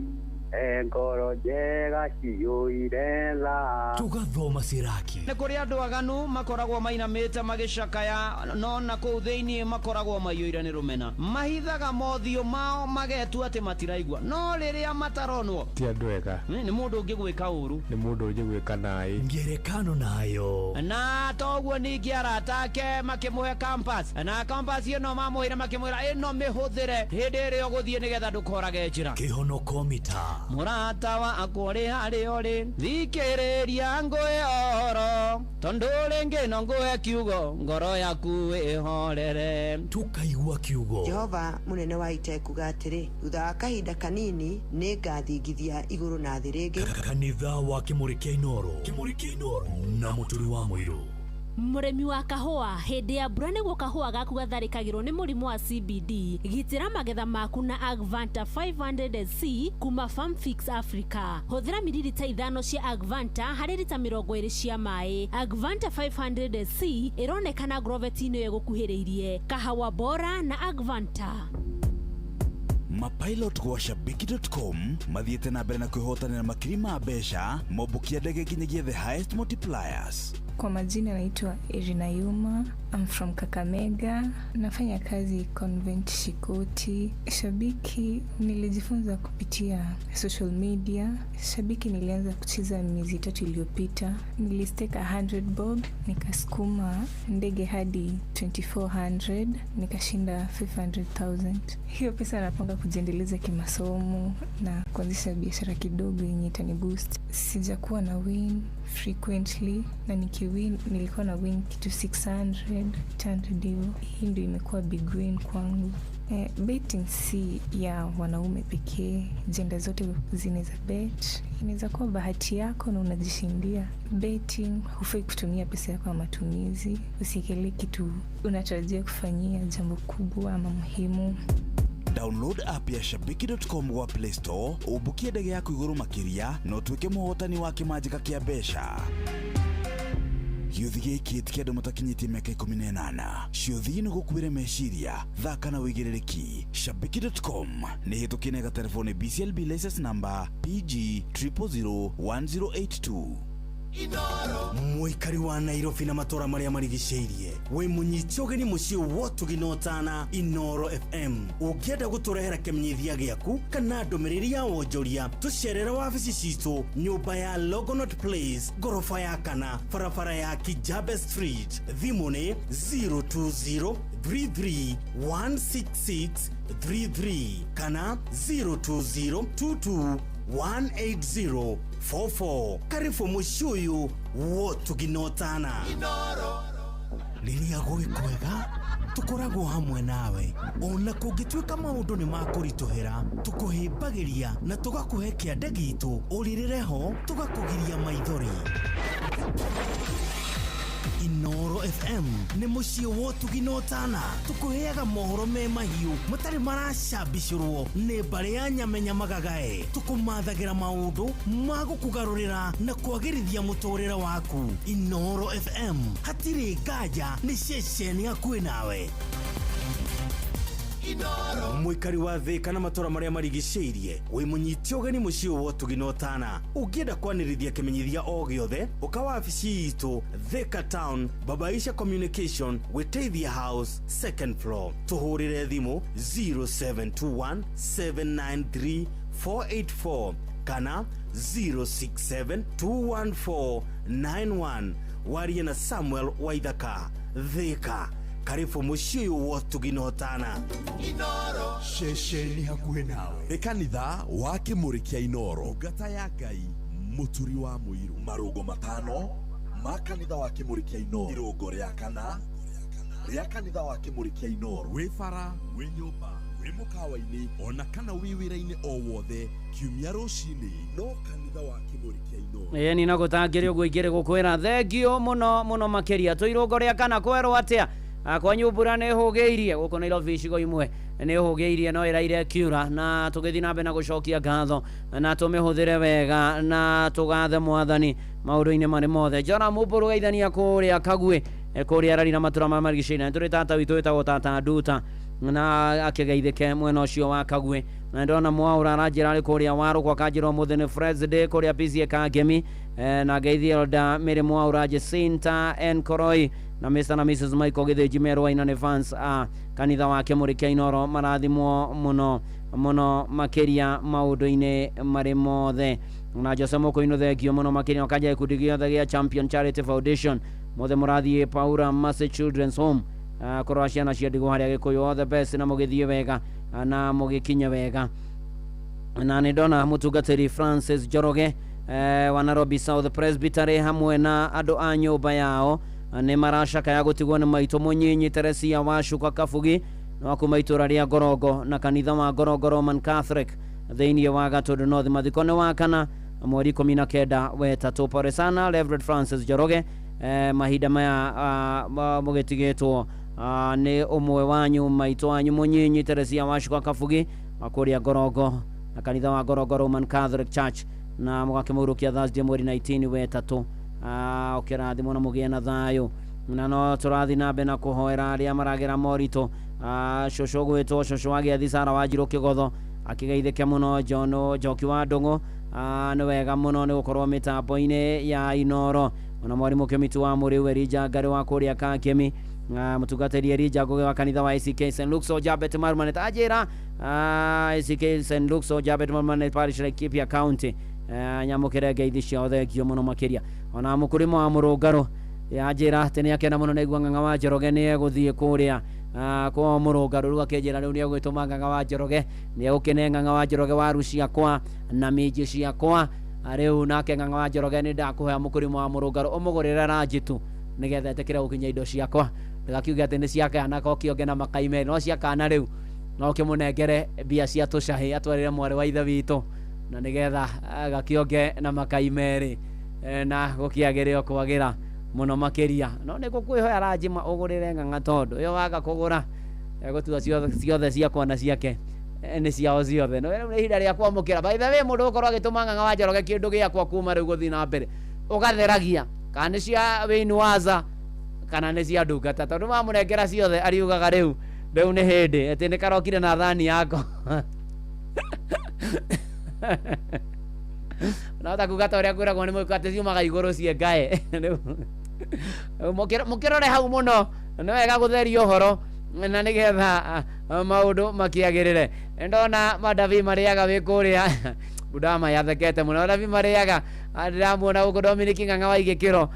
ngoro njega ciyũire tha, tugathoma Siraki. Nĩ kũrĩ andũ aganu makoragwo mainamĩte magĩcakaya, no na kũu thĩinĩ makoragwo maiyũire nĩ rũmena, mahithaga mothiũ mao magetua atĩ matiraigua, no rĩrĩa mataronwo ti andũ ega, nĩ mũndũ ũngĩgwĩka ũru, nĩ mũndũ ũngĩgwĩka naĩ ngerekano nayo. Na toguo ningĩ arata ake makĩmũhe compass, na compass ĩno mamũheire makĩmwĩra ĩno mĩhũthĩre hĩndĩ ĩrĩa ũgũthiĩ nĩgetha ndũkorage njĩra. Kĩhonoko mita mũrata wakwa ũrĩ harĩa ũrĩ, thikĩrĩria ngũhe ũhoro, tondũ rĩngĩ no ngũhe kiugo ngoro yaku ĩhorere. Tukaigua kiugo. Jehova mũnene wa ita ekuga atĩrĩ, thutha wa kahinda kanini nĩ ngathingithia igũrũ na thĩ rĩngĩ. Kanitha wa Kimuri kĩa Inoro, Kimuri kĩa Inoro na Mũturi wa Mũirũ. Mũrĩmi wa kahũa, hĩndĩ ya mbura nĩguo kahũa gaku gatharĩkagĩrwo nĩ mũrimũ wa CBD, gitĩra magetha maku na Agvanta 500SC kuma Farmfix Africa. Hũthĩra mililita 5 cia Agvanta harĩ rita 20 cia maĩ. Agvanta 500SC ĩronekana groveti-inĩ ĩyo ĩgũkuhĩrĩirie. Kahawa bora na Agvanta. Mapilot gwa shabiki.com mathiĩte na mbere na kwĩhotanĩra makiri ma mbeca mombũkia ndege nginyagia the highest multipliers. Kwa majina naitwa Irina Yuma. I'm from Kakamega. Nafanya kazi Convent Shikoti. Shabiki nilijifunza kupitia social media. Shabiki nilianza kucheza miezi 3 iliyopita. Nilistake 100 bob, nikasukuma ndege hadi 2400, nikashinda 500,000. Hiyo pesa napanga kujiendeleza kimasomo na kuanzisha biashara kidogo yenye itaniboost. Sijakuwa na win frequently, na nikiwin nilikuwa na win kitu 600, 800 hivyo. Hii ndio imekuwa big win kwangu. Betting si ya wanaume pekee, jenda zote zinaweza bet. Inaweza kuwa bahati yako na unajishindia. Betting, hufai kutumia pesa yako ya matumizi. Usiekelee kitu unatarajia kufanyia jambo kubwa ama muhimu. Download app ya shabiki.com gwa Play Store umbukie ndege yaku iguru makiria na utuike muhotani wa kimanjika kia mbeca. Gĩũthi gĩkĩ ti kĩa andũ matakinyĩtie mĩaka 18. Ciũthi nĩ gũkuĩre meciria, thaka na wĩigĩrĩrĩki. Shabiki.com nĩ hĩtũkie na ĩgaterefwo nĩ BCLB license number PG 0001082. Mũikari wa Nairobi na matũra marĩa marigicĩirie, wĩ mũnyite ũgeni mũciĩ wotugi na ũtana Inoro FM. Ũngĩenda gũtũrehera kĩmenyithia gĩaku kana ndũmĩrĩri ya wonjoria, tũcerere wabici citũ nyũmba ya Longonot Place, ngoroba ya kana, barabara ya Kijabe Street. Thimũ nĩ 020 33 166 33 kana 020 22 18044. Karibu mũciĩ ũyũ wotuginotana. Rĩrĩa gwĩ kwega tũkoragwo hamwe nawe, ona kũngĩtuĩka maũndũ nĩ makũritũhĩra, tũkũhĩmbagĩria na tũgakũhe kĩande gitũ, ũrĩrĩre ho tũgakũgiria maithori. Inoro FM nĩ mũciĩ wotugi na ũtana, tũkũheaga mohoro me mahiũ matarĩ maracambicũrwo nĩ mbarĩ ya nyamenya magagae, tũkũmathagĩra maũndũ ma gũkũgarũrĩra na kwagĩrithia mũtũrĩre waku. Inoro FM hatirĩ nganja, nĩ ceceni hakuhĩ nawe. Mũikari wa Thĩka na matũra marĩa marigicĩirie, wĩ mũnyite ũgeni mũciĩ wotugi na ũtana. Ũngĩenda kwanĩrithia kĩmenyithia o gĩothe, ũka wabici itũ Thĩka Town, Babaisha Communication, Wĩteithia House, second floor. Tũhũrĩre thimũ 0721 793 484 kana 067 214 91. Warie na Samuel Waithaka. Thĩka, karibu mũciĩ ũyũ wotugi na ũtana. Inoro ceceni hakuhĩ nawe nĩ kanitha wa Kĩmũrĩ kĩa Inoro, ngata ya Ngai, mũturi wa mũiru. Marũngo matano ma kanitha wa Kĩmũrĩ kĩa Inoro, irũngo rĩa kana rĩa kanitha wa Kĩmũrĩ kĩa Inoro. Wĩ bara, wĩ nyũmba, wĩ mũkawa-inĩ, ona kana wĩ wĩra-inĩ o wothe, kiumia rũcinĩ no kanitha wa Kĩmũrĩ kĩa Inoro. Ĩĩ ni na gũtangĩrĩ ũguo ingĩrĩ gũkwĩra thengio mũno mũno makĩria. Tũirũngo rĩa kana kwerwo atĩa? Kwa nyumbura nĩ hũgĩirie gũkũ Nairobi icigo imwe nĩ hũgĩirie no ĩraire kiura, na tũgĩthiĩ na mbere na gũcokia ngatho na tũmĩhũthĩre wega na tũgathe mwathani maũndũ-inĩ marĩ mothe. Jora mũmbũrũgaithania kũrĩa Kagwe, kũrĩa arari na matũra ma marigicĩirie. Nĩ tũrĩ tata witũ wĩtagwo tata Nduta na akĩgeithĩke mwena ũcio wa Kagwe. Na ndona mwaũra aranjĩra arĩ kũrĩa Warũkwa, akanjĩra ũmũthĩ nĩ Friends Day kũrĩa PCA Kangemi, na ngeithi Elda Mary Mwaũra, Jacinta N Koroi na Mr na Mrs Michael Gĩthĩnji Merwaina nĩ fans a kanitha wa Kĩmũrĩ kĩa Inoro, marathimwo mũno mũno makĩria maũndũ-inĩ marĩ mothe. Na Jose Mũkũinũ thengio mũno makĩria, na kanja gĩkundi gĩothe gĩa Champion Charity Foundation mothe mũrathiĩ Paura Mercy Children's Home kũrora ciana cia ndigwa harĩa Gĩkũyũ. All the best na mũgĩthiĩ wega na mũgĩkinye wega. Na nĩ ndona mũtungatĩri Francis Njoroge wa Nairobi South Presbytery hamwe na andũ a nyũmba yao nĩ maracakaya gũtigwo nĩ maitũ mũnyinyi Teresia wa Shuka Kabugi na kuma itũra rĩa Ngorongo na kanitha wa Ngorongo Roman Catholic thĩinĩ wa Gatundu North. Mathiko nĩ wa kana mweri 19 wetatũ. Pole sana Reverend Francis Njoroge, mahinda maya mũgĩtigĩtwo nĩ ũmwe wanyu maitũ wanyu mũnyinyi Teresia wa Shuka Kabugi wa kũrĩa Ngorongo na kanitha wa Ngorongo Roman Catholic Church, na mũgakĩmũhurũkia Thursday mweri 19 wetatũ. Ũkĩrathimwo na mũgĩe na thayũ. Na no tũrathiĩ na mbere na kũhoera arĩa maragera moritũ. Cũcũ gwĩtwo cũcũ wa Gĩathi Sara Wanjirũ Kĩgotho akĩgeithĩke mũno. John Njoki wa Ndũng'ũ nĩ wega mũno nĩ gũkorwo mĩtambo-inĩ ya Inoro. Ona mwarimũ Kĩmitu wa Mũrĩu Elijah Ngarĩ wa kũrĩa Kakĩmi, mũtungatĩri Elijah Ngũgĩ wa kanitha wa ACK St Luke's Ojabet Marumanet anjĩra ACK St Luke's Ojabet Marumanet Parish, Laikipia County. Nyamũkĩre ngeithi ciao, thengio mũno makĩria. Ona mũkũrĩmo wa Mũrũngarũ anjĩra atĩ nĩ akena mũno nĩaigua Ng'ang'a wa Njoroge nĩ egũthiĩ kũrĩa kwa Mũrũngarũ. Rĩu akĩnjĩra rĩu nĩ egwĩtũma Ng'ang'a wa Njoroge, nĩ egũkĩne Ng'ang'a wa Njoroge waru ciakwa na minji ciakwa. Rĩu nake Ng'ang'a wa Njoroge nĩ ndakũhea mũkũrĩmo wa Mũrũngarũ ũmũgũrĩre ranji tu nĩgetha etĩkĩre gũkinyia indo ciakwa, ndĩgakiuge atĩ nĩ cia kana ko kĩonge na makaime no cia kana rĩu. No ũkĩmũnengere mbia cia tũcahĩ atwarĩre mwarĩ wa ithe witũ na nĩgetha gakĩonge na makai merĩ na gũkĩagĩre o kwagĩra mũno makĩria. No nĩ ngũkwĩhoya Ranjima ũgũrĩre Ng'ang'a tondũ ĩyo waga kũgũra egũtua ciothe ciakwa na ciake nĩ ciao ciothe. No rĩu nĩ ihinda rĩa kwamũkĩra. By the way, mũndũ ũgũkorwo agĩtũma Ng'ang'a wa Njoroge kĩndũ gĩakwa kuma rĩu gũthiĩ na mbere ũgatheragia kana nĩ cia Wayne Waza kana nĩ cia ndungata, tondũ mamũnengera ciothe ariugaga rĩu nĩ hĩndĩ atĩ nĩ karokire na thani yako. No ta kuga ta ũrĩa kwĩragwo nĩ mũiko atĩ ciumaga igũrũ ciĩ ngae. Rĩu mũkĩrore hau mũno, nĩ wega gũtheria ũhoro na nĩgetha maũndũ makĩagĩrĩre. Ndona Madavi marĩaga wĩ kũrĩa Budama yathekete mũno. Madavi marĩaga ndĩramuona gũkũ Dominic Ng'ang'a wa Igĩkĩro,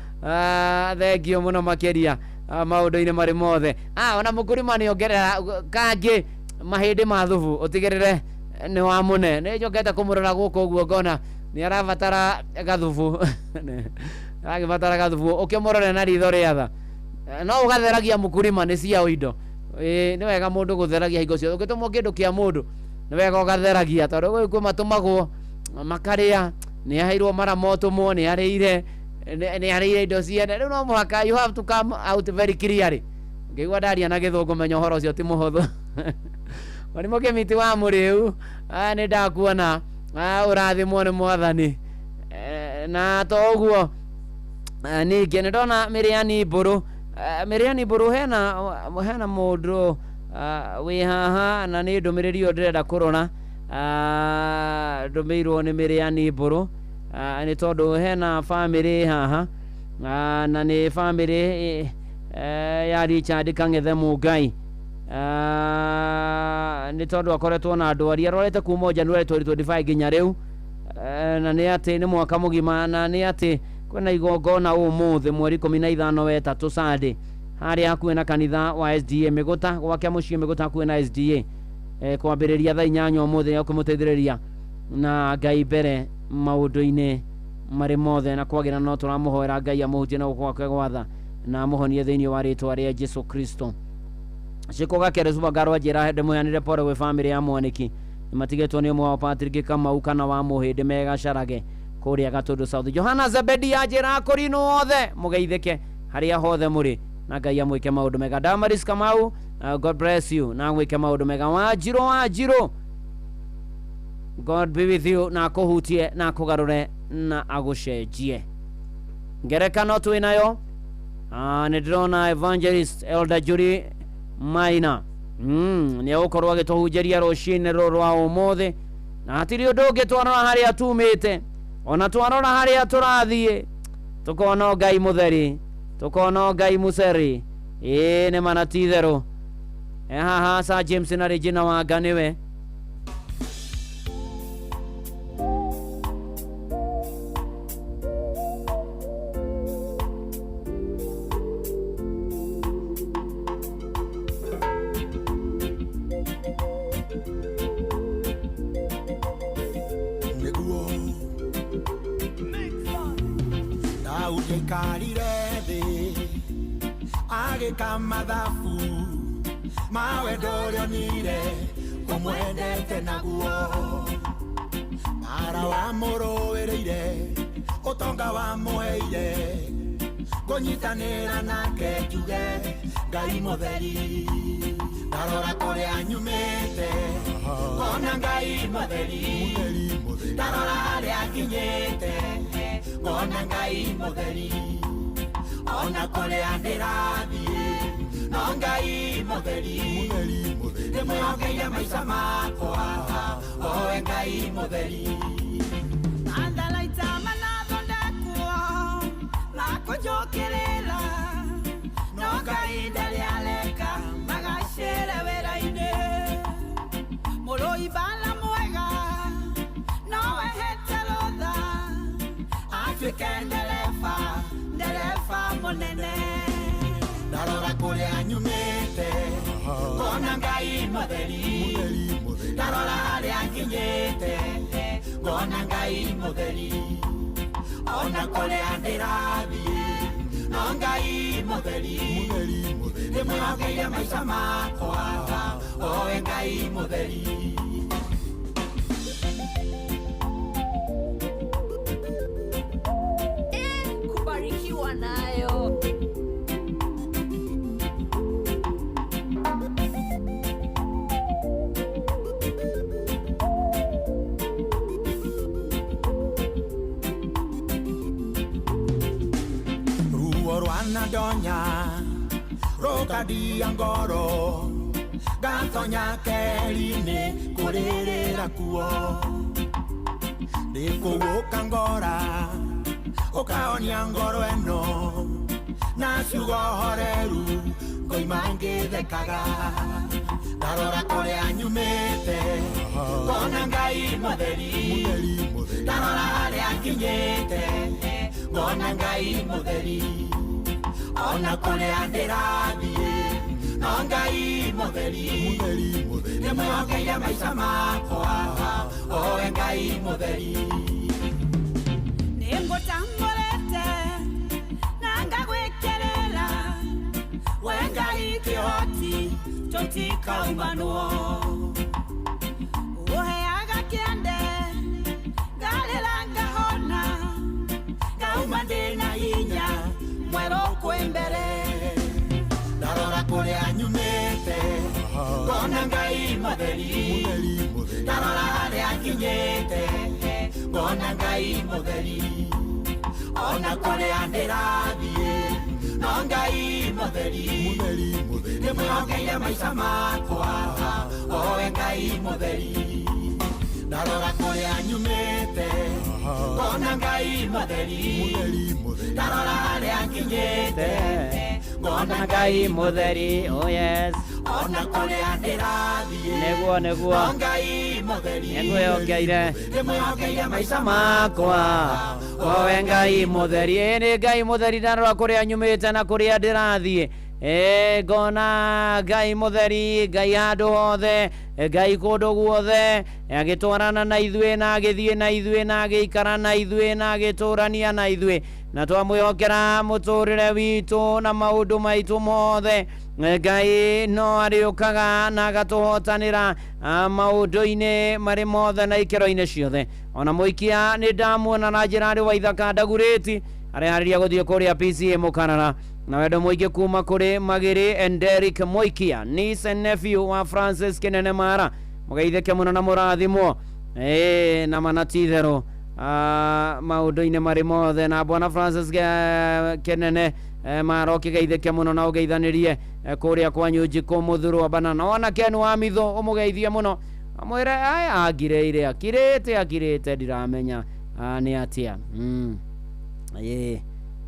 thengio mũno makĩria maũndũ-inĩ marĩ mothe. Ona mũkũrima nĩ ongerera kangĩ mahĩndĩ ma thubu ũtigĩrĩre nĩ wa mũne. Nĩ njokete kũmũrora gũkũ ũguo ngona nĩ arabatara gathubu. Aragĩbatara gathubu ũkĩmũrore na ritho rĩa tha. No ũgatheragia mũkũrima nĩ ciao indo. Nĩ wega mũndũ gũtheragia hingo ciothe. Ũngĩtũmwo kĩndũ kĩa mũndũ nĩ wega ũgatheragia tondũ gwĩ matũmagwo makarĩa, nĩ aheirwo mara motũmwo, nĩ arĩire indo ciene. Rĩu no mũhaka you have to come out very clearly. Ngĩigua ndaria na gĩthũngũ menya ũhoro ũcio ti mũhũthũ. Mwarimũ Kĩmiti wa Mũrĩu, nĩ ndakuona ũrathimwo nĩ Mwathani. Na to ũguo ningĩ nĩ ndona Mĩrĩani Mbũrũ. Mĩrĩani Mbũrũ hena mũndũ wĩ haha na nĩ ndũmĩrĩri ĩyo ndĩrenda kũrora. Ndũmĩirwo nĩ Mĩrĩani Mbũrũ nĩ tondũ hena bamĩrĩ haha na nĩ bamĩrĩ ya Richard Kang'ethe Mũngai. Nĩ tondũ akoretwo na ndwari arwarĩte kuma January 2025 nginya rĩu, na nĩ atĩ nĩ mwaka mũgima, na nĩ atĩ kwĩna igongona ũmũthĩ mweri 15 wetatũ Sunday harĩa hakuhĩ na kanitha wa SDA Mĩgũta, gwake mũciĩ Mĩgũta hakuhĩ na SDA, kwambĩrĩria thaa 8 ũmũthĩ nĩ kũmũteithĩrĩria na Ngai mbere maũndũ-inĩ marĩ mothe na kwagĩra no tũramũhoera Ngai amũhutie na guoko gwake gwatha na amũhonie thĩinĩ wa rĩtwa rĩa Jesu Kristo. Ciko Gakere Subagarwa njĩra ndĩmũheanĩre pore gwĩ bamĩrĩ ya Mwanĩki nĩmatigĩtwo nĩ ũmwe wao Patrick Kamau kana wa Mũhĩndĩ megacarage kũrĩa Gatũndũ South. Johana Zebedi anjĩra kũrinũ othe mũgeithĩke harĩa hothe mũrĩ na Ngai amwĩke maũndũ mega. Damaris Kamau, God bless you na amwĩke maũndũ mega. Wanjirũ God be with you na akũhutie na akũgarũre na agũcenjie. Ngerekano twĩ nayo nĩ ndĩrona Evangelist Elder Julie Maina nĩ egũkorwo agĩtũhunjĩria rũcinĩ rũrũ rwa ũmũthĩ, na hatirĩ ũndũ ũngĩ twarora harĩa tumĩte ona twarora harĩa tũrathiĩ tũkona Ngai mũtheri, tũkona Ngai mũceri. Ĩĩ nĩ mana ti itherũ. Haha Sir James na Regina Wanga nĩwe. Mathabu mawe ndorionire umwendete naguo mara wa mũrũĩrĩire ũtonga wa mũheire ngũnyitanĩra nake njuge Ngai mũtheri ndarora kũrĩa nyumĩte ngona Ngai mũtheri ndarora harĩa nginyĩte ngona Ngai mũtheri ona kũrĩa ndĩrathiĩ no Ngai mũtheri ndĩmwĩhokeire maica makwa owe Ngai mũtheri. Andalaita manathondekwo makũnjũkĩrĩra no Ngai ndarĩ areka magacĩre wĩra-inĩ mũrũi mbara mwega no ehete rũtha atuĩke ndereba ndereba mũnene. Ndarora kũrĩa nyumĩte ngona Ngai mũtheri ndarora harĩa nginyĩte ngona Ngai mũtheri ona kũrĩa ndĩrathiĩ no Ngai mũtheri ndĩmwĩhokeire maica makwa owe Ngai Ngai mũtheri. Kubarikiwa nayo. Ruo rwanandonya rũkandia ngoro ngatonya keri-inĩ kũrĩrĩra kuo ndĩkũgũka ngora ũkahonia ngoro ĩno na ciugo horeru ngoima ngĩthekaga ndarora kũrĩa nyumĩte ngona Ngai mũtheri ndarora harĩa nginyĩte ngona Ngai mũtheri ona kũrĩa ndĩrathiĩ no Ngai mũtheri nĩmwĩhokeire maica makwa owe Ngai mũtheri. Nĩngũtambũrĩte na ngagwĩkĩrĩra we Ngai kĩhoti tũtikaumanwo ũheaga kĩande ngarĩra ngahona ngauma ndĩna hinya mwerũ kwĩ mbere. Ndarora kũrĩa nyumĩte ngona Ngai mũtheri ndarora harĩa nginyĩte ngona Ngai mũtheri ona kũrĩa ndĩrathiĩ no Ngai mũtheri nĩmwĩhokeire maica makwa owe Ngai mũtheri. Ndarora kũrĩa nyumĩte ngona Ngai mũtheri ndarora harĩa nginyĩte ngona Ngai mũtheri. Oh yes. Ona kũrĩa ndĩrathiĩ Nĩguo nĩguo no Ngai mũtheri nĩngwĩhokeire nĩmwĩhokeire maica makwa owe Ngai mũtheri. Ĩ nĩ Ngai mũtheri ndarora kũrĩa nyumĩte na kũrĩa ndĩrathiĩ. Ĩ ngona Ngai mũtheri, Ngai handũ hothe, Ngai kũndũ guothe, agĩtwarana na ithuĩ na agĩthiĩ na ithuĩ na agĩikara na ithuĩ na agĩtũrania na ithuĩ na twamwĩhokera mũtũrĩre witũ na maũndũ maitũ mothe. Ngai no arĩũkaga na agatũhotanĩra maũndũ-inĩ marĩ mothe na ikĩro-inĩ ciothe. Ona mũikia nĩ ndamuona na njĩra arĩ wa ithaka ndagurĩti areharĩria gũthiĩ kũrĩa PCA Mũkarara na wendo mũingĩ kuma kũrĩ Magĩrĩ and Derrick Moikia, niece and nephew wa Francis Kinene Mara. Mũgeithĩke mũno na mũrathimwo na mana ti itherũ maũndũ-inĩ marĩ mothe. Na bwana Francis Kinene Mara ũkĩgeithĩke mũno na ũgeithanĩrie kũrĩa kwanyu njikũ mũthurwa banana. Ona Ken wa Mitho ũmũgeithie mũno amwĩre aya angirĩire akirĩte akirĩte ndiramenya nĩ atĩa. Ĩĩ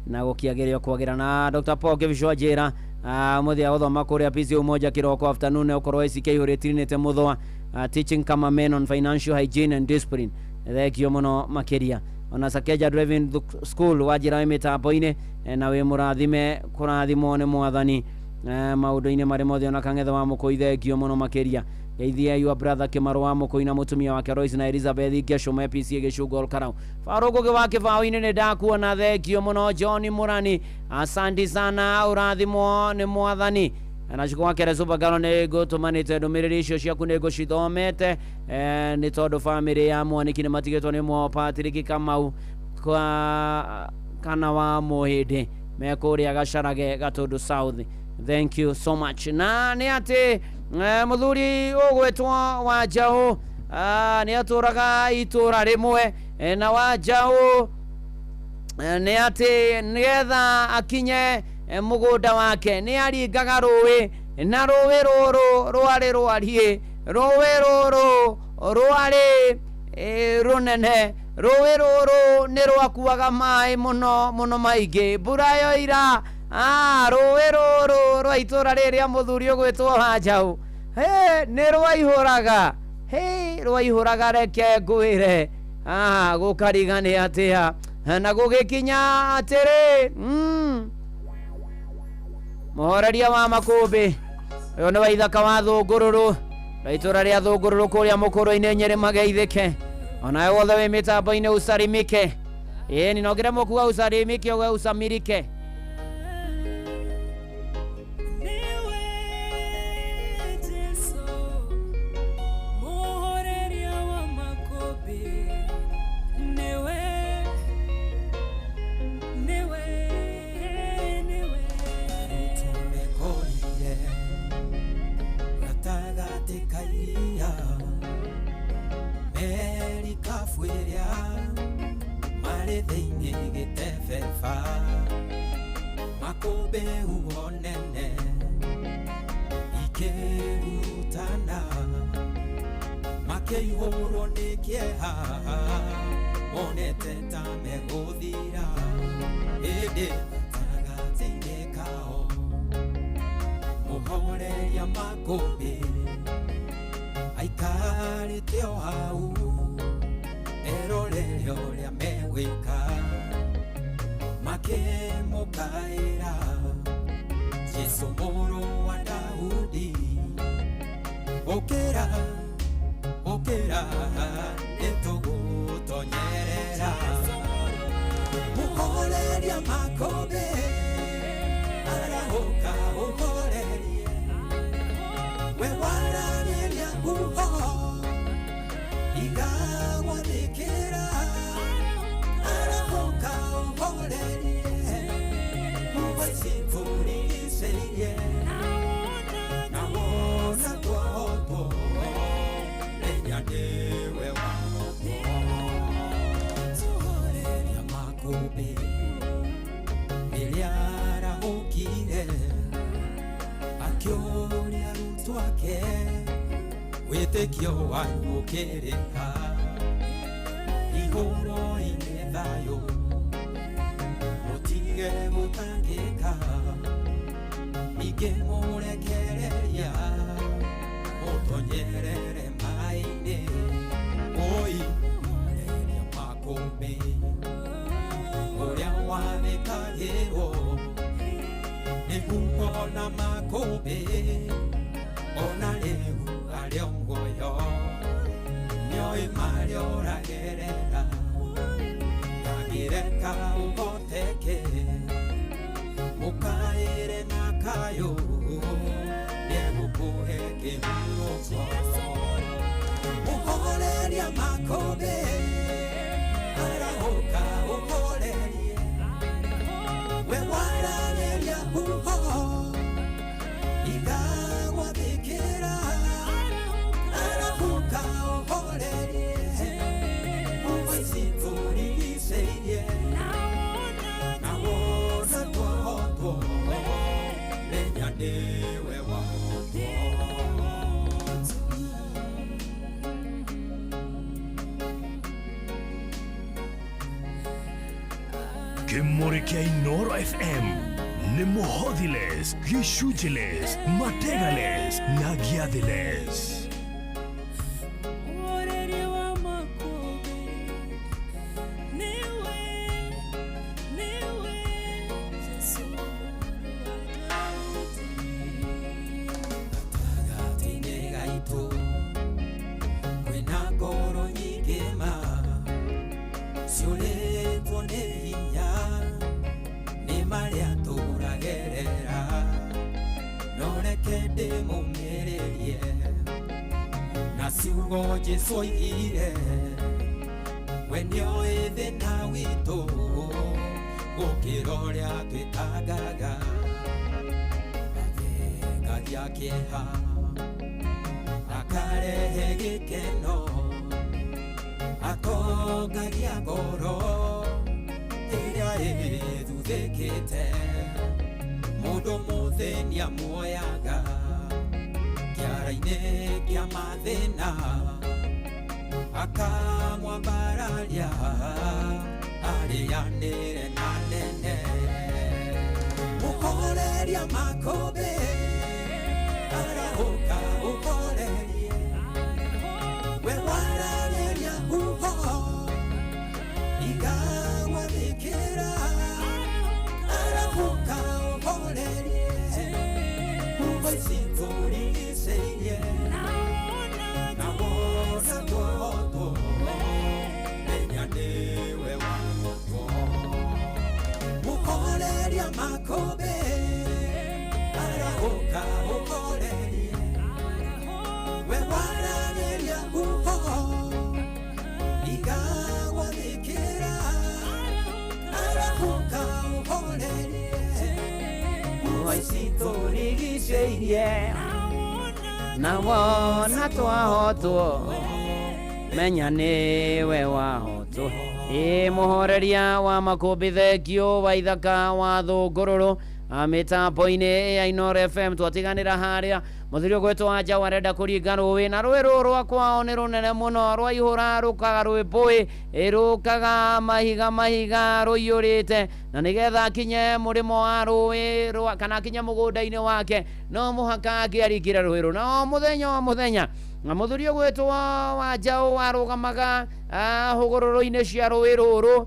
na gũkĩagĩrĩo kwagĩra. Na Dr. Paul Kĩbicũ anjĩra mũthia gũthoma kũrĩa PC Umoja kĩroko afternoon ũkorwo ACK ihũrĩte mũthwa teaching kama men on financial hygiene and discipline. Thengio mũno makĩria. Ona Sakeja Driving School wanjĩra wĩ mĩtambo-inĩ na wĩ mũrathime kũrathimwo nĩ mwathani maũndũ-inĩ marĩ mothe. Ona Kang'ethe wa Mũkũi thengio mũno makĩria. Geithia your brother Kĩmarũ wa Mũkũi na mũtumia wake Royce na Elizabeth Ngecũ me PCA Gĩcungo Olkarau. Farũ Ngũgĩ wa kĩbaũ-inĩ nĩ ndakuona thengio mũno. John Mũrani asante sana ũrathimwo nĩ mwathani. Na Shiko wa Kere Super nĩ ngũtũmanĩte ndũmĩrĩri icio ciaku nĩ ngũcithomete nĩ tondũ bamĩrĩ ya Mwaniki nĩ matigĩtwo nĩ mwao Patrick Kamau kana wa Mũhĩndĩ me kũrĩa Gacarage Gatũndũ South. Thank you so much. Na nĩ atĩ mũthuri ũgwĩtwo Wanjaũ nĩ atũraga itũra rĩmwe na Wanjaũ nĩ atĩ nĩgetha akinye mũgũnda wake nĩ aringaga rũĩ na rũĩ rũrũ rwarĩ rwariĩ, rũĩ rũrũ rwarĩ rũnene, rũĩ rũrũ nĩ rwakuaga maĩ mũno mũno maingĩ. Mbura yoira rũĩ rũrũ rwa itũra rĩrĩa mũthuri ũgwĩtwo Wanjaũ nĩ rwaihũraga, rwaihũraga reke ngwĩre gũkariga nĩ atĩa na gũgĩkinya atĩrĩ mũhoreria wa makũmbĩ ũyũ nĩ wa ithaka wa Thũngũrũrũ na itũra rĩa Thũngũrũrũ kũrĩa mũkũrũ-inĩ Nyĩrĩ mageithĩke. Onawe wothe wĩ mĩtambo-inĩ ũcarimĩke. Ĩĩ no ngĩremwo kuga ũcarimĩke uge ũcamirike. Niwe Jesu. Kairia merikabu ĩrĩa marĩ thĩinĩ gĩtebeba makũmbĩ huho nene ikĩhurutana makĩihũrwo nĩ kĩeha monete ta megũthira ĩndĩ gatagatĩ-inĩ kao mũhoreria makũmbĩ aikarĩte o hau erorere ũrĩa megwĩka makĩmũkaĩra Jesũ mũrũ wa Daudi ũkĩra ũkĩra nĩtũgũtonyerera mũhoreria makũmbĩ arahũka ũhorerie we waragĩria huho igagwathĩkĩra arahũka ũhorerie huho ici tũrigicĩirie na wona tuohotwo menya nĩwe wahotwo tũhoreria makũmbĩ rĩrĩa arahũkire akĩũria arutwo ake wĩtĩkio wanyu ũkĩrĩ ha igũrũ-inĩ thayũ mũtige gũtangĩka ningĩ mũrekereria mũtonyerere maĩ-inĩ oi mũhoreria makũmbĩ ũrĩa wathĩkagĩrwo nĩ huho na makũmbĩ ona rĩu arĩ o muoyo nĩoĩ marĩa ũragerera ndangĩreka ũhoteke mũkaĩre na kayũ nĩegũkũhe kĩhurũko mũhoreria makũmbĩ arahũka ũhorerie we waragĩria huho igagwathĩkĩra arahũka ũhorerie huho ici tũrigicĩirie na wona tuohotwo menya nĩwe wahotwo. Kĩmũrĩ kĩa Inoro FM nĩ mũhothiles, gĩcunjĩles, mategales na gĩathĩles. Mũhoreria wa makũmbĩ nĩwe nĩwe Jesũ mũrũ wa Daudi. Gatagatĩ-inĩ gaitũ kwĩna ngoro nyingĩ ma ciũrĩtwo nĩ hinya nĩ marĩa tũragerera no reke ndĩmũmĩrĩrie na ciugo Jesũ oigire we nĩoĩ thĩna witũ gũkĩra ũrĩa twĩtangaga athengagia kĩeha akarehe gĩkeno atongagia ngoro ĩrĩa ĩthuthĩkĩte mũndũ mũthĩni amuoyaga kĩara-inĩ kĩa mathĩna akamwambararia arĩanĩre na nene mũhoreria makũmbĩ arahũka ũhorerie we waragĩria huho igagwathĩkĩra arahũka ũhorerie huho ici tũrigicĩirie na wona tuohotwo menya nĩwe wahotwo mũhoreria makũmbĩ arahũka ũhorerie we waragĩria huho igagwathĩkĩra arahũka ũhorerie huho ici tũrigicĩirie Na wona twahotwo menya nĩwe wahotwo. Ĩ mũhoreria wa makũmbĩ thengio wa ithaka wa thũngũrũrũ mĩtambo-inĩ ya Inooro FM twatiganĩra harĩa mũthuri ũgwĩtwo Wanjaũ arenda kũringa rũĩ na rũĩ rũrũ rwa kwao nĩ rũnene mũno rwaihũra rũkaga rwĩmbũĩ rũkaga mahiga mahiga rũiyũrĩte na nĩgetha akinye mũrĩmo wa rũĩ kana akinye mũgũnda-inĩ wake no mũhaka angĩaringire rũĩ rũu na o mũthenya o mũthenya na mũthuri ũgwĩtwo Wanjaũ arũgamaga hũgũrũrũ-inĩ cia rũĩ rũrũ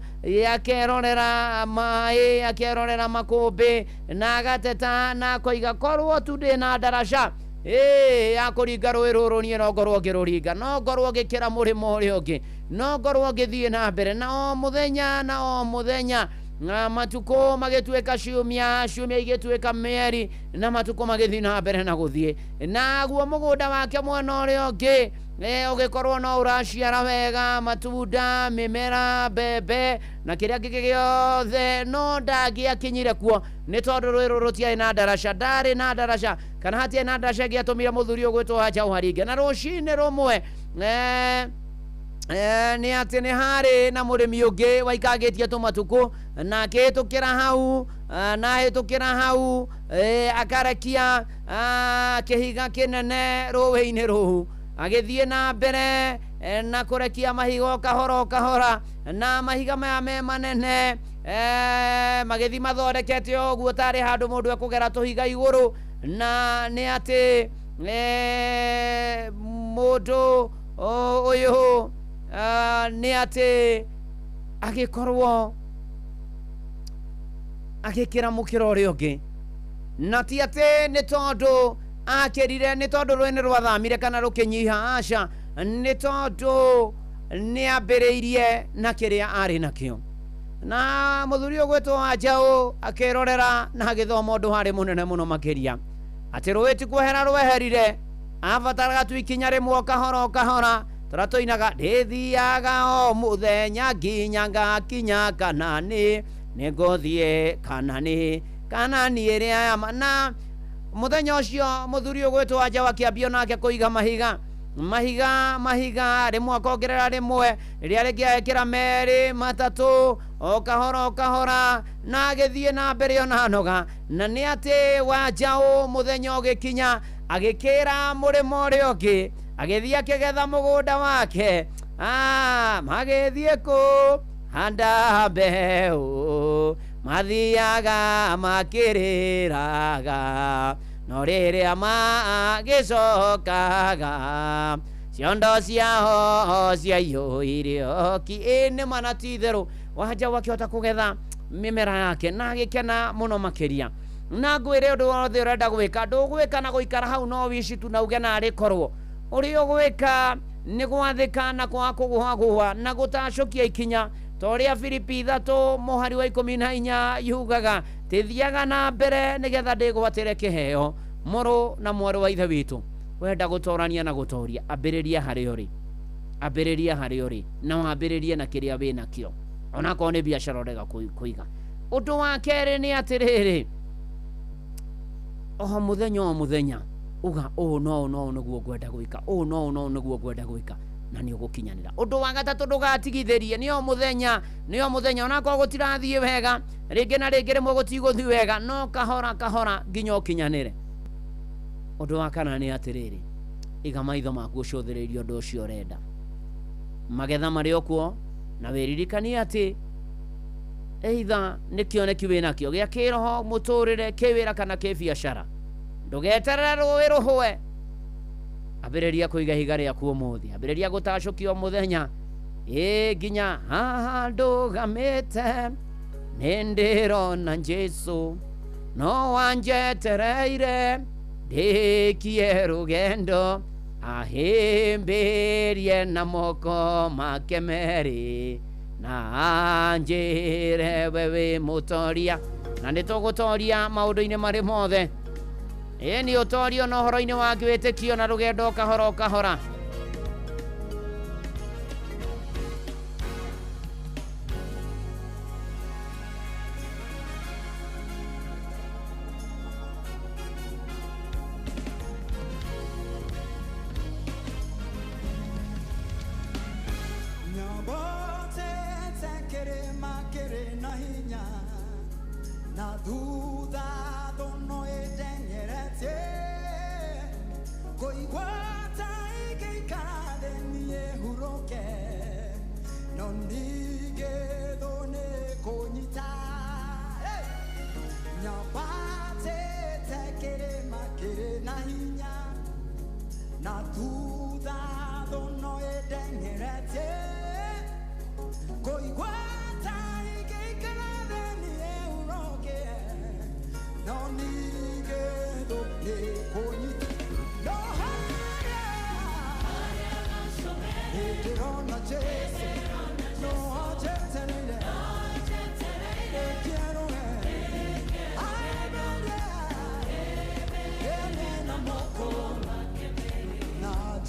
akerorera maĩ akerorera makũmbĩ na agateta na akoiga korwo tu ndĩ na ndaraca ya kũringa rũĩ rũrũ niĩ no ngorwo ngĩrũringa no ngorwo ngĩkĩra mũrĩmo ũrĩa ũngĩ no ngorwo ngĩthiĩ na mbere na o mũthenya na o mũthenya na matukũ magĩtuĩka ciumia ciumia igĩtuĩka mĩeri na matukũ magĩthiĩ na mbere na gũthiĩ naguo mũgũnda wake mwena ũrĩa ũngĩ ũgĩkorwo no ũraciara wega matunda mĩmera mbembe na kĩrĩa kĩngĩ gĩothe no ndangĩakinyire kuo nĩ tondũ rũĩ rũrũ rũtiarĩ na ndaraca ndarĩ na ndaraca kana hatiarĩ na ndaraca ĩngĩatũmire mũthuri ũgwĩtwo Wanjaũ haringe na rũcinĩ rũmwe nĩ atĩ nĩ harĩ na mũrĩmi ũngĩ waikangĩtie tũmatukũ na akĩhĩtũkĩra hau na ahĩtũkĩra hau akarekia kĩhiga kĩnene rũĩ-inĩ rũu agĩthiĩ na mbere na kũrekia mahiga o kahora o kahora na mahiga maya me manene magĩthiĩ mathondekete ũguo tarĩ handũ mũndũ ekũgera tũhiga igũrũ na nĩ atĩ mũndũ ũyũ nĩ atĩ agĩkorwo agĩkĩra mũkĩra ũrĩa ũngĩ na ti atĩ nĩ tondũ akĩrire nĩ tondũ rũĩ nĩ rwathamire kana rũkĩnyiha aca nĩ tondũ nĩ ambĩrĩirie na kĩrĩa arĩ nakĩo na mũthuri ũgwĩtwo Wanjaũ akĩrorera na agĩthoma ũndũ harĩ mũnene mũno makĩria atĩ rũĩ ti kuehera rweherire abataraga tu ikinya rĩmwe o kahora o kahora tũrĩa tũinaga ndĩthiaga o mũthenya nginya ngakinya Kanani nĩngũthiĩ Kanani Kanani ĩrĩa ya ma na mũthenya ũcio mũthuri ũgwĩtwo Wanjaũ akĩambia nake kũiga mahiga mahiga mahiga rĩmwe akongerera rĩmwe rĩrĩa rĩngĩ agekĩra merĩ matatũ o kahora o kahora na agĩthiĩ na mbere ona noga na nĩ atĩ Wanjaũ mũthenya ũgĩkinya agĩkĩra mũrĩmo ũrĩa ũngĩ agĩthiĩ akĩgetha mũgũnda wake magĩthiĩ kũhanda mbeũ mathiaga makĩrĩraga no rĩrĩa magĩcokaga ciondo ciao ciaiyũire ki ĩ nĩ ma na ti itherũ Wanjaũ akĩhota kũgetha mĩmera yake na agĩkena mũno makĩria na ngwĩre ũndũ wothe ũrenda gwĩka ndũgwĩka na gũikara hau no wici tu na uge narĩ korwo ũrĩa ũgwĩka nĩ gwathĩka na kwaga kũgũagũa na gũtacũkia ikinya ta ũrĩa Filipi 3 mũhari wa 14 yugaga tĩthiaga na mbere nĩgetha ndĩgwatĩre kĩheo mũrũ na mwarĩ wa ithe witũ wenda gũtorania na gũtoria ambĩrĩria harĩa ũrĩ ambĩrĩria harĩa ũrĩ na wambĩrĩrie na kĩrĩa wĩ nakĩo onakorwo nĩ biacara ũrega kũiga ũndũ wa kerĩ nĩ atĩrĩrĩ o mũthenya o mũthenya uga ũũ no no nĩguo ngwenda gwĩka ũũ no no nĩguo ngwenda gwĩka na nĩ ũgũkinyanĩra ũndũ wa gatatũ ndũgatigithĩrie nĩ o mũthenya nĩ o mũthenya onakorwo gũtirathiĩ wega rĩngĩ na rĩngĩ rĩmwe gũtigũthiĩ wega no kahora kahora nginya ũkinyanĩre ũndũ wa kana nĩ atĩrĩrĩ iga maitho maku ũcũthĩrĩrie ũndũ ũcio ũrenda magetha marĩ o kuo na wĩririkanie atĩ either nĩ kĩoneki wĩ nakĩo gĩa kĩroho mũtũrĩre kĩwĩra kana kĩbiacara ndũgeterere rũĩ rũhũe ambĩrĩria kũiga ihiga rĩaku ũmũthĩ ambĩrĩria gũtacũkia o mũthenya ĩ nginya haha ndũgamĩte nĩ ndĩrona Jesũ no wanjetereire ndĩkie rũgendo ahĩmbĩrie na moko make merĩ na anjĩre we wĩ mũtoria na nĩ tũgũtoria maũndũ-inĩ marĩ mothe ĩ nĩ ũtorio na ũhoro-inĩ wa wĩtĩkio na rũgendo kahora o kahora huroke no nige done konyita nyambate tekere makere na hinya na thutha thono edengerete koigwata igikara theni huroke no nige done konyita no Ndirona Jesu, no ajeterere, quiero na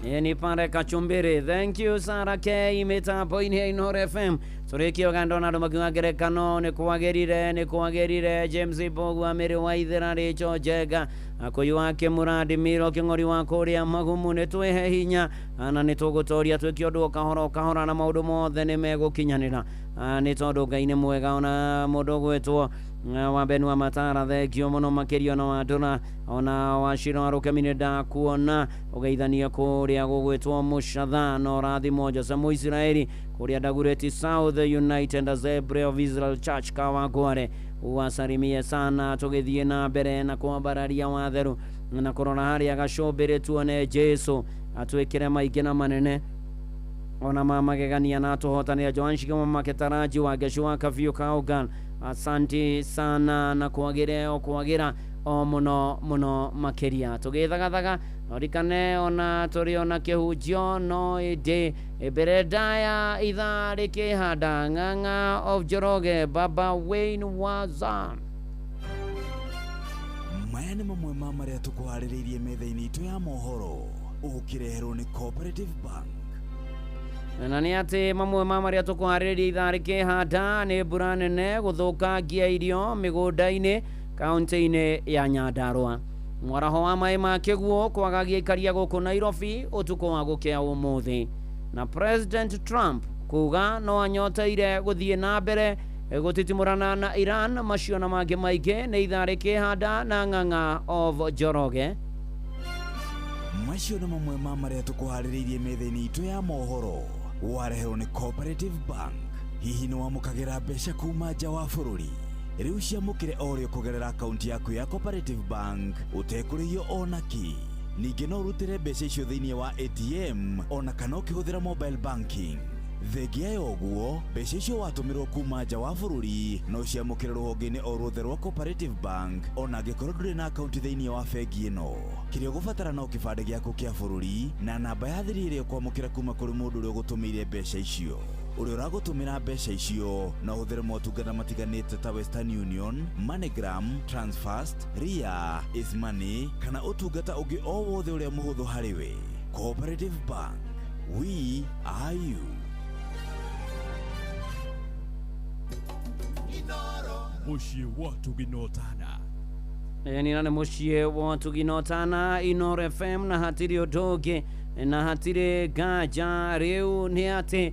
Ni pare kachumbiri. Thank you Sarah K mitambo-inĩ ya Inooro FM. Tũrĩkie ũganda ona andũ makiuga ngerekano nĩ kwagĩrire nĩ kwagĩrire. James Mbogua Mĩrĩ wa Ithĩra Rĩcho Njenga Akũyũ wa Kĩmũrandi Miro Kĩng'ori wa kũrĩa Magumu nĩ twĩhe hinya na nĩ tũgũtoria twĩke ũndũ o kahora o kahora na maũndũ mothe nĩ megũkinyanĩra nĩ tondũ Ngai nĩ mwega. Ona mũndũ ũgwĩtwo wa Benu wa Matara thengio mũno makĩria ona wa Ndũra ona wa Shiro wa Rũkemi nĩ ndakuona ũgeithania kũrĩa gũgwĩtwo Mũcatha na ũrathimwo Jose Mũisiraeli kũrĩa Dagoretti South United Assembly of Israel Church Kawangware wasalimie sana. Tũgĩthiĩ na mbere na kwambararia watheru na kũrora harĩa gacũmbĩrĩ tuone Jesu atwĩkĩre maingĩ na manene ona mamagegania na atũhotanĩra. Joan Shigoma Maketaraji wa Geshu wa Kabiũ Kaũngan asanti sana na kwagĩre o kwagĩra o mũno mũno makĩria. Tũgĩthagathaga norikane ona tũrĩ ona kĩhunjio no ĩndĩ mbere ndaya ithaa rĩkĩhanda Ng'ang'a of Njoroge Baba Wayne Waza. Maya nĩ mamwe ma marĩa tũkũharĩrĩirie metha-inĩ itũ ya mohoro ũkĩreherwo nĩ Cooperative Bank. Na nĩ atĩ mamwe ma marĩa tũkũharĩrĩria ithaa rĩkĩhanda nĩ mbura nene gũthũkangia irio mĩgũnda-inĩ kaunti-inĩ ya Nyandarua. Mwaraho wa maĩ ma kĩguũ kwagagia ikaria gũkũ Nairobi ũtukũ wa gũkĩa ũmũthĩ. Na President Trump kuga no anyoteire gũthiĩ na mbere gũtitimũrana na Iran. Macio na mangĩ maingĩ nĩ ithaa rĩkĩhanda na Ng'ang'a of Njoroge. Macio nĩ mamwe ma marĩa tũkũharĩrĩirie metha-inĩ itũ ya mohoro wareherwo nĩ Cooperative Bank. Hihi nĩ wamũkagĩra mbeca kuma nja wa bũrũri? Rĩu ciamũkĩre o rĩo kũgerera akaunti yaku ya Cooperative Bank ũtekũrĩhio ona kĩ. Ningĩ no ũrutĩre mbeca icio thĩinĩ wa ATM ona kana ũkĩhũthĩra mobile banking. Thengia ya ũguo, mbeca icio watũmĩrwo kuma nja wa bũrũri no ciamũkĩre rũhonge-inĩ o ruothe rwa Cooperative Bank ona angĩkorwo ndũrĩ na akaunti thĩinĩ wa bengi ĩno. Kĩrĩa ũgũbatara no kĩbandĩ gĩaku kĩa bũrũri na namba ya thiri ĩrĩa ũkwamũkĩra kuma kũrĩ mũndũ ũrĩa ũgũtũmĩire mbeca icio. Ũrĩa ũragũtũmĩra mbeca icio no ũhũthĩre motungata matiganĩte ta Western Union, MoneyGram, Transfast, Ria, Easymoney kana ũtungata ũngĩ o wothe ũrĩa mũhũthũ harĩ we. Cooperative Bank, we are you. Mũciĩ wa Tũginotana. Nina nĩ mũciĩ wa Tũginotana Inooro FM na hatirĩ ũndũ ũngĩ na hatirĩ nganja. Rĩu nĩ atĩ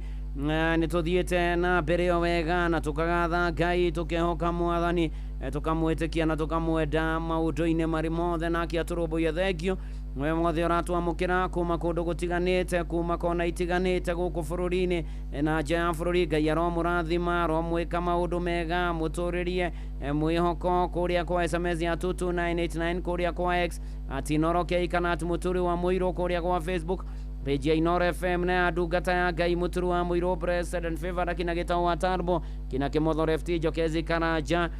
nĩ tũthiĩte na mbere o wega na tũkagatha Ngai tũkehoka Mwathani tũkamwĩtĩkia na tũkamwenda maũndũ-inĩ marĩ mothe nake atũrũmbũiye. Thengio we mothe ũratwamũkĩra kuma kũndũ gũtiganĩte kuma kona itiganĩte gũkũ bũrũri-inĩ na nja ya bũrũri. Ngai aromũrathima aromwĩka maũndũ mega mũtũrĩrie mwĩhoko kũrĩa kwa SMS ya 22989 kũrĩa kwa X at Inooro K kana at Mũturi wa Mũirũ kũrĩa kwa Facebook page ya Inooro FM na ya ndungata ya Ngai Mũturi wa Mũirũ Blessed and Favored kina Gĩtau wa Tarbo kina Kĩmotho Left Jokezi Karanja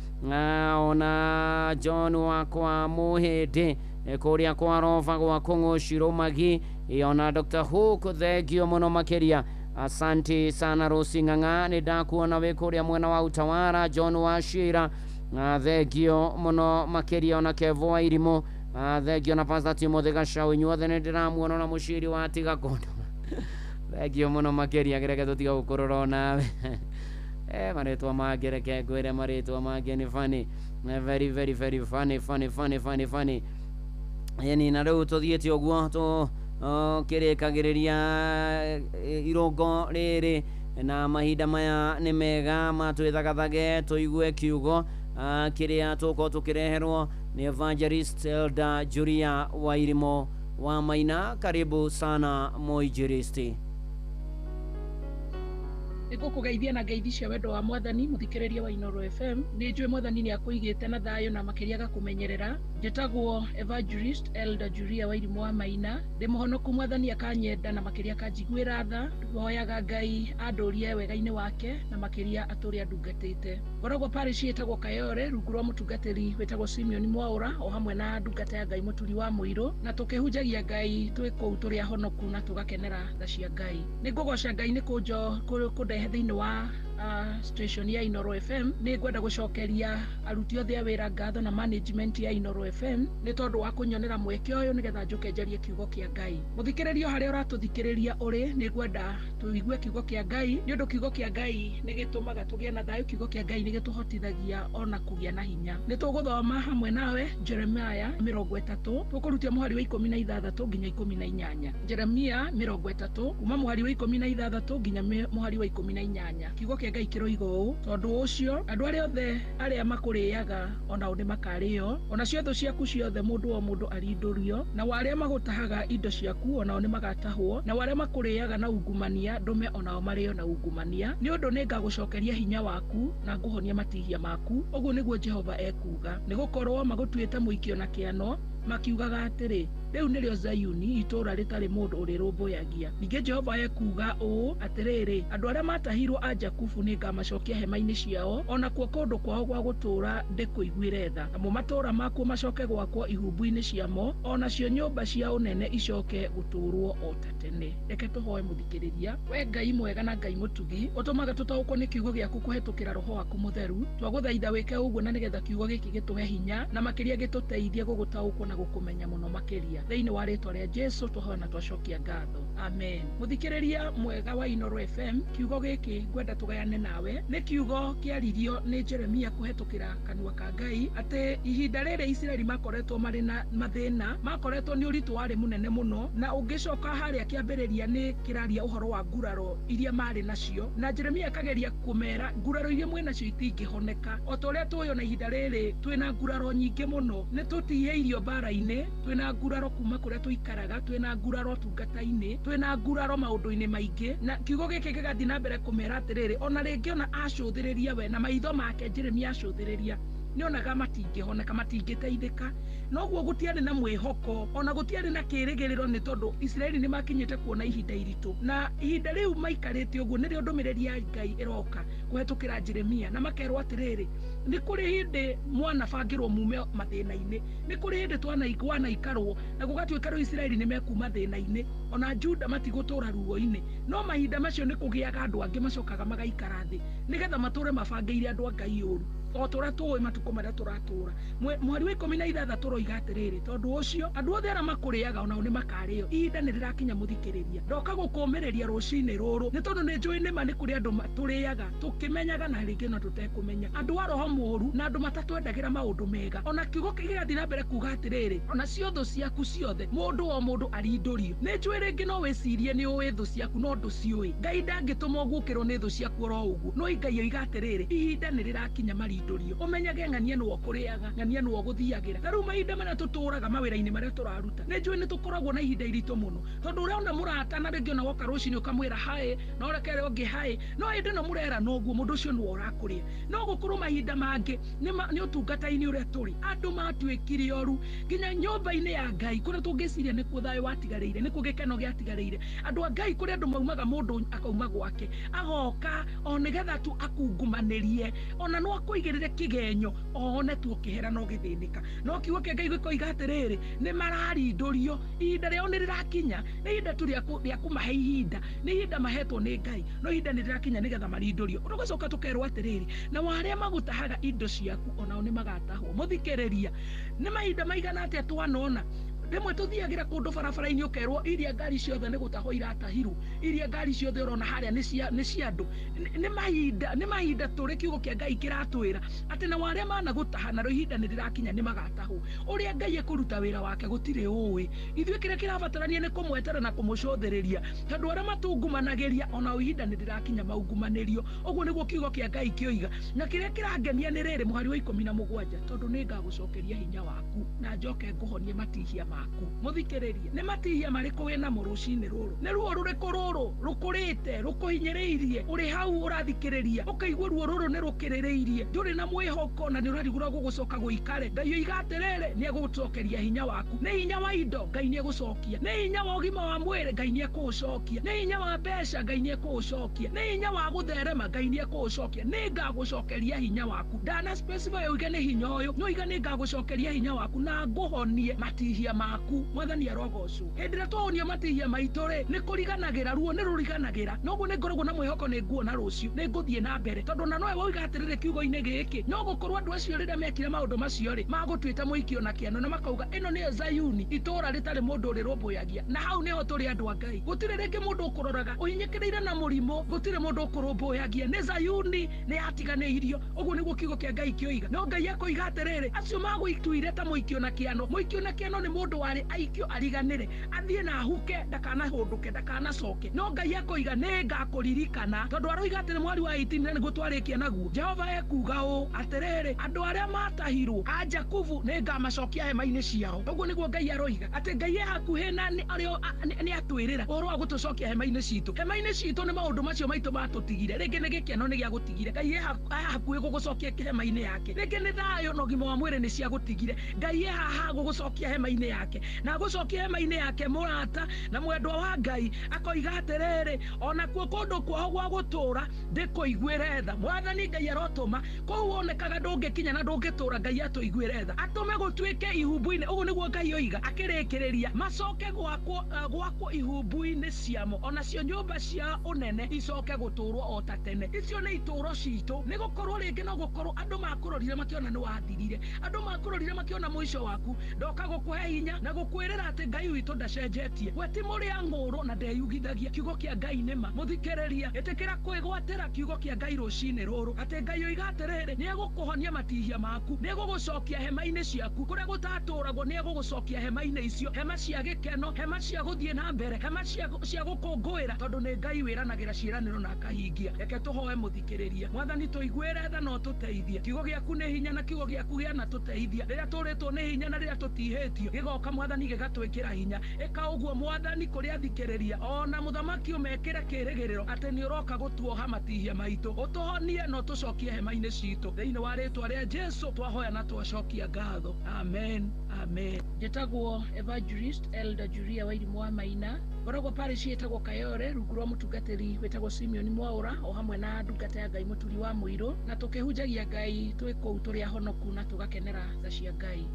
ona John wakwa Mũhĩndĩ kũrĩa kwa Rova gwa Kũng'ũ Shiromagi ona Dr. Hook thengio mũno makĩria. Asante sana Rosi Ng'ang'a nĩ ndakuona wĩ kũrĩa mwena wa Utawara. John wa Shira thengio mũno makĩria ona Kevo wa Irimũ thengio na Pastor Timothy Gacau inyuothe nĩ ndĩramuona na mũciri wa tiga kũndũ thengio mũno makĩria. Gereke tũtiga gũkũrora onawe marĩtwa mangĩ reke ngwĩre marĩtwa mangĩ nĩ funny, very very very funny funny funny funny funny. Yani na rĩu tũthiĩte ũguo tũkĩrĩkagĩrĩria irũngo rĩrĩ na mahinda maya nĩ mega matwĩthagathage tũigue kiugo kĩrĩa tũkorwo tũkĩreherwo nĩ Evangelist Elder Julia Wairimu wa Maina. Karibu sana mwinjilisti. Nĩngũkũgeithia na ngeithi cia wendo wa Mwathani mũthikĩrĩria wa Inooro FM. Nĩ njũĩ Mwathani nĩ akũigĩte na thayũ na makĩria agakũmenyerera. Njĩtagwo Evangelist Elder Julia Wairimu wa Maina. Ndĩ mũhonoku Mwathani akanyenda na makĩria akanjiguĩra tha. Hoyaga Ngai andũrie wega-inĩ wake na makĩria atũre andungatĩte. Ngoragwo parish ĩtagwo Kayore rungu rwa mũtungatĩri wĩtagwo Simeon Mwaũra o hamwe na ndungata ya Ngai Mũturi wa Mũirũ, na tũkĩhunjagia Ngai twĩ kũu tũrĩ ahonoku na tũgakenera tha cia Ngai. Nĩngũgoca Ngai nĩ kũndehe thĩinĩ wa Station ya Inoro FM. Nĩ ngwenda gũcokeria aruti othe a wĩra ngatho na management ya Inoro FM nĩ tondũ wa kũnyonera mweke ũyũ nĩgetha njũke njarie kiugo kĩa Ngai. Mũthikĩrĩrio harĩa ũratũthikĩrĩria ũrĩ, nĩ ngwenda tũigue kiugo kĩa Ngai nĩ ũndũ kiugo kĩa Ngai nĩ gĩtũmaga tũgĩe na thayũ, kiugo kĩa Ngai nĩ gĩtũhotithagia ona kũgĩa na hinya. Nĩ tũgũthoma hamwe nawe Jeremiah 30, tũkũrutia mũhari wa 16 nginya 18. Jeremia 30 kuma mũhari wa 16 nginya mũhari wa 18. Kiugo kĩa Ngai kĩroiga ũũ: tondũ ũcio andũ arĩa othe arĩa makũrĩaga onao nĩ makarĩo, onacio thũ ciaku ciothe mũndũ o mũndũ arindũrio, na arĩa magũtahaga indo ciaku onao nĩ magatahwo, na arĩa makũrĩaga na ungumania ndũme onao marĩo na ungumania. Nĩ ũndũ nĩngagũcokeria hinya waku na ngũhonia matihia maku, ũguo nĩguo Jehova ekuuga. Nĩgũkorwo magũtuĩte mũikio na kĩano, makiugaga atĩrĩ, rĩu nĩrĩo Zayuni, itũũra rĩtarĩ mũndũ ũrĩrũmbũyagia. Ningĩ Jehova ekuuga ũũ atĩrĩrĩ, andũ arĩa matahirwo a Jakubu nĩngamacokia hema-inĩ ciao, ona kuo kũndũ kwao gwa gũtũũra ndĩkũiguĩre tha. Namo matũũra makuo macoke gwakwo ihumbu-inĩ ciamo, onacio nyũmba cia ũnene icoke gũtũũrwo o ta tene. Reke tũhoe mũthikĩrĩria. We Ngai mwega na Ngai mũtugi, ũtũmaga tũtaũkwo nĩ kiugo gĩaku kũhetũkĩra Roho waku mũtheru. Twagũthaitha wĩke ũguo na nĩgetha kiugo gĩkĩ gĩtũhe hinya na makĩria gĩtũteithie gũgũtaũkwo na gũkũmenya mũno makĩria. Thĩinĩ wa rĩtwa rĩa Jesu tũhoya na twacokia ngatho, amen. Mũthikĩrĩria mwega wa Inoro FM, kiugo gĩkĩ ngwenda tũgayane nawe nĩ kiugo kĩaririo nĩ Jeremia kũhetũkĩra kanua ka Ngai atĩ ihinda rĩrĩ Isiraeli makoretwo marĩ na mathĩna, makoretwo nĩ ũritũ warĩ mũnene mũno, na ũngĩcoka harĩa kĩambĩrĩria nĩ kĩraria ũhoro wa nguraro iria marĩ nacio, na Jeremia akageria kũmera nguraro iria mwĩ nacio itingĩhoneka. O ta ũrĩa tũĩ ona ihinda rĩrĩ twĩna nguraro nyingĩ mũno, nĩ tũtihĩirio mbara-inĩ, twĩna nguraro kuma kũrĩa tũikaraga, twĩna nguraro tungata-inĩ, twĩna nguraro maũndũ-inĩ maingĩ. Na kiugo gĩkĩ gĩgathiĩ na mbere kũmera atĩrĩrĩ, ona rĩngĩ ona acũthĩrĩria we na maitho make, Jeremia acũthĩrĩria nĩonaga matingĩhoneka, matingĩteithĩka. Noguo gũtiarĩ na mwĩhoko, ona gũtiarĩ na kĩĩrĩgĩrĩro, nĩ tondũ Isiraeli nĩ makinyĩte kuona ihinda iritũ. Na ihinda rĩu maikarĩte ũguo nĩrĩo ndũmĩrĩri ya Ngai ĩroka kũhetũkĩra Jeremia, na makerwo atĩrĩrĩ, nĩ kũrĩ hĩndĩ mwanabangĩrwo mume mathĩna-inĩ, nĩ kũrĩ hĩndĩ twanaikarwo na gũgatuĩka rĩu Isiraeli nĩ mekuma thĩna-inĩ, ona Juda matigũtũũra ruo-inĩ. No mahinda macio nĩ kũgĩaga andũ angĩ macokaga magaikara thĩ nĩgetha matũũre mabangĩire andũ a Ngai ũru, o ta ũrĩa tũĩ matukũ marĩa tũratũũra. Mweri wa 16 tũroiga atĩrĩrĩ, tondũ ũcio andũ othe arĩa makũrĩaga onao nĩ makarĩo. Ihinda nĩ rĩrakinya mũthikĩrĩria, ndoka gũkũmĩrĩria rũcinĩ rũrũ nĩ tondũ nĩ njũĩ nĩma nĩ kũrĩ andũ tũrĩaga tũkĩmenyaga na rĩngĩ no tũtekũmenya, andũ a roho mũũru na andũ matatwendagĩra maũndũ mega. Ona kiugo gĩgathiĩ na mbere kuuga atĩrĩrĩ, ona cio thũ ciaku ciothe mũndũ o mũndũ arindũrio. Nĩ njũĩ rĩngĩ no wĩcirie nĩ ũĩ thũ ciaku, no ndũciũĩ. Ngai ndangĩtũma ũguũkĩrwo nĩ thũ ciaku oro ũguo, no Ngai oiga atĩrĩrĩ, ihinda nĩ rĩrakinya marindũrio. Ũmenyage ng'ania nĩwe ũkũrĩaga, ng'ania nĩwe ũgũthiagĩra. Ta rĩu mahinda marĩa tũtũũraga mawĩra-inĩ marĩa tũraruta, nĩ njũĩ nĩ tũkoragwo na ihinda iritũ mũno, tondũ ũrona mũrata na rĩngĩ ona woka rũcinĩ ũkamwĩra haĩ, na ũrekere ũngĩ haĩ, no hĩndĩ ĩno mũrera noguo mũndũ ũcio nĩwe ũrakũrĩa. No gũkorwo mahinda mangĩ nĩ ũtungata-inĩ ũrĩa tũrĩ, andũ matuĩkire oru nginya nyũmba-inĩ ya Ngai kũrĩa tũngĩciria nĩkuo thayũ watigarĩire, nĩkuo gĩkeno gĩatigarĩire. Andũ a Ngai kũrĩa andũ maumaga, mũndũ akauma gwake agoka o nĩgetha tu akungumanĩrie, ona no akũigĩrĩre kĩgenyo one tu ũkĩhera no gĩthĩnĩka. No kiugo kĩa Ngai gĩkoiga atĩrĩrĩ, nĩ mararindũrio, ihinda rĩao nĩ rĩrakinya, nĩ ihinda tu rĩa kũmahe ihinda, nĩ ihinda mahetwo nĩ Ngai, no ihinda nĩ rĩrakinya nĩgetha marindũrio. Tũgacoka tũkerwo atĩrĩrĩ, na arĩa magũtahaga indo ciaku onao nĩ magatahwo. Mũthikĩrĩria, nĩ mahinda maigana atĩa twanona rĩmwe tũthiagĩra kũndũ barabara-inĩ ũkerwo iria ngari ciothe nĩ gũtahwo iratahirwo, iria ngari ciothe ũrona harĩa nĩ cia andũ. Nĩ mahinda tũrĩ, kiugo kĩa Ngai kĩratwĩra atĩ na arĩa managũtaha narĩo ihinda nĩ rĩrakinya nĩ magatahwo. Ũrĩa Ngai ekũruta wĩra wake gũtirĩ ũĩ. Ithuĩ kĩrĩa kĩrabatarania nĩ kũmwetera na kũmũcũthĩrĩria, tondũ arĩa matungumanagĩria onao ihinda nĩ rĩrakinya maungumanĩrio. Ũguo nĩguo kiugo kĩa Ngai kĩoiga. Na kĩrĩa kĩrangenia nĩ rĩrĩ, mũhari wa 17, tondũ nĩngagũcokeria hinya waku na njoke ngũhonie matihia maku. Mũthikĩrĩria, nĩ matihia marĩkũ wĩ namo rũcinĩ rũrũ? Nĩ ruo rũrĩkũ rũrũ rũkũrĩte rũkũhinyĩrĩirie? Ũrĩ hau ũrathikĩrĩria ũkaigua ruo rũrũ nĩ rũkĩrĩrĩirie, ndũrĩ na mwĩhoko na nĩ ũrarigũra gũgũcoka gũikare. Ngai oiga atĩrĩrĩ, nĩ egũgũcokeria hinya waku. Nĩ hinya wa indo, Ngai nĩ egũcokia. Nĩ hinya wa ũgima wa mwĩrĩ, Ngai nĩ ekũũcokia. Nĩ hinya wa mbeca, Ngai nĩ ekũũcokia. Nĩ hinya wa gũtherema, Ngai nĩ ekũũcokia. Nĩ ngagũcokeria hinya waku. Ndana specify uige nĩ hinya ũyũ, no uige nĩ ngagũcokeria hinya waku na ngũhonie matihia maku mwathani arogocwo hĩndĩ ĩrĩa twahonio matihia maitũ rĩ nĩ kũriganagĩra ruo nĩ rũriganagĩra noguo nĩ ngoragwo na mwĩhoko nĩ nguona rũciũ nĩ ngũthiĩ na mbere tondũ na nowe woiga atĩrĩrĩ kiugo-inĩ gĩkĩ no gũkorwo andũ acio rĩrĩa mekire maũndũ macio rĩ magũtuĩte mũikio na kĩano na makauga ĩno nĩyo Zayuni itũũra rĩtarĩ mũndũ ũrĩrũmbũyagia na hau nĩho tũrĩ andũ a Ngai gũtirĩ rĩngĩ mũndũ ũkũroraga ũhinyĩkĩrĩire na mũrimũ gũtirĩ mũndũ ũkũrũmbũyagia nĩ Zayuni nĩ yatiganĩirio ũguo nĩguo kiugo kĩa Ngai kĩoiga no Ngai akoiga atĩrĩrĩ acio magũituire ta mũikio na kĩano mũikio na kĩano nĩ mũndũ warĩ aikio ariganĩre athiĩ na ahuke ndakanahũndũke ndakanacoke no Ngai akoiga nĩ ngakũririkana tondũ aroiga atĩrĩ mweri wa 18 na nĩguo twarĩkia naguo Jehova ekuga ũũ atĩrĩrĩ andũ arĩa matahirwo a Jakubu nĩ ngamacokia hema-inĩ ciao ũguo nĩguo Ngai aroiga atĩ Ngai e hakuhĩ na nĩ atwĩrĩra ũhoro wa gũtũcokia hema-inĩ citũ hema-inĩ citũ nĩ maũndũ macio maitũ matũtigire rĩngĩ nĩ gĩkeno nĩ gĩagũtigire Ngai e hakuhĩ gũgũcokia hema-inĩ yake rĩngĩ nĩ thayũ na ũgima wa mwĩrĩ nĩ ciagũtigire Ngai e haha gũgũcokia hema-inĩ yake na gũcokia hema-inĩ yake mũrata na mwendwa wa Ngai akoiga atĩrĩrĩ onakuo kũndũ kwao gwa gũtũũra ndĩkũiguĩre tha mwathani Ngai arotũma kũu wonekaga ndũngĩkinya na ndũngĩtũũra Ngai atũiguĩre tha atũme gũtuĩke ihumbu-inĩ ũguo nĩguo Ngai oiga akĩrĩkĩrĩria macoke gwakwo ihumbu-inĩ ciamo onacio nyũmba cia ũnene icoke gũtũũrwo o ta tene icio nĩ itũũro citũ nĩ gũkorwo rĩngĩ no gũkorwo andũ makũrorire makĩona nĩ wathirire andũ makũrorire makĩona mũico waku ndoka gũkũhe hinya na gũkwĩrĩra atĩ Ngai witũ ndacenjetie we ti mũrĩa ng'ũrũ na ndeyugithagia kiugo kĩa Ngai nĩma mũthikĩrĩria ĩtĩkĩra kwĩgwatĩra kiugo kĩa Ngai rũcinĩ rũrũ atĩ Ngai oiga atĩrĩrĩ nĩ egũkũhonia matihia maku nĩ egũgũcokia hema-inĩ ciaku kũrĩa gũtatũũragwo nĩ egũgũcokia hema-inĩ icio hema cia gĩkeno hema cia gũthiĩ na mbere hema cia gũkũngũĩra tondũ nĩ Ngai wĩranagĩra ciĩranĩro na akahingia reke tũhoe mũthikĩrĩria mwathani tũiguĩre tha na ũtũteithie kiugo gĩaku nĩ hinya na kiugo gĩaku gĩanatũteithia rĩrĩa tũrĩtwo nĩ hinya na rĩrĩa tũtihĩtio gĩgoka mwathani gĩgatwĩkĩra hinya ĩka ũguo mwathani kũrĩa thikĩrĩria ona mũthamaki ũmekĩre kĩrĩgĩrĩro atĩ nĩ ũroka gũtuoha matihia maitũ ũtũhonie na ũtũcokie hema-inĩ citũ thĩinĩ wa rĩtwa rĩa Jesu twahoya na twacokia ngatho amen amen njĩtagwo Evangelist Elder Julia Wairimu wa Maina ngoragwo parish ĩtagwo Kayore rungu rwa mũtungatĩri wĩtagwo Simeon Mwaura o hamwe na ndungata ya Ngai Mũturi wa Mũirũ na tũkĩhunjagia Ngai twĩ kũu tũrĩ ahonoku na tũgakenera tha cia Ngai.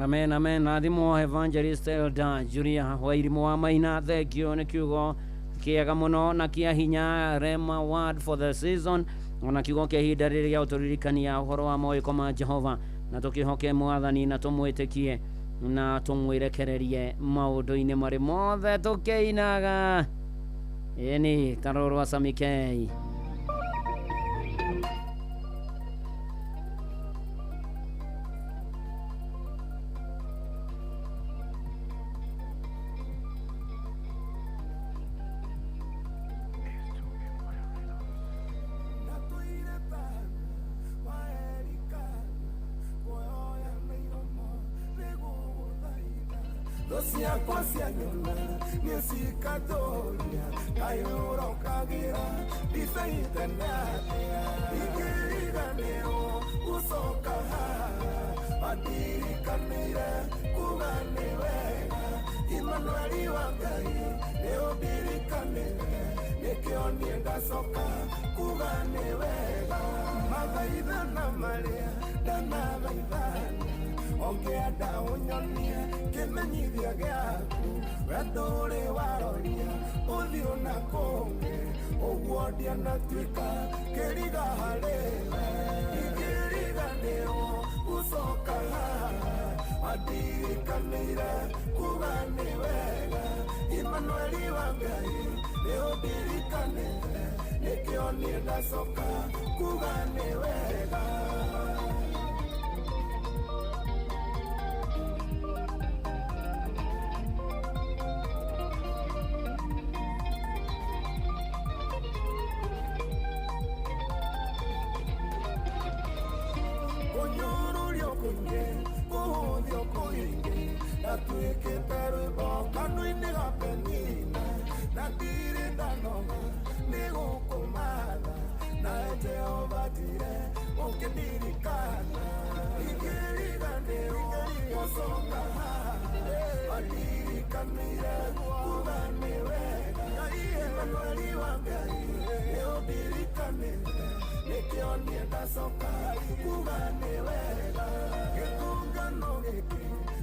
Amen, amen. Athimwo Evangelist Elder Julia Wairimu wa Maina thengio nĩ kiugo kĩega mũno na kĩa hinya rema word for the season ona kiugo kĩa ihinda rĩrĩ gĩa gũtũririkania ũhoro wa mawĩko ma Jehova na tũkĩhoke mwathani na tũmwĩtĩkie na tũmwĩrekererie maũndũ-inĩ marĩ mothe tũkĩinaga ĩni ta rũrũ rwa Samikei.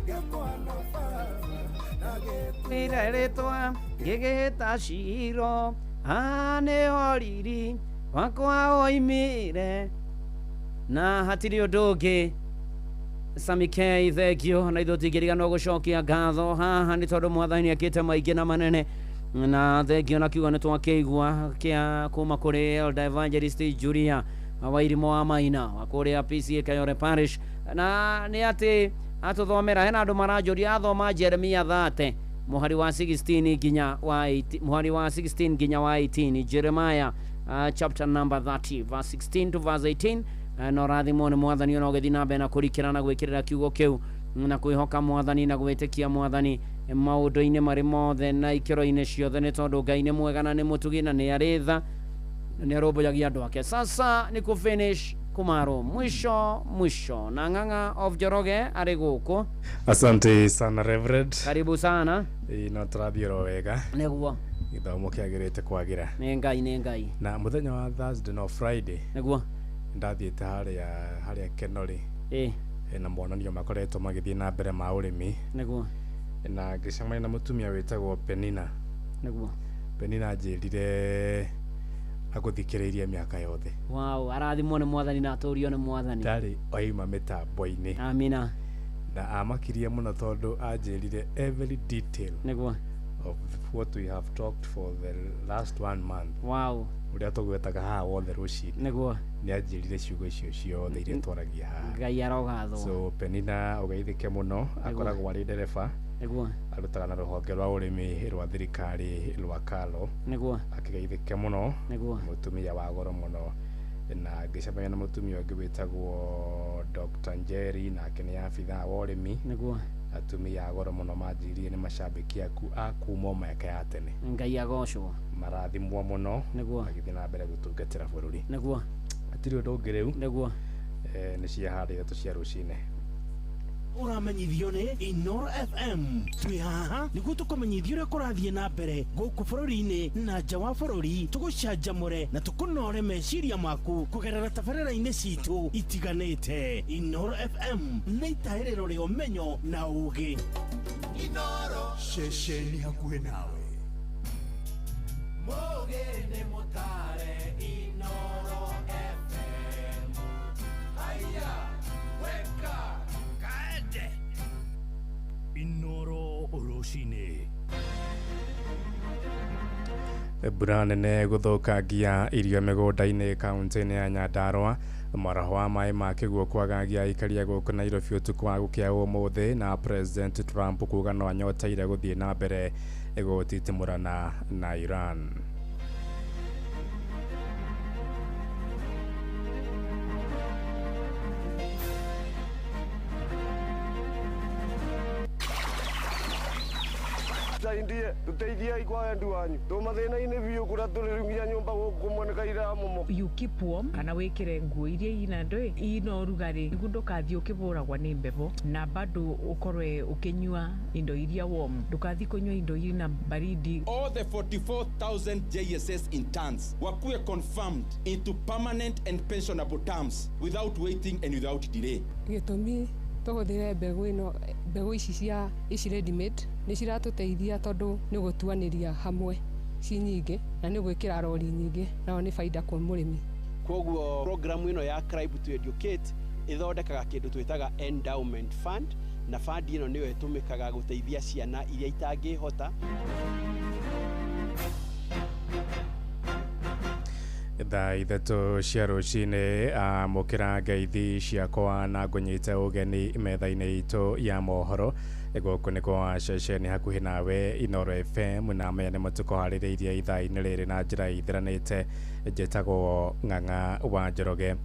Ngĩkwana baba na gĩtĩo. Rĩrĩtwa ngĩgĩta ciro haha nĩho riri wakwa oimire na hatirĩ ũndũ ũngĩ. Sami K, thengio na ithuĩ tũtingĩriganĩrwo gũcokia ngatho haha nĩ tondũ mwathani akĩte maingĩ na manene na thengio na kiugo nĩ twakĩigua kĩa kuma kũrĩ Elder Evangelist Julia Wairimu wa Maina wa kũrĩa PCA Kayore Parish, na nĩ atĩ atũthomera hena andũ maranjũria athoma Jeremia 30 mũhari wa 16 nginya wa 18, mũhari wa 16 nginya wa 18, Jeremiah chapter number 30 verse 16 to verse 18. Na ũrathimwo nĩ mwathani ona ũgĩthiĩ na mbere na kũrikĩra na gwĩkĩrĩra kiugo kĩu na kwĩhoka mwathani na gwĩtĩkia mwathani maũndũ-inĩ marĩ mothe na ikĩro-inĩ ciothe, nĩ tondũ Ngai nĩ mwega na nĩ mũtugi na nĩ arĩ tha na nĩ arũmbũyagia andũ ake. Sasa ni kufinish kumaro mwisho mwisho na Ng'ang'a of Njoroge arĩ gũkũ. Asante sana Reverend. Karibu sana. Ĩĩ no tũrathiĩ oro wega. Nĩguo. Gĩthomo kĩagĩrĩte kwagĩra. Nĩ Ngai, nĩ Ngai. Na mũthenya wa Thursday no Friday. Nĩguo. Ndathiĩte harĩa Kenori. Ĩĩ. Na monanio makoretwo magĩthiĩ na mbere ma ũrĩmi. Nĩguo. Na ngĩcemania na mũtumia wĩtagwo Penina. Nĩguo. Penina anjĩrire agũthikĩrĩirie mĩaka yothe. Wow, arathimwo nĩ mwathani na atũrio nĩ mwathani. Ndarĩ oima mĩtambo-inĩ. Amina. Na amakirie mũno tondũ anjĩrire every detail. Nĩguo. Of what we have talked for the last 1 month. Wow. Ũrĩa tũgwetaga haha wothe rũcinĩ. Nĩguo. Nĩ anjĩrire ciugo icio ciothe iria twaragia haha. Ngai arogathwo. So Penina ũgeithĩke mũno, akoragwo arĩ ndereba. Nĩguo. Arutaga na rũhonge rwa ũrĩmi rwa thirikari rwa Kalo. Nĩguo. Akĩgeithĩke mũno. Nĩguo. Mũtumia wa goro mũno. Na ngĩcemania na mũtumia ũngĩ wĩtagwo Dr. Njeri, nake nĩ abithaa wa ũrĩmi. Nĩguo. Atumia a goro mũno manjĩrire nĩ macambĩki aku a kuma mĩaka ya tene. Ngai agocwo. Marathimwo mũno. Nĩguo. Magĩthiĩ na mbere gũtungatĩra bũrũri. Nĩguo. Hatirĩ ũndũ ũngĩ rĩu. Nĩguo. Nĩ cia harĩa ithatũ cia rũcinĩ. Ũramenyithio nĩ Inoro FM. Twĩ haha nĩguo tũkũmenyithie ũrĩa kũrathiĩ na mbere gũkũ bũrũri-inĩ na nja wa bũrũri, tũgũcanjamũre na tũkũnore meciria maku kũgerera tabarĩra-inĩ citũ itiganĩte. Inoro FM nĩ itahĩrĩro rĩa ũmenyo na ũũgĩ. Inoro ceceni hakuhĩ nawe. Mũgĩ nĩ mũtare Inoro FM. Haya, weka kaende. Inoro rũcinĩ. Mbura nene gũthũkangia irio mĩgũnda-inĩ kaunti-inĩ ya Nyandarua. Mwaraho wa maĩ ma kĩguũ kwagagia aikari a gũkũ Nairobi ũtukũ wa gũkĩa ũmũthĩ, na President Trump kuga no anyoteire gũthiĩ na mbere gũtitimũrana na Iran. Tusaidie, tuteithiei kwa wendu wanyu. Tũ mathĩna-inĩ biũ kũrĩa tũrĩ rĩu nginya nyũmba gũkũ kũmwe nĩ kaira momoka. You keep warm kana wĩkĩre nguo iria ina ndũĩ ina ũrugarĩ nĩguo ndũkathiĩ ũkĩbũragwo nĩ mbevo, na bado ũkorwe ũkĩnyua indo iria warm, ndũkathiĩ kũnyua indo ina baridi. All the 44,000 JSS interns wakuwe confirmed into permanent and pensionable terms without waiting and without delay. Gĩtũmi tũhũthĩre mbegũ ĩno, mbegũ ici cia ici ready made nĩ ciratũteithia tondũ nĩ gũtuanĩria hamwe ci nyingĩ na nĩ gwĩkĩra rori nyingĩ, nayo nĩ baida kwĩ mũrĩmi. Koguo program ĩno ya Cribe to Educate ĩthondekaga kĩndũ twĩtaga endowment fund, na fund ĩno nĩyo ĩtũmĩkaga gũteithia ciana iria itangĩhota. Thaa ithatũ cia rũcinĩ, amũkĩra ngeithi ciakwa na ngũnyite ũgeni metha-inĩ itũ ya mohoro. Gũkũ nĩ kwa ceceni hakuhĩ nawe Inoro FM, na maya nĩmo tũkũharĩrĩirie ithaa-inĩ rĩrĩ na njĩra ithiranĩte. Njĩtagwo Ng'ang'a wa Njoroge.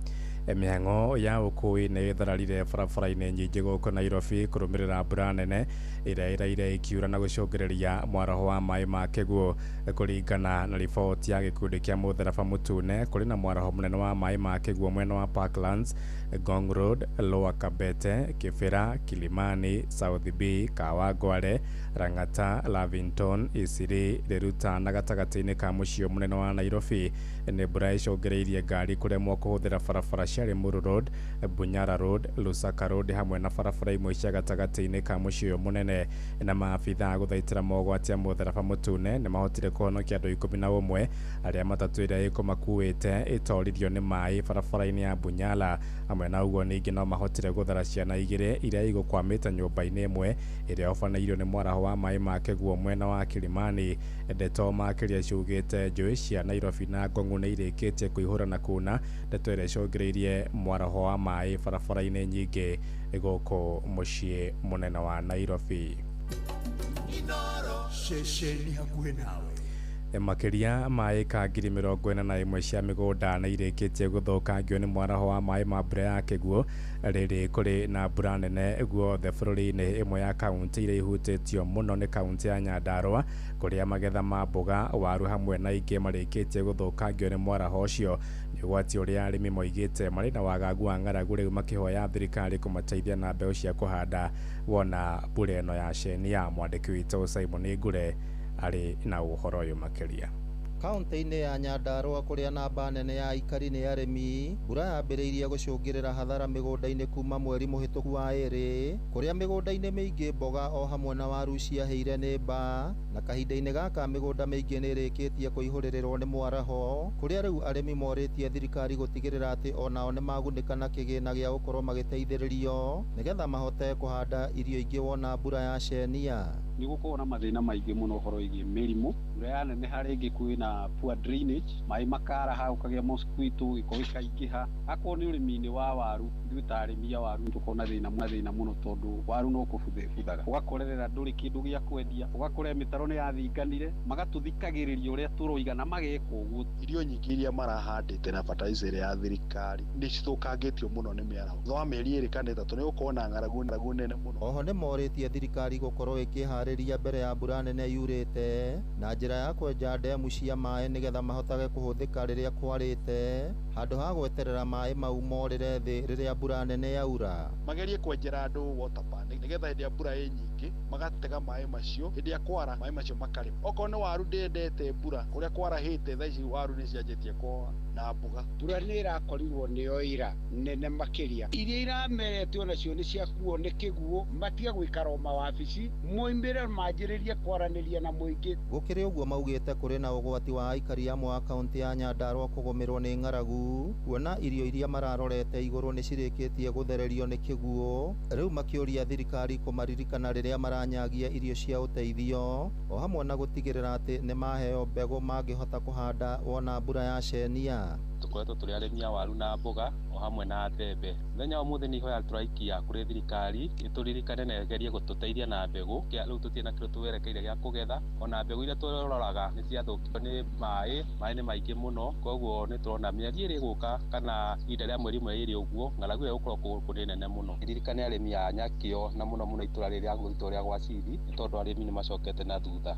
Mĩhang'o ya ũkui nĩ ĩthararire barabara-inĩ nyingĩ gũkũ Nairobi kũrũmĩrĩra mbura nene ĩrĩa ĩraire ĩkiura na gũcũngĩrĩria mwaraho wa maĩ ma kĩguũ. Kũringana na riboti ya gĩkundi kĩa Mũtharaba Mũtune, kũrĩ na mwaraho mũnene wa maĩ ma kĩguũ mwena wa Parklands, Ngong Road, Lower Kabete, Kibera, Kilimani, South B, Kawangware, Lang'ata, Lavington, Isiri, Riruta na gatagatĩ-inĩ ka mũciĩ mũnene wa Nairobi. Nĩ mbura ĩcũngĩrĩirie ngari kũremwo kũhũthĩra barabara cia Limuru Road, Bunyara Road, Lusaka Road hamwe na barabara imwe cia gatagatĩ-inĩ ka mũciĩ ũyũ mũnene. Na maabitha gũthaitĩra mogwati a mũtharaba mũtune nĩmahotire kũhonokia andũ 11 arĩa matatũ ĩrĩa ĩkũmakuĩte ĩtoririo nĩ maĩ barabara-inĩ ya Bunyala. Hamwe na ũguo ningĩ no mahotire gũthara ciana 2 iria igũkwamĩte nyũmba-inĩ ĩmwe ĩrĩa yobanĩirio nĩ mwaraho wa maĩ ma kĩguũ mwena wa Kilimani. Ndeto makĩria ciugĩte njũĩ cia Nairobi na Ngong'u nĩ irĩkĩtie kũihũra na kuna, ndeto ĩrĩa ĩcũngĩrĩirie mwaraho wa maĩ barabara-inĩ nyingĩ gũkũ mũciĩ mũnene wa Nairobi. Ceceni hakuhĩ nawe. Makĩria ma ĩka 41,000 cia mĩgũnda nĩ irĩkĩtie gũthũkangio nĩ mwaraho wa maĩ ma mbura ya kĩguũ rĩrĩ kũrĩ na mbura nene guothe bũrũri-inĩ. Ĩmwe ya kaunti iria ihutĩtio mũno nĩ kaunti ya Nyandarua kũrĩa magetha ma mboga, waru hamwe na ingĩ marĩkĩtie gũthũkangio nĩ mwaraho ũcio. Nĩ ũgwati ũrĩa arĩmi moigĩte marĩ na wagagu wa ng'aragu rĩu makĩhoya thirikari kũmateithia na mbeũ cia kũhanda wona mbura ĩno ya cenia. Mwandĩki witũ Simon Ngure arĩ na ũhoro ũyũ makĩria. Kaunti-inĩ ya Nyandarua kũrĩa namba nene ya aikari nĩ arĩmi, mbura yambĩrĩirie gũcũngĩrĩra hathara mĩgũnda-inĩ kuma mweri mũhĩtũku wa 2 kũrĩa mĩgũnda-inĩ mĩingĩ mboga o hamwe na waru ciahĩire nĩ mbaa, na kahinda-inĩ gaka mĩgũnda mĩingĩ nĩ ĩrĩkĩtie kũihũrĩrĩrwo nĩ mwaraho kũrĩa rĩu arĩmi morĩtie thirikari gũtigĩrĩra atĩ onao nĩ magunĩka na kĩgĩna gĩa gũkorwo magĩteithĩrĩrio nĩgetha mahote kũhanda irio ingĩ wona mbura yacenia. Nĩ gũkorwo na mathĩna maingĩ mũno ũhoro wĩgiĩ mĩrimũ. Mbura yaneneha rĩngĩ kwĩna poor drainage, maĩ makaraha gũkagĩa mosquito, gĩko gĩkaingĩha. Akorwo nĩ ũrĩmi-inĩ wa waru, ithuĩ ta arĩmi a waru nĩ tũkoragwo na thĩna mũno tondũ waru no kũbutha ĩbuthaga, ũgakorerera ndũrĩ kĩndũ gĩa kwendia, ũgakorera mĩtaro nĩ yathinganire, magatũthikagĩrĩria ũrĩa tũroiga na mageka ũguo. Irio nyingĩ iria marahandĩte na fertilizer ĩrĩa ya thirikari nĩ cithũkangĩtio mũno nĩ mĩaraho. Thutha wa mĩeri 2 kana 3 nĩ gũkorwo na ng'aragu nene mũno. Oho nĩ morĩtie thirikari gũkorwo ĩkĩharĩria mbere ya mbura nene yurĩte na njĩra ya kwenja ndemu cia maĩ nĩgetha mahotage kũhũthĩka rĩrĩa kwarĩte handũ ha gweterera maĩ mau morĩre thĩ rĩrĩa mbura nene yaura. Magerie kwenjera andũ water pan nĩgetha hĩndĩ ya mbura ĩ nyingĩ magatega maĩ macio, hĩndĩ ya kwara maĩ macio makarĩma. Okorwo nĩ waru ndĩendete mbura, kũrĩa kwarahĩte thaa ici waru nĩ cianjĩtie kũhoha na mboga. Mbura nĩ ĩrakorirwo nĩyo ira nene makĩria, iria irameretwo nacio nĩ ciakuo nĩ kĩguũ, matige gũikara o mawabici, moimĩre manjĩrĩrie kwaranĩria na mũingĩ. Gũkĩrĩ ũguo maugĩte kũrĩ na ũgwati wa aikari amwe a kaunti ya Nyandarua kũgũmĩrwo nĩ ng'aragu kuona irio iria mararorete igũrũ nĩ cirĩkĩtie gũthererio nĩ kĩguũ, rĩu makĩũria thirikari kũmaririkana rĩrĩa maranyagia irio cia ũteithio o hamwe na gũtigĩrĩra atĩ nĩ maheo mbegũ mangĩhota kũhanda wona mbura yacenia. Tũkoretwo tũrĩ arĩmi a waru na mboga o hamwe na mbembe. Mũthenya wa ũmũthĩ nĩ ihoya tũraikia kũrĩ thirikari ĩtũririkane na ĩgerie gũtũteithia na mbegũ. Rĩu tũtirĩ na kĩndũ tũwerekeire gĩa kũgetha, ona mbegũ iria tũroraga nĩ ciathũkio nĩ maĩ, maĩ nĩ maingĩ mũno, koguo nĩ tũrona mĩeri ĩrĩ ĩgũka kana ihinda rĩa mweri 2 ũguo ng'aragu ĩyo ĩgũkorwo kũndũ nĩ nene mũno. Ririkane arĩmi a Nyakĩo na mũno mũno itũra rĩrĩa itũra rĩa Gwaciri nĩ tondũ arĩmi nĩ macokete na thutha.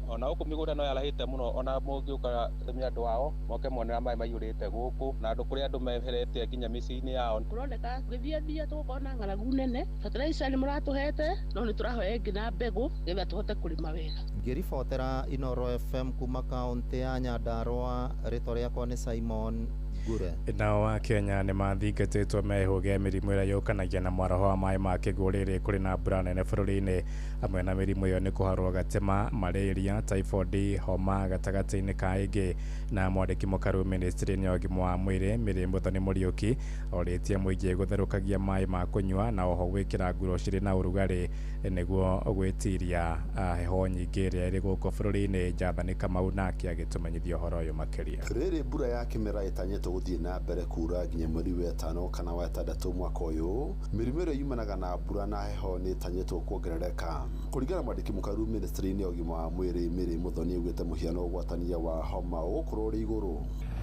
Ona gũkũ mĩgũnda no yarahĩte mũno, ona mũngĩũka arĩmi andũ ao moke monera maĩ maiyũrĩte gũkũ na andũ kũrĩa andũ meherete nginya mĩciĩ-inĩ yao. Kũroneka gũgĩthiathia tũgũkorwo na ng'aragu nene, fertilizer nĩ mũratũhete no nĩ tũrahoya ĩngĩ na mbegũ nĩgetha tũhote kũrĩma wega. Ngĩribotera Inooro FM kuma kaunti ya Nyandarua, rĩtwa rĩakwa nĩ Simon Ngure. Nao a Kenya nĩ mathingatĩtwo mehũge mĩrimũ ĩrĩa yũkanagia na mwaraho wa maĩ ma kĩguũ rĩrĩ kũrĩ na mbura nene bũrũri-inĩ. Hamwe na mĩrimũ ĩyo nĩ kũharwo gatema, malaria, typhoid, homa gatagatĩ-inĩ ka ĩngĩ. Na mwandĩki mũkaru ministry-inĩ ya ũgima wa mwĩrĩ Mary Muthoni Mũriũki orĩtie mũingĩ gũtherũkagia maĩ ma kũnyua na oho gwĩkĩra nguro cirĩ na ũrugarĩ nĩguo gwĩtiria heho nyingĩ ĩrĩa ĩrĩ gũkũ bũrũri-inĩ. Jathani Kamau nake agĩtũmenyithia ũhoro ũyũ makĩria. Rĩrĩ mbura ya kĩmera ĩtanyĩtwo gũthiĩ na mbere kura nginya mweri wa 5 kana wa 6 mwaka ũyũ, mĩrimũ ĩrĩa yumanaga na mbura na heho nĩ ĩtanyĩtwo kuongerereka. Kũringana na mwandĩki mũkaru ministry-inĩ ya ũgima wa mwĩrĩ Mary Muthoni augĩte mũhiano ũgwatania wa homa ũgũkorwo ũrĩ igũrũ.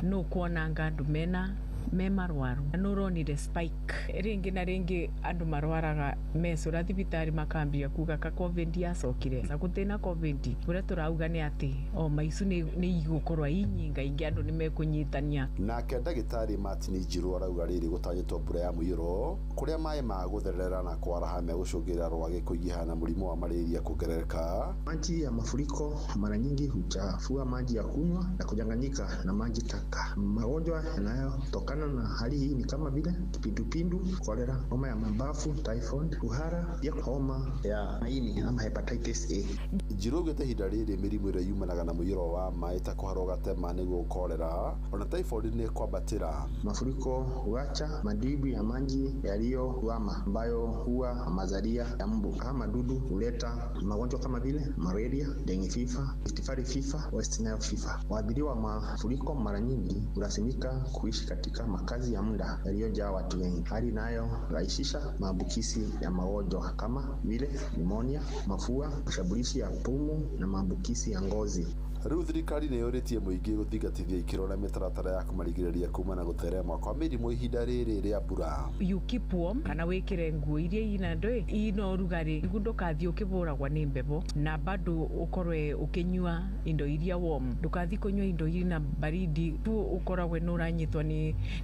Nũ kuonanga andũ mena me marwaru nũ ũronire spike rĩngĩ na rĩngĩ andũ marwaraga mecũra thibitarĩ makambia kuga ka covid yacokire gũtĩ na covid ũrĩa tũrauga nĩ atĩ o maicu nĩ igũkorwo i nyingaingĩ andũ nĩ mekũnyitania. Nake ndagĩtarĩ Martin Njiru arauga rĩrĩ gũtanyĩtwo mbura ya mũiyũro kũrĩa maĩ ma gũtherera na kwaraha megũcũngĩrĩra rwagĩ kũingĩha na mũrimũ wa malaria kuongerereka. Maji ya mafuriko mara nyingi huchafua maji ya kunywa na kuchanganyika na maji taka. Magonjwa yanayotokana zinazotokana na hali hii ni kama vile kipindupindu, kolera, homa ya mabafu, typhoid, kuhara, pia homa ya maini ama hepatitis A. Njiru augĩte ihinda rĩrĩ mĩrimũ ĩrĩa yumanaga na mũiyũro wa maĩ ta kũharwo gatema nĩguo kolera ona typhoid nĩ kwambatĩra. Mafuriko huacha madimbwi ya maji yaliyotuama ambayo huwa mazalia ya mbu. Haya madudu huleta magonjwa kama vile malaria, dengue fever, Rift Valley fever, West Nile fever. Waathiriwa wa mafuriko mara nyingi hulazimika kuishi katika makazi ya muda yaliyojaa watu wengi, hali inayorahisisha maambukizi ya magonjwa kama vile pneumonia, mafua, mashambulizi ya pumu na maambukizi ya ngozi. Rĩu thirikari nĩ yũrĩtie mũingĩ gũthingatithia ikĩro na mĩtaratara ya kũmarigĩrĩria kuma na gũtherema kwa mĩrimũ ihinda rĩrĩ rĩa mbura. You keep warm kana wikire nguo iria ina ndoi ina ũrugarĩ niguo ndũkathiĩ ũkĩbũragwo nĩ mbebo na bado ũkorwe ũkĩnyua indo iria warm, ndũkathi kũnyua indo ina baridi tu ũkoragwe nĩ ũranyitwo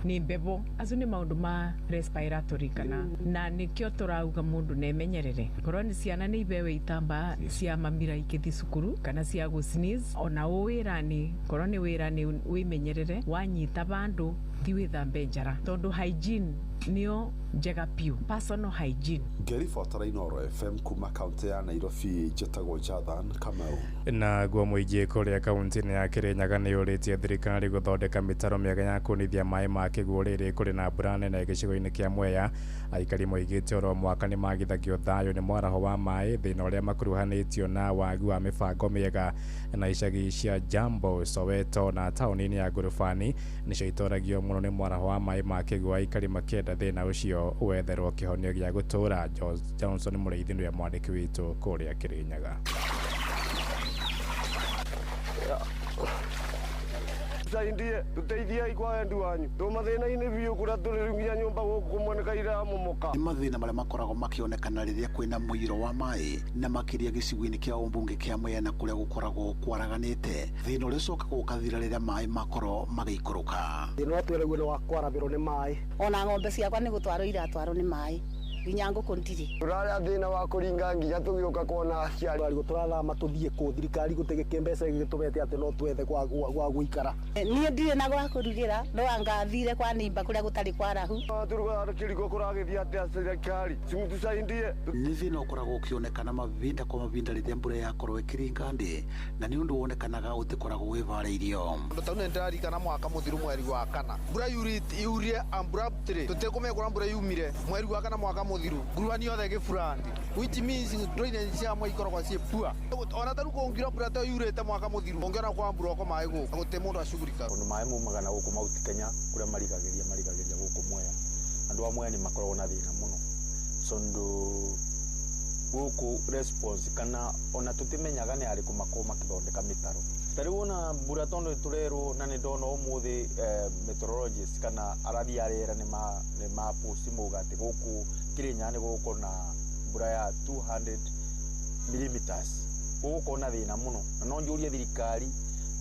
nĩ mbebo. Acio nĩ maũndũ ma respiratory kana na nĩkĩo tũrauga mũndũ nemenyerere korwo nĩ ciana nĩ ibewe itambaa cia mamira ikĩthi cukuru kana cia gũ sneeze. Ona wĩra-inĩ korwo nĩ wĩra-inĩ wĩmenyerere wanyita bandũ ti wĩthambe njara tondũ hygiene nĩyo njega piũ, personal hygiene. Ngĩribotera Inooro FM kuma kaunti ya Nairobi, njĩtagwo Jathan Kamau. Naguo mũingĩ kũrĩa kaunti-inĩ ya Kĩrĩnyaga nĩ ũrĩtie thirikari gũthondeka mĩtaro mĩega ya kũnithia maĩ ma kĩguũ rĩrĩ kũrĩ na mbura nene gĩcigo-inĩ kĩa Mwea. Aikari moigĩte oro mwaka nĩ magithagio thayũ nĩ mwaraho wa maĩ, thĩna ũrĩa makuruhanĩtio na wagi wa mĩbango mĩega. Na icagi cia Jambo, Soweto na taũni-inĩ ya Ngurubani nĩcio itoragio mũno nĩ mwaraho wa maĩ ma kĩguũ, aikari makĩenda thĩna ũcio wetherwo kĩhonio gĩa gũtũũra. Johnson Mũrĩithi nĩwe mwandĩki witũ kũrĩa Kĩrĩnyaga. Tusaidie, tuteithiei kwa wendi wanyu. Tũ mathĩna-inĩ biũ kũrĩa tũrĩ rĩu nginya nyũmba gũkũ kũmoneka iramomoka. Nĩ mathĩna marĩa makoragwo makĩonekana rĩrĩa kwĩna mũiyũro wa maĩ na makĩria gĩcigo-inĩ kĩa ũmbunge kĩa Mwea na kũrĩa gũkoragwo kwaraganĩte. Thĩna ũrĩa ũcokaga ũkathira rĩrĩa maĩ makorwo magĩikũrũka. Thĩna ũrĩa twĩraguo nĩ wa kwarabĩrwo nĩ maĩ. Ona ng'ombe ciakwa nĩ gũtwarwo iratwarwo nĩ maĩ nginya ngũkũ ndirĩ. Tũrarĩa thĩna wa kũringa nginya tũgĩũka kuona aciari. Arigũ tũrathama tũthiĩ kũ thirikari gũtegeke mbeca ĩgĩtũbete atĩ no twethe gwa gũikara. Niĩ ndirĩ na gwa kũrugĩra no angathire kwa nimba kũrĩa gũtarĩ kwarahu. Tũrugaga kĩrigo kũragĩthiĩ atĩa thirikari cimutusaidie. Nĩ thĩna ũkoragwo ũkĩonekana mavinda kwa mavinda rĩrĩa mbura yakorwo ĩkĩringa ndĩ na nĩ ũndũ wonekanaga ũtĩkoragwo wĩvarĩirio. Ũndũ ta ũyũ nĩndĩraririkana mwaka mũthiru mweri wa kana mbura yurire abruptly tũtekũmenya kũrĩa mbura yumire mweri wa kana mwaka mũthiru ngurubani yothe ĩgĩburandi which means drainage cia mwe ikoragwo ciĩ poor. Ona ta rĩu kũngiura mbura ta yurĩte mwaka mũthiru ũngĩona kwa mburoko maĩ gũkũ gũtirĩ mũndũ acugurika. Tondũ maĩ maumaga na gũkũ Mount Kenya kũrĩa marigagĩria gũkũ Mwea. Andũ a Mwea nĩ makoragwo na thĩna mũno tondũ gũkũ response kana ona tũtimenyaga nĩ arĩkũ makoragwo makĩthondeka mĩtaro. Ta rĩu ona mbura tondũ tũrerwo na nĩ ndona ũmũthĩ meteorologist kana arathi a rĩera nĩ ma post mauga atĩ gũkũ Kĩrĩnyaga nĩ gũgũkorwo na mbura ya 200 millimeters. Gũgũkorwo na thĩna mũno na no njũrie thirikari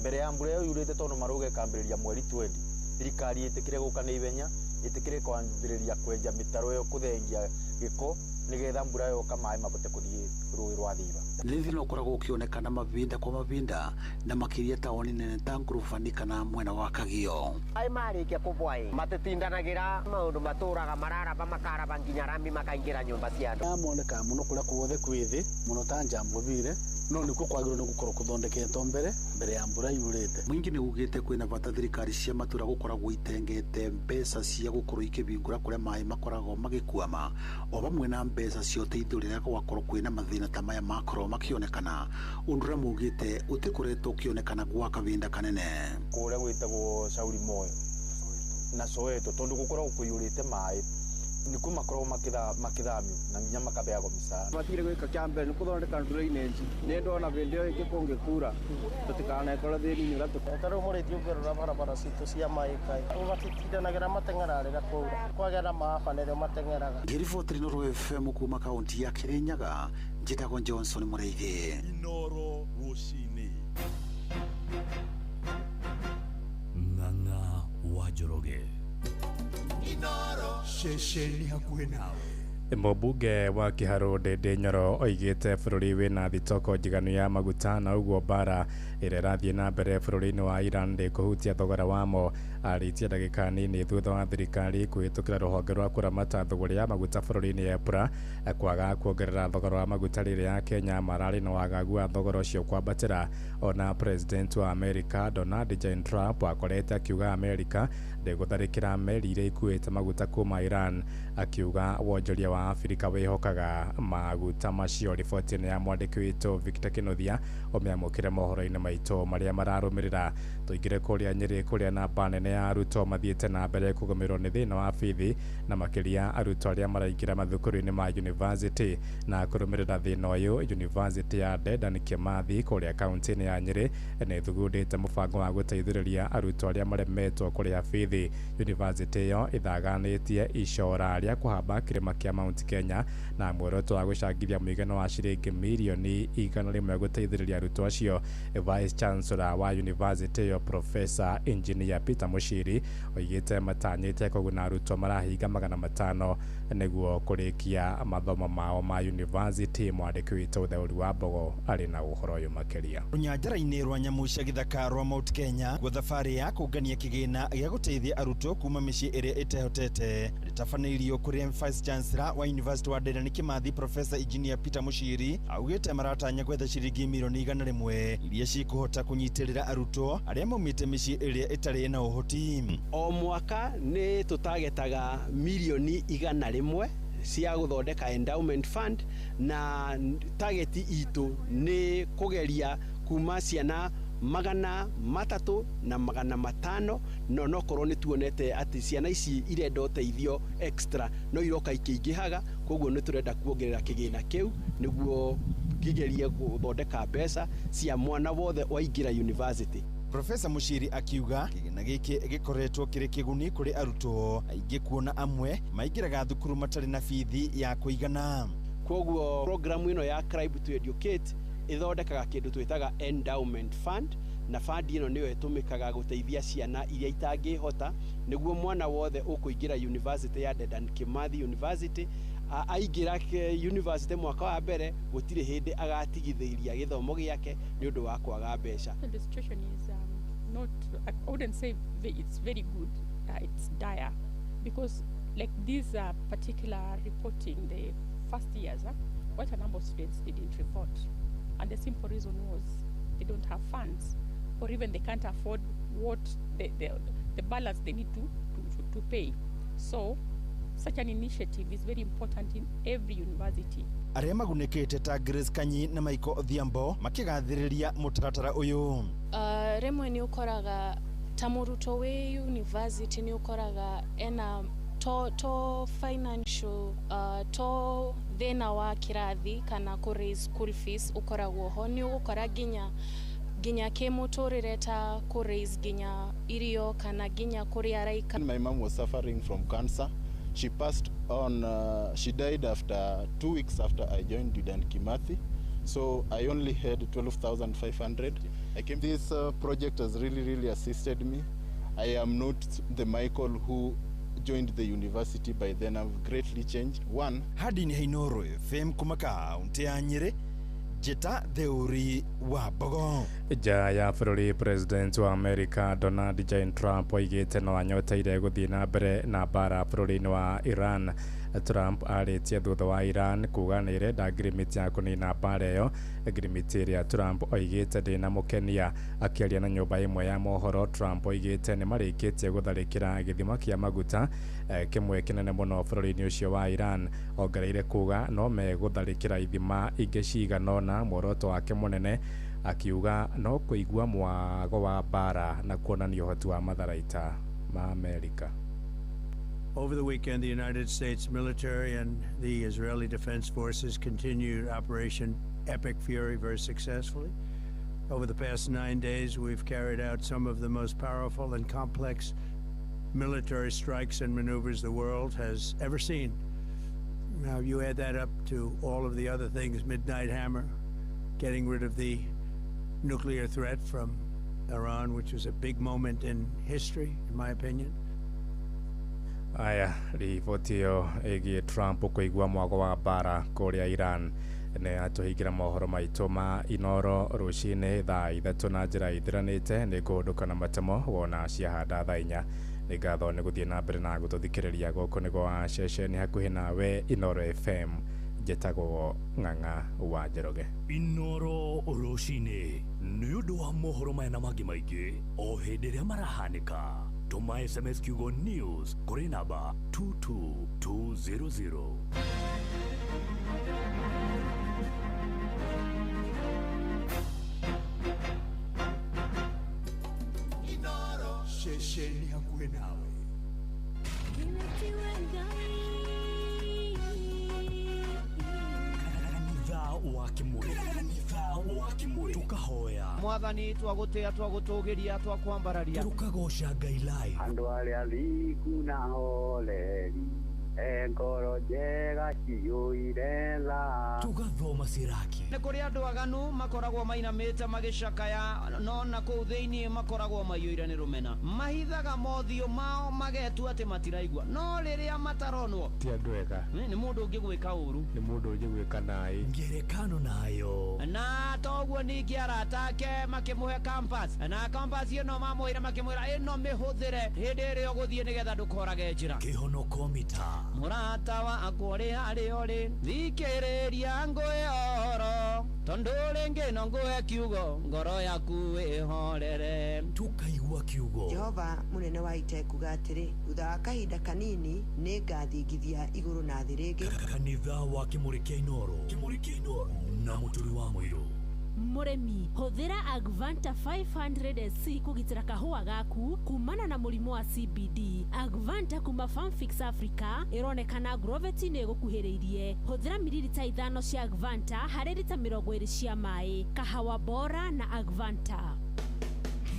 mbere ya mbura ĩyo yurĩte tondũ marauga ĩkambĩrĩria mweri 20 thirikari ĩtĩkĩre gũka na ihenya ĩtĩkĩre kwambĩrĩria kwenja mĩtaro ĩyo kũthengia gĩko nĩgetha mbura yoka maĩ mabote kũthiĩ rũĩ rwa Thiba. Nĩ thĩna ũkoragwo ũkĩonekana mavinda kwa mavinda na makĩria taũni nene ta Ngurubani kana mwena wa Kagio. Maĩ marĩkia kũbwa ĩ matitindanagĩra maũndũ matũraga mararaba makaraba nginya rami makaingĩra nyũmba cia andũ. Monekaga mũno kũrĩa guothe kwĩ thĩ mũno ta Njambo Bire no nĩkuo kwagĩrĩirwo nĩ gũkorwo kũthondeketwo mbere ya mbura yurĩte. Mũingĩ nĩ ugĩte kwĩna bata thirikari cia matũra gũkoragwo itengete mbeca cia gũkorwo ikĩhingũra kũrĩa maĩ makoragwo magĩkwama o vamwe na mbeca cia ũteithio rĩrĩa gwakorwo kwĩna mathĩna ta maya makorwo makĩonekana ũndũ ũrĩa maugĩte ũtikoretwo ũkĩonekana gwa kahinda kanene. Kũrĩa gwĩtagwo Shauri Moyo na Soweto tondũ gũkoragwo kũiyũrĩte maĩ nĩkuo makoragwo makĩthamio na nginya makabeagwo mĩcara. Matire gwĩka kĩa mbere nĩ kũthondeka drainage nĩ ndona hĩndĩ ĩyo ĩngĩ kũngĩkura tũtikanekore thĩna-inĩ ũrĩa ta rĩu mũrĩithi ũngĩrora barabara citũ cia maĩ kaĩ matitindanagira mateng'eraga rĩrĩa kwaura kwagĩa na maaba nĩrĩo mateng'eraga. Ngĩribotera Inooro FM kuma kaunti ya Kĩrĩnyaga njĩtagwo Johnson Mũrĩithi. Inooro rũcinĩ. Ng'ang'a wa Njoroge. Inooro ceceni hakuhĩ nawe. Mũmbunge wa Kiharu Ndindi Nyoro oigĩte bũrũri wĩna thitoko njiganu ya maguta na ũguo mbara ĩrĩa ĩrathiĩ na mbere bũrũri-inĩ wa Iran ndĩkũhutia thogora wamo. Arĩtie ndagĩka nini thutha wa thirikari kũhĩtũkĩra rũhonge rwa kũramata thũgũrĩ ya maguta bũrũri-inĩ EPRA kwaga kuongerera thogora wa maguta rĩrĩa Kenya mararĩ na wagagu wa thogora ũcio kwambatĩra. Ona President wa America Donald J Trump akorete akiuga America ndĩgũtharĩkĩra meri iria ikuĩte maguta kuma Iran, akiuga wonjoria wa Afrika wĩhokaga maguta macio. Riboti-inĩ ya mwandĩki witũ Victor Kinuthia ũmĩamũkĩre mohoro-inĩ maitũ marĩa mararũmĩrĩra. Tũingĩre kũrĩa Nyĩrĩ kũrĩa namba nene ya arutwo mathiĩte na mbere kũgũmĩrwo nĩ thĩna wa bithi na makĩria arutwo arĩa maraingĩra mathukuru-inĩ ma university. Na kũrũmĩrĩra thĩna ũyũ, University ya Dedan Kimathi kũrĩa kaunti-inĩ ya Nyĩrĩ nĩ ĩthugundĩte mũbango wa gũteithĩrĩria arutwo arĩa maremetwo kũrĩha bithi. University ĩyo ĩthaganĩtie icora rĩa kũhamba kĩrĩma kĩa Mount Kenya na muoroto wa gũcangithia mũigana wa ciringi mirioni 100 gũteithĩrĩria arutwo acio. Vice Chancellor wa University ĩyo Professor Engineer Peter Mushiri oigĩte matanyĩte kũguna arutwo marahinga 500 nĩguo kũrĩkia mathomo mao ma university. Mwandĩki witũ Theuri wa Mbogo arĩ na ũhoro ũyũ makĩria. Rũnyanjara-inĩ rwa nyamũ cia gĩthaka rwa Mount Kenya gwa thabarĩ ya kũngania kĩgĩna gĩa gũteithia arutwo kuma mĩciĩ ĩrĩa ĩtehotete rĩtabanĩirio kũrĩ Vice Chancellor wa University wa Dedan Kimathi Professor Engineer Peter Mushiri augĩte maratanya gwetha ciringi mirioni 100 iria cikũhota kũnyitĩrĩra arutwo arĩa maumĩte mĩciĩ ĩrĩa ĩtarĩ na ũhoti. O mwaka nĩ tũtagetaga mirioni 100 cia gũthondeka endowment fund, na target itũ nĩ kũgeria kuma ciana 300 na 500, no nokorwo nĩ tuonete atĩ ciana ici irenda ũteithio extra no iroka ikĩingĩhaga, koguo nĩ tũrenda kuongerera kĩgĩna kĩu nĩguo kĩgerie gũthondeka mbeca cia mwana wothe waingĩra university. Professor Mushiri akiuga kĩgĩna gĩkĩ gĩkoretwo kĩrĩ kĩguni kũrĩ arutwo aingĩ kuona amwe maingĩraga thukuru matarĩ na bithi ya kũigana. Koguo program ĩno ya Climb to Educate ĩthondekaga kĩndũ twĩtaga endowment fund, na fund ĩno nĩyo ĩtũmĩkaga gũteithia ciana iria itangĩhota nĩguo mwana wothe ũkũingĩra university ya Dedan Kimathi University aingĩra university mwaka wa mbere gũtirĩ hĩndĩ agatigithĩria gĩthomo gĩake nĩ ũndũ wa kwaga mbeca. The situation is not, I wouldn't say it's very good, it's dire, because like this particular reporting, the first years, quite a number of students didn't report. And the simple reason was they don't have funds, or even they can't afford what the balance they need to pay. So such an initiative is very important in every university. Arĩa magunĩkĩte ta Grace Kanyi na Michael Odhiambo makĩgathĩrĩria mũtaratara ũyũ. Rĩmwe nĩ ũkoraga ta mũrutwo wĩ university nĩ ũkoraga ena to financial to thĩna wa kĩrathi kana kũ raise school fees ũkoragwo ho, nĩ ũgũkora nginya kĩmũtũrĩre ta kũ raise nginya irio kana nginya kũrĩa araikara. My mom was suffering from cancer. She passed on, she died after 2 weeks after I joined Dedan Kimathi. So I only had 12,500. I came. This project has really, really assisted me. I am not the Michael who joined the university by then. I've greatly changed. One. Hadi ni Hainoro FM kuma kaunti ya Nyeri, Jeta Theuri wa Mbogo. Nja ya bũrũri, President wa America Donald J Trump oigĩte no anyoteire gũthiĩ na mbere na mbara bũrũri-inĩ wa Iran. Trump arĩtie thutha wa Iran kuga nĩ ĩrenda ngirimiti ya kũnina mbara ĩyo, ngirimiti ĩrĩa Trump oigĩte ndĩnamũkenia. Akĩaria na nyũmba ĩmwe ya mohoro, Trump oigĩte nĩ marĩkĩtie gũtharĩkĩra gĩthima kĩa maguta kĩmwe kĩnene mũno bũrũri-inĩ ũcio wa Iran. Ongereire kuga no megũtharĩkĩra ithima ingĩ cigana ũna, muoroto wake mũnene akiuga no kũigua mwago wa mbara na kuonania ũhoti wa matharaita ma Amerika. Over the weekend, the United States military and the Israeli Defense Forces continued Operation Epic Fury very successfully. Over the past 9 days, we've carried out some of the most powerful and complex military strikes and maneuvers the world has ever seen. Now, you add that up to all of the other things, Midnight Hammer, getting rid of the nuclear threat from Iran, which was a big moment in history, in my opinion. Aya, riboti ĩyo ĩgiĩ Trump kũigua mwago wa mbara kũrĩa Iran nĩ atũhingĩra mohoro maitũ ma Inoro rũcinĩ thaa 3 na njĩra ithiranĩte. Nĩ ngũhũndũka na matemo wona ciahanda thaa 4. Nĩ ngatho nĩ gũthiĩ na mbere na gũtũthikĩrĩria. Gũkũ nĩ gwa ceceni hakuhĩ nawe Inoro FM. Njĩtagwo Ng'ang'a wa Njoroge. Inoro rũcinĩ nĩ ũndũ wa mohoro maya na mangĩ maingĩ o hĩndĩ ĩrĩa marahanĩka. Tũma SMS kiugo news kũrĩ namba 22200. Inoro ceceni hakuhĩ nawe. Kanitha wa Kimuri tukahoya Mwathani, twagutia, twagutugiria, twakwambararia, tukagoca Ngai live. Andu aria thingu na holeri ngoro njega ciyũire tha. Tugathoma Siraki. Nĩ kũrĩ andũ aganu makoragwo mainamĩte magĩcakaya, no na kũu thĩinĩ makoragwo maiyũire nĩ rũmena. Mahithaga mothiũ mao magetua atĩ matiraigua, no rĩrĩa mataronwo ti andũ ega. Nĩ mũndũ ũngĩgwĩka ũru, nĩ mũndũ ũngĩgwĩka naĩ. Ngerekano nayo. Na toguo ningĩ arata ake makĩmũhe compass, na compass ĩno mamwĩra makĩmwĩra ĩno mĩhũthĩre hĩndĩ ĩrĩa ũgũthiĩ nĩgetha ndũkorage njĩra. Kĩhonoko mita. Mũrata wakwa ũrĩ harĩa ũrĩ, thikĩrĩria ngũhe ũhoro, tondũ rĩngĩ no ngũhe kiugo, ngoro yaku ĩhorere. Tukaigua kiugo. Jehova mũnene wa ita ekuga atĩrĩ, thutha wa kahinda kanini nĩ ngathingithia igũrũ na thĩ rĩngĩ. Kanitha wa Kimuri kĩa Inoro, Kimuri kĩa Inoro na Mũturi wa Mũirũ. Mũrĩmi, hũthĩra Agvanta 500SC kũgitĩra kahũa gaku kumana na mũrimũ wa CBD. Agvanta kuma Farmfix Africa ĩronekana Agrovet-inĩ ĩgũkuhĩrĩirie. Hũthĩra mililita 5 cia Agvanta harĩ rita 20 cia maĩ. Kahawa bora na Agvanta.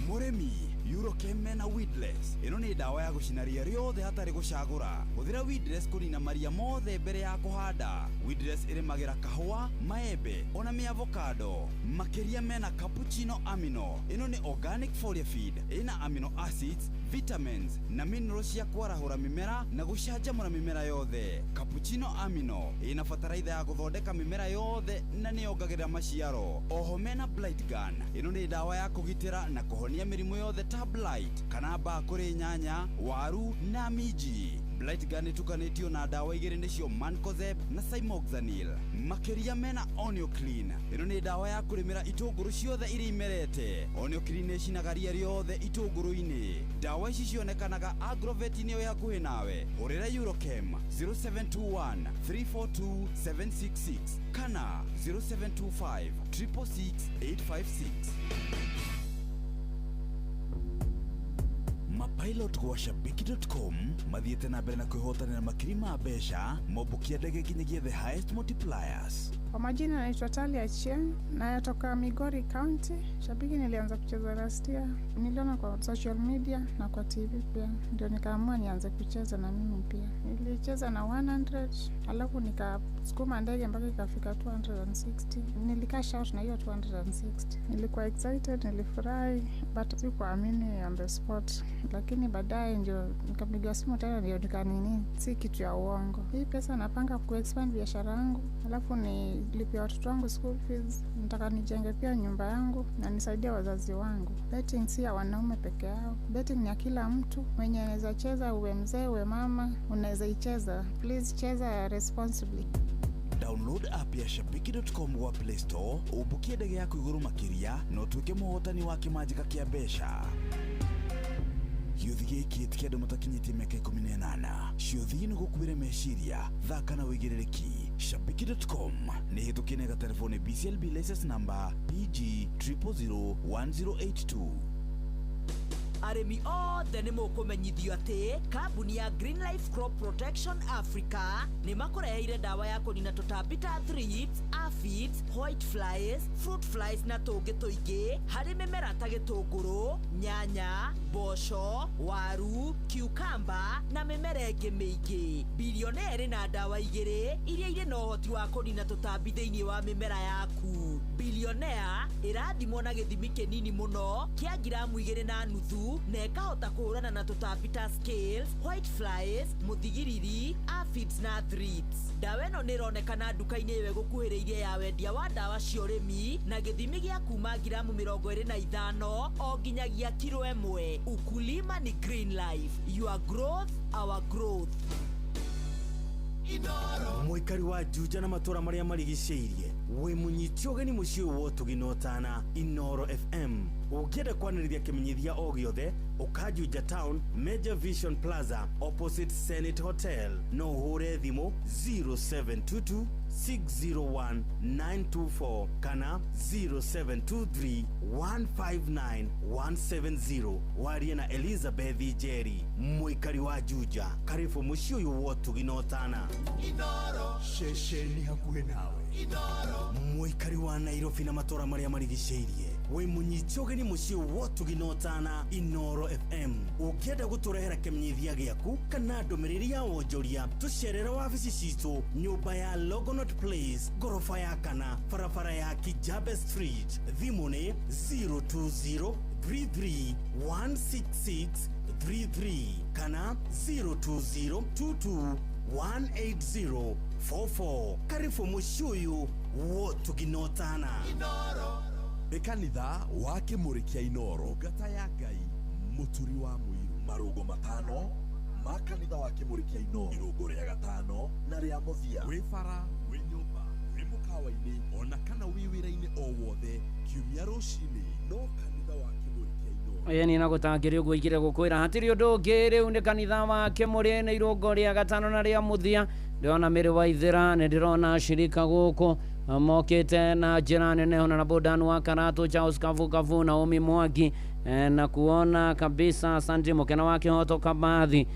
Mũrĩmi, Eurochem mena weedless. Ĩno nĩ ndawa ya gũcina ria rĩothe hatarĩ gũcagũra. Hũthĩra weedless kũnina maria mothe mbere ya kũhanda. Weedless ĩrĩmagĩra kahũa, maembe ona mĩavocado. Makĩria mena cappuccino amino. Ĩno nĩ organic foliar feed. Ĩna amino acids, vitamins na minerals cia kwarahũra mĩmera na gũcanjamũra mĩmera yothe. Cappuccino amino ĩna bataraitha ya gũthondeka mĩmera yothe na nĩyongagĩrĩra maciaro. Oho mena blight gun. Ĩno nĩ ndawa ya kũgitĩra na kũhonia mĩrimũ yothe ta blight kana mbaa kũrĩ nyanya, waru na minji. Blight gun ĩtukanĩtio na ndawa igĩrĩ nĩcio Mancozeb na Cymoxanil. Makĩria mena Onioclean. Ĩno nĩ ndawa ya kũrĩmĩra itũngũrũ ciothe iria imerete. Onioclean ĩcinaga ria rĩothe itũngũrũ-inĩ. Ndawa ici cionekanaga Agrovet-inĩ ĩyo hakuhĩ nawe. Hũrĩra Eurochem 0721 342 766 kana 0725 666 856. Mapilot gwa shabiki.com mathiĩte na mbere na kwĩhotanĩra makiri ma mbeca mombũkia ndege nginyagia the highest multipliers. Kwa majina naitwa Talia Chieng, natoka Migori County. Shabiki nilianza kucheza last year. Niliona kwa social media na kwa TV pia. Ndio nikaamua nianze kucheza na mimi pia. Nilicheza na 100, alafu nikasukuma ndege mpaka ikafika 260. Nilikash out na hiyo 260. Nilikuwa excited, nilifurahi, but sikuamini on the spot. Lakini baadaye ndio nikapiga simu tena ndio nikanini, si kitu ya uongo. Hii pesa napanga kuexpand biashara yangu, alafu nilipia watoto wangu school fees, nataka nijenge pia nyumba yangu na nisaidie wazazi wangu. Betting si ya wanaume peke yao, betting ni ya kila mtu. Mwenye anaweza cheza, uwe mzee uwe mama, unaweza icheza. Please cheza responsibly. Download app ya shabiki.com gwa Play Store, ũmbũkie ndege yaku igũrũ makĩria na ũtuĩke mũhotani wa kĩmanjĩka kĩa mbeca. Gĩũthi gĩkĩ ti kĩa andũ matakinyĩtie mĩaka 18. Ciũthi nĩ gũkuĩre meciria, thaka na wĩigĩrĩrĩki. Shabiki.com nĩ hĩtũkie na gatelefoni BCLB license number PG 0001082. Arĩmi othe nĩ mũkũmenyithio atĩ kambuni ya Green Life Crop Protection Africa nĩ makũreheire ndawa ya kũnina tũtambi ta thrips, aphids, white flies, fruit flies na tũngĩ tũingĩ harĩ mĩmera ta gĩtũngũrũ, nyanya, mboco, waru, cucumber na mĩmera ĩngĩ mĩingĩ. Bilionea ĩrĩ na ndawa igĩrĩ iria irĩ na ũhoti wa kũnina tũtambi thĩinĩ wa mĩmera yaku. Billionaire ĩrathimwo na gĩthimi kĩnini mũno kĩa ngiramu 2.5 na ĩkahota kũhũrana na tũtambi ta scales, white flies, mũthigiriri, aphids na thrips. Ndawa ĩno nĩ ĩronekana nduka-inĩ ĩyo ĩgũkuhĩrĩirie ya wendia wa ndawa cia ũrĩmi na gĩthimi gĩa kuma ngiramu 25 o nginyagia kiro 1. Ukulima ni Green Life, your growth our growth. Mũikari wa Juja na matũra marĩa marigicĩirie wĩ mũnyiti ũgeni mũciĩ ũyũ wa ũtugi na ũtana Inoro FM. Ũngĩenda kwanĩrĩria kĩmenyithia o gĩothe ũka Juja Town, Major Vision Plaza opposite Senate Hotel. No ũhũre thimũ 0722 601 924 kana 0723 159 170. Warie na Elizabeth Njeri, mũikari wa Juja. Karibu mũciĩ ũyũ wa ũtugi na ũtana. Inoro ceceni hakuhĩ nawe. Inoro mũikari wa Nairobi na matũra marĩa marigicĩirie wĩ mũnyiti ũgeni mũciĩ wa ũtugi na ũtana Inoro FM. Ũngĩenda gũtũrehera kĩmenyithia gĩaku kana ndũmĩrĩri ya wonjoria, tũcerere wabici citũ nyũmba ya Longonot Place, ngoroba ya 4, barabara ya Kijabe Street. Thimũ nĩ 020 33 166 33 kana 020 22 18044. Karibu mũciĩ ũyũ wa ũtugi na ũtana. Inoro nĩ kanitha wa Kĩmũrĩ kĩa Inoro, ngata ya Ngai, mũturi wa mũiru. Marũngo 5 ma kanitha wa Kĩmũrĩ kĩa Inoro, irũngo rĩa 5 na rĩa mũthia. Wĩ bara, wĩ nyũmba, wĩ mũkawa-inĩ ona kana wĩ wĩra-inĩ o wothe, kiumia rũcinĩ no kanitha wa Kĩmũrĩ kĩa Inoro. Ĩni na gũtangĩrĩ ũguo igire gũkwĩra hatirĩ ũndũ ũngĩ. Rĩu nĩ kanitha wa Kĩmũrĩ nĩ irũngo rĩa 5 na rĩa mũthia. Ndĩrona Mĩrĩ wa Ithĩra, nĩ ndĩrona shirika gũkũ mokĩte na njĩra nene, ona na Bodan wa Karatu, Charles Kavu Kavu, Naomi Mwangi, na kuona kabisa. Asante Mũkena wa Kĩhoto Kabathi,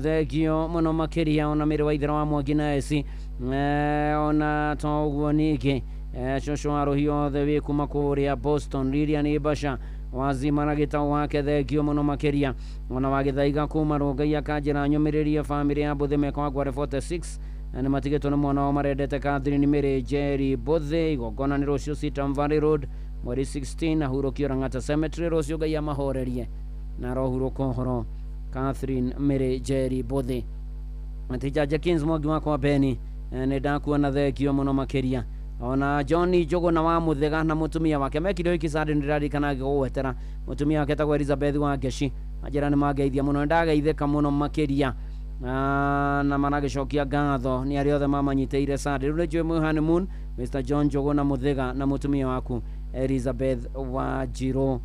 thengio mũno makĩria. Ona Mĩrĩ wa Ithĩra wa Mwangi na eci ona to ũguo ningĩ cũcũ wa rũhiũ othe wĩ kuma kũrĩa Boston, Lilian Ibasha wazima na gĩtau wake, thengio mũno makĩria. Ona wa Gĩthaiga kuma Rũngai akanjĩra nyũmĩrĩrie bamĩrĩ ya Mbũthĩ meka wa Ngware 46 nĩ matigĩtwo nĩ mwana wao marendete Catherine Mĩrĩ Njeri Mbũthĩ. Igongona nĩ rũciũ Sitam Valley Road mweri 16 ahurũkio Lang'ata Cemetery rũciũ. Ngai amahorerie na arohurũka ũhoro Catherine Mĩrĩ Njeri Mbũthĩ. Teacher Jenkins Mwangi wakwa Beni, nĩ ndakuona, thengio mũno makĩria. Ona Johnny Njũgũna wa Mũthega na mũtumia wake mekire ũhiki Sunday, nĩndĩraririkana ngĩgũgwetera. Mũtumia wake etagwo Elizabeth wa Ngeci, anjĩra nĩ mangeithia mũno, nĩndageithĩka mũno makĩria na maragĩcokia ngatho nĩ arĩa othe mamanyitĩire Sunday. Rĩu nĩ njũĩ mwĩ honeymoon, Mr John Njũgũna Mũthega na mũtumia waku Elizabeth Wanjirũ,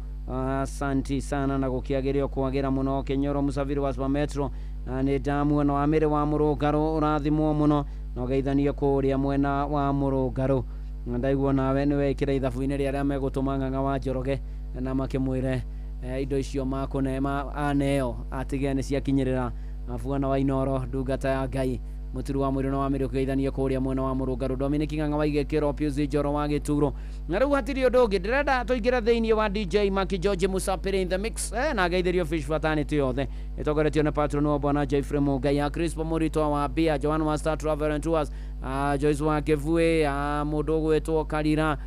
asanti sana na gũkĩagĩrĩo kwagĩra mũno. Kĩnyoro Mũsafiri wa Super Metro, nĩ ndamuona wa Mĩrĩ wa Mũrũngarũ, ũrathimwo mũno na ũgeithanie kũrĩa mwena wa Mũrũngarũ. Ndaigua nawe nĩ wekĩra ithabu-inĩ rĩa arĩa megũtũma Ng'ang'a wa Njoroge na makĩmwĩre indo icio makũne aneo atige nĩ ciakinyĩrĩra buana wa Inoro, ndungata ya Ngai mũturu wa mwĩrĩ na wa mĩrĩ, ũkĩgeithanie kũrĩa mwena wa Mũrũngarũ. Dominic Ng'ang'a wa Igĩkĩro, Pius Njoro wa Gĩturo. Na rĩu hatirĩ ũndũ ũngĩ, ndĩrenda tũingĩre thĩinĩ wa DJ Maki George Musapiri in the mix, na ngeithĩrio Fish Fraternity yothe ĩtongoretio nĩ patron wa Bwana Jeffrey Mũngai, ya Crispo Mũritwa wa Bia, Joan wa Star Travel and Tours, Joyce wa Kĩbuĩ, mũndũ ũgwĩtwo Karira,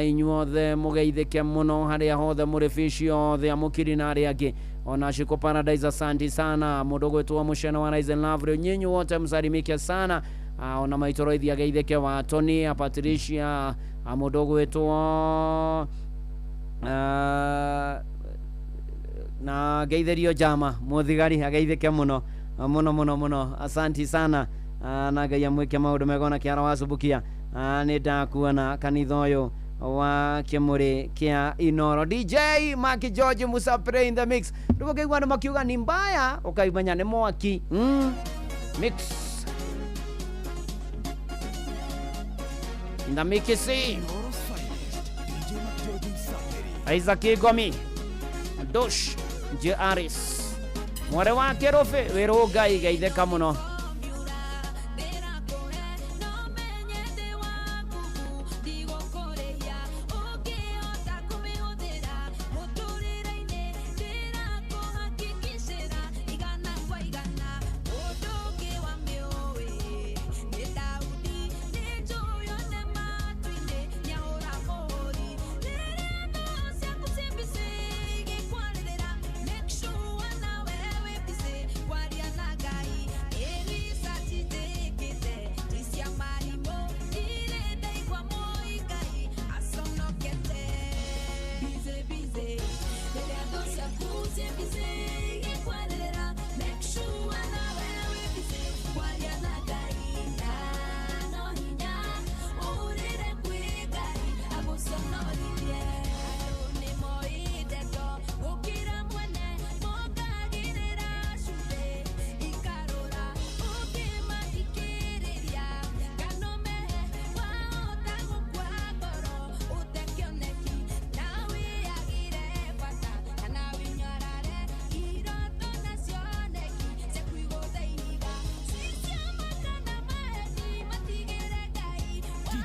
inyuothe mũgeithĩke mũno harĩa hothe mũrĩ, fish yothe amũkiri na arĩa angĩ. Ona Shiko Paradise, asante sana. Mũndũ ũgwĩtwo Mũcene wa Rise and Love, nyinyi wote msalimike sana. Ona maitoro ithi ageithĩke wa Tony, Patricia, mũndũ ũgwĩtwo na ngeithĩrio Jama mũthigari ageithĩke mũno mũno mũno mũno, asanti sana na Ngai amwĩke maũndũ mega. Ona Kĩara wa Subukia, nĩ ndakuona kanitha ũyũ wa Kĩmũrĩ kĩa Inoro. DJ Maki George Musapre in the mix. Rĩu ũkĩigua andũ makiuga ni mbaya, ũkaimenya nĩ mwaki. Mix in the mix. Isaac Igomi Dosh J Aris mware wa Kĩrũbĩ wĩrũ Ngai geithĩka mũno.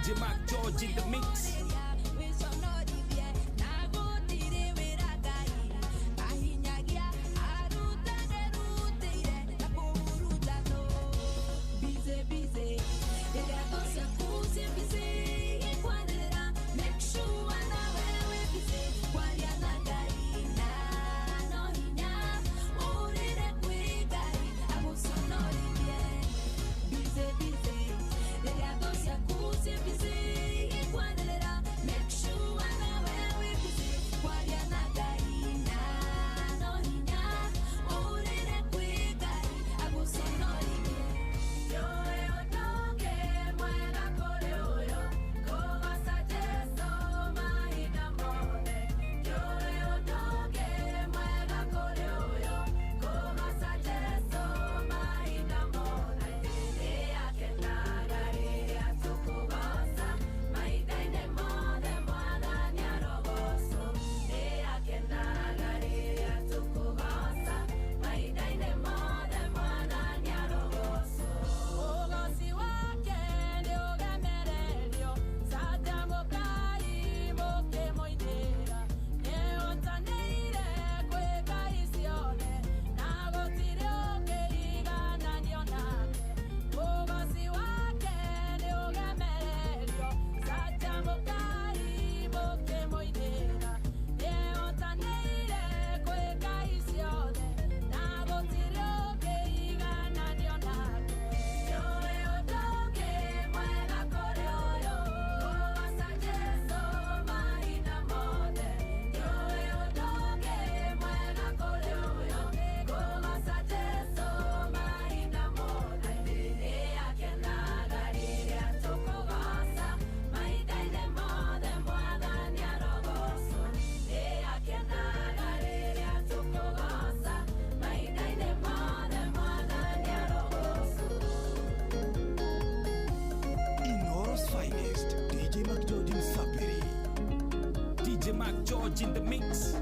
DJ Mark George in the mix. Finest, DJ Mark George Msapiri. DJ Mark George in the mix.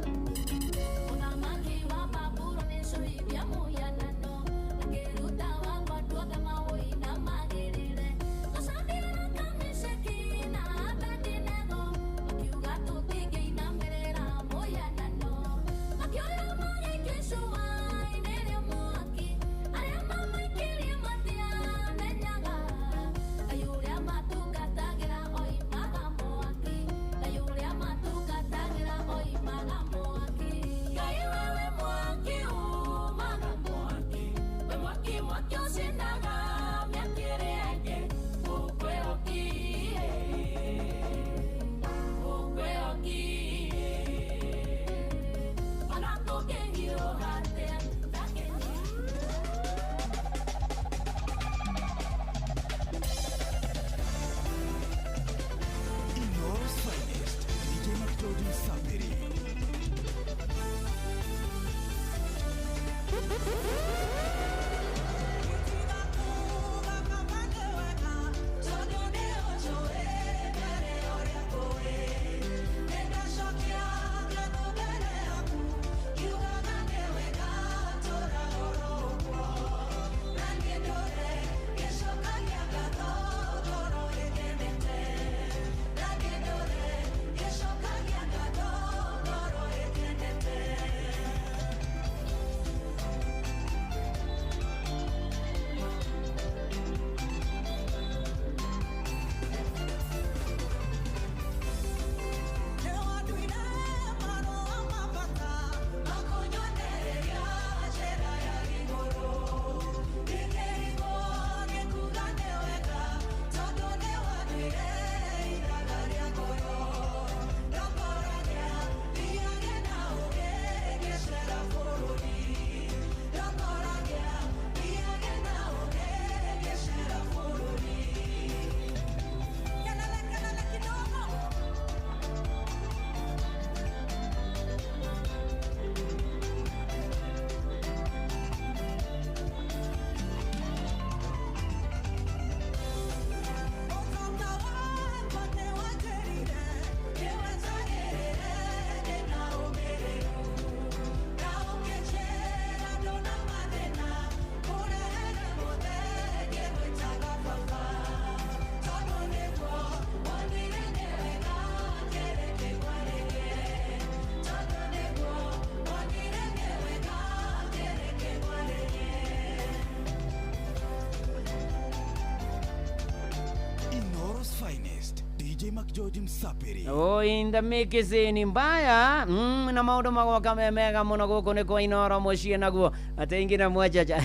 DJ McGeorge Msapiri. Oh, in the mix ni mbaya na maundu magoka me mega muno guku ni kwa Inoro muciĩ naguo atĩ ingĩ na mwajaja.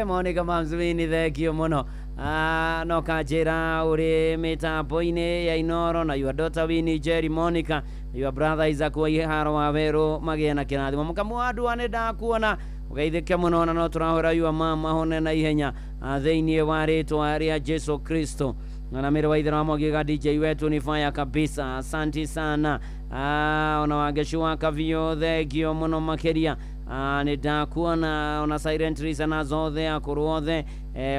Monica Mamzuini, thengio muno. No kanjĩra ũrĩ mĩtambo-inĩ ya Inoro na your daughter Winnie Jerry Monica, your brother Isaac Waiharo wa Werũ magĩe na kĩrathimo. Mũkamu wa ndua nĩ ndakuona ũgeithĩke mũno na no tũrahũra your mama hone na ihenya thĩinĩ wa rĩtwa rĩa Jesu Kristo. Na mĩrĩ wa ithera wa Mwagiga DJ wetu ni fire kabisa, asanti sana. Ona wangecu wa Kavio, thengio mũno makĩria. Nĩ ndakuona ona Silent Listeners othe akũrũ othe,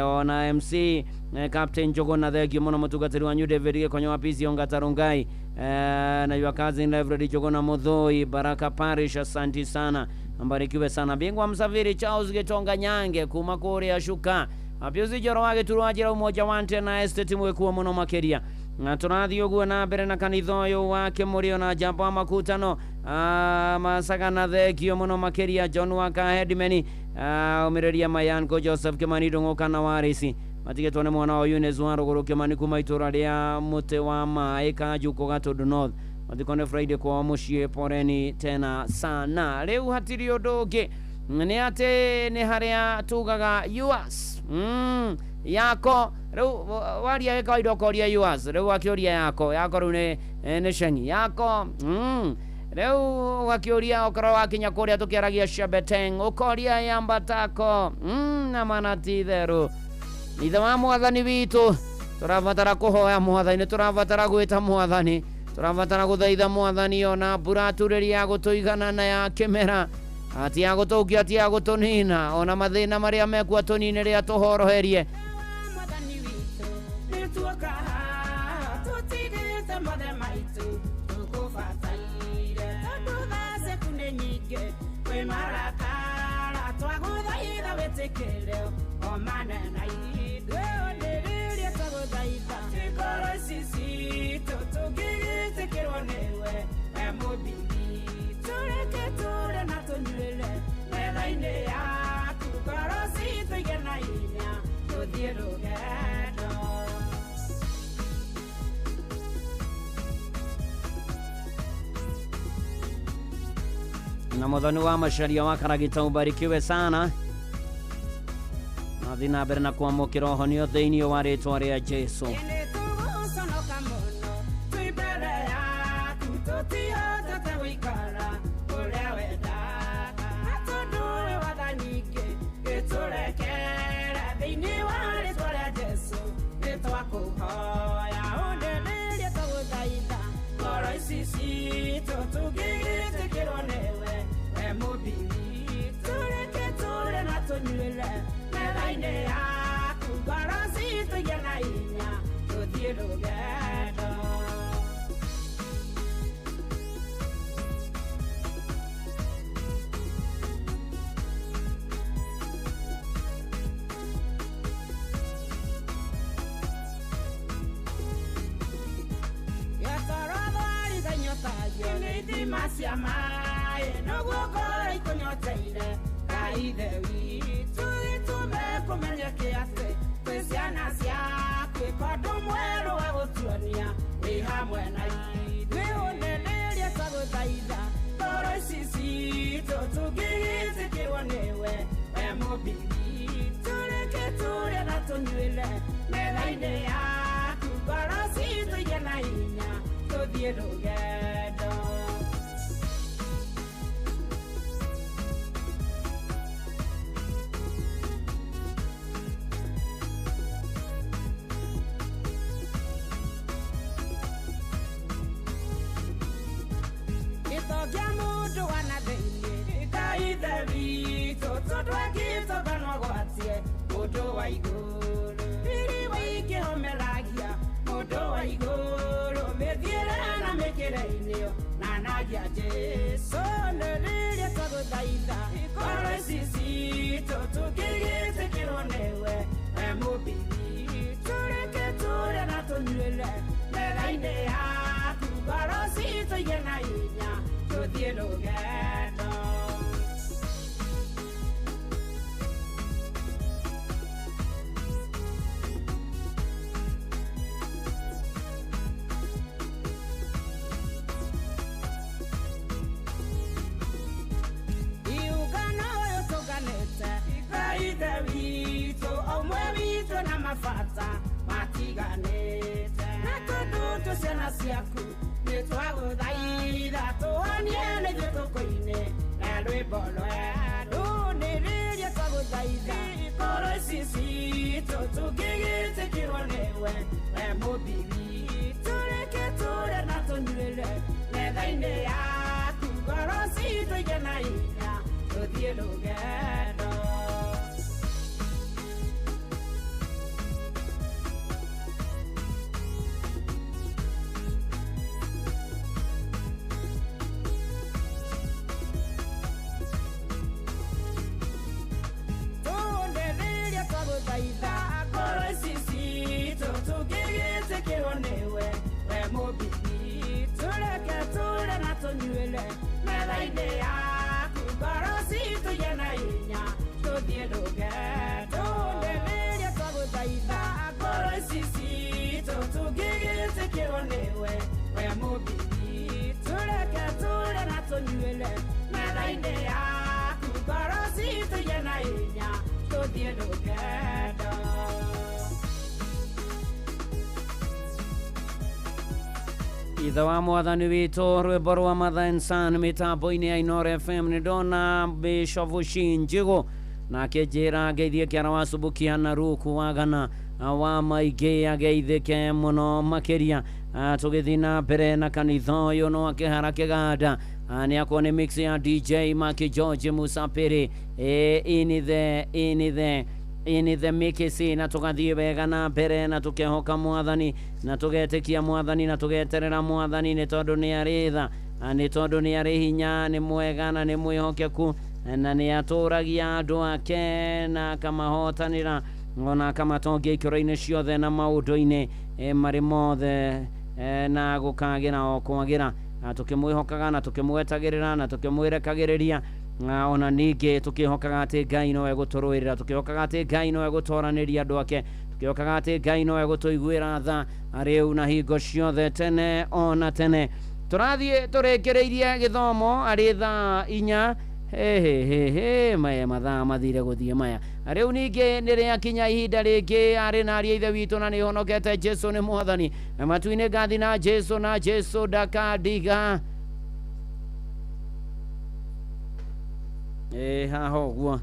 ona MC Captain Njuguna, thengio mũno. Mũtungatĩri wanyu David Gĩkonyo wa PC Ongatarungai, na your cousin Reverend Njuguna Muthoi, Baraka Parish, asanti sana, mbarikiwe sana. Bingwa msafiri Charles Gitonga Nyange kuma kũrĩa Shuka, Apiuzi Joro wa Gĩturu wa Njĩra Umoja wa Antena Estate mwĩkuo mũno makĩria. Na tũrathiĩ ũguo na mbere na kanitha ũyũ wa Kĩmũrĩo na Njamba wa Makutano, Masagana, thengio mũno makĩria. John Waka Headman, ũmĩrĩria Mayanko Joseph Kimani Ndũng'ũ na Warĩci matigĩtwo nĩ mwana wa Eunice wa Rũgũrũ Kimani kuma itũra rĩa Mũtĩ wa Maĩ Kanjũkũ Gatũndũ North. Mathiko nĩ Friday kwao mũciĩ, poreni tena sana. Rĩu hatirĩ ũndũ ũngĩ nĩ atĩ nĩ harĩa tugaga yours yako. Rĩu waria gĩ kawaida ũkoria yours, rĩu akĩũria yako yako, rĩu nĩ cengi yako. Rĩu ũgakĩũria okorwo wakinya kũrĩa tũkĩaragia Shebeteng ũkoria yambatako na mana ti itherũ. Ithe wa mwathani witũ, tũrabatara kũhoya mwathani, tũrabatara gwĩta mwathani, tũrabatara gũthaitha mwathani ona mbura turĩria ya gũtũigana na ya kĩmera, ati ya gũtũkia ti ya gũtũnina, ona mathĩna marĩa mekuo tũninĩre atũhoroherie. Na muthoni wa macaria wa Karagita ubarikiwe sana. Na thiĩ na mbere na kwamũkĩra ũhonio thĩinĩ wa rĩtwa rĩa Jesu. ciaku nĩ twagũthaitha tũhonie nĩ ithuĩ tũkũine na rwĩmbo rwerũ nĩ rĩrĩa twagũthaitha ngoro ici citũ tũngĩgĩtĩkĩrwo nĩwe we mũmbi witũ reke tũrĩe na tũnyuĩre metha-inĩ yaku ngoro citũ igĩe na hinya tũthiĩ rũgendo. Twagũthaitha ngoro ici citũ tũngĩgĩtĩkĩrwo nĩwe we mũmbi witũ reke tũrĩe na tũnyuĩre metha-inĩ yaku ngoro citũ igĩe na hinya tũthiĩ rũgendo rĩrĩa twagũthaitha ngoro ici citũ tũngĩgĩtĩkĩrwo nĩwe we mũmbi witũ reke tũrĩe na tũnyuĩre metha-inĩ yaku ngoro citũ igĩe na hinya tũthiĩ rũgendo. Ithe wa mwathani witũ rwĩmbo rwa Mother and Son mĩtambo-inĩ ya Inooro FM nĩ ndona Bishop Shinjigo nake njĩra ngeithie kĩara wa Subukia na Ruku wagana wa maingĩ ageithĩke mũno makĩria. Tũgĩthiĩ na mbere na kanitha ũyũ no akĩhara kĩganda nĩ akorwo nĩ mix ya DJ Maki George Musapiri in the mix na tugathiĩ wega na mbere na tukehoka mwathani na tugetĩkia mwathani na tugeterera mwathani nĩ tondũ nĩ arĩ tha nĩ tondũ nĩ arĩ hinya nĩ mwega na nĩ mwĩhokeku na nĩ atũragia andũ ake na akamahotanĩra ona akamatongia ikĩro-inĩ ciothe na maũndũ-inĩ marĩ mothe na gũkagĩra o kwagĩra tukĩmwĩhokaga na tukĩmwetagĩrĩra na tukĩmwĩrekagĩrĩria ona ningĩ tukĩhokaga atĩ Ngai no egũtũrũĩrĩra tukĩhokaga atĩ Ngai no egũtoranĩria andũ ake tukĩhokaga atĩ Ngai no egũtũiguĩra tha rĩu na hingo ciothe tene ona tene. Tũrathiĩ tũrĩkĩrĩirie gĩthomo arĩ thaa 4 he maya mathaa mathire gũthiĩ maya rĩu ningĩ nĩ rĩakinya ihinda rĩngĩ arĩ na aria ithe witũ na nĩ honokete Jesu nĩ mwathani na matu-inĩ ngathi na Jesu na Jesu ndakandiga haha ũguo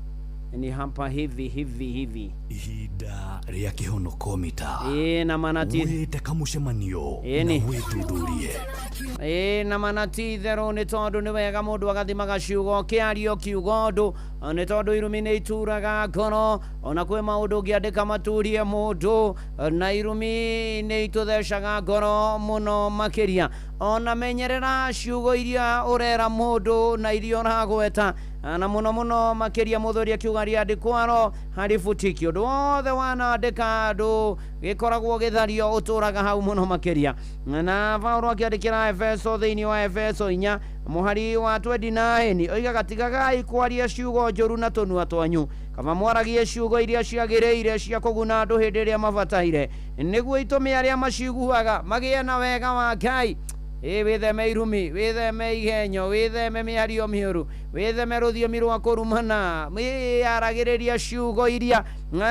ni hapa hivi hivi hivi ihinda rĩa kĩhonoko mita na manati wĩte kamũcemanio na wĩthuthurie na manati itherũ nĩ tondũ nĩ wega mũndũ agathimaga ciugo kĩario kiugo ũndũ nĩ tondũ irumi nĩ ituraga ngoro ona kwĩ maũndũ ũngĩandĩka maturie mũndũ na irumi nĩ itũthecaga ngoro mũno makĩria ona menyerera ciugo iria ũrera mũndũ na iria ũragweta na mũno mũno makĩria mũthuri akiuga rĩandĩkwaro harĩ butiki ũndũ wothe wanandĩka andũ gĩkoragwo gĩthario ũtũraga hau mũno makĩria na Paulo akĩandĩkĩra Efeso thĩinĩ wa Efeso 4 mũhari wa 29 oigaga tigagai kwaria ciugo njũru na tũnua twanyu kaba mwaragie ciugo iria ciagĩrĩire cia kũguna andũ hĩndĩ ĩrĩa mabataire nĩguo itũme arĩa maciguaga magĩe na wega wa Ngai. Wĩtheme irumi wĩtheme igenyo wĩtheme mĩario mĩũru wĩtheme rũthiomi rwa kũrumana wĩyaragĩrĩria ciugo iria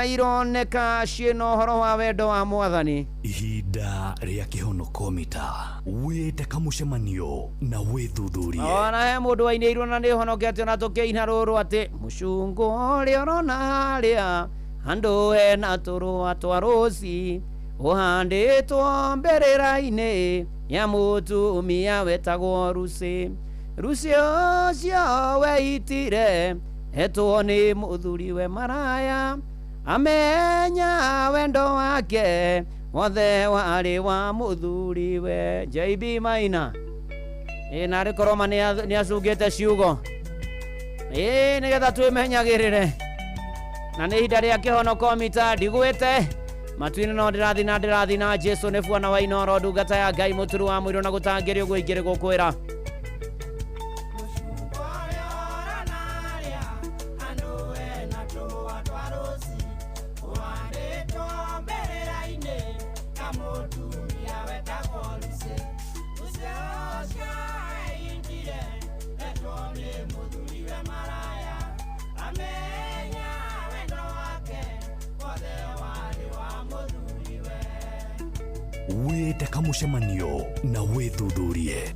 ironeka ciĩna ũhoro wa wendo wa mwathani. Ihinda rĩa kĩhonoko mita wĩte kamũcemanio na wĩthuthurie ona he mũndũ wainĩirwo na nĩ honokete ona tũkĩina rũrũ atĩ mũcungũ ũrĩa ũrona harĩa handũ hena tũrũa twa rũci ũhandĩtwo mbĩrĩra-inĩ ya mũtumia wetagwo Rusi Rusi ũcio weitire etwo nĩ mũthuriwe maraya amenya wendo wake wothe warĩ wa mũthuriwe. JB Maina narĩ koroma nĩ acungĩte ciugo nĩgetha twĩmenyagĩrĩre na nĩ ihinda rĩa kĩhonoko mita ndigwĩte matuinĩ no ndĩrathi na Jesu nĩ bwana wa Inooro ndungata ya Ngai mũturu wa mũirũ na gũtangĩrĩ ũguo ingĩrĩ gũkwĩra Wĩte kamũcemanio na wĩthuthurie.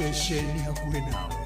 Ceceni hakuhĩ nawe.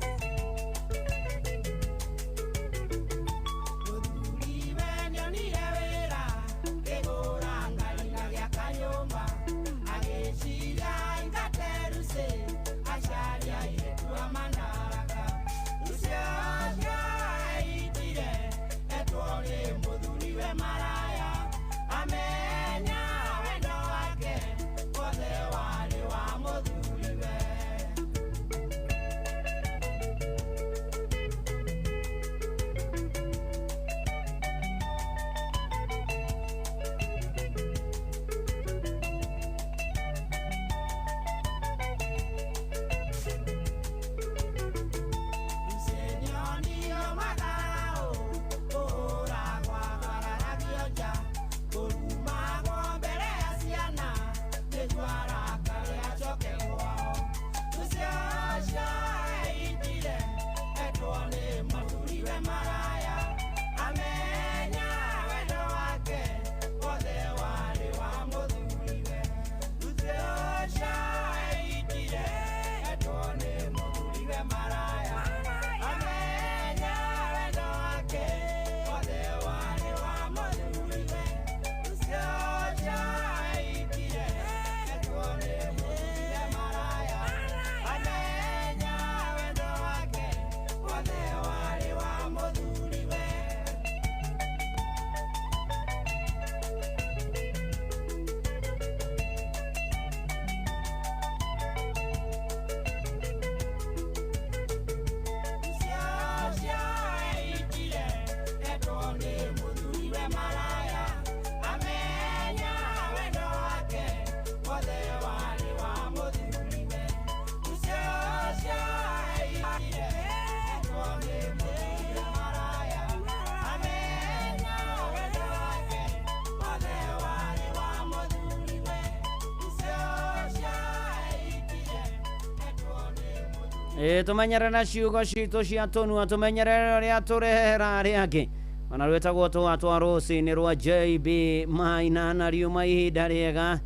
Tumenyerere na ciugo citũ cia tũnua, tumenyerere ũrĩa tũrehera arĩa angĩ. Ona rwĩtagwo tũa twa rũcinĩ rwa JB Maina na riuma ihinda rĩega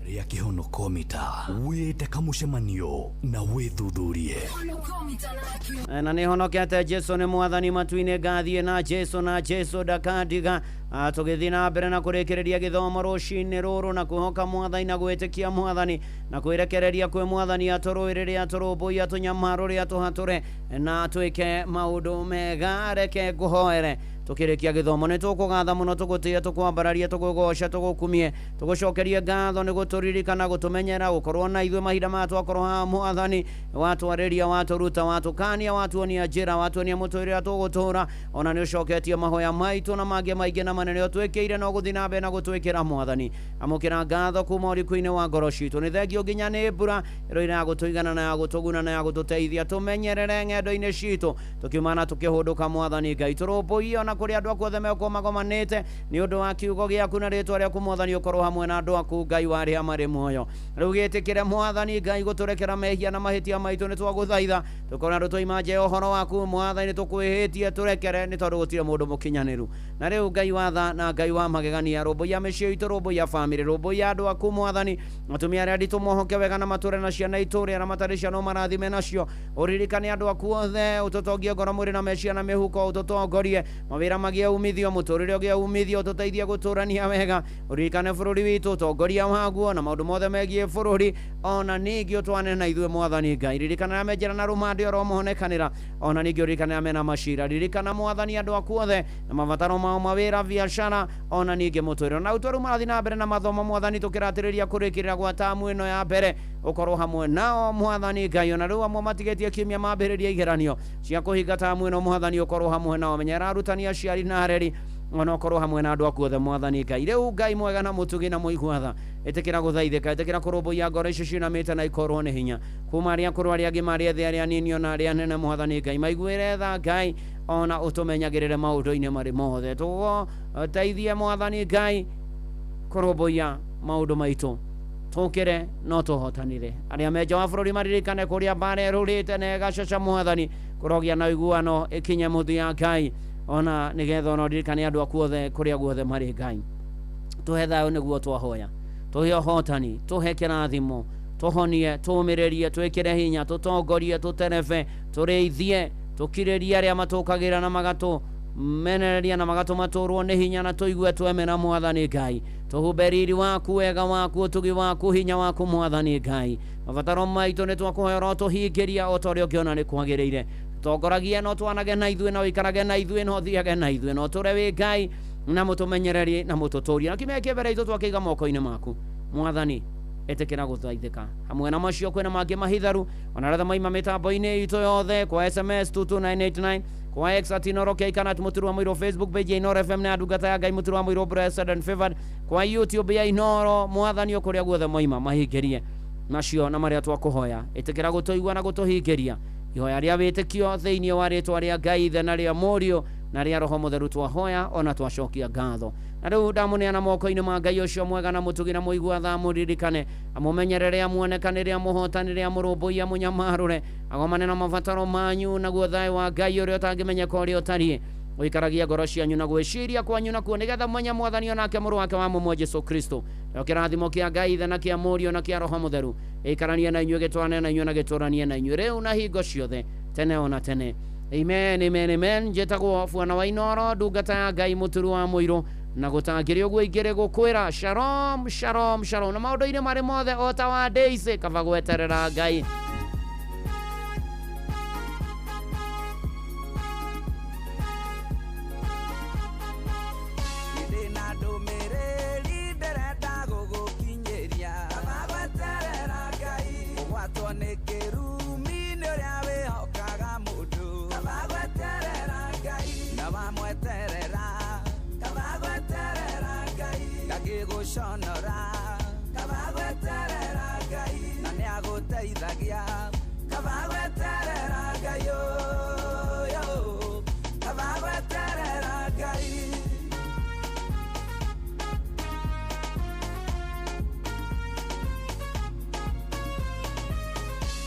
rĩa kĩhonoko mita. Wĩte kamũcemanio na wĩthuthurie. Na nĩ honokete Jesu nĩ mwathani matu-inĩ, ngathiĩ na Jesu na Jesu ndakandiga. Tũgĩthiĩ na mbere na kũrĩkĩrĩria gĩthomo rũcinĩ rũrũ na kwĩhoka mwathani na gwĩtĩkia mwathani na kwĩrekereria kwĩ mwathani atũrũĩrĩre, atũrũmbũiye, atũnyamarũre, atũhatũre na twĩke maũndũ mega. Reke ngũhoere tukirikia githomo ni tukugatha muno, tugutie, tukwambararie, tukugoca, tugukumie, tugucokerie ngatho ni guturirikana, gutumenyera, gukorwo na ithuĩ mahinda maya twakorwo haha mwathani, watwariria, waturuta, watukania, watuonia njĩra, watuonia mũtũrĩre tũgũtũra, ona nĩ ũcoketie mahoya maitũ na mangĩ maingĩ na manene ũtwĩkĩire no gũthiĩ na mbere na gũtwĩkĩra mwathani. Amũkĩra ngatho kuma ũriku-inĩ wa ngoro citũ. Nĩ thengio nginya nĩ mbura ĩroira ya gũtũigana na ya gũtũguna na ya gũtũteithia tũmenyerere ng'endo-inĩ citũ, tũkiuma na tũkĩhũndũka mwathani Ngai, tũrũmbũiye ona kũrĩa andũ aku othe megũkorwo magomanĩte nĩ ũndũ wa kiugo gĩaku na rĩtwa rĩaku mwathani ũkorwo hamwe na andũ aku Ngai wa arĩa marĩ muoyo. Rĩu gĩtĩkĩre mwathani Ngai gũtũrekera mehia na mahĩtia maitũ, nĩ twagũthaitha tũkorwo andũ twaima nja ya ũhoro waku mwathani, tũkwĩhĩtie tũrekere nĩ tondũ gũtirĩ mũndũ mũkinyanĩru. Na rĩu Ngai wa tha na Ngai wa magegania, rũmbũiya mĩciĩ itũ, rũmbũiya bamĩrĩ, rũmbũiya andũ aku mwathani, atumia arĩa nditũ mohoke wega na matũre na ciana itũre, arĩa matarĩ ciana ũmarathime nacio, ũririkane andũ aku othe, ũtũtongie ngoro mwĩrĩ na meciria na mĩhuko, ũtũtongorie mawĩra magĩe umithio, mũtũrĩre ũgĩe umithio, ũtũteithie gũtũrania wega, ũririkane bũrũri witũ, ũtongoria waguo na maũndũ mothe megiĩ bũrũri, ona ningĩ ũtwane na ithuĩ mwathani Ngai. Ririkana arĩa me njĩra na rũmande oro mohonekanĩra, ona ningĩ ũririkane arĩa mena macira, ririkana mwathani andũ aku othe na mabataro mao, mawĩra, biacara, ona ningĩ mũtũrĩre. Na ũtwaru marathiĩ na mbere na mathomo mwathani, tũkĩratĩrĩria kũrĩkĩrĩra gwa tamu ĩno ya mbere, ũkorwo hamwe nao mwathani Ngai. Ona rĩu amwe matigĩtie kiumia mambĩrĩria igeranio cia kũhinga tamu ĩno mwathani, ũkorwo hamwe nao, menyera arutani, aciari na areri, ona ũkorwo hamwe na andũ aku othe mwathani Ngai. Rĩu Ngai mwega na mũtugi na mũigua tha, ĩtĩkĩra gũthaithĩka, ĩtĩkĩra kũrũmbũiya ngoro icio ciunamĩte na ikorwo nĩ hinya kuma arĩa akũrũ, arĩa agima, arĩa ethĩ, arĩa anini, ona arĩa anene mwathani Ngai, maiguĩre tha Ngai, ona ũtũmenyagĩrĩre maũndũ-inĩ marĩ mothe. Tũgũteithie mwathani Ngai kũrũmbũiya maũndũ maitũ, tũkĩre no tũhotanire. Arĩa me nja wa bũrũri maririkane kũrĩa mbara ĩrũrĩte na ĩgacaca mwathani, kũrogĩa na ũiguano ĩkinye mũthia Ngai, ona nĩgetha ona ũririkane andũ aku othe kũrĩa guothe marĩ Ngai. Tũhe thayũ nĩguo twahoya, tũhe ũhotani, tũhe kĩrathimo, tũhonie, tũũmĩrĩrie, twĩkĩre hinya, tũtongorie, tũterebe, tũrĩithie, tũkirĩrie arĩa matũkagĩra na magatũmenereria na magatũmatũrwo nĩ hinya, na tũigue twemena mwathani Ngai. Tũhumbe riri waku, wega waku, ũtugi waku, hinya waku mwathani Ngai. Mabataro maitũ nĩ twakũhoya ũrotũhingĩria o ta ũrĩa ũngĩona nĩ kwagĩrĩire. Tũtongoragie no twanage na ithuĩ, na ũikarage na ithuĩ, na ũthiage na ithuĩ, na ũtũre wĩ Ngai na mũtũmenyereri na mũtũtũrie, na kĩmĩa kĩa mbere itũ twakĩiga moko-inĩ maku mwathani, ĩtĩkĩra gũthaithĩka. Hamwe na macio kwĩna mangĩ mahitharu, ona arĩa maima mĩtambo-inĩ itũ yothe, kwa SMS 22989, kwa X at Inooro K kana at Mũturu wa Mũirũ, Facebook page ya Inooro FM na ndungata ya Ngai Mũturu wa Mũirũ Blessed and Favored, kwa YouTube ya Inooro mwathani, o kũrĩa guothe moima mahingĩrie macio na marĩa twakũhoya. Ĩtĩkĩra gũtũigua na gũtũhingĩria ihoya rĩa wĩtĩkio thĩinĩ wa rĩtwa rĩa Ngai Ithe na rĩa Mũriũ na rĩa Roho Mũtheru twahoya ona twacokia ngatho. Na rĩu ndamũneana moko-inĩ ma Ngai ũcio mwega na mũtugi na mũigua tha, mũririkane, amũmenyerere, amuonekanĩre, amũhotanĩre, amũrũmbũiye, amũnyamarũre, agomane na mabataro manyu, naguo thayũ wa Ngai ũrĩa ũtangĩmenyeka ũrĩa ũtariĩ ũikaragia ngoro cianyu na gwĩciria kwanyu nakuo, nĩgetha mũmenye mwathani onake mũrũ wake wa mũmwe Jesũ Kristo. Nao kĩrathimo kĩa Ngai Ithe na kĩa Mũriũ na kĩa Roho Mũtheru ĩikaranie na inyuĩ, gĩtwarane na inyuĩ na gĩtũranie na inyuĩ rĩu na hingo ciothe, tene ona tene. Amen, amen, amen. Njĩtagwo Bwana wa Inooro, ndungata ya Ngai Mũturu wa Mũirũ, na gũtangĩrĩ ũguo ingĩrĩ gũkwĩra shalom, shalom, shalom, na maũndũ-inĩ marĩ mothe o ta wa Daisy, kaba gweterera Ngai. Shonora, kabagweterera Ngai, na nĩagũteithagia, kabagweterera Ngai, yo, kabagweterera Ngai.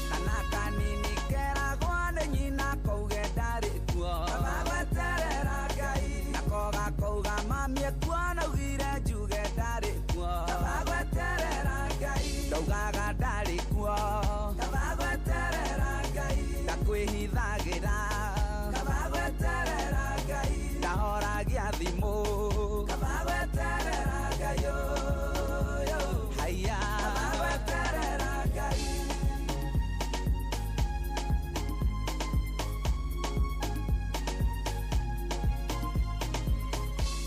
Kana kanini keragwo nĩ nyina kauge ndarĩ kuo, kabagweterera Ngai, nako gakauga mami ekuo naugire njuge ndarĩ kuo, kabagweterera Ngai, ndaugaga ndarĩ kuo, kabagweterera Ngai, ndakwĩhithagĩra, kabagweterera Ngai, ndahoragia thimũ, kabagweterera Ngai, yo, haiya, kabagweterera Ngai.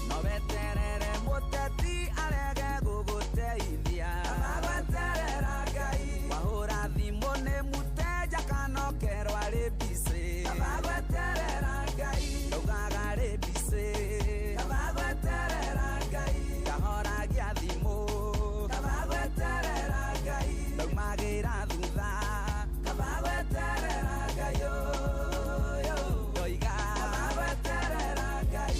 No weterere mũteti arege gũgũteithia, kabagweterera Ngai, wahũra thimũ nĩ mũteja kana ũkerwo arĩ busy, kabagweterera Ngai, ndaugaga arĩ busy, kabagweterera Ngai, ndahoragia thimũ, kabagweterera Ngai, ndaumagĩra thutha, kabagweterera Ngai, yo, ndoiga, kabagweterera Ngai.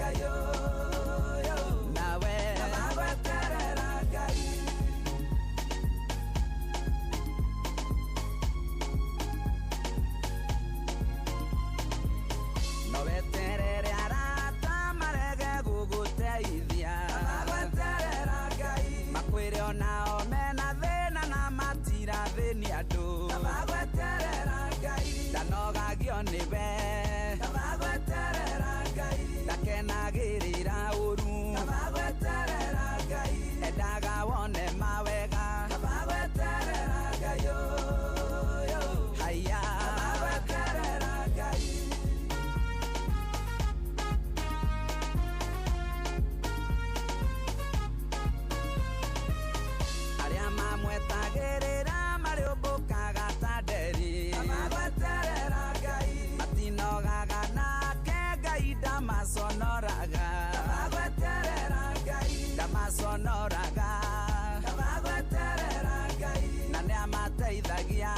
Ngai ũyũ nawe kaba gweterera Ngai. No weterere arata marege gũgũteithia kaba gweterera Ngai makwĩre onao mena thĩna na matirathĩnia andũ kaba gweterera Ngai ndanogagio nĩwe kaba gweterera Ngai ndakenagĩrĩra ũru kaba gweterera Ngai endaga wone mawega kaba gweterera Ngai ũyũ haya kaba gweterera Ngai. Arĩa mamwetagĩrĩra marĩũmbũkaga ta nderi kaba gweterera Ngai matinogaga nake Ngai ndamaconoraga kaba gweterera Ngai ndamaconoraga kaba gweterera Ngai na nĩamateithagia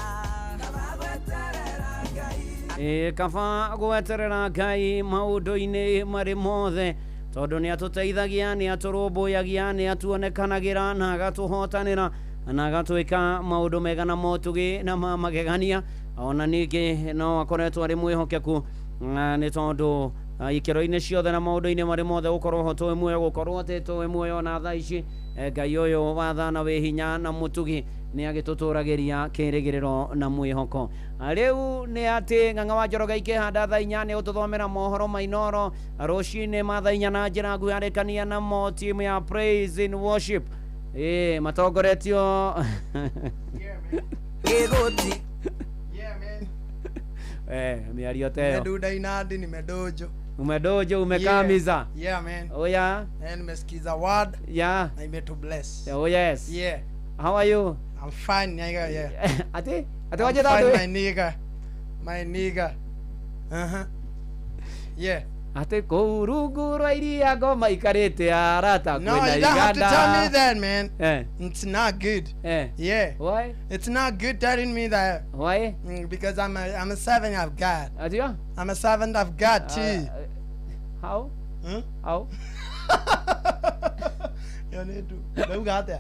kaba gweterera Ngai. Kaba gweterera Ngai maũndũ-inĩ marĩ mothe tondũ nĩ atũteithagia nĩ atũrũmbũyagia nĩ atuonekanagĩra na agatũhotanĩra na agatwĩka maũndũ mega na motugi na ma magegania ona ningĩ no akoretwo arĩ mwĩhokeku nĩ tondũ ikĩro-inĩ ciothe na maũndũ-inĩ marĩ mothe gũkorwo ho twĩ muoyo gũkorwo atĩ twĩ muoyo na thaa ici Ngai ũyũ wa tha na wĩ hinya na mũtugi nĩ agĩtũtũragĩria kĩrĩgĩrĩro na mwĩhoko. Rĩu nĩ atĩ Ng'ang'a wa Njoroge ikĩhanda thaa 4 nĩ ũtũthomera mohoro ma Inooro rũcinĩ ma thaa 4 na njĩra nguhĩ arĩkania namo team ya Praise in Worship matongoretio Gĩgũti mĩario ta ĩyo. Nimeduda inadi nimedojo. Umedojo umekamiza. Yeah, man. Oh yeah. And nimesikiza word. Yeah. Na imetu bless. Oh yes. Yeah. How are you? I'm fine, nigga. Yeah. Ati I'm waje fine, tatu. my nigga. My nigga. Uh-huh. Yeah. Ati kũu rungu rwa iria ngoma ikarĩte arata No, kwĩna you don't have to tell me iganda. that, man. Eh. It's not good. Eh. Yeah. Why? It's not good telling me that. Why? Because I'm a servant of God. Ati ya? I'm a servant of God too. How? Hmm? How? You need to. Ndauga atĩa?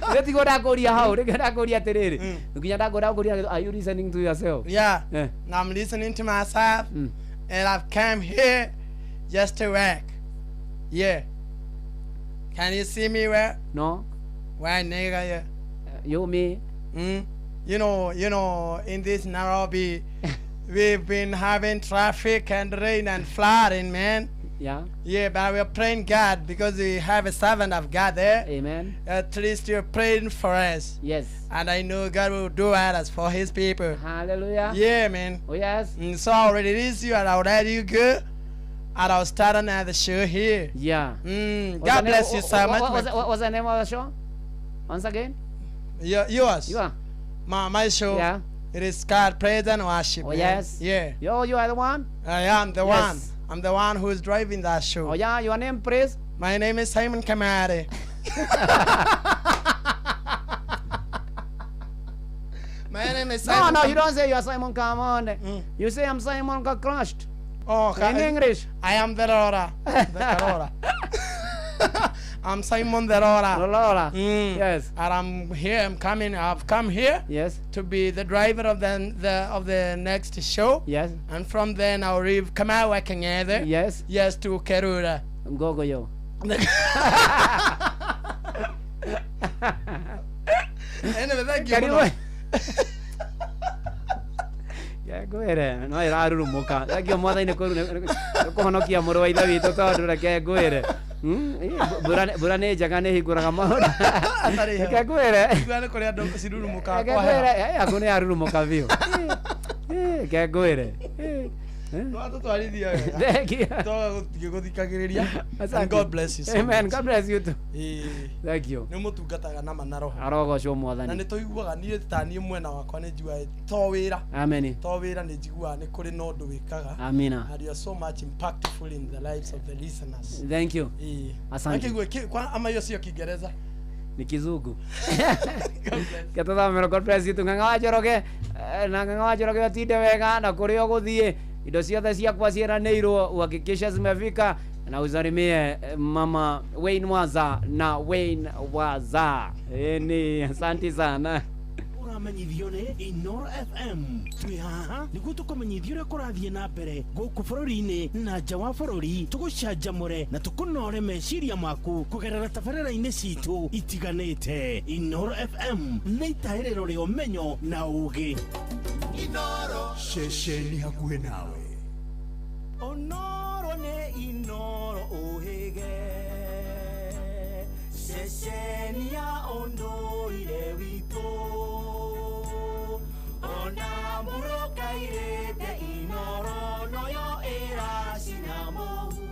Nĩ ndakũria hau rĩngĩ ndakũria atĩrĩrĩ nginya ndakũria are you listening to yourself? Yeah. Eh. I'm listening to myself, and I've come here just to work. Yeah. Can you see me where? No. Where, nigga? Yeah. You me? You know, in this Nairobi, we've been having traffic and rain and flooding, man. Yeah. Yeah, but we're praying God because we have a servant of God there. Amen. At least you're praying for us. Yes. And I know God will do us for his people. Hallelujah. Yeah, man. Oh, yes. So I'll release you and I'll let you go. And I'll start another show here. Yeah. God bless you so much. What was the name of the show? Once again? Yours. You are. My show. Yeah. It is called Praise and Worship. Oh, man. yes. Yeah. You are the one? I am the Yes. one. I'm the one who is driving that show. Oh, yeah. Your name, please? My name is Simon Kamari. My name is Simon. No, you don't say you are Simon Kamari. You say I'm Simon Crushed. Oh, in English. I am the Rora. The Rora. I'm Simon the Rora. The Rora. Yes. And I'm here. I'm coming. I've come here. Yes. To be the driver of the next show. Yes. And from then I'll leave Kamau Kang'ethe. Yes. Yes, to Kerura. Ngogoyo. Anyway, thank you. Karibu. Ngwĩre no ĩrarurumũka thengio mwathani nĩ kũhonokia mũrũ wa ithe witũ tondũ reke ngwĩre mbura nĩ njega nĩ hingũraga maũndũ reke ngwĩre nĩ kũrĩ andũ cirurumũkaga reke ngwĩre aku nĩ yarurumũka biũ reke ngwĩre twatũtwarithia wega Thank you. Twaga gũthiĩ gũthikagĩrĩria. And God bless you so Amen. much. God bless you too. Ĩĩ. Thank you. Nĩ mũtungataga na ma na roho Arogocwo na mwathani. nĩ tũiguaga niĩ ta niĩ mwena wakwa nĩ njiguaga to wĩra Amen. to wĩra nĩ njiguaga nĩ kũrĩ na ũndũ wĩkaga. Amina. And you are so much impactful in the lives of the listeners. Thank you. Ĩĩ. Asante. Akĩgue kwa ama hiyo sio Kiingereza. Ni kizungu. Gĩtũthamĩro God bless you. Ng'ang'a wa Njoroge na Ng'ang'a wa Njoroge ũtinde wega na kũrĩa ũgũthiĩ Indo ciothe ciakwa ciĩranĩirwo uhakikishe zimefika, na usalimie mama Wayne Waza na Wayne Waza. Ni asanti sana. Ũramenyithio nĩ Inoro FM. Twĩ haha nĩguo tũkũmenyithia ũrĩa kũrathiĩ na mbere gũkũ bũrũri-inĩ na nja wa bũrũri, tũgũcanjamũre na tũkũnore meciria maku kũgerera tabarĩra-inĩ citũ itiganĩte. Inoro FM nĩ itahĩrĩro rĩa ũmenyo na ũũgĩ. Ceceni hakuhĩ nawe. Onoro nĩ Inoro ũhĩge, ceceni ya ũndũire witũ, ona mũrũkairĩte Inoro noyo ĩracina mũhu.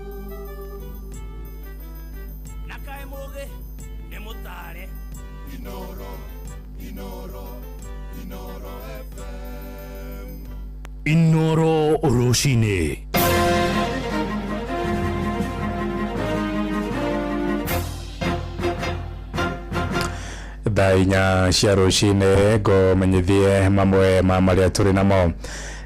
Na kaĩ mũgĩ nĩ mũtare. Inoro, Inoro, Inoro FM. Inoro rũcinĩ. Thaa 4 cia rũcinĩ ngũmenyithie mamwe ma marĩa tũrĩ namo.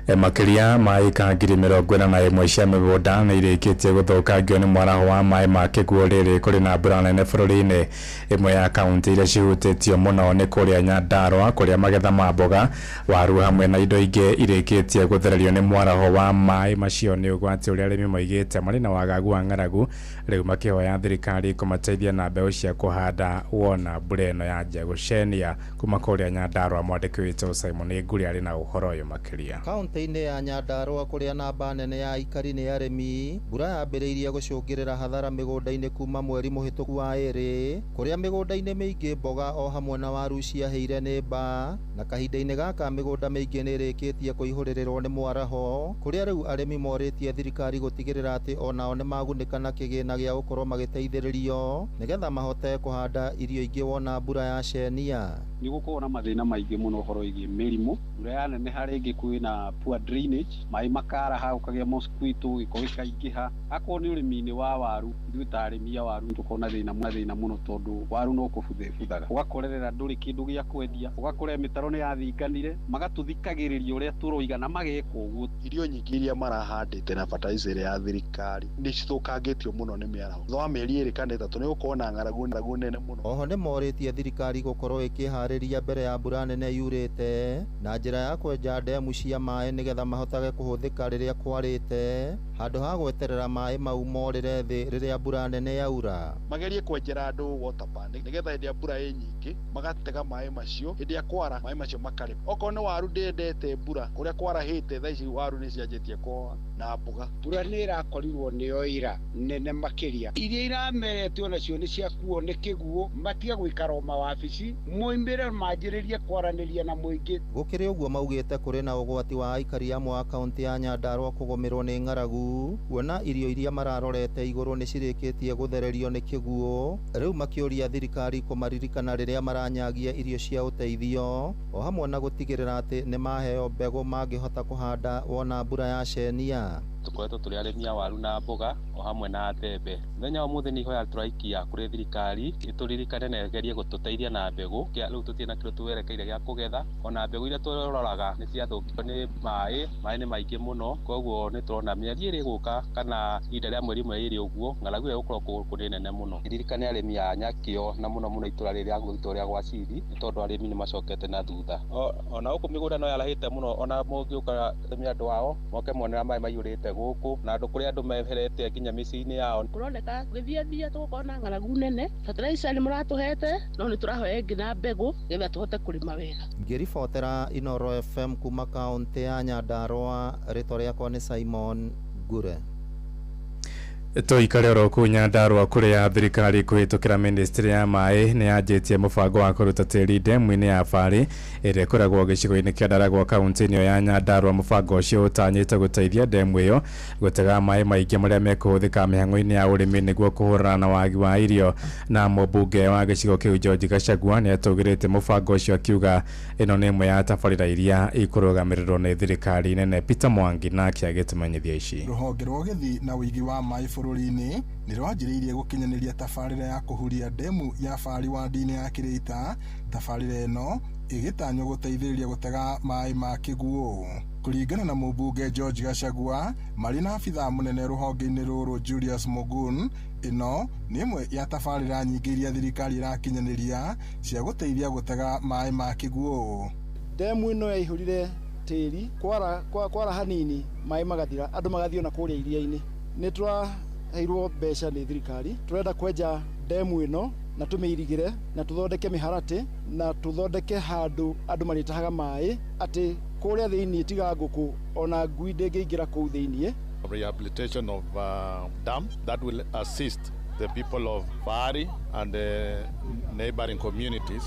Makĩria ma ĩka 41,000 cia mĩgũnda nĩ irĩkĩtie gũthũkangio nĩ mwaraho wa maĩ ma kĩguũ rĩrĩ kũrĩ na mbura nene bũrũri-inĩ. Ĩmwe ya kaunti iria cihutĩtio mũno nĩ kũrĩa Nyandarua, kũrĩa magetha ma mboga, waru hamwe na indo ingĩ irĩkĩtie gũthererio nĩ mwaraho wa maĩ macio. Nĩ ũgwati ũrĩa arĩmi moigĩte marĩ na wagagu wa ng'aragu, rĩu makĩhoya thirikari kũmateithia na mbeũ cia kũhanda wona mbura ĩno yanjia gũcenia. Kuma kũrĩa Nyandarua, mwandĩki witũ Simon Nguri arĩ na ũhoro ũyũ makĩria. Kaunti-inĩ ya Nyandarua, kũrĩa namba nene ya aikari nĩ arĩmi, mbura yambĩrĩirie gũcũngĩrĩra hathara mĩgũnda-inĩ kuma mweri mũhĩtũku wa ĩrĩ, kũrĩa mĩgũnda-inĩ mĩingĩ mboga o hamwe na waru ciahĩire nĩ mbaa, na kahinda-inĩ gaka mĩgũnda mĩingĩ nĩ ĩrĩkĩtie kũihũrĩrĩrwo nĩ mwaraho, kũrĩa rĩu arĩmi morĩtie thirikari gũtigĩrĩra atĩ onao nĩ magunĩka na kĩgĩna gĩa gũkorwo magĩteithĩrĩrio nĩgetha mahote kũhanda irio ingĩ wona mbura yacenia. Nĩ gũkorwo na mathĩna maingĩ mũno ũhoro wĩgiĩ mĩrimũ. Mbura yaneneha rĩngĩ kwĩna poor drainage, maĩ makaraha, gũkagĩa mosquito, gĩko gĩkaingĩha. Akorwo nĩ ũrĩmi-inĩ wa waru, ithuĩ ta arĩmi a waru nĩ tũkoragwo na thĩna mũno, tondũ waru no kũbutha ĩbuthaga, ũgakorerera ndũrĩ kĩndũ gĩa kwendia, ũgakorera mĩtaro nĩ yathinganire, magatũthikagĩrĩria ũrĩa tũroiga na mageka ũguo. Irio nyingĩ iria marahandĩte na fertilizer ĩrĩa ya thirikari nĩ cithũkangĩtio mũno nĩ mĩaraho. Thutha wa mĩeri 2 kana 3 nĩ gũkorwo na ng'aragu nene mũno. Oho nĩ morĩtie thirikari gũkorwo ĩkĩharĩria mbere ya mbura nene yurĩte na njĩra ya kwenja ndemu cia maĩ nĩgetha mahotage kũhũthĩka rĩrĩa kwarĩte, handũ ha gweterera maĩ mau morĩre thĩ rĩrĩa mbura nene yaura. Magerie kwenjera andũ water pan nĩgetha hĩndĩ ya mbura ĩ nyingĩ magatega maĩ macio, hĩndĩ ya kwara maĩ macio makarĩma. Okorwo nĩ waru ndĩendete mbura, kũrĩa kwarahĩte thaa ici waru nĩ cianjĩtie kũhoha na mboga. Mbura nĩ ĩrakorirwo nĩyo ira nene makĩria, iria irameretwo nacio nĩ ciakuo nĩ kĩguũ. Matige gũikara o mawabici, moimĩre manjĩrĩrie kwaranĩria na mũingĩ. Gũkĩrĩ ũguo, maugĩte kũrĩ na ũgwati wa aikari amwe a kaunti ya Nyandarua kũgũmĩrwo nĩ ng'aragu, kuona irio iria mararorete igũrũ nĩ cirĩkĩtie gũthererio nĩ kĩguũ. Rĩu makĩũria thirikari kũmaririkana rĩrĩa maranyagia irio cia ũteithio, o hamwe na gũtigĩrĩra atĩ nĩ maheo mbegũ mangĩhota kũhanda wona mbura yacenia. Tũkoretwo tũrĩ arĩmi a waru na mboga o hamwe na mbembe. Mũthenya wa ũmũthĩ nĩ ihoya tũraikia kũrĩ thirikari ĩtũririkane na ĩgerie gũtũteithia na mbegũ. Rĩu tũtirĩ na kĩndũ twerekeire gĩa kũgetha, ona mbegũ iria tũroraga nĩ ciathũkio nĩ maĩ. Maĩ nĩ maingĩ mũno, koguo nĩ tũrona mĩeri 2 ĩgũka kana ihinda rĩa mweri 1 2 ũguo, ng'aragu ĩyo ĩgũkorwo gũkũ nĩ nene mũno. Ririkane arĩmi a Nyakĩo na mũno mũno itũra rĩrĩa itũra rĩa Gwaciri, nĩ tondũ arĩmi nĩ macokete na thutha. Ona gũkũ mĩgũnda no yarahĩte mũno, ona mũngĩũka arĩmi andũ ao moke monera maĩ maiyũrĩte gũkũ, na andũ kũrĩ andũ meherete nginya mĩciĩ-inĩ yao. Kũroneka gũgĩthiathia tũgũkorwo na ng'aragu nene. Fertilizer nĩ mũratũhete, no nĩ tũrahoya ĩngĩ na mbegũ nĩgetha tũhote kũrĩma wega. Ngĩribotera Inoro FM kuma kaunti ya Nyandarua, rĩtwa rĩakwa nĩ Simon Ngure. Tũikare oro kũu Nyandarua, kũrĩa thirikari kũhĩtũkĩra ministry ya maĩ nĩ yanjĩtie mũbango wa kũruta tĩri ndemu-inĩ ya Bari ĩrĩa ĩkoragwo gĩcigo-inĩ kĩa Ndaragwa kaunti-inĩ ĩyo ya Nyandarua. Mũbango ũcio ũtanyĩte gũteithia ndemu ĩyo gũtega maĩ maingĩ marĩa mekũhũthĩka mĩhang'o-inĩ ya ũrĩmi nĩguo kũhũrana na wagi wa irio. Na mũmbunge wa gĩcigo kĩu George Gachagua nĩ atũgĩrĩtie mũbango ũcio, akiuga ĩno nĩ ĩmwe ya tabarĩra iria ikũrũgamĩrĩrwo nĩ thirikari nene. Peter Mwangi nake agĩtũmenyithia ici. Rũhonge rwa ũgethi na ũigi wa maĩ bũrũri-inĩ nĩ rwanjĩrĩirie gũkinyanĩria tabarĩra ya kũhuria ndemu ya Bari wandi-inĩ ya Kĩrĩita. Tabarĩra ĩno ĩgĩtanywo gũteithĩrĩria gũtega maĩ ma kĩguũ. Kũringana na mũmbunge George Gachagua marĩ na abithaa mũnene rũhonge-inĩ rũrũ Julius Mugun, ĩno nĩ ĩmwe ya tabarĩra nyingĩ iria thirikari ĩrakinyanĩria cia gũteithia gũtega maĩ ma kĩguũ. Ndemu ĩno yaihũrire tĩri kwara hanini maĩ magathira andũ magathiĩ ona kũrĩa iria-inĩ. Nĩ tũraheirwo mbeca nĩ thirikari, tũrenda kwenja ndemu ĩno na tũmĩirigĩre na tũthondeke mĩharatĩ na tũthondeke handũ andũ marĩtahaga maĩ atĩ kũrĩa thĩiniĩ tiga ngũkũ ona ngui ndĩngĩingĩra kũu thĩiniĩ. Rehabilitation of dam that will assist the people of Fari and the neighboring communities.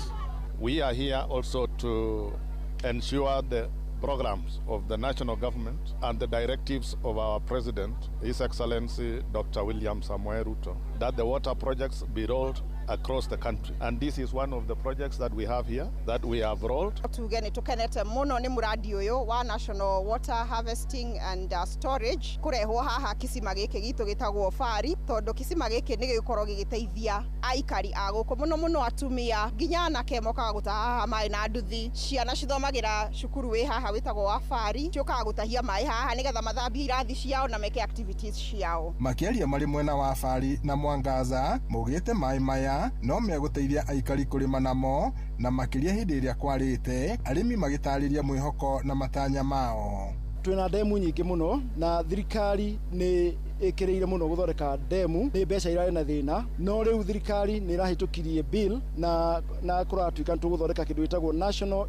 We are here also to ensure the programs of the national government and the directives of our president, His Excellency Dr. William Samoei Ruto, that the water projects be rolled across the country. And this is one of the projects that we have here that we have rolled. Tuge nĩ tũkenete mũno nĩ mũradi ũyũ wa National Water Harvesting and Storage kũrehwo haha kĩcima gĩkĩ gitũ gĩtagwo Fari, tondũ kĩcima gĩkĩ nĩ gĩgũkorwo gĩgĩteithia aikari a gũkũ mũno mũno atumia nginya anake mokaga gũtaha haha maĩ na nduthi. Ciana cithomagĩra cukuru wĩ haha wĩtagwo wa Fari, ciũkaga gũtahia maĩ haha nĩgetha mathambie irathi ciao na meke activities ciao. Makĩaria marĩ mwena wa Fari na Mwangaza maugĩte maĩ maya no megũteithia aikari kũrĩma namo na makĩria hĩndĩ ĩrĩa kwarĩte, arĩmi magĩtarĩria mwĩhoko na matanya mao. Twĩna ndemu nyingĩ mũno na thirikari nĩ ĩkĩrĩire mũno gũthondeka ndemu, nĩ mbeca irarĩ na thĩna, no rĩu thirikari nĩ ĩrahĩtũkirie bill na kũratuĩka nĩtũgũthondeka kĩndũ gĩtagwo National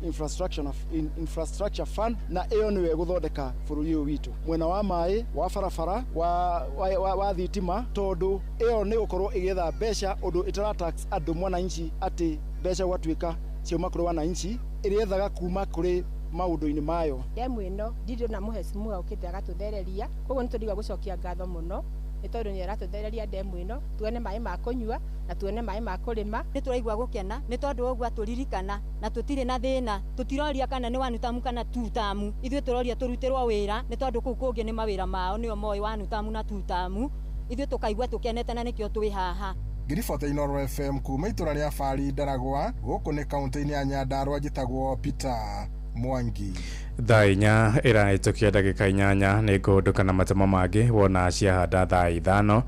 Infrastructure Fund, na ĩyo nĩyo ĩgũthondeka bũrũri ũyũ witũ mwena wa maĩ, wa barabara, wa thitima, tondũ ĩyo nĩ gũkorwo ĩgĩetha mbeca ũndũ ĩtara tax andũ mwananchi atĩ mbeca gwatuĩka ciauma kũrĩ wananchi, ĩrĩethaga kuma kũrĩ maũndũ-inĩ mayo. Ndemu ĩno ndirĩ na mũhecimua ũkĩte agatũthereria, koguo nĩ tũrigua gũcokia ngatho mũno nĩ tondũ nĩ aratũthereria ndemu ĩno tuone maĩ ma kũnyua na tuone maĩ ma kũrĩma. Nĩ tũraigua gũkena nĩ tondũ wa ũguo atũririkana na tũtirĩ na thĩna, tũtiroria kana nĩ wanu tamu kana tu tamu, ithuĩ tũroria tũrutĩrwo wĩra nĩ tondũ kũu kũngĩ nĩ mawĩra mao nĩo moĩ wanu tamu na tu tamu, ithuĩ tũkaigua tũkenete na nĩkĩo twĩ haha. Ngiribota Inooro FM kuma itũra rĩa Fari Ndaragwa, gũkũ nĩ kaũntĩ-inĩ ya Nyandarua, njĩtagwo Peter Mwangi. Thaa 4 ĩrahĩtũkia ndagĩka 8 nĩ ngũhũndũka na matemo mangĩ wona ciahanda thaa 5.